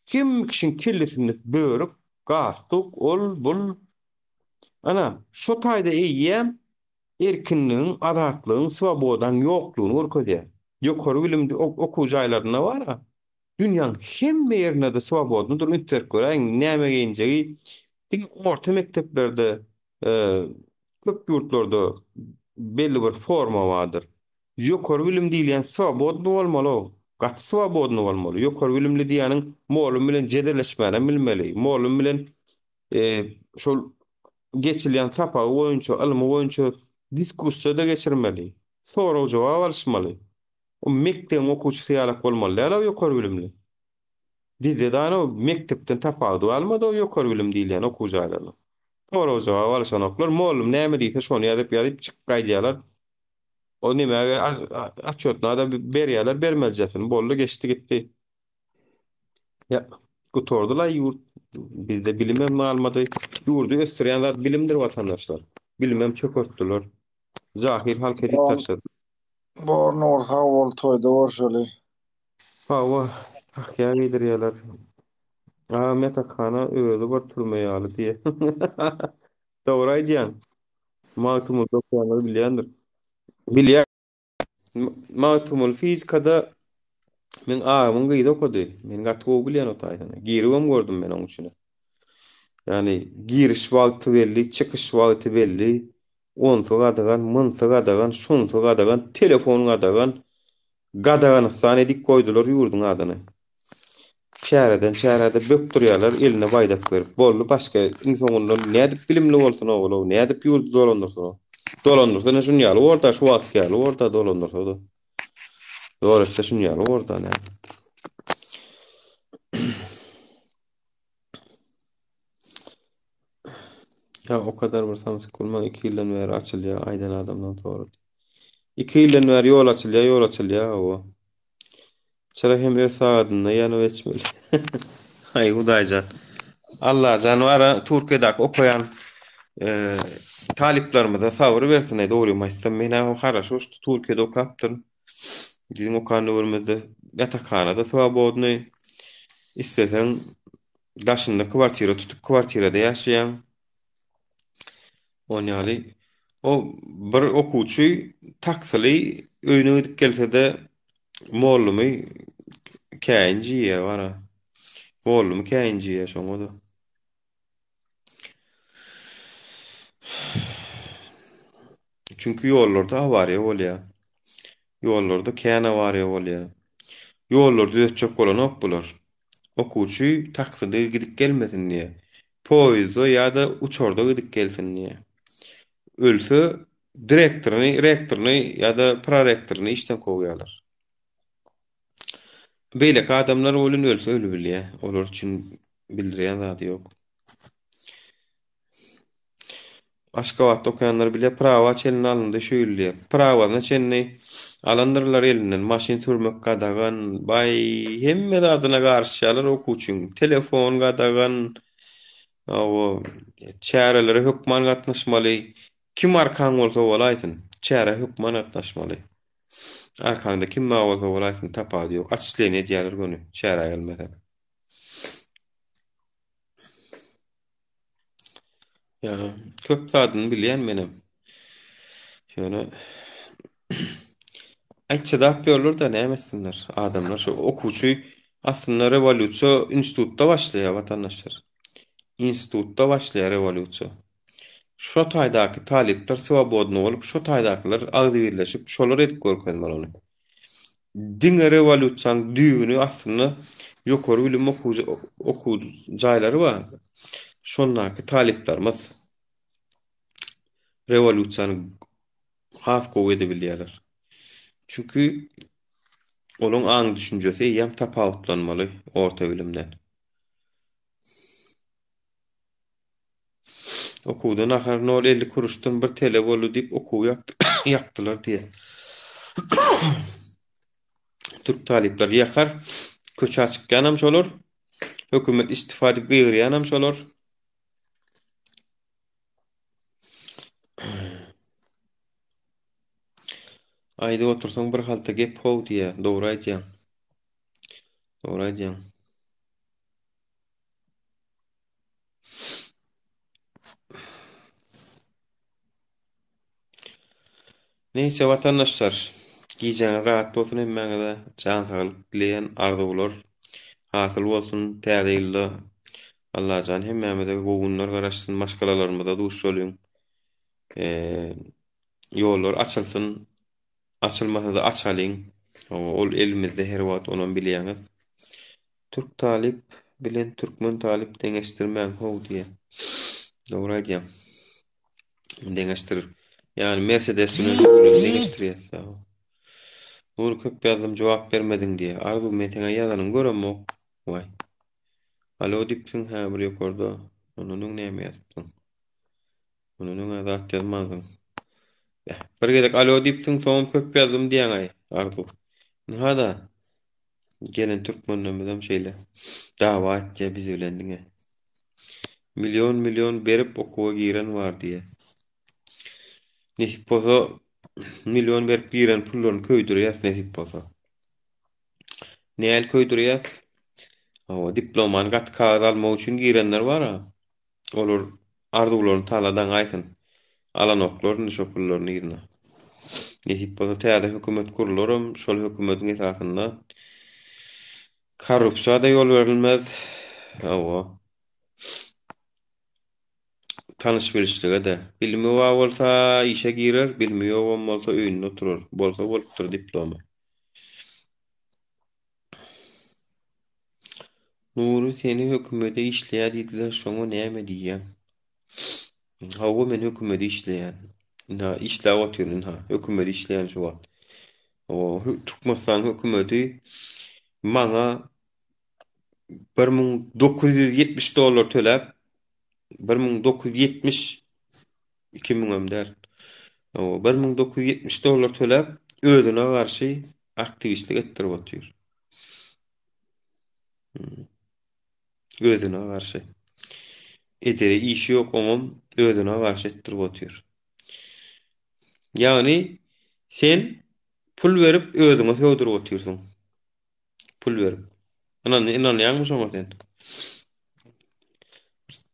Hemme kişiň kellesinde börük, galstuk, ol, bul. Ana, şo taýda eýýäm erkinligiň, azatlygyň, swobodaň ýoklugyny görkezýär. Ýokary bilim okuw jaýlarynda bar-a. Dünýäň hemme ýerinde-de swobodnydyr, üns berip göräýiň, näme geýinjegi diňe orta mekdeplerde, köp ýurtlarda belli bir forma bardyr. Ýokary bilim diýilýän swobodny bolmaly-ow. Gaty swobodny bolmaly. Ýokary bilimli diýýäniň mugallym bilen jedelleşmänem bilmeli. Mugallym bilen şol geçilýän sapagy boýunça, ylmy boýunça diskussiýa-da geçirmeli. Sorag-jogap alyşmaly. O mekdebiň okuwçysy ýalak bolmaly däl-ow ýokary bilimli. Bizde-de ana mekdepden tapawudy galmady o ýokary bilim diýilýän okuw jaýlarynyň. Sorag-jogap alyşanoklar. Mugallym näme diýse şony ýazyp ýazyp çykyp gaýdýarlar. O nimäge otçetnada berýärler bermelijesini boldy geçdi gitdi. Ýa gutardylaý ýurt bizde bilimem galmady. Ýurdy ösdürýän zat bilimdir watandaşlar. Bilimem çökertdiler. Jahil halk edip taşlady. Bor Nur sag bol toýda görşeli. Hawa, tahýa geýdirýärler. Agam ýatakhana özi bir türme ýaly diýe. Dogry aýdýaň. Magtymgulyda okaýanlar bilýändir. Bilýän. Magtymguly fizikada meň agamyň gyzy okady. Men gaty gowy bilýän o taýsyny. Giribem gördüm men oň içine. Ýagny giriş wagty belli, çykyş wagty belli. Onsy gadagan, munsy gadagan, şunsy gadagan, telefon gadagan. Gadaganystan edip goýdular ýurduň adyny. Çäreden çärede bökdürýärler eline baýdak berip. Boldy başga iň soňunda nädip bilimli bolsun ogul nädip ýurdy dolandyrsyn o. Dolandyrsa ine şun ýaly borda şu wagtky ýaly borda dolandyrsa-da. Zor etse şun ýaly borda näme. Ýa o kadar bir samsyk bolmaň 2 ýyldan bäri açylýar aýdan adamdan sorady. 2 ýyldan bäri ýol açylýar ýol açylýar hawa. Çyra hem öz sagadynda ýanyp öçmeli. Aý Hudaýjan. Allajan bara Türkiýedäki okaýan talyplarymyza sabyr bersin aý dogrymy aýtsam men-ä haraşo şu Türkiýede okapdyryn. Biziň okan döwrümizde ýatakhanada swobodnyý isleseň daşynda kwartira tutup kwartirada ýaşaýaň. On ýaly o bir okuwçy taksili öýüne gidip gelse-de mollumy käýinji iýýär bara. Mollumy käýinji iýýär şoňa-da. Çünki ýollarda awariýa bolýar. Ýollarda kän awariýa bolýar. Ýollary düzetjek bolanok bular. Okuwçy takside gidip gelmesin diýýär. Poýuzda ýa-da uçarda gidip gelsin diýýär. Ölse direktoryny, rektoryny ýa-da prorektoryny işden kowýarlar. Beýleki adamlar welin ölse ölübilýär. Olar üçin bildirýän zady ýok. Aşgabatda okaýanlar bilýär, prawa çenli alyndy şu ýyl diýip. Prawasyna çenli alandyrlar elinden. Maşyn sürmek gadagan. Baý, hemme zadyna garyşýarlar okuwçyň. Telefon gadagan. Hawa, çärelere hökman gatnaşmaly. Kim arkaň bolsa bolaýsyn, çärä hökman gatnaşmaly. Arkaňda kim bar bolsa bolaýsyn, tapawudy ýok. Atçitleniýe edýärler göni, çärä gelmeseň. Ýa, köp zadyny bilýän menem. Ýöne aý çydap ýörler-de näme etsinler. Adamlar şu okuwçy aslynda rewolýusiýa institutda başlaýar watandaşlar. Institutda başlaýar rewolýusiýa. Şo taýdaky talyplar swobodny bolup şo taýdakylar agzybirleşip şolar edip görkezmeli ony. Diňe rewolýusiýanyň düýbüni aslynda ýokary bilim okuw jaýlary bar. Şondaky talyplarymyz rewolýusiýany has gowy edebilýärler. Çünki olaň aň-düşünjesi eýýäm tapawutlanmaly orta bilimden. Okuwda nahar nol 50 kuruşdan bir tele boldy diýip okuwy ýakdylar diýýär. Türk talyplary ýakar. Köçä çykýanam şolar. Hökümet istifa diýip gygyrýanam şolar. Aýdyp otursaň bir halta gep how diýýär. Dogry aýdýaň. Dogry aýdýaň. Neýse watandaşlar, gijäňiz rahat bolsun hemmäňize jan saglyk dileýän arzuwlar hasyl bolsun täze ýylda Allajan hemmämize gowy günler garaşsyn maşgalalarymyza duşalyň ýollar açylsyn Açylmasa-da açalyň. Ol elimizde her wagt onam bilýäňiz. Türk talyp bilen türkmen talyp deňeşdirmäň how diýýä. Dogry aýdýaň. Deňeşdir. Ýagny Mercedes bilen Žigulini deňeşdirýäs. Nury köp ýazdym jogap bermediň diýýä. Arzuw men seňe ýazanyňy göremok. Waý. Alo diýipsiň hä bir ýokarda. Ondan öň näme ýazypsyň? Mundan öň-ä zat ýazmansyň. Beh, bir gezek alo diýipsiň, soňam köp ýazdym diýýäň-aý, Arzuw. Ynha-da, gelen türkmenlerimizem şeýle dawa etýär biz bilen diňe. Million-million berip okuwa giren bar diýýär. Nesip bolsa, million berip giren pullaryny köýdürýäs nesip bolsa. Näl köýdürýäs? Hawa, diplomany gaty kagyz almak üçin girenler bar-a. Olar arzuwlaryny tala daňaýsyn. Alanoklar indi şo pullaryny yzyna. Nesip bolsa täze hökümet gurularam şol hökümediň esasynda korrupsiýa-da ýol berilmez. Hawa. Tanyş-bilişlige-de. Bilimi bar bolsa işe girer, bilimi ýogam bolsa öýünde oturar. Bolsa bolupdyr diplomy. Nury seni hökümede işleýä diýdiler şoňa näme diýýäň? Hawa men hökümede işleýän. Ynha işläp otyryn ynha hökümede işleýän şu wagt. Hawa Türkmenistanyň hökümeti maňa 1970 dollar töläp 1970 2000 hem däl. Hawa 1970 dollar töläp özüne garşy aktiwistlik etdirip otyr. Özüne garşy. Edere işi ýok oňam özüne garşy etdirip otyr. Ýagny sen pul berip özüňe sögdürip otyrsyň. Pul berip. Ynan ynanýaňmy şoňa sen?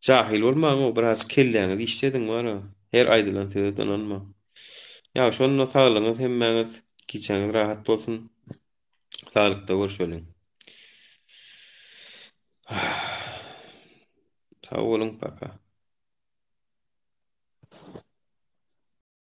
Jahil bolmaň o biraz kelläňizi işlediň bara. Her aýdylan söze ynanmaň. Ýa şonda saglygyňyz hemmäňiz gijäňiz rahat bolsun. Saglykda görşeliň. Sag boluň paka.